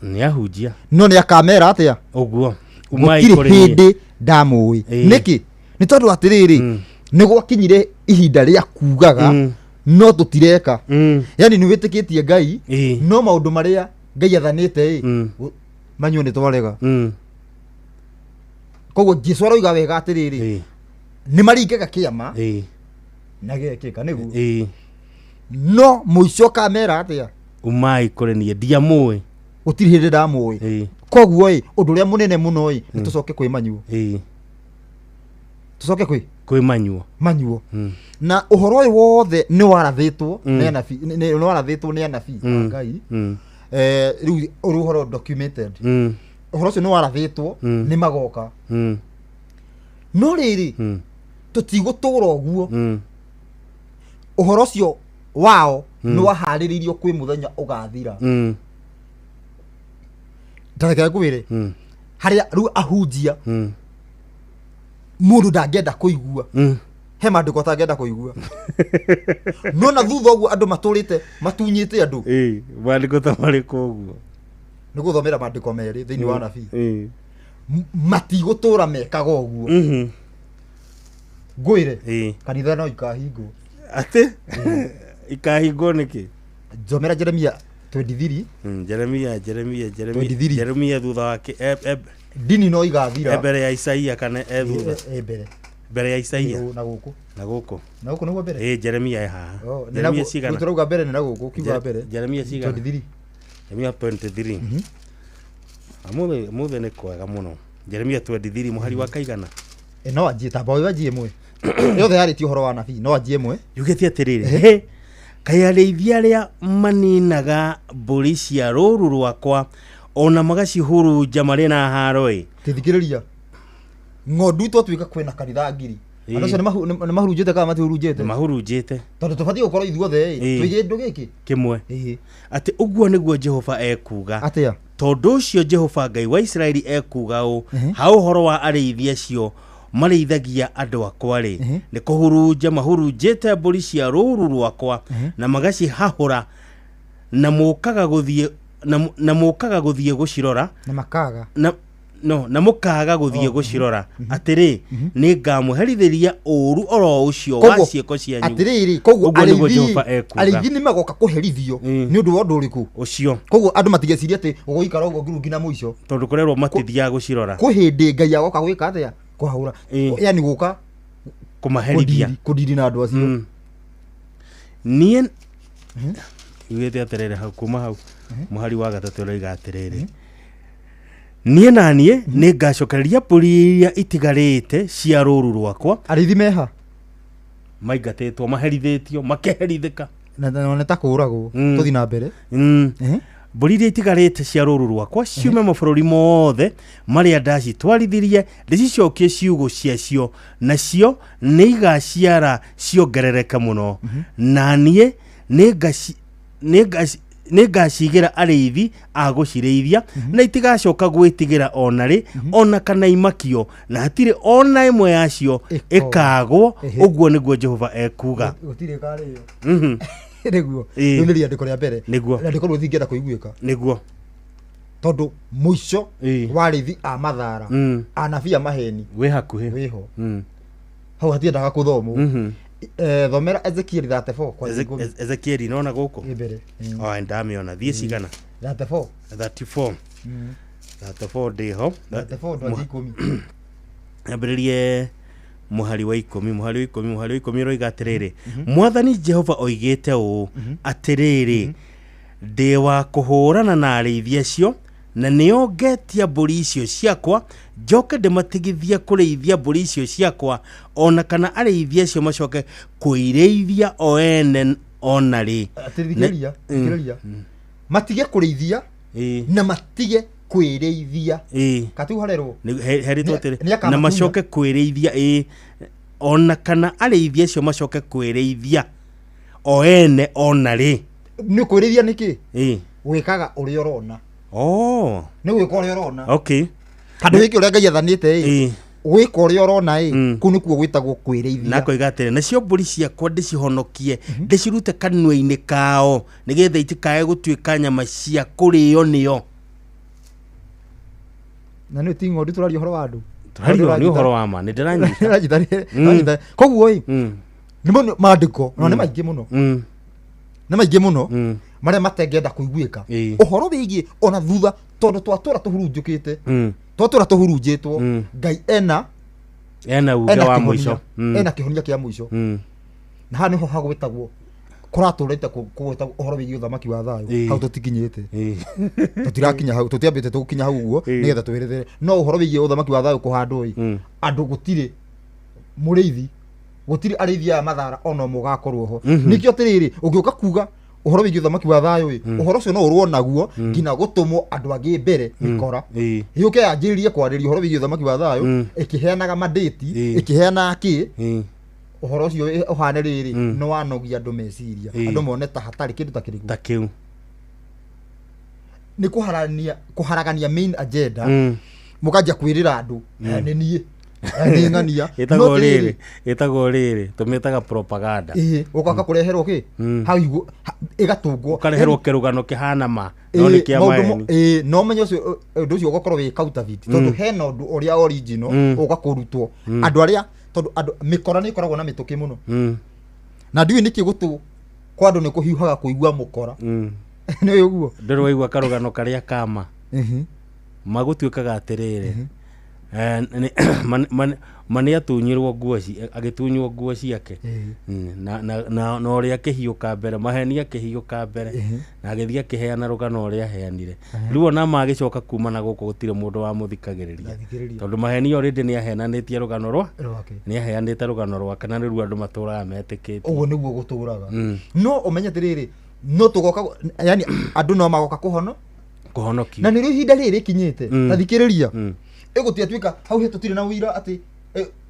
nĩ ahunjia no nĩ akamera atĩa ũguo Umai gũtirĩ kũrĩ niĩ. hĩndĩ ndamũĩ nĩkĩ nĩ tondũ atĩrĩrĩ nĩ gwakinyire ihinda rĩa kugaga no tũtireka yani nĩ wĩtĩkĩtie Ngai no maũndũ marĩa Ngai athanĩte ĩ manyuo nĩ twarega koguo Jesu aroiga wega atĩrĩrĩ nĩ maringaga kĩama na gĩekĩka nĩguo no mũico kamera atĩa umai kũrĩ niĩ ndiamũĩ gũtirĩ hĩndĩ ndamũĩ koguo ĩ ũndũ ũrĩa mũnene mũno ĩ nĩ tũcoke kwĩ manyuo tũcoke kwĩ kwĩ manyuo manyuo na ũhoro ũyũ wothe nĩ warathĩtwo nĩ anabii nĩ warathĩtwo nĩ anabii a Ngai rĩu ũrĩ ũhoro documented ũhoro ũcio nĩ warathĩtwo nĩ magoka No rĩrĩ, tũtigũtũra ũguo. Ũhoro ũcio wao nĩ waharĩrĩirio kwĩ mũthenya ũgathira. Tareke ngwĩre, harĩa rĩu ahunjia, mũndũ ndangĩenda kũigua, he maandĩko atangĩenda kũigua, no na thutha ũguo andũ matũrĩte matunyĩte andũ. Ĩĩ, maandĩko ta marĩkũ ũguo? Nĩ gũthomera maandĩko merĩ thĩinĩ wa nabii. Matigũtũra mekaga ũguo. Ngwĩre, kanitha no ikahingwo. Atĩ ikahingwo nĩkĩ? Thomera Jeremia 23. Jeremia, Jeremia, Jeremia. 23. Jeremia thutha wake Ndini no igathira. E mbere ya Isaia kana e thutha? E mbere. Mbere ya Isaia. Na gũkũ. Na gũkũ. Na gũkũ nĩguo mbere. Ĩ, Jeremia e haha. Oh, nĩ Jeremia na cigana? Tũrauga mbere nĩ na gũkũ, kiuga mbere. Jeremia cigana? 23. Jeremia 23. Mũthĩ mũthĩ nĩ kwega mũno. Jeremia 23 mũhari wa kaigana? E, no anjie tamba ũyũ, anjie ĩmwe yothe yarĩtie ũhoro wa nabii, no anjie ĩmwe. Yugĩte atĩrĩrĩ, "Hĩ, kaĩ arĩithi arĩa maninaga mbũri cia rũũru rwakwa ona magacihurunja marĩ na haro-ĩ." Tithikĩrĩria, ng'ondu twatuĩka kwĩna kanitha ngiri, andũ acio nĩ mahurunjĩte kana matihurunjĩte? Nĩ mahurunjĩte. Tondũ tũbatiĩ gũkorwo ithuothe ĩ twĩ kĩndũ gĩkĩ kĩmwe. Atĩ ũguo nĩguo Jehova ekuuga. Atĩa? Tondũ ũcio Jehova Ngai wa Isiraeli ekuuga ũũ, ha ũhoro wa arĩithi acio marĩithagia andũ akwa-rĩ, nĩ kũhurunja mahurunjĩte mbũri cia rũũru rwakwa na magacihahũra, na mũkaga gũthiĩ na mũkaga gũthiĩ gũcirora, na makaga na no na mũkaga gũthiĩ gũcirora, atĩrĩ, nĩ ngamũherithĩria ũũru oro ũcio wa Koguo, ciĩko cianyu. Atĩrĩrĩ, koguo Ũguo nĩguo arĩithi Jehova ekuuga. Arĩithi nĩ magoka kũherithio nĩ ũndũ wa ũndũ ũrĩkũ? Ũcio. Koguo andũ matigecirie atĩ ũgũikara ũguo nginya nginya mũico. Tondũ kũrerwo matithiaga gũcirora. Kwĩ hĩndĩ Ngai agoka gwĩka atĩa? Kũhahũra, yani gũka kũmaherithia. Kũdiri na andũ acio. Niĩ yugĩte atĩrĩrĩ, hau kuma hau mũhari wa gatatũ ũroiga atĩrĩrĩ, "Niĩ na niĩ nĩ ngacokereria mbũri iria itigarĩte cia rũũru rwakwa." Arĩithi meha? Maingatĩtwo, maherithĩtio, makeherithĩka. Na nĩ ta kũũragwo. Tũthiĩ na mbere. Mbũri iria itigarĩte cia rũũru rwakwa ciume mabũrũri mothe marĩa ndacitwarithirie, ndĩcicokie ciugũ ciacio, nacio nĩ igaciara ciongerereke mũno. Na niĩ nĩ ngacigĩra arĩithi a gũcirĩithia, na itigacoka gwĩtigĩra ona rĩ, ona kana imakio, na hatirĩ ona ĩmwe yacio ĩkagwo. Ũguo nĩguo Jehova ekuuga." Gũtirĩ karĩo. Nĩguo. Rĩu nĩ rĩandĩko rĩa mbere. Nĩguo. Rĩandĩko rĩu rĩtingĩenda kũiguĩka. Nĩguo. Tondũ mũico wa arĩithi a mathara, anabii a maheni, wĩ hakuhĩ. Wĩho. Hau hatiendaga kũthomwo. Thomera Ezekiel 34 kwa 10. Ezekieli nona gũkũ. Ĩ mbere. Oh, ndamĩona. Thiĩ cigana? 34. 34. 34 ndĩho. 34 ndwanjie 10. Ambĩrĩrie mũhari wa 10. Mũhari wa 10, mũhari wa 10 ũroiga atĩrĩrĩ, "Mwathani Jehova oigĩte ũũ, atĩrĩrĩ, ndĩ wa kũhũrana na arĩithi acio, na nĩo ngetia mbũri icio ciakwa, njoke ndĩmatigithie kũrĩithia mbũri icio ciakwa, ona kana arĩithi acio macoke kũirĩithia o ene ona rĩ." Thikĩrĩria, thikĩrĩria, matige kũrĩithia na matige kwĩrĩithia. Katiu harerwo. Heritwo atĩrĩ, Nĩ akamatunya. Na macoke kwĩrĩithia, ĩĩ, ona kana arĩithi acio macoke kwĩrĩithia o ene ona rĩ. Nĩ kwĩrĩithia nĩkĩ? Ĩĩ. Gwĩkaga ũrĩa ũrona. Oh. Nĩ gwĩka ũrĩa ũrona. Okay. Handũ wĩke ũrĩa Ngai athanĩte ĩ, gwĩka ũrĩa ũrona ĩ, kũu nĩkuo gwĩtagwo kwĩrĩithia. Na akoiga atĩrĩ, "Nacio mbũri ciakwa ndĩcihonokie, ndĩcirute kanua-inĩ kao, nĩgetha itikae gũtuĩka nyama cia kũrĩo nĩo." Na nĩ ti ng'ondu tũraria, ũhoro wa andũ. Tũraria nĩ ũhoro wa ma, nĩ ndĩranyita. Ndĩranyita. Koguo ĩ, nĩ maandĩko na nĩ maingĩ mũno, nĩ maingĩ mũno marĩa matengenda kũiguĩka ũhoro wĩgiĩ ona thutha, tondũ twatũra tũhurunjũkĩte, twatũra tũhurunjĩtwo, Ngai ena ena uge ena wa kĩhonia, mũico. Ena kĩhonia kĩa mũico. Na haha nĩho hagwĩtagwo kũratũrĩte kũgwĩtagwo ũhoro wĩgiĩ ũthamaki wa thayũ. Hau tũtikinyĩte, tũtirakinya hau, tũtiambĩte tũgũkinya hau ũguo nĩgetha twĩrethere, no ũhoro wĩgiĩ ũthamaki wa thayũ kũhandwo ĩ, andũ gũtirĩ mũrĩithi, gũtirĩ arĩithi aya mathara ona ũmwe ũgakorwo ho. Nĩkĩo atĩrĩrĩ, ũngĩũka kuga Ũhoro wĩgiĩ ũthamaki wa thayũ ĩ, ũhoro ũcio no ũrũo naguo nginya gũtũmwo andũ angĩ mbere, mĩkora yũke yanjĩrĩrie kwarĩria ũhoro wĩgiĩ ũthamaki wa thayũ, ĩkĩheanaga mandĩti, ĩkĩheanaga kĩ. Ũhoro ũcio ũhane rĩrĩ, nĩ wanogia andũ meciria, andũ mone ta hatarĩ kĩndũ ta kĩrĩkũ ta kĩu. Nĩ kũharania, kũharagania main agenda. Mũkanjia kwĩrĩra andũ, "Eh, nĩ niĩ, eh, nĩ ng'ania." Ĩtagwo No rĩrĩ, ĩtagwo rĩrĩ, tũmĩtaga propaganda. Ĩĩ, ũgoka kũreherwo kĩ hau ĩgatũngwo. Ũkareherwo kĩrũgano kĩhana ma no nĩ kĩa maũndũ maheni. Ĩĩ, no menye ũcio ũndũ ũcio ũgakorwo wĩ counterfeit, tondũ hena ũndũ ũrĩa original ũga kũrutwo andũ arĩa, tondũ andũ mĩkora nĩ ĩkoragwo na mĩtũkĩ mũno, na ndiũĩ nĩkĩ gũtũ kwa andũ nĩ kũhiũhaga kũigua mũkora. Nĩ ũguo. Ndũrĩ waigua karũgano karĩa kama magũtuĩkaga atĩrĩrĩ, ma nĩ atunyirwo nguo agĩtunywo nguo ciake. Na ũrĩa akĩhiũka mbere maheni, akĩhiũka mbere na agĩthiĩ akĩheana rũgano ũrĩa aheanire. Rĩu ona magĩcoka kuma na gũkũ gũtirĩ mũndũ wamũthikagĩrĩria. Ndathikĩrĩria. Tondũ maheni already nĩ aheananĩtie rũgano rwa rwake. Nĩ aheanĩte rũgano rwake na nĩruo andũ matũraga metĩkĩtie. Ũguo nĩguo gũtũraga. No ũmenye atĩrĩrĩ, no tũgoka, yani andũ no magoka kũhono kũhonokio. Na nĩrĩo ihinda rĩrĩ rĩkinyĩte. Ta thikĩrĩria, ĩgũtiatuĩka hau he tũtirĩ na ũira atĩ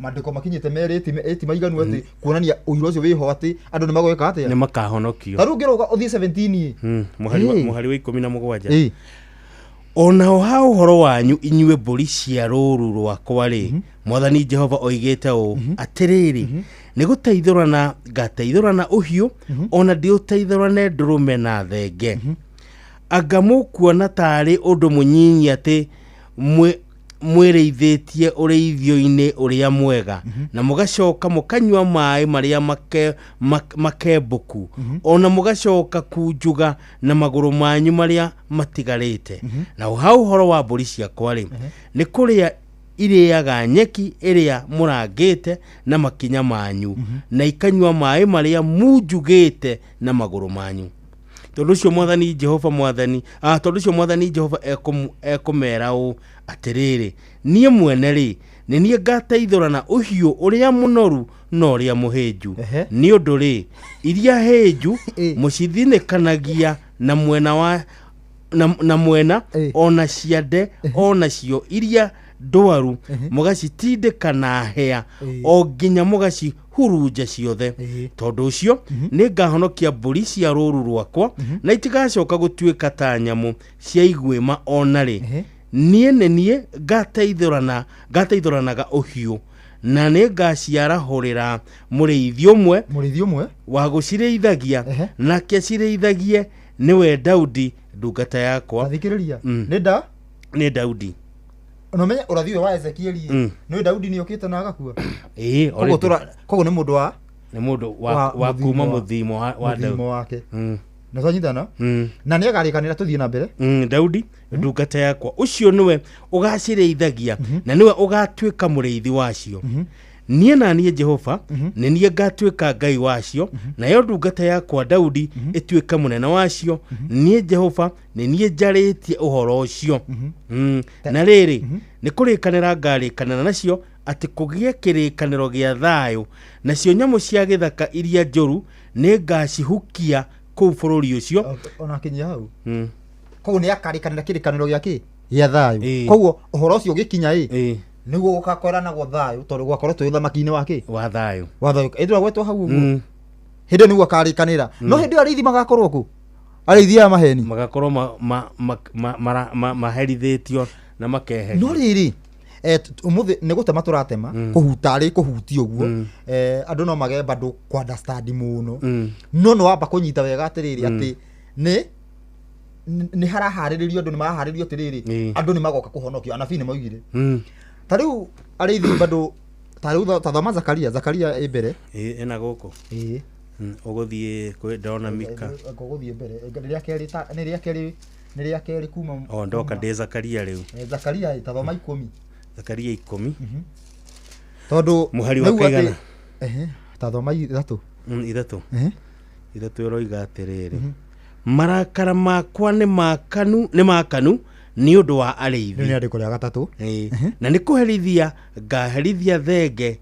maandĩko makinyĩte merĩ ĩti maiganu atĩ kuonania ũira ũcio wĩho atĩ andũ nĩ magwĩka atĩa. Nĩ makahonokio. Ta rĩu ũngĩrũga ũthiĩ 17 ĩ. Mũhari wa 17. Onao ha ũhoro wanyu inyuĩ mbũri cia rũũru rwakwa rĩ, Mwathani Jehova oigĩte ũũ, atĩrĩrĩ, nĩ gũteithũrana ngateithũrana ũhiũ, ona ndĩũteithũrane ndũrũme na thenge. Anga mũkuona tarĩ ũndũ mũnyinyi atĩ mwĩrĩithĩtie ũrĩithio-inĩ ũrĩa mwega, na mũgacoka mũkanyua maĩ marĩa makembũku, ona mũgacoka kunjuga na magũrũ manyu marĩa matigarĩte? Na ha ũhoro wa mbũri ciakwa rĩ, nĩ kũrĩa irĩaga nyeki ĩrĩa mũrangĩte na makinya manyu, na ikanyua maĩ marĩa munjugĩte na magũrũ manyu. Tondũ ũcio Mwathani Jehova, Mwathani, tondũ ũcio Mwathani Jehova ekũmera ũũ, atĩrĩrĩ, niĩ mwene rĩ, nĩ niĩ ngateithũrana ũhiũ ũrĩa mũnoru na ũrĩa mũhĩnju. Nĩ ũndũ rĩ, iria hĩnju mũcithinĩkanagia na mwena wa na mwena, ona ciande onacio iria ndwaru mũgacitindĩka na hĩa o nginya mũgacihurunja ciothe. Tondũ ũcio nĩ ngahonokia mbũri cia rũũru rwakwa, na itigacoka gũtuĩka ta nyamũ cia iguĩma ona rĩ. Niĩ nĩ niĩ ngateithũranaga ũhiũ, na nĩ ngaciarahũrĩra mũrĩithi ũmwe Mũrĩithi ũmwe wa gũcirĩithagia, nake acirĩithagie nĩwe Daudi ndungata yakwa. Thikĩrĩria. Nĩ da Nĩ Daudi. Na ũmenye ũrathi ũyũ wa Ezekieli, nĩ Daudi nĩ okĩte na agakua. Ĩĩ. Koguo Already. Koguo nĩ mũndũ wa Nĩ mũndũ wa kuma mũthimo wa mũthimo Daudi. Wake na twanyitana na nĩ agarĩkanĩra, tũthiĩ na mbere. Daudi ndungata yakwa ũcio nĩwe ũgacirĩithagia, na nĩwe ũgatuĩka mũrĩithi wacio. Niĩ na niĩ Jehova nĩ niĩ ngatuĩka Ngai wacio, nayo ndungata yakwa Daudi ĩtuĩke mũnene wacio. Niĩ Jehova nĩ niĩ njarĩtie ũhoro ũcio. Na rĩrĩ, nĩ kũrĩkanĩra ngarĩkanĩra nacio atĩ kũgĩe kĩrĩkanĩro gĩa thayũ, nacio nyamũ cia gĩthaka iria njũru nĩ ngacihukia kũu bũrũri ũcio. Ona akinyia hau. Koguo nĩ akarĩkanĩra kĩrĩkanĩro gĩa kĩ gĩa thayũ. Koguo ũhoro ũcio ũgĩkinya ĩ, nĩguo gũgakoranagwo thayũ, tondũ gwakorwo twĩ ũthamaki-inĩ wa kĩ wa thayũ. Wa thayũ ĩndĩra hau ũguo. Hĩndĩ ĩyo nĩguo akarĩkanĩra. No hĩndĩ ĩyo arĩithi magakorwo kũ, arĩithi aya maheni? Magakorwo maherithĩtio na makeherio. No rĩrĩ, ũmũthĩ nĩ gũtema tũratema, kũhuta arĩ kũhutia ũguo, andũ no mage bado kũ understand mũno, no nĩ wamba kũnyita wega atĩrĩrĩ, atĩ nĩ haraharĩrĩrio, andũ nĩ maraharĩrĩrio atĩrĩrĩ, andũ nĩ magoka kũhonokio. Anabii nĩ maugire. Ta rĩu arĩithi bado, ta rĩu ta thoma Zakaria, Zakaria ĩ mbere. Ĩĩ, ĩna gũkũ. Ĩĩ. Ũgũthiĩ kwĩ ndona Mika. Ngũgũthiĩ mbere nĩ rĩa kerĩ, nĩ rĩa kerĩ, nĩ rĩa kerĩ kuma. O ndoka ndĩ Zakaria rĩu. Zakaria ĩ, ta thoma 10. Zakaria 10. Tondũ Mũhari wa nĩguo atĩ- kaigana? Ehe, ta thoma 3. 3. 3 ĩroiga atĩrĩrĩ, marakara makwa nĩ makanu, nĩ makanu nĩ ũndũ wa arĩithi. Rĩu nĩ andĩko rĩa gatatũ. Ĩĩ. Na nĩ kũherithia ngaherithia thenge,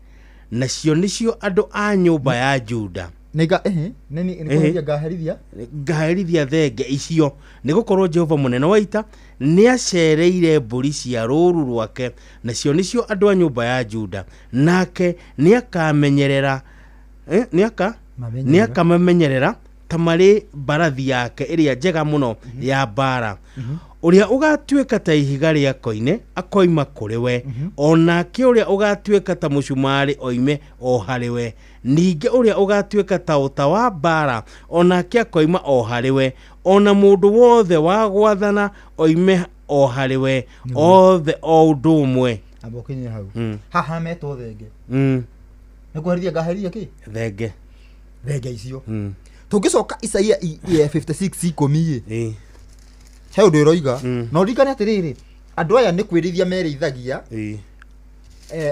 nacio nĩcio andũ a nyũmba ya Juda. Nĩ ehe, nĩ nĩ kũherithia ngaherithia. Ngaherithia thenge icio, nĩ gũkorwo Jehova mũnene wa ita nĩ acereire mbũri cia rũũru rwake, nacio nĩcio andũ a nyũmba ya Juda, nake nĩ akamenyerera nĩ Mamenyerera. akamamenyerera ta marĩ mbarathi yake ĩrĩa njega mũno ya mbaara. Ũrĩa ũgatuĩka ta ihiga rĩa koine akoima kũrĩ we, o nake ũrĩa ũgatuĩka ta mũcumarĩ oime o harĩ we, ningĩ ũrĩa ũgatuĩka ta ũta wa mbaara o nake akoima o harĩ we, o na mũndũ wothe wa gwathana oime o harĩ we, othe o ũndũ ũmwe. Amba ũkinye hau. Haha metwo thenge. Nĩ kũherithia ngaherithia kĩ? Thenge. Thenge icio. Tũngĩcoka Isaia 56 ikũmi ĩ, he ũndũ ĩroiga. Na ũririkane atĩrĩrĩ, andũ aya nĩ kwĩrĩithia merĩithagia,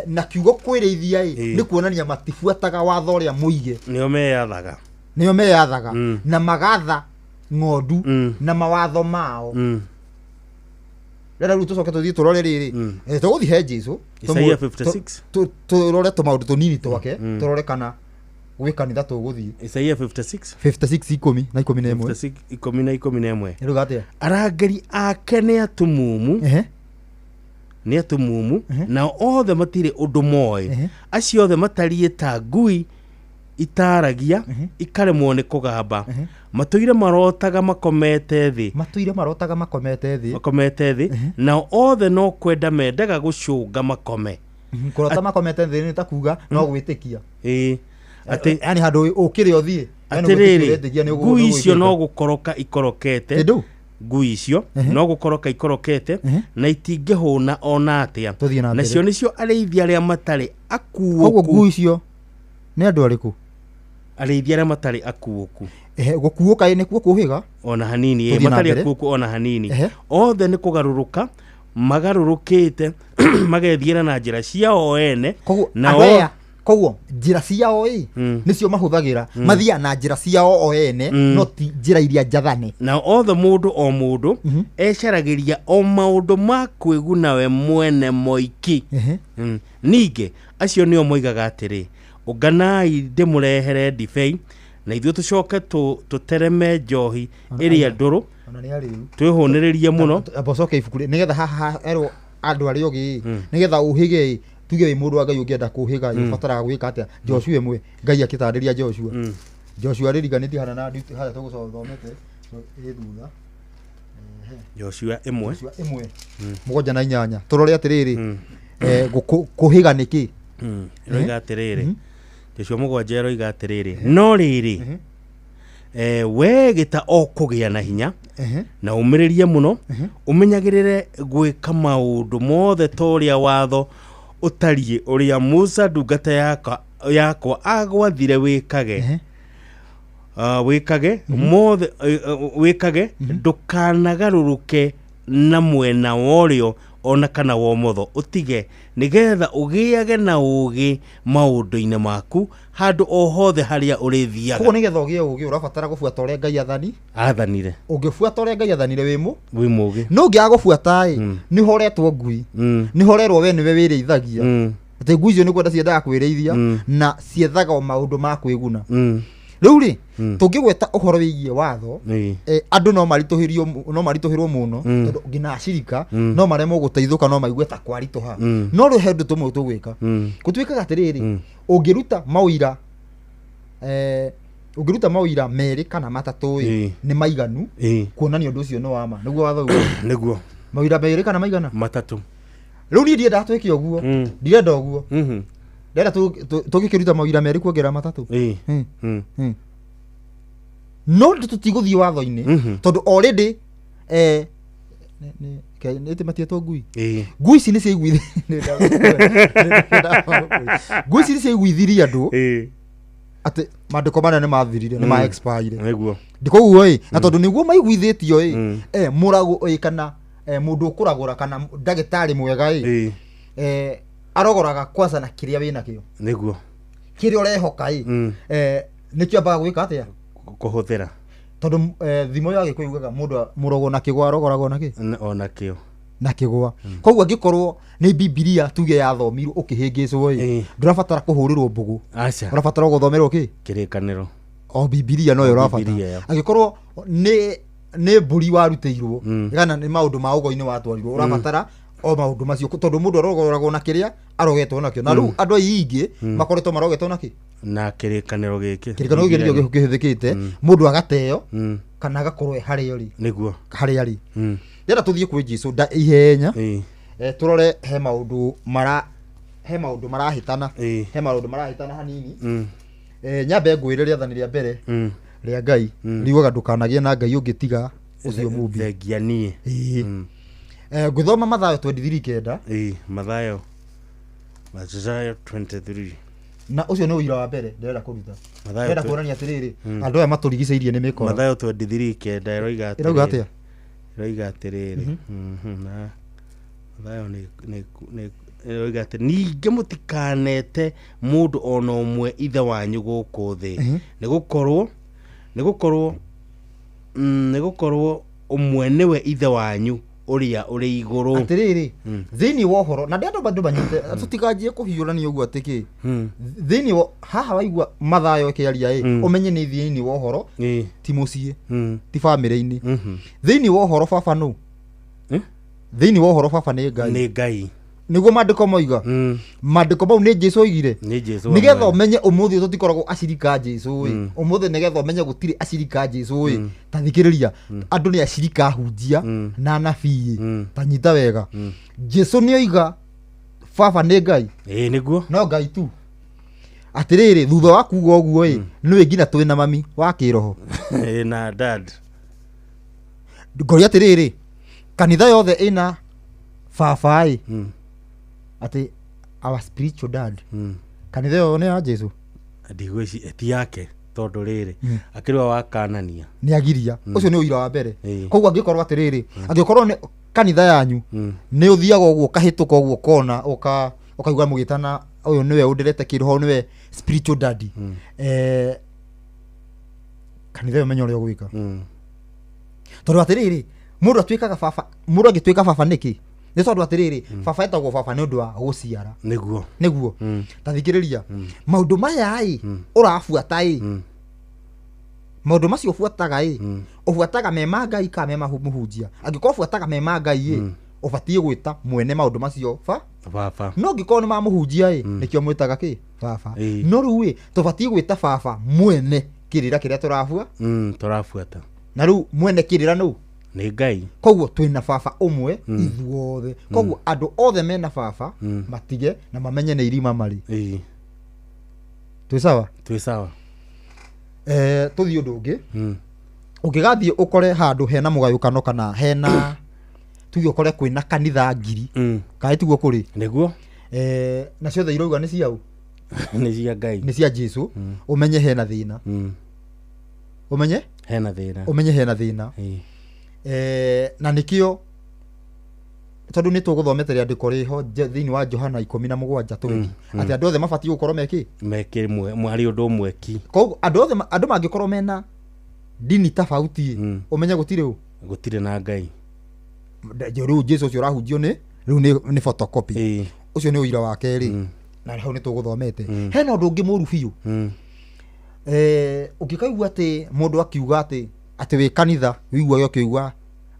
na kiugo kwĩrĩithia ĩ nĩ kuonania matibuataga watho ũrĩa mũige. Nĩo meyathaga. Nĩo meyathaga na magatha ng'ondu na mawatho mao. Rĩrĩa rĩu tũcoke tũthiĩ tũrore rĩrĩ, tũgũthiĩ he Jesu, Isaia 56. Tũrore tũmaũndũ tũnini twake, tũrore kana gwĩ kanitha tũgũthiĩ. Isaia 56. 56 ikũmi na 11. 56 ikũmi na 11. Ĩrauga atĩa? Arangĩri ake nĩ atumumu, nĩ atumumu, nao othe matirĩ ũndũ moĩ, acio othe matariĩ ta ngui itaragia ikaremwo nĩ kũgamba, matũire marotaga makomete thĩ. Matũire marotaga makomete thĩ. Makomete thĩ, nao othe no kwenda mendaga gũcũnga makome. Kũrota makomete thĩ nĩ ta kuga no gwĩtĩkia. Ĩĩ. Atĩ Yani handũ ũkĩrĩ ũthiĩ, yani atĩrĩrĩ, ũretĩkia nĩ ngui icio ũgwĩtĩka. No gũkoroka ikorokete. Ĩndũ? Ngui icio no gũkoroka ikorokete na itingĩhũna ona atĩa. Tũthiĩ na mbere. Nacio nĩcio arĩithi arĩa matarĩ Koguo akuũku. ngui icio nĩ andũ arĩkũ? Arĩithi arĩa matarĩ akuũku. Ehe, gũkuũka ĩ nĩkuo kũhĩga. Ona hanini, Tũthiĩ na matarĩ mbere. akuũku ona hanini. Othe nĩ kũgarũrũka magarũrũkĩte magethiĩra na njĩra ciao ene. Na Andũ aya, koguo njĩra ciao ĩ nĩcio mahũthagĩra, mathiaga na njĩra ciao o ene, no ti njĩra iria njathane. Na othe mũndũ o mũndũ ecaragĩria o maũndũ ma kwĩguna we mwene moiki. Ningĩ acio nĩo moigaga atĩrĩ, ũnganai ndĩmũrehere ndibei, na ithuĩ tũcoke tũtereme njohi ĩrĩa ndũrũ, Ona nĩ arĩu. twĩhũnĩrĩrie mũno. Amba ũcoke ibuku nĩgetha haha erwo andũ arĩa ũgĩ ĩ, nĩgetha ũhĩge ĩ, tuge wĩ mũndũ wa Ngai ũngĩenda kũhĩga ĩ, ũbataraga gwĩka atĩa? Joshua ĩmwe, Ngai akĩtarĩria Joshua. Joshua rĩriganĩtie hana na harĩa tũgũthomete ĩ thutha. Joshua ĩmwe. Joshua ĩmwe 7 na 8, tũrore atĩrĩrĩ, kũhĩga nĩ kĩ? Ĩroiga atĩrĩrĩ, Joshua 7 ĩroiga atĩrĩrĩ, no rĩrĩ, we gĩta o kũgĩa na hinya na ũmĩrĩrie mũno, ũmenyagĩrĩre gwĩka maũndũ mothe ta ũrĩa watho ũtariĩ ũrĩa Musa ndungata yakwa agwathire wĩkage. Wĩkage mothe, wĩkage, ndũkanagarũrũke na mwena wa ũrĩo ona kana wa ũmotho, ũtige, nĩgetha ũgĩage na ũũgĩ maũndũ-inĩ maku handũ o hothe harĩa ũrĩthiaga. Koguo nĩgetha ũgĩe ũũgĩ ũrabatara gũbuata ũrĩa Ngai athani athanire. Ũngĩbuata ũrĩa Ngai athanire wĩ mũ wĩ mũũgĩ. No ũngĩaga gũbuata ĩ, nĩ horetwo ngui, nĩ horerwo we nĩwe wĩrĩithagia, atĩ ngui icio nĩ kwenda ciendaga kwĩrĩithia na ciethaga o maũndũ ma kwĩguna. Rĩu rĩ, tũngĩgweta ũhoro wĩgiĩ watho, andũ no maritũhĩrio no maritũhĩrwo mũno, tondũ nginya acirika no maremwo gũteithũka, no maigue ta kwaritũha. No rĩu he ũndũ tũmwe tũgwĩka. Gũtuĩkaga atĩrĩrĩ, ũngĩruta maũira, ũngĩruta maũira merĩ kana matatũ ĩ, nĩ maiganu kuonania ũndũ ũcio nĩ wa ma. Nĩguo watho ugaga. Nĩguo. Maũira merĩ kana maigana? Matatũ. Rĩu niĩ ndiendaga twĩke ũguo, ndirenda ũguo, ndĩrenda tũgĩkĩruta maũira merĩ kuongerera matatũ. No tũtigũthiĩ watho-inĩ, tondũ already nĩ matietwo ngui. Ngui ici nĩ ngui ici nĩ ciaiguithirie andũ atĩ maandĩko marĩa nĩ mathirire, nĩ ma expire. Nĩguo. Koguo ĩ, na tondũ nĩguo maiguithĩtio ĩ, mũragũ ĩ, kana mũndũ ũkũragũra kana ndagĩtarĩ mwega ĩ, arogoraga kwanza na kĩrĩa wĩnakĩo. Nĩguo. Kĩrĩa ũrehoka ĩ, nĩkĩo ambaga gwĩka atĩa? Kũhũthĩra. Tondũ thimo ya Gĩkũyũ yugaga mũndũ mũrogo na kĩgwa arogoragwo na kĩ? Ona kĩo. Na kĩgwa. Koguo angĩkorwo nĩ Bibilia tuge yathomirwo ũkĩhĩngĩcwo ĩ, ndũrabatara kũhũrĩrwo mbũgũ. Aca. Ũrabatara gũthomerwo kĩ? Kĩrĩkanĩro. O Bibilia noyo ũrabata. Bibilia ĩyo. Angĩkorwo nĩ mbũri warutĩirwo kana nĩ maũndũ ma ũgo-inĩ watwarirwo, ũrabatara o maũndũ macio, tondũ mũndũ arogoragwo na kĩrĩa arogetwo nakĩo. Na rĩu andũ aingĩ makoretwo marogetwo nakĩ? Na kĩrĩkanĩro gĩkĩ. Kĩrĩkanĩro gĩkĩ nĩkĩo kĩhũthĩkĩte, mũndũ agateo kana agakorwo e harĩa ũrĩ. Nĩguo. Harĩa arĩ. Ndĩrenda tũthiĩ kwĩ Jesu nda ihenya, tũrore he maũndũ mara he maũndũ marahĩtana, he maũndũ marahĩtana hanini. Nyambe ngwĩre rĩathani rĩa mbere rĩa Ngai riugaga ndũkanagĩe na Ngai ũngĩ tiga ũcio mũmbi. Thengia niĩ. Ĩĩ. Ngũthoma Mathayo 23:9. Ĩĩ, Mathayo 23. Na ũcio nĩ ũira wa mbere ndĩrenda kũruta. Mathayo Ndĩrenda kuonania atĩrĩrĩ, andũ aya matũrigicĩirie nĩ mĩkora. Mathayo 23:9 ĩroiga atĩrĩrĩ. Ĩrauga atĩa? Ĩroiga atĩrĩrĩ. Na Mathayo nĩ ĩroiga atĩ ningĩ mũtikanete mũndũ ona ũmwe ithe wanyu gũkũ thĩ, nĩgũkorwo ũmwe nĩwe ithe wanyu ũrĩa ũrĩ igũrũ. Atĩrĩrĩ, thĩinĩ wa ũhoro na ndĩrenda andũ manyite, tũtikanjie kũhiũrania ũguo atĩ kĩ thĩinĩ wa haha waigua Mathayo ĩkĩaria ĩ, ũmenye nĩ thĩinĩ wa ũhoro, ti mũciĩ, ti bamĩrĩ-inĩ. Thĩinĩ wa ũhoro baba nũ? Thĩinĩ wa ũhoro baba nĩ Ngai. Nĩ Ngai. Nĩguo maandĩko moiga. Maandĩko mau nĩ Jesu oigire. Nĩ Jesu. Nĩgetha ũmenye ũmũthĩ tũtikoragwo acirika a Jesu ĩ, ũmũthĩ nĩgetha ũmenye gũtirĩ acirika a Jesu ĩ, ta thikĩrĩria, andũ nĩ acirika ahunjia na anabii ĩ, ta nyita wega, Jesu nĩ oiga baba nĩ Ngai. Ĩĩ, nĩguo. No Ngai tu. Atĩrĩrĩ, thutha wa kuga ũguo ĩ, nĩwe nginya twĩ na mami wa kĩroho. Ĩĩ, na dad. Ngoria atĩrĩrĩ, kanitha yothe ĩna baba ĩ, atĩ our spiritual dad, kanitha ĩyo nĩ ya Jesu? Ndigwĩci ti yake, tondũ rĩrĩ, akĩrĩ wa wakanania. Nĩ agiria. Ũcio nĩ ũira wa mbere. Koguo angĩkorwo atĩrĩrĩ, angĩkorwo nĩ kanitha yanyu nĩ ũthiaga ũguo ũkahĩtũka ũguo ũkona ũkaigua mũgĩtana ũyũ nĩwe ũnderete kĩroho, nĩwe spiritual daddy, kanitha ĩyo menya ũrĩa ũgwĩka, tondũ atĩrĩrĩ, mũndũ atuĩkaga baba, mũndũ angĩtuĩka baba nĩkĩ? Nĩ tondũ atĩrĩrĩ, baba etagwo baba nĩ ũndũ wa gũciara. Nĩguo. Nĩguo. Ta thikĩrĩria, maũndũ maya ĩ ũrabuata ĩ, maũndũ macio ũbuataga ĩ, ũbuataga me ma Ngai kana me ma mũhunjia? Angĩkorwo ũbuataga me ma Ngai ĩ, ũbatiĩ gwĩta mwene maũndũ macio ba baba. No angĩkorwo nĩ ma mũhunjia ĩ, nĩkĩo mwĩtaga kĩ baba. No rĩu ĩ, tũbatiĩ gwĩta baba mwene kĩrĩra kĩrĩa tũrabua. Tũrabuata. Na rĩu mwene kĩrĩra nũ? Nĩ Ngai. Koguo twĩna baba ũmwe ithuothe. Koguo andũ othe mena baba matige na mamenye nĩ irima marĩ. Twĩ sawa? Twĩ sawa. Tũthiĩ ũndũ ũngĩ. Ũngĩgathiĩ ũkore handũ hena mũgayũkano kana hena tuge ũkore kwĩna kanitha 1000, kana tiguo kũrĩ? Nĩguo. Na ciothe irauga nĩ ciaũ? Nĩ cia Ngai. Nĩ cia Jesu. Ũmenye hena thĩna. Ũmenye? Hena thĩna. Ũmenye hena thĩna. Na nĩkĩo tondũ nĩ tũgũthomete rĩandĩko rĩho thĩinĩ wa Johana 17 20, atĩ andũ othe mabatiĩ gũkorwo mekĩ? Mekĩ harĩ ũndũ ũmwe ki. Koguo andũ othe andũ mangĩkorwo mena ndini tofauti, ũmenye gũtirĩ ũ? Gũtirĩ na Ngai. Rĩu Jesu ũcio ũrahunjio nĩ rĩu nĩ photocopy. Ũcio nĩ ũira wa kerĩ. Na hau nĩ tũgũthomete. Hena ũndũ ũngĩ mũru biũ. Ũngĩkaigua atĩ mũndũ akiuga atĩ wĩ kanitha, wĩiguage ũkĩigua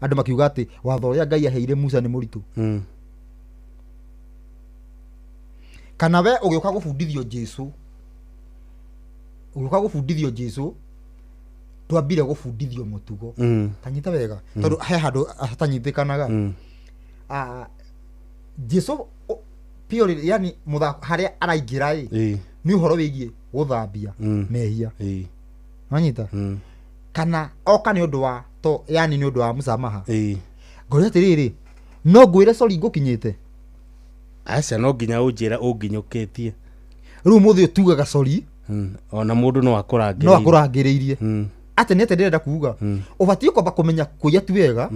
andũ makiuga atĩ watho ũrĩa Ngai aheire Musa nĩ mũritũ. Kana we ũgĩũka gũbundithio Jesu, ũgĩũka gũbundithio Jesu, twambire gũbundithio mũtugo. Ta nyita wega, tondũ he handũ hatanyitĩkanaga. Jesu purely, yani mũthako harĩa araingĩra ĩ, nĩ ũhoro wĩgiĩ gũthambia mehia. Wanyita? Kana oka nĩ ũndũ wa to, yani nĩ ũndũ wa msamaha. Ngoria atĩrĩrĩ, no ngwĩre sorry ngũkinyĩte? Aca, no nginya ũnjĩre ũnginyũkĩtie. Rĩu mũthĩ ũtugaga sorry. Ona mũndũ no akũrangĩrĩirie. No akũrangĩrĩirie. Atĩ nĩ atĩ ndĩrenda kuga, ũbatiĩ kwamba kũmenya kũiya ti wega,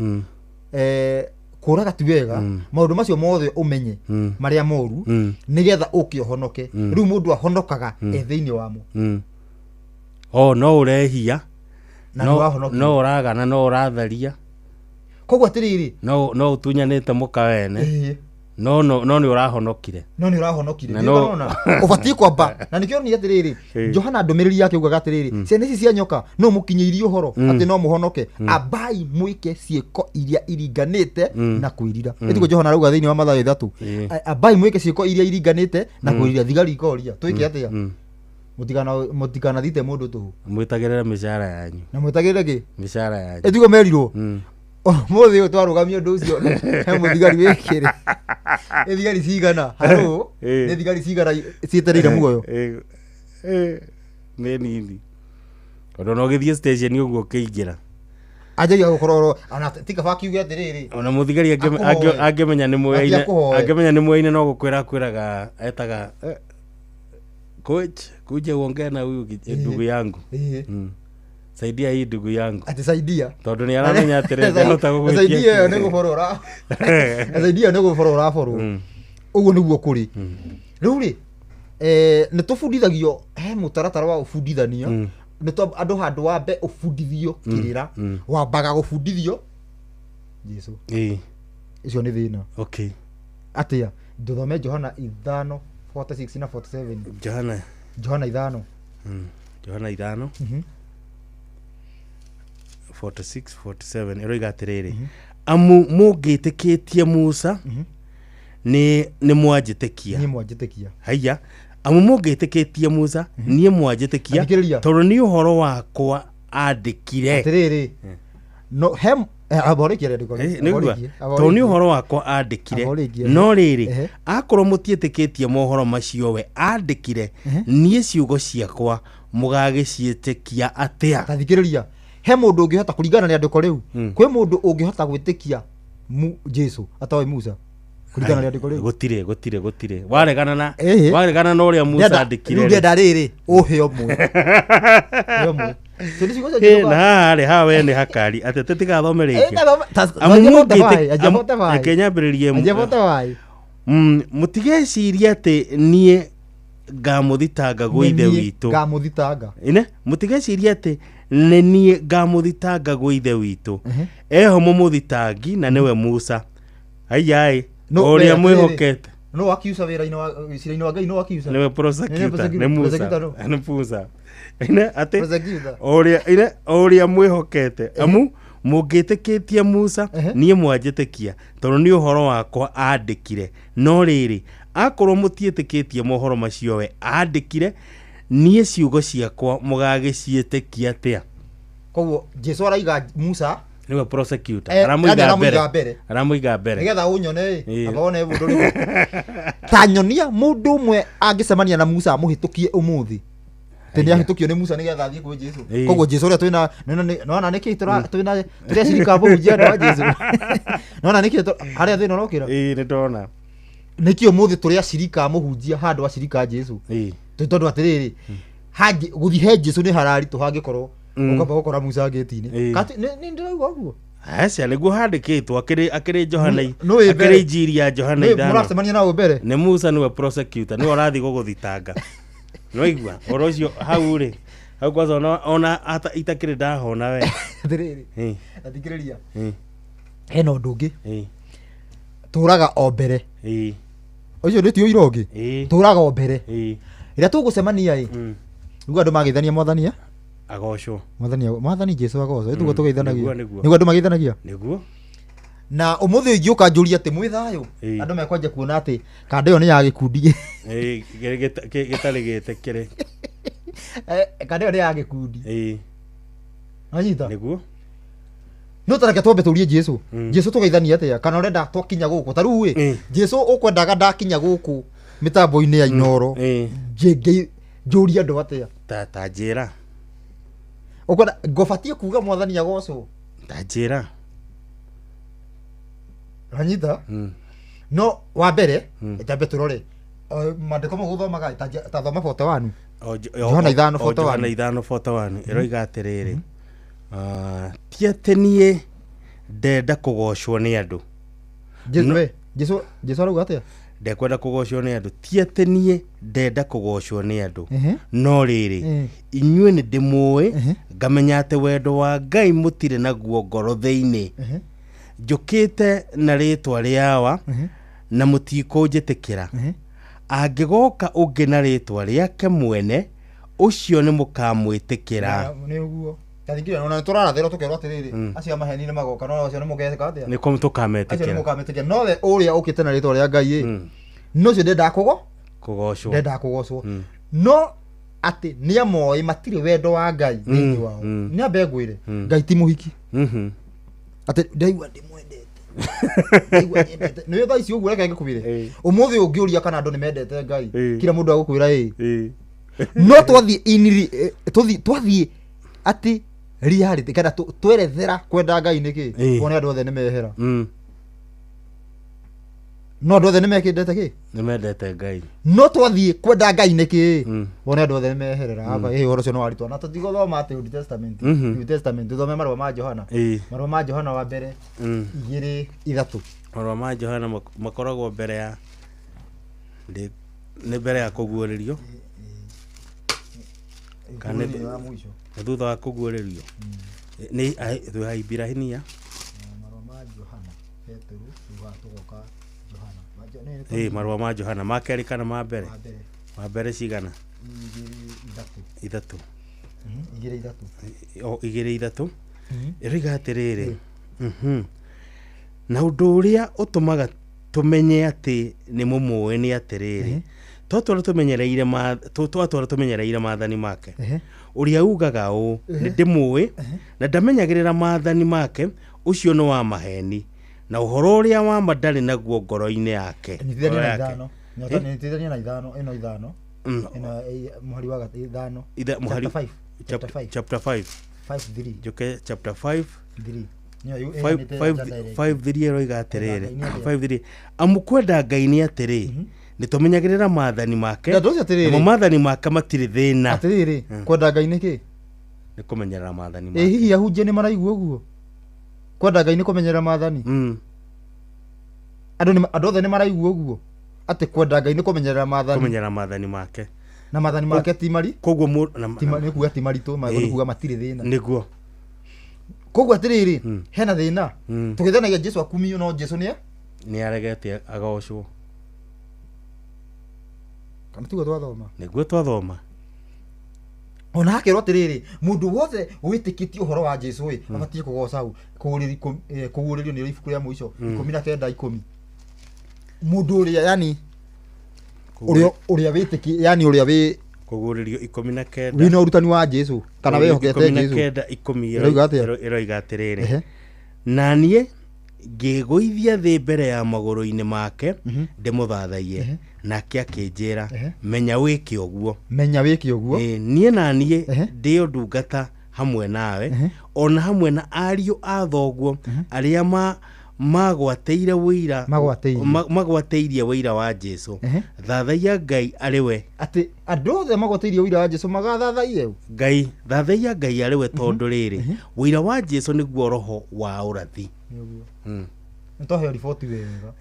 kũraga ti wega, maũndũ macio mothe ũmenye marĩa moru, nĩgetha ũke ũhonoke. Rĩu mũndũ ahonokaga e thĩinĩ wamo. O no ũrehia, Na nĩwahonokio. no ũragana, no ũratharia. Koguo atĩrĩrĩ, no ũtunyanĩte mũka wene. No no no nĩ ũrahonokire. No nĩ ũrahonokire. Na Nĩ no- ũrona ũbatiĩ kwamba na nĩkĩo ni atĩrĩrĩ, Johana ndũmĩrĩri yake ugaga atĩrĩrĩ, ciana ici cia nyoka no mũkinyĩirie ũhoro atĩ no mũhonoke, ambai mwĩke ciĩko iria iringanĩte na kwĩrira. Ĩtiguo Johana arauga thĩinĩ wa Mathayo 3, ambai mwĩke ciĩko iria iringanĩte na kwĩrira. Thigari ikoria twĩke atĩa? Mũtikanathite mũndũ tũhũ. Mwĩtagĩrĩre mĩcara yanyu. Na mwĩtagĩrĩre kĩ? Mĩcara yanyu. Ĩtiguo merirwo ũmũthĩ ũyũ twarũgamia ũndũ ũcio he mũthigari wĩkĩre. Nĩ thigari cigana harũ? Nĩ thigari cigana cietereire muoyo? Nĩ nini. Tondũ no ũgĩthiĩ station ũguo ũkĩingĩra. Anjagia gũkorwo ona ti kaba kiuge atĩrĩrĩ, Ona mũthigari Akũhoe. angĩmenya nĩ muoyaine, Akũhoe. angĩmenya nĩ muoyaine no gũkwĩra akwĩraga etaga, "Coach, kuja uongee na huyu ndugu yangu. Saidia hii ndugu yangu." Atĩ saidia. Tondũ nĩ aramenya atĩrĩ, ndahota gũgwĩtia. Saidia ĩyo nĩ gũborwo ũra, saidia ĩyo nĩ gũborwo ũraborwo. Ũguo nĩguo kũrĩ. Rĩu rĩ, nĩ tũbundithagio, he mũtaratara wa ũbundithania. Nĩ andũ handũ wambe ũbundithio kĩrĩra, wambaga gũbundithio Jesu. Ũcio nĩ thĩna. Atĩa? Tũthome Johana 5:46 na 47. Johana. Johana 5. Johana 5. 46 47 ĩroiga atĩrĩrĩ, amu mũngĩtĩkĩtie Musa nĩ mwanjĩtĩkia. Niĩ mwanjĩtĩkia. Haiya, amu mũngĩtĩkĩtie Musa niĩ mwanjĩtĩkia, Thikĩrĩria. tondũ nĩ ũhoro wakwa andĩkire. Atĩrĩrĩ, no he amba ũrĩkie rĩandĩko rĩu. Nĩguo Amba ũrĩkie, amba tondũ nĩ ũrĩkie. ũhoro wakwa andĩkire. Amba ũrĩkie. No rĩrĩ, akorwo mũtiĩtĩkĩtie mohoro macio we andĩkire, niĩ ciugo ciakwa mũgagĩciĩtĩkia atĩa? Ta thikĩrĩria, he mũndũ ũngĩhota kũringana na rĩandĩko rĩu, kwĩ mũndũ ũngĩhota gwĩtĩkia Jesu atoĩ Musa kũringana na rĩandĩko rĩu? Gũtirĩ, gũtirĩ, gũtirĩ. Waregana na Ĩhĩ. waregana na ũrĩa Musa andĩkire Rĩu rĩ. ndĩrenda rĩrĩ ũhe ũmwe. Ũhe ũmwe. So nĩ ciugo cia Ĩ, Jesu. na haha rĩ, haha we nĩ hakari atĩ tũtigathome rĩngĩ. Amu Amu mũngĩtĩ- reke nyambĩrĩrie Anjia 45. Mũtigecirie atĩ niĩ ngamũthitanga gwĩ ithe Nĩ niĩ witũ. Ngamũthitanga. Ine mũtigecirie atĩ nĩ niĩ ngamũthitanga gwĩ ithe witũ, eho mũmũthitangi na nĩwe Musa. Aiyaĩ, No, o ũrĩa we, atĩrĩrĩ, mwĩhokete. No akiuca wĩra-inĩ wa cira-inĩ wa Ngai, no akiuca. Nĩwe prosecutor, nĩ Musa. Prosecutor no. Nĩ Musa. Ine atĩ Prosecutor. o ũrĩa ine o ũrĩa mwĩhokete, amu mũngĩtĩkĩtie Musa niĩ mwanjĩtĩkia, tondũ nĩ ũhoro wakwa andĩkire. No rĩrĩ, akorwo mũtiĩtĩkĩtie mohoro macio we andĩkire, niĩ ciugo ciakwa mũgagĩciĩtĩkia atĩa? Koguo Jesu araiga Musa Nĩwe prosecutor. Yani Aramũiga mbere. aramũiga mbere. Aramũiga mbere. Nĩgetha ũnyone ĩ, amba wone mũndũ ũrĩkũ. Ta nyonia mũndũ ũmwe angĩcemania na Musa amũhĩtũkie ũmũthĩ. Atĩ nĩ ahĩtũkio nĩ Musa nĩgetha athiĩ kwĩ Jesu. Koguo Jesu ũrĩa twĩna nona nĩkĩ twĩna tũrĩa cirika mũhunjia andũ a Jesu. Nona nĩkĩ harĩa thĩna ũrokĩra? Ĩĩ, nĩ ndona. Nĩkĩ ũmũthĩ tũrĩ acirika a mũhunjia handũ acirika a Jesu? Tĩ tondũ atĩrĩrĩ, gũthiĩ he Jesu nĩ hararitũ hangĩkorwo ũkamba gũkora Musa ngĩti-inĩ. Kati nĩ ndĩrauga ũguo? Aca nĩguo handĩkĩtwo akĩrĩ Johana Nũ wĩ mbere? akĩrĩ Injiri ya Johana Nĩ 5. mũracemania na ũ mbere? Nĩ Musa, nĩwe prosecutor, nĩwe ũrathiĩ gũgũthitanga. Nĩwaigua ũhoro ũcio hau rĩ, hau kwanza ona ata itakĩrĩ ndahona we. Atĩrĩrĩ, athikĩrĩria, hena ũndũ ũngĩ. Tũraga o mbere. Ũcio nĩ ti ũira ũngĩ. Tũraga o mbere. Rĩrĩa tũgũcemania ĩ, nĩguo andũ mageithania mwathani, eh? Agocwo. Mwathani Jesu agocwo. Ĩtiguo tũgeithanagia? Nĩguo, nĩguo. Nĩguo andũ mageithanagia? Nĩguo. Na ũmũthĩ ingĩũka njũrie atĩ mwĩ thayũ, andũ mekwanja kuona atĩ kanda ĩyo nĩ ya gĩkundi. Gĩtarĩ gĩtĩkĩre. Kanda ĩyo nĩ ya gĩkundi. Wanyita? Nĩguo. No tareke twambe tũrie Jesu. Jesu tũgeithania atĩa? Kana ũrenda twakinya gũkũ? Ta rĩu ĩ, Jesu ũkwendaga ndakinya gũkũ mĩtambo-inĩ ya Inooro, njũrie andũ atĩa? Ta njĩra. Ũkwenda ngũbatiĩ kuga mwathani agocwo? Ta njĩra. Wanyita? No wa mbere, tambe tũrore maandĩko mau gũthomaga, ta thoma 41. Johana 5 O Johana 41. 5:41 ĩroiga atĩrĩrĩ, ti atĩ niĩ ndenda kũgocwo nĩ andũ. Jesu we, Jesu arauga atĩa? Ndekwenda kũgocwo nĩ andũ. Ti atĩ niĩ ndenda kũgocwo nĩ andũ, no rĩrĩ, inyuĩ nĩ ndĩmũĩ, ngamenya atĩ wendo wa Ngai mũtirĩ naguo ngoro thĩinĩ. Njũkĩte na rĩtwa rĩa Awa, Na mũtikũnjĩtĩkĩra. Angĩgoka ũngĩ na rĩtwa rĩake mwene, ũcio nĩ mũkamwĩtĩkĩra. Nĩ ũguo tathingire ona tũrarathĩrwo tũkerwo atĩrĩrĩ, acio a maheni nĩ magoka, no acio nĩ mũgeka atĩa? Nĩ Acio nĩ tũkametĩkĩra. Mũkametĩkĩra, no we ũrĩa ũkĩte na rĩtwa rĩa Ngai ĩ, no ũcio ndendaga kũgo kũgocwo. Ndendaga kũgocwo, no atĩ nĩ amoĩ matirĩ wendo wa Ngai thĩinĩ wao. Nĩ ambe ngwĩre, Ngai ti mũhiki atĩ ndaigua ndĩmwendete, ndaigua nyendete. Nĩ thaa ici ũguo, reke ngĩkwĩre, ũmũthĩ ũngĩũria kana andũ nĩ mendete Ngai, kila mũndũ agũkwĩra ĩ. No twathiĩ twathiĩ atĩ reality kana twerethera kwenda Ngai nĩ kĩ, wone andũ othe nĩ mehera. No andũ othe nĩ mekĩndete kĩ? Nĩ mendete Ngai. No twathiĩ kwenda Ngai nĩ kĩ, wone andũ othe nĩ meherera. Aba ĩ ũhoro ũcio nĩ waritwa na tũtigũthoma atĩ Old Testament, New Testament, tũthome marũa ma Johana. Marũa ma Johana wa mbere 2:3. Marũa ma Johana makoragwo mbere ya nĩ mbere ya kũguũrĩrio kana Nĩ wa mũico. Nĩ thutha wa kũguũrĩrio? Nĩ twĩ Ahibirania. Marũa ma Johana, Petero, thutha tũgoka Johana. Ĩ, marũa ma Johana ma kerĩ kana ma mbere? Ma mbere. Ma mbere cigana? 2:3. 3. 2:3. O 2:3. Ĩroiga atĩrĩrĩ, "Na ũndũ ũrĩa ũtũmaga tũmenye atĩ nĩ mũmũĩ nĩ atĩrĩrĩ, twatwara tũmenyereire maathani make. Ũrĩa ugaga ũũ, 'Nĩ ndĩmũĩ,' na ndamenyagĩrĩra maathani make, ũcio nĩ wa maheni, na ũhoro ũrĩa wa ma ndarĩ naguo ngoro-inĩ yake." Nyitithania Ngoro na yake. 5. Nyitithania na 5, ĩno 5. Ĩno mũhari wa 5. Mũhari Chapter 5. Chapter 5. Chapter 5. 5:3. Njoke chapter 5. 3. Nĩyo 5. ĩheanĩte 5 anja direct. 5:3 ĩroiga atĩrĩrĩ, Kwenda Ngai nĩ atĩa? 5:3, "Amu kwenda Ngai nĩ atĩrĩ, nĩ tũmenyagĩrĩra maathani make, Na ndũcio atĩrĩrĩ. namo maathani make matirĩ thĩna." Atĩrĩrĩ, kwenda Ngai nĩ kĩ? Nĩ kũmenyerera maathani Ĩ, make. hihi ahunjia nĩ maraigua ũguo? Kwenda Ngai nĩ kũmenyerera maathani? Andũ othe nĩ maraigua ũguo? Atĩ kwenda Ngai nĩ kũmenyerera maathani. Kũmenyerera maathani make. Na maathani make ti mari? Koguo Nĩ kuga ti maritũ, nĩ kuga matirĩ thĩna. Nĩguo. Koguo atĩrĩrĩ, hena thĩna. Tũgĩthanagia Jesu akumio, no Jesu nĩ nĩ aregete agocwo. Kana tiguo twathoma? Nĩguo twathoma. Ona hakerwo atĩrĩrĩ, mũndũ wothe wĩtĩkĩtie ũhoro wa Jesu ĩ, abatiĩ kũgoca hau. Kũguũrĩrio nĩ ibuku rĩa mũico 19:10. Mũndũ ũrĩa yani ũrĩa wĩtĩki, yani ũrĩa wĩ Kũguũrĩrio 19. Wĩna ũrutani wa Jesu kana wĩhokete 19 Jesu. 10. Ĩroiga atĩa? Ĩroiga atĩrĩrĩ, "Na niĩ ngĩgũithia thĩ mbere ya magũrũ-inĩ make ndĩmũthathaiye, nake akĩnjĩra, 'Menya wĩke ũguo.'" Menya wĩke ũguo. Ĩ, "Niĩ na niĩ ndĩo ndungata hamwe nawe, ona hamwe na ariũ a thoguo arĩa magwatĩire wĩira Magwatĩirie. Magwatĩirie wĩira wa Jesu. Thathaiya Ngai arĩ we." Atĩ andũ othe magwatĩirie ũira wa Jesu magathathaiye ũ? Ngai, thathaiya Ngai arĩ we, tondũ rĩrĩ, wĩira wa Jesu nĩguo roho wa ũrathi. Nĩ ũguo. Nĩ twaheo riboti wega.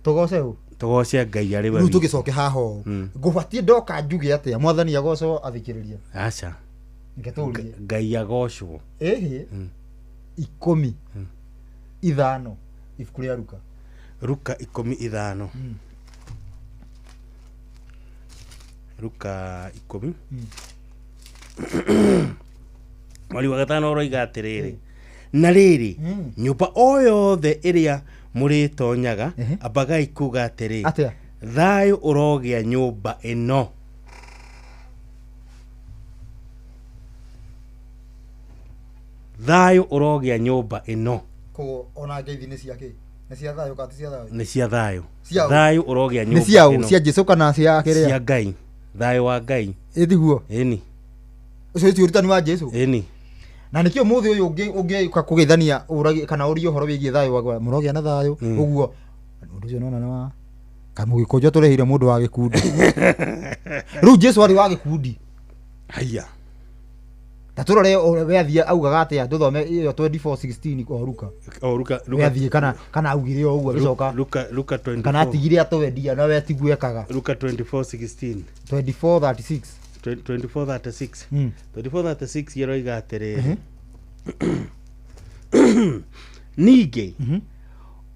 Tũgoce ũ? Tũgoce Ngai arĩ we Rĩu wiki. Tũgĩcoke haha ũũ, ngũbatiĩ ndoka njuge atĩa? Mwathani agocwo, athikĩrĩria? Aca. Reke tũrie. Ngai agocwo. Ĩhĩ, 10:5, ibuku rĩa Ruka. Ruka 10:5. Ruka 10 mweri wa 5 ũroiga atĩrĩrĩ, "Na rĩrĩ, nyũmba o yothe ĩrĩa mũrĩtonyaga, ambagai kuga atĩrĩ, Atĩa? 'Thayũ ũrogĩa nyũmba ĩno.'" Thayũ ũrogĩa nyũmba ĩno. Koguo ona ngeithi nĩ cia kĩ? Nĩ cia thayũ kana ti cia thayũ? Nĩ cia thayũ. Cia ũ? Thayũ ũrogĩa Nĩ nyũmba cia ũ? ĩno. Cia Jesu kana cia kĩrĩa? Cia Ngai, thayũ wa Ngai. Ĩtiguo? Ĩni. Ũcio ti ũrutani wa Jesu? Ĩni. Na nĩkĩo mũthĩ ũyũ ũngĩũka kũgeithania ũragie kana ũrie ũhoro wĩgiĩ thayũ wa mũrogĩa na thayũ ũguo, ũndũ ũcio nona nĩ wa kamũgĩkũnjo tũrĩhire mũndũ wa gĩkundi. Rĩu Jesu arĩ wa gĩkundi? Haiya. Ta tũrore we athiĩ augaga atĩa, tũthome ĩyo 24:16 o Ruka. O Ruka. We athiĩ kana augire o ũguo agĩcoka Luka 24. Kana atigire atwendia na we tiguo ekaga. Luka 24:16. 24:36. 24:36. 24:36 ĩroiga atĩrĩrĩ, "Ningĩ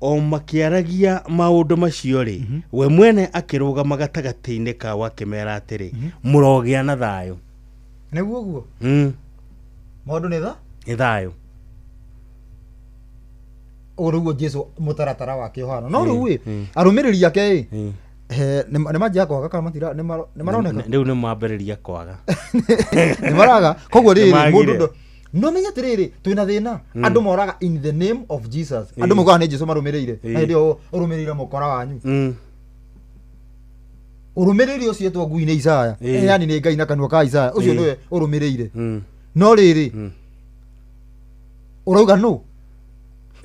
O makĩaragia maũndũ macio rĩ, we mwene akĩrũgama gatagatĩ-inĩ kao akĩmera atĩrĩ, mũrogĩa na thayũ. Nĩguo guo. Maũndũ nĩ tha Nĩ thayũ. Ũguo nĩguo Jesu mũtaratara wake ũhana. No rĩu ĩ, arũmĩrĩri ake ĩ, nĩ manjia kwaga kana matira nĩ maroneka? Rĩu nĩ mambĩrĩria kwaga. Nĩ maraga. Koguo rĩrĩ, Nĩmagire. mũndũ no menye atĩrĩrĩ, twĩna thĩna. Andũ moraga in the name of Jesus. Andũ maugaga nĩ Jesu marũmĩrĩire, na hĩndĩ ĩyo ũrũmĩrĩire mũkora wanyu. Ũrũmĩrĩri ũcio etwo ngui nĩ Isaya. Yani nĩ Ngai na kanua ka Isaya ũcio nĩwe ũrũmĩrĩire. No rĩrĩ, ũrauga nũ?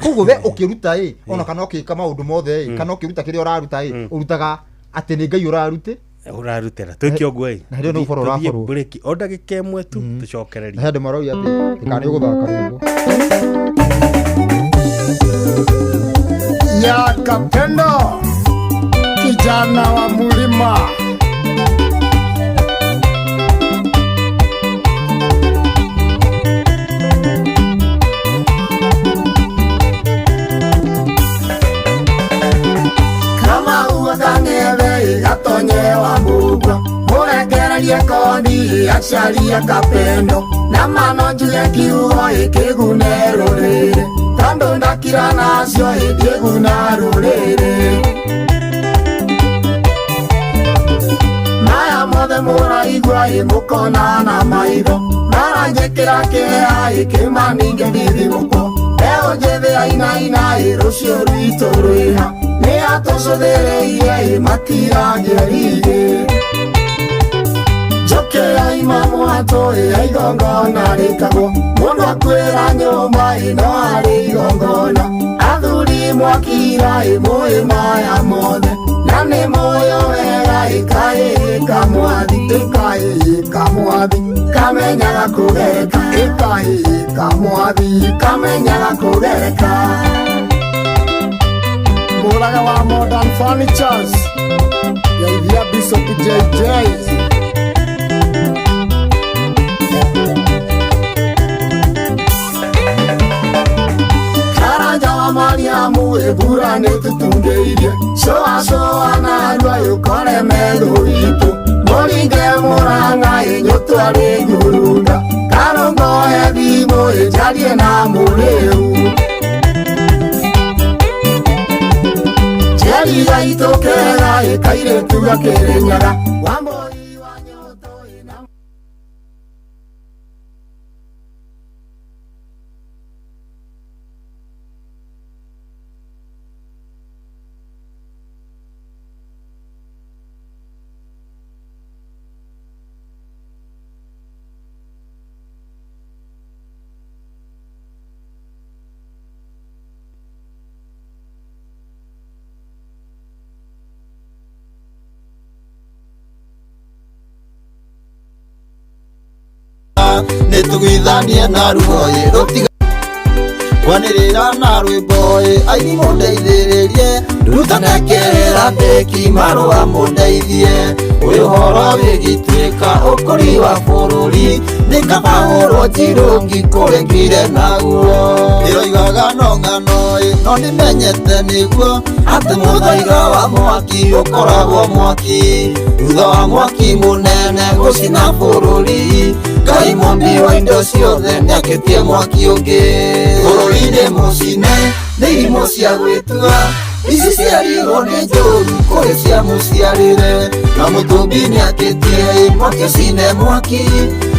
Koguo we ũkĩruta ĩ, ona kana ũkĩka maũndũ mothe ĩ, kana ũkĩruta kĩrĩa ũraruta ĩ, ũrutaga atĩ nĩ Ngai ũrarutĩ. Ũrarutĩra twĩke ũguo ĩ. Na hĩndĩ ĩyo nĩ gũborwo Tũthiĩ ũraborwo. break o ndagĩka ĩmwe tu, tũcokererie. Na he andũ marauga atĩ kana nĩ ũgũthaka rwĩmbo. Ya Kapendo, kijana wa mulima. Kama uga kang'ethe igatonyewa mbugua, mũrekererie kondi acaria Kapendo, na mano njuge kiugo ĩkĩgune rũrĩrĩ, tondũ ndakira nacio ĩngĩguna rũrĩrĩ. Maya mothe mũraigua ĩ mũkona na maitho, maranjĩkĩra kĩeha ĩkĩmaninge ndithimũkwo. Mbeũ njĩthĩ ainaina ĩ, rũciũ rwitũ rwĩha, nĩ atũcũthĩrĩirie ĩ matiragĩrire. Njũkĩ yaima mwatũ ĩ ya igongona rĩkagwo, mũndũ akuĩra nyũmba ĩ no arĩ igongona. Athuri mwakira ĩ mũĩ maya mothe, na nĩ mũĩ wega ĩ kaĩ kamwathi, ĩ kaĩ kamwathi, kamenyaga kũgereka, ĩ kaĩ kamwathi, kamenyaga kũgereka. Mũraga wa Modern Furnitures, geithia Bishop JJ. Karanja wa Mariamu ĩmbura nĩtũtungĩirie, cũa cũa narua ũkore metho witũ, mũringe mũrang'a ĩnyũtwarĩ ngurunga, karũngoe thimũ ĩnjarie na mũrĩu. Njeri gaitũ kega ĩkairĩtu gakĩrĩnyaga, Wambũi wa nyoto ĩna. Nĩ tũgwithanie na ruo ĩ, rũtiga kwanĩrĩra na rwĩmbo ĩ, aini mũndeithĩrĩrie, ndutane kĩrĩra ndĩki marũa mũndeithie. Ũyũ ũhoro wĩgituĩka ũkũri wa bũrũri, nĩ kaba hũrwo njirũngi kũrĩ ngire naguo. Ndĩroigaga no ng'ano ĩ, no nĩmenyete nĩguo, atĩ mũthaiga wa mwaki ũkoragwo mwaki, thutha wa mwaki mũnene gũcina bũrũri. Ngai mũmbi wa indo ciothe nĩakĩtie mwaki ũngĩ. Bũrũri-inĩ mũcine nĩ irimũ cia gwĩtua, ici ciarirwo nĩ njũru kũrĩ cia mũciarĩre, na mũtũmbi nĩakĩtie mwaki ũcine mwaki,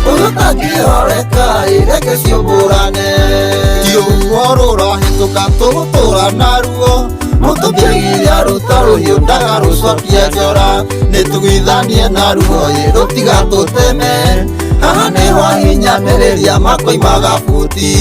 ũyũ ũtangĩhoreka ĩ, reke ciũmbũrane. Ti ũguo rũrahĩtũka tũgũtũra naruo, mũtũmbi aigire aruta rũhiũ ndagarũcokia njora, nĩtũgwithanie naruo ĩ, rũtigatũteme. Haha nĩho ahinyanĩrĩria makoimaga buti,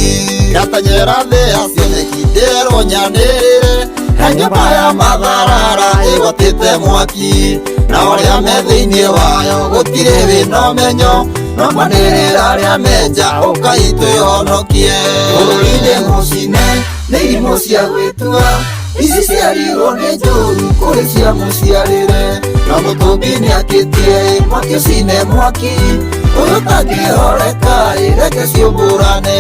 ndatanyera thĩ ya cioneki ndĩrwo nyanĩrĩre, he nyũmba ya matharara ĩgwatĩte mwaki, na arĩa me thĩinĩ wayo gũtirĩ wĩna ũmenyo, no kwanĩrĩra arĩa menja ũkai twĩhonokie. Bũrũri-inĩ mũcine nĩ irimũ cia gwĩtua, ici ciarirwo nĩ njũru kũrĩ cia mũciarĩre, na mũtũmbi nĩakĩtie mwaki ũcine mwaki, ũyũ ũtangĩhoreka ĩ, reke ciũmbũrane.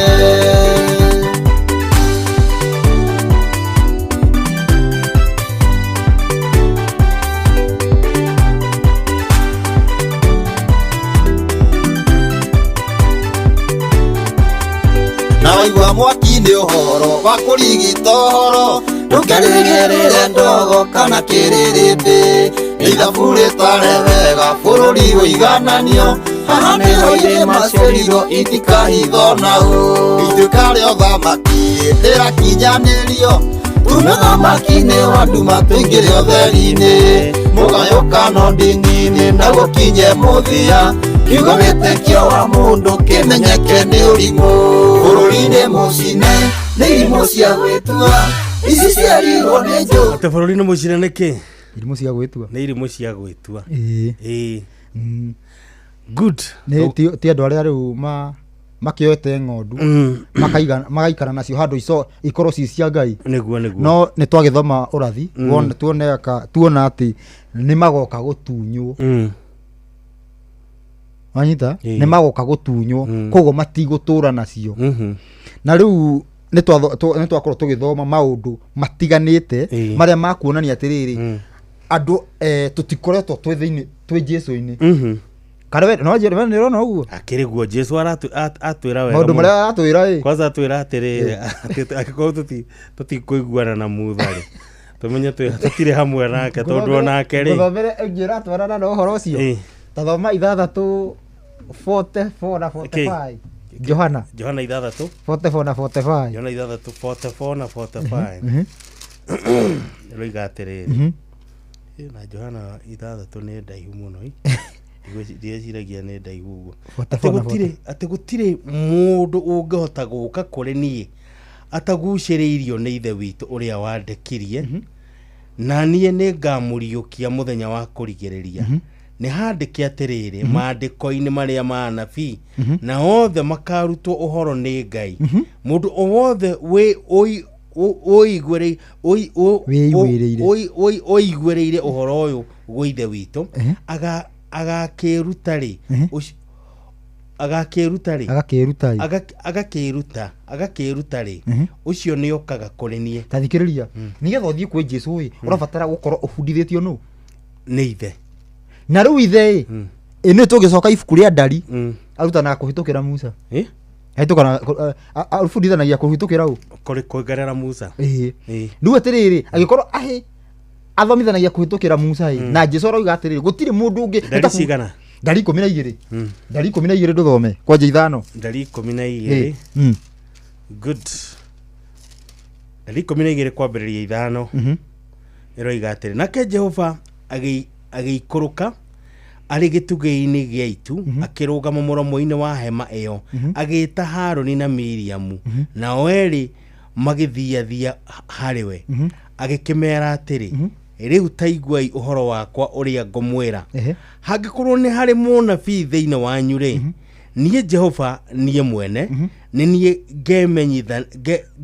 Waigua mwaki nĩ ũhoro wa kũrigita ũhoro ndũkerĩgĩrĩre ndogo kana kĩrĩrĩmbĩ nĩ ithabu rĩtare wega bũrũri ũigananio haha nĩho irĩma ciĩrirwo itikahithwo nau ituĩka rĩa ũthamaki rĩrakinyanĩrio tume ũthamaki-inĩ wa nduma tũingĩre ũtheri-inĩ mũgayũkano ndini-inĩ na gũkinye mũthia kiugo wĩtĩkio wa mũndũ kĩmenyeke nĩ ũrimũ bũrũri-inĩ mũcine nĩ irimũ cia gwĩtua ici ciarirwo nĩ njũ Atĩ bũrũri nĩ mũcine nĩkĩ? Irimũ cia gwĩtua. Nĩ irimũ cia gwĩtua. Ĩĩ. Ĩĩ. Good. Nĩ ti andũ arĩa rĩu ma makĩoete ng'ondu magaikara nacio handũ ico ikorwo ci cia Ngai. Nĩguo nĩguo. No nĩ twagĩthoma ũrathi tuona atĩ nĩ magoka gũtunywo. Wanyita? Ĩĩ. Nĩ magoka gũtunywo koguo matigũtũra nacio. Na rĩu nĩ twakorwo tũgĩthoma maũndũ matiganĩte marĩa makuonania atĩrĩrĩ andũ tũtikoretwo twĩ thĩinĩ twĩ Jesũ-inĩ. Kana we no njĩre we nĩ ũrona ũguo? Akĩrĩ guo Jesu atwĩra wega Maũndũ mũno. marĩa aratwĩra ĩ. Kwanza atwĩra atĩrĩrĩ atĩ angĩkorwo tũtikũiguana na Mutha rĩ tũmenye tũtirĩ hamwe nake tondũ onake rĩ Ngũthomere ĩngĩ ĩratwarana na ũhoro ũcio. Ĩ. Ta thoma ithathatũ 44 na 45. Johana Johana ithathatũ 44 na 45. Johana ithathatũ 44 na 45 ĩroiga atĩrĩrĩ Ĩ, na Johana ithathatũ nĩ ndaihu mũno ĩ. Ndigwĩciragia nĩ ndaihu ũguo 44 na atĩ gũtirĩ mũndũ ũngĩhota gũka kũrĩ niĩ atagucĩrĩirio nĩ ithe witũ ũrĩa wandekirie na niĩ nĩ ngamũriũkia mũthenya wa kũrigĩrĩria nĩ handĩke atĩrĩrĩ maandĩko-inĩ marĩa ma anabii na othe makarutwo ũhoro nĩ Ngai mũndũ o wothe wĩ Wĩiguĩrĩire. ũiguĩrĩire ũhoro ũyũ gwĩ ithe witũ agakĩruta rĩ agakĩruta rĩ Agakĩruta ĩ. Agakĩruta agakĩruta rĩ ũcio nĩ okaga kũrĩ niĩ Ta thikĩrĩria nĩgetha ũthiĩ kwĩ Jesũ ĩ ũrabatara gũkorwo ũbundithĩtio nũ? Nĩ ithe. Na rĩu ithe ĩ ĩ nĩ tũgĩcoka ibuku rĩa ndari arutanaga kũhĩtũkĩra Musa. Ahĩtũkanaga abundithanagia kũhĩtũkĩra ũ? Kũrĩ kũgerera Musa. Ĩĩ. Ĩĩ. Rĩu atĩrĩrĩ angĩkorwo ahĩ athomithanagia kũhĩtũkĩra Musa ĩ na Jesũ aroiga atĩrĩrĩ gũtirĩ mũndũ ũngĩ Ndari cigana? Ndari 12. Ndari 12 ndũthome kwanja ithano. Ndari 12. Good. Ndari 12 kwambĩrĩria ithano ĩroiga atĩrĩ nake Jehova agĩikũrũka arĩ gĩtugĩ-inĩ gĩa itu akĩrũgama mũromo-inĩ wa hema ĩyo agĩĩta Harũni na Miriamu nao erĩ magĩthiathia harĩ we agĩkĩmera atĩrĩ rĩu taiguai ũhoro wakwa ũrĩa ngũmwĩra hangĩkorwo nĩ harĩ mũnabii thĩinĩ wanyu rĩ niĩ Jehova niĩ mwene nĩ niĩ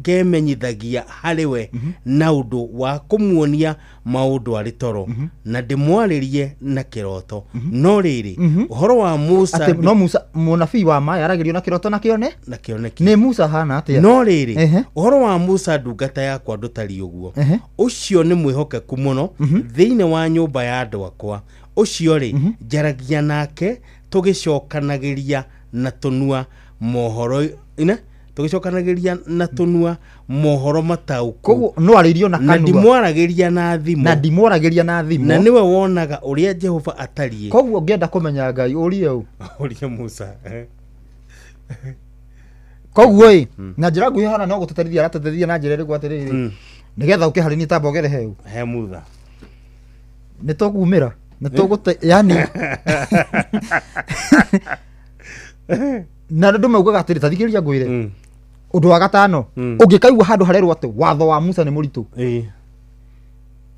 ngemenyithagia harĩ we na ũndũ wa kũmuonia maũndũ arĩ toro na ndĩmwarĩrie na kĩroto no rĩrĩ ũhoro wa Musa Atĩ no Musa mũnabii wa ma yaragĩrio na kĩroto na kĩone na kĩoneki nĩ Musa hana atĩa? No rĩrĩ ũhoro wa Musa ndungata yakwa ndũtariĩ ũguo ũcio nĩ mwĩhokeku mũno thĩinĩ wa nyũmba ya andũ akwa ũcio rĩ njaragia nake tũgĩcokanagĩria na tũnua mohoro ine tũgĩcokanagĩria na tũnua mohoro mataũku Koguo no arĩirio na na kanua. ndimwaragĩria na thimo Na ndimwaragĩria na thimo. na nĩwe wonaga ũrĩa Jehova atariĩ Koguo ũngĩenda kũmenya Ngai ũrie ũ? ũrie Musa Koguo ĩ na njĩra nguhĩ hana no gũtũteithia aratũteithia na njĩra ĩrĩkũ atĩrĩrĩ nĩgetha ũke harĩ niĩ tamba ũgere heu he Mutha nĩ tũkumĩra nĩ tũgũte yani na andũ maugaga atĩrĩ ta thikĩrĩria ngwĩre ũndũ wa gatano ũngĩkaigua handũ harerwo atĩ watho wa Musa nĩ mũritũ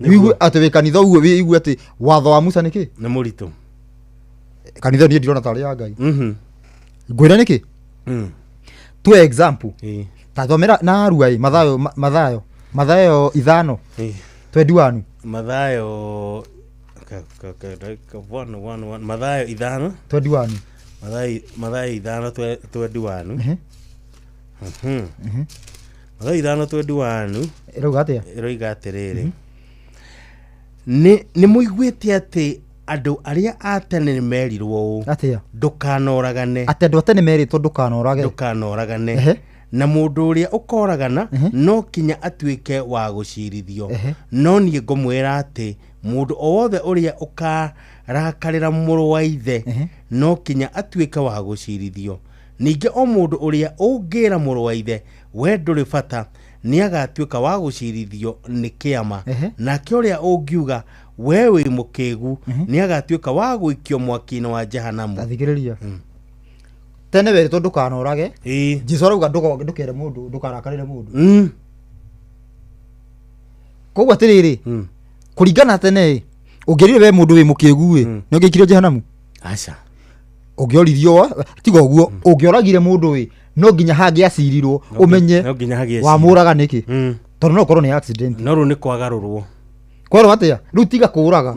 wĩigue atĩ wĩ kanitha ũguo wĩigue atĩ watho wa Musa nĩ kĩ nĩ mũritũ kanitha niĩ ndirona tarĩ ya Ngai ngwĩre nĩkĩ tuoe example ta thomera na arua ĩ Mathayo Mathayo Mathayo ithano 21 Mathayo one, one, one. Mathayo ithano 21 Mathayo ithano 21 Mathayo ithano 21 ĩrauga atĩa? Ĩroiga atĩrĩrĩ nĩ mũiguĩte atĩ andũ arĩa a tene nĩ merirwo ũũ atĩa ndũkanoragane atĩ andũ a tene merĩtwo ndũkanorage ndũkanoragane Na mũndũ ũrĩa ũkoragana no kinya atuĩke wa gũcirithio. No niĩ ngũmwĩra atĩ mũndũ o wothe ũrĩa ũkarakarĩra mũrũ wa ithe no kinya atuĩke wa gũcirithio. Ningĩ o mũndũ ũrĩa ũngĩra mũrũ wa ithe, we ndũrĩ bata, nĩagatuĩka wa gũcirithio nĩ kĩama. Nake ũrĩa ũngiuga, we wĩ mũkĩgu, nĩagatuĩka wa gũikio mwaki-inĩ wa Jehanamu. Tathikĩrĩria, tene werĩtwo ndũkanorage. Jesu arauga ndũkere mũndũ, ndũkarakarĩre mũndũ. Koguo atĩrĩrĩ, kũringana na tene ĩ, ũngĩrire we mũndũ wĩ mũkĩgu ĩ, nĩ ũngĩikirio jehanamu? Aca. Ũngĩoririo tiga ũguo, ũngĩoragire mũndũ ĩ, no nginya hangĩacirirwo ũmenye No nginya hagĩe cira. Wamũraga nĩkĩ? Tondũ no ũkorwo nĩ accident. No rĩu nĩ kwagarũrwo. Kwerwo atĩa rĩu? Tiga kũraga.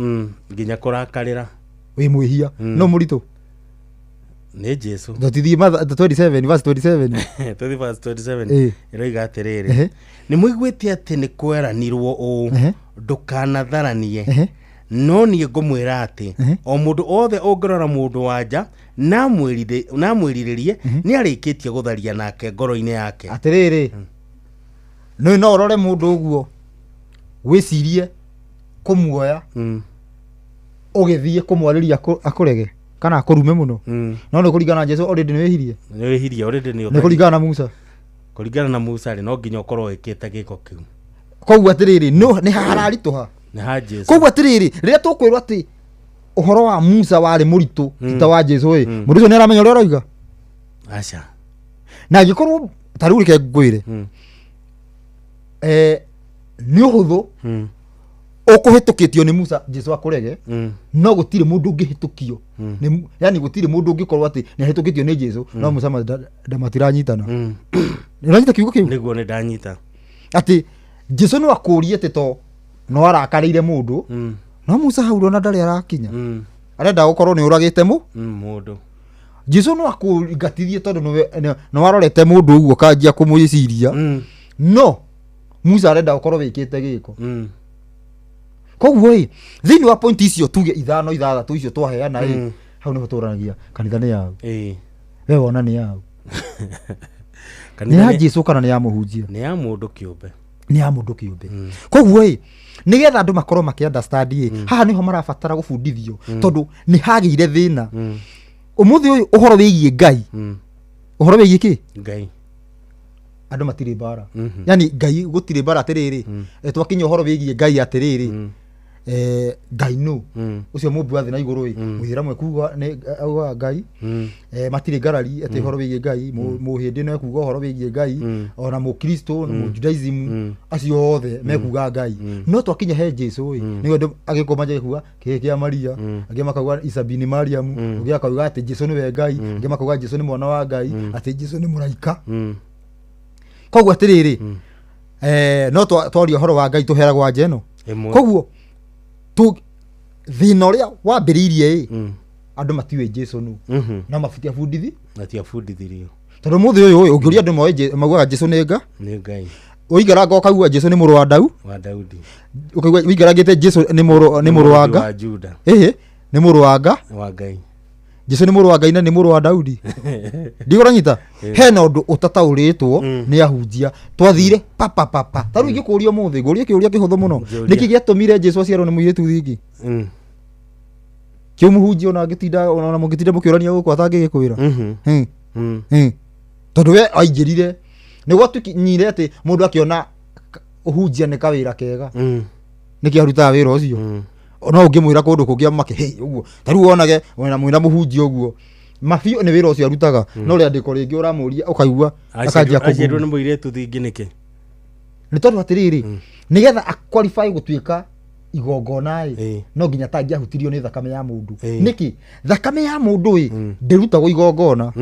Nginya kũrakarĩra. Wĩ mwĩhia. No mũritũ. Nĩ Jesu. Tũtithiĩ 27 verse 27. 20 verse 27. Ĩroiga atĩrĩrĩ, nĩ mũiguĩte atĩ nĩ kweranirwo ũũ, ndũkanatharanie. No niĩ ngũmwĩra atĩ o mũndũ othe ũngĩrora mũndũ wa nja na amwĩrirĩrie, nĩ arĩkĩtie gũtharia nake ngoro-inĩ yake. Atĩrĩrĩ, nĩ no ũrore mũndũ ũguo wĩcirie kũmuoya, ũgĩthiĩ kũmwarĩria akũrege kana akũrume mũno. No nĩ kũringana na Jesu already nĩ wĩhirie. Nĩ wĩhirie already, nĩ Nĩ kũringana na Musa? Kũringana na Musa rĩ, no nginya ũkorwo wĩkĩte gĩko kĩu. Koguo atĩrĩrĩ, no nĩ hararitũha. Nĩ ha Jesu. Koguo atĩrĩrĩ, rĩrĩa tũkwĩrwo atĩ ũhoro wa Musa warĩ mũritũ ti ta wa Jesu ĩ, mũndũ ũcio nĩ aramenya ũrĩa aroiga? Aca. Na angĩkorwo ta rĩu reke ngwĩre, nĩ ũhũthũ ũkũhĩtũkĩtio nĩ Musa Jesu akũrege, no gũtirĩ mũndũ ũngĩhĩtũkio yani gũtirĩ mũndũ ũngĩkorwo atĩ nĩ ahĩtũkĩtio nĩ Jesu no Musa matiranyitana. Ũranyita kiugo kĩu? Nĩguo, nĩ ndanyita. Atĩ Jesu no akũrie atĩ to no arakarĩire mũndũ, no Musa hau ona ndarĩ arakinya, arenda gũkorwo nĩ ũragĩte mũ Mũndũ. Jesu no akũingatithie tondũ nĩ warorete mũndũ ũguo kanjia kũmwĩciria, no Musa arenda gũkorwo wĩkĩte gĩko. Koguo ĩ, thĩinĩ wa point icio tuge ithano, ithathatũ icio twaheana ĩ, hau nĩho tũranagia kanitha nĩ yau. We wona nĩ yau? Nĩ Kanitha ya Jesu kana nĩ ya mũhunjia? Nĩ ya mũndũ kĩũmbe. Nĩ ya mũndũ kĩũmbe. Koguo ĩ, nĩgetha andũ makorwo makĩ understand ĩ, haha nĩho marabatara gũbundithio, tondũ nĩ hagĩire thĩna ũmũthĩ ũyũ ũhoro wĩgiĩ Ngai. Ũhoro wĩgiĩ kĩ? Ngai. Andũ matirĩ mbara. Yani Ngai gũtirĩ mbara. Atĩrĩrĩ, twakinya ũhoro wĩgiĩ Ngai, atĩrĩrĩ, Ngai nũ ũcio mũmbi wa thĩ na igũrũ ĩ, mũithĩramu ekuga nĩ augaga Ngai. Matirĩ ngarari atĩ ũhoro wĩgiĩ Ngai. Mũhĩndĩ no ekuga ũhoro wĩgiĩ Ngai, ona mũkristo, mũjudaism, acio othe mekuga Ngai. No twakinya he Jesu ĩ, nĩguo andũ agĩkũ manjia kuga kĩhĩ kĩa Maria, angĩ makauga Isa bin Mariam, ũngĩ akauga atĩ Jesu nĩwe Ngai, angĩ makauga Jesu nĩ mwana wa Ngai, atĩ Jesu nĩ mũraika. Koguo atĩrĩrĩ, no twaria ũhoro wa Ngai tũheragwo anja ĩno. Ĩmwe. Koguo thĩna ũrĩa wambĩrĩirie ĩ, andũ matiũĩ Jesu nũ, no mabutiabundithi. Matiabundithirio. Tondũ mũthĩ ũyũ ĩ, ũngĩũria andũ moĩ maugaga Jesu nĩ nga. Nĩ Ngai. Ũigaranga ũkaigua Jesu nĩ mũrũ wa Dau Wa Daudi. Ũkaigua ũigarangĩte Jesu nĩ mũrũ wa nga. Wa Juda. Ĩhĩ, nĩ mũrũ wa nga. Wa Ngai. Jesu nĩ mũrũ wa Ngai na nĩ mũrũ wa Daudi. Ndigũranyita hena ũndũ ũtataũrĩtwo nĩ ahunjia. Twathire papapapa. Ta rĩu ingĩkũria ũmũthĩ, ngũrie kĩũria kĩhũthũ mũno. Njũria. Nĩkĩ gĩatũmire Jesu aciarwo nĩ mũirĩtu thingi? Kĩu mũhunjia ona angĩtinda, ona mũngĩtinda mũkĩũrania gũkũ, atangĩgĩkwĩra. Tondũ we aingĩrire nĩ gwatukinyire atĩ mũndũ akĩona ũhunjia nĩ kawĩra kega, nĩkĩ arutaga wĩra ũcio? No ũngĩmwĩra kũndũ kũngĩ amake hei ũguo. Ta rĩu wonage wena mwĩna mũhunjia ũguo mabiũ nĩ wĩra ũcio arutaga, no rĩandĩko rĩngĩ ũramũria ũkaigua akanjia Aciarirwo kũguma. nĩ mũirĩtu thingi nĩkĩ? Nĩ tondũ atĩrĩrĩ, nĩgetha aqualify gũtuĩka igongona ĩ, no nginya tangĩahutirio nĩ thakame ya mũndũ. Nĩkĩ thakame ya mũndũ ĩ ndĩrutagwo igongona?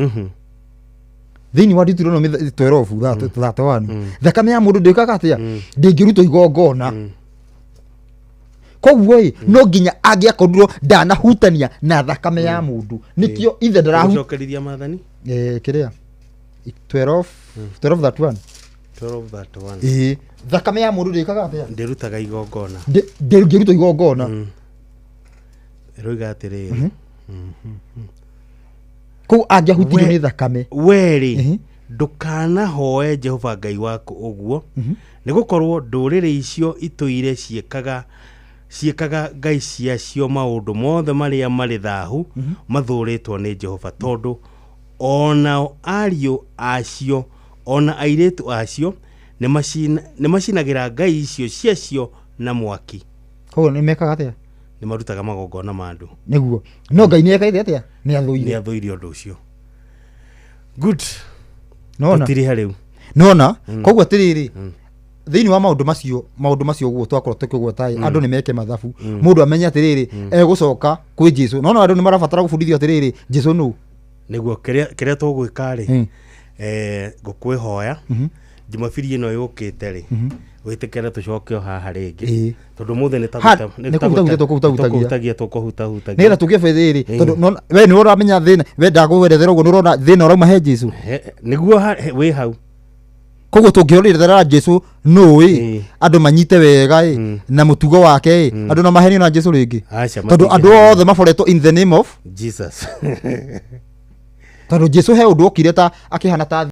Thĩinĩ wa Deuteronomy 12 31, thakame ya mũndũ ndĩkaga atĩa? Ndĩngĩrutwo igongona. Koguo ĩ, no nginya angĩakorirwo ndanahutania na thakame ya mũndũ. Nĩkĩo ithe ndarahu Gũcokerithia maathani. Kĩrĩa 12 12 31. 12:31. Ĩĩ, thakame ya mũndũ ndĩkaga atĩa? Ndĩrutaga igongona. Ndĩngĩrutwo igongona. Ĩroiga atĩrĩrĩ, Kũu angĩahutirio nĩ thakame. Werĩ, Ndũkanahoe Jehova Ngai waku ũguo, nĩ gũkorwo ndũrĩrĩ icio itũire ciĩkaga ciĩkaga ngai ciacio maũndũ mothe marĩa marĩ thahu mathũũrĩtwo nĩ Jehova, tondũ onao ariũ acio ona airĩtu acio nĩ macinagĩra ngai icio ciacio na mwaki. Koguo nĩ mekaga atĩa? Nĩ marutaga magongona ma andũ. Nĩguo, no Ngai nĩ ekaire atĩa? Nĩ athũire. Nĩ athũire ũndũ ũcio. Good. Nona. Tũtirihe rĩu. Nona. Koguo atĩrĩrĩ, thĩinĩ wa maũndũ macio, maũndũ macio ũguo twakorwo tũkĩgweta ĩ, andũ nĩ meke mathabu, mũndũ amenye atĩrĩrĩ, egũcoka kwĩ Jesu. Nona andũ nĩ marabatara gũbundithio atĩrĩrĩ, Jesu nũ? Nĩguo kĩrĩa tũgwĩka rĩ, ngũkwĩhoya Jumabiri ĩno yũkĩte rĩ, wĩtĩkĩre tũcoke o haha rĩngĩ, tondũ mũthĩ nĩ ta Ha, gũta- nĩ kũhutahutia tũkũhutahutagia. tũkũhutagia tũkũhutahutagia Nĩgetha tũgĩe rĩrĩ, tondũ we nĩ ũramenya thĩna, we ndagũwerethera ũguo, nĩ ũrona thĩna ũrauma he Jesu. Nĩguo wĩ hau. Koguo tũngĩorĩrethera Jesu nũĩ, andũ manyite wega ĩ, na mũtugo wake ĩ, andũ no mahenio na Jesu rĩngĩ? Aca, tondũ andũ matingĩhenio. Othe maboretwo in the name of Jesus. Tondũ Jesu he ũndũ okire ta akĩhana ta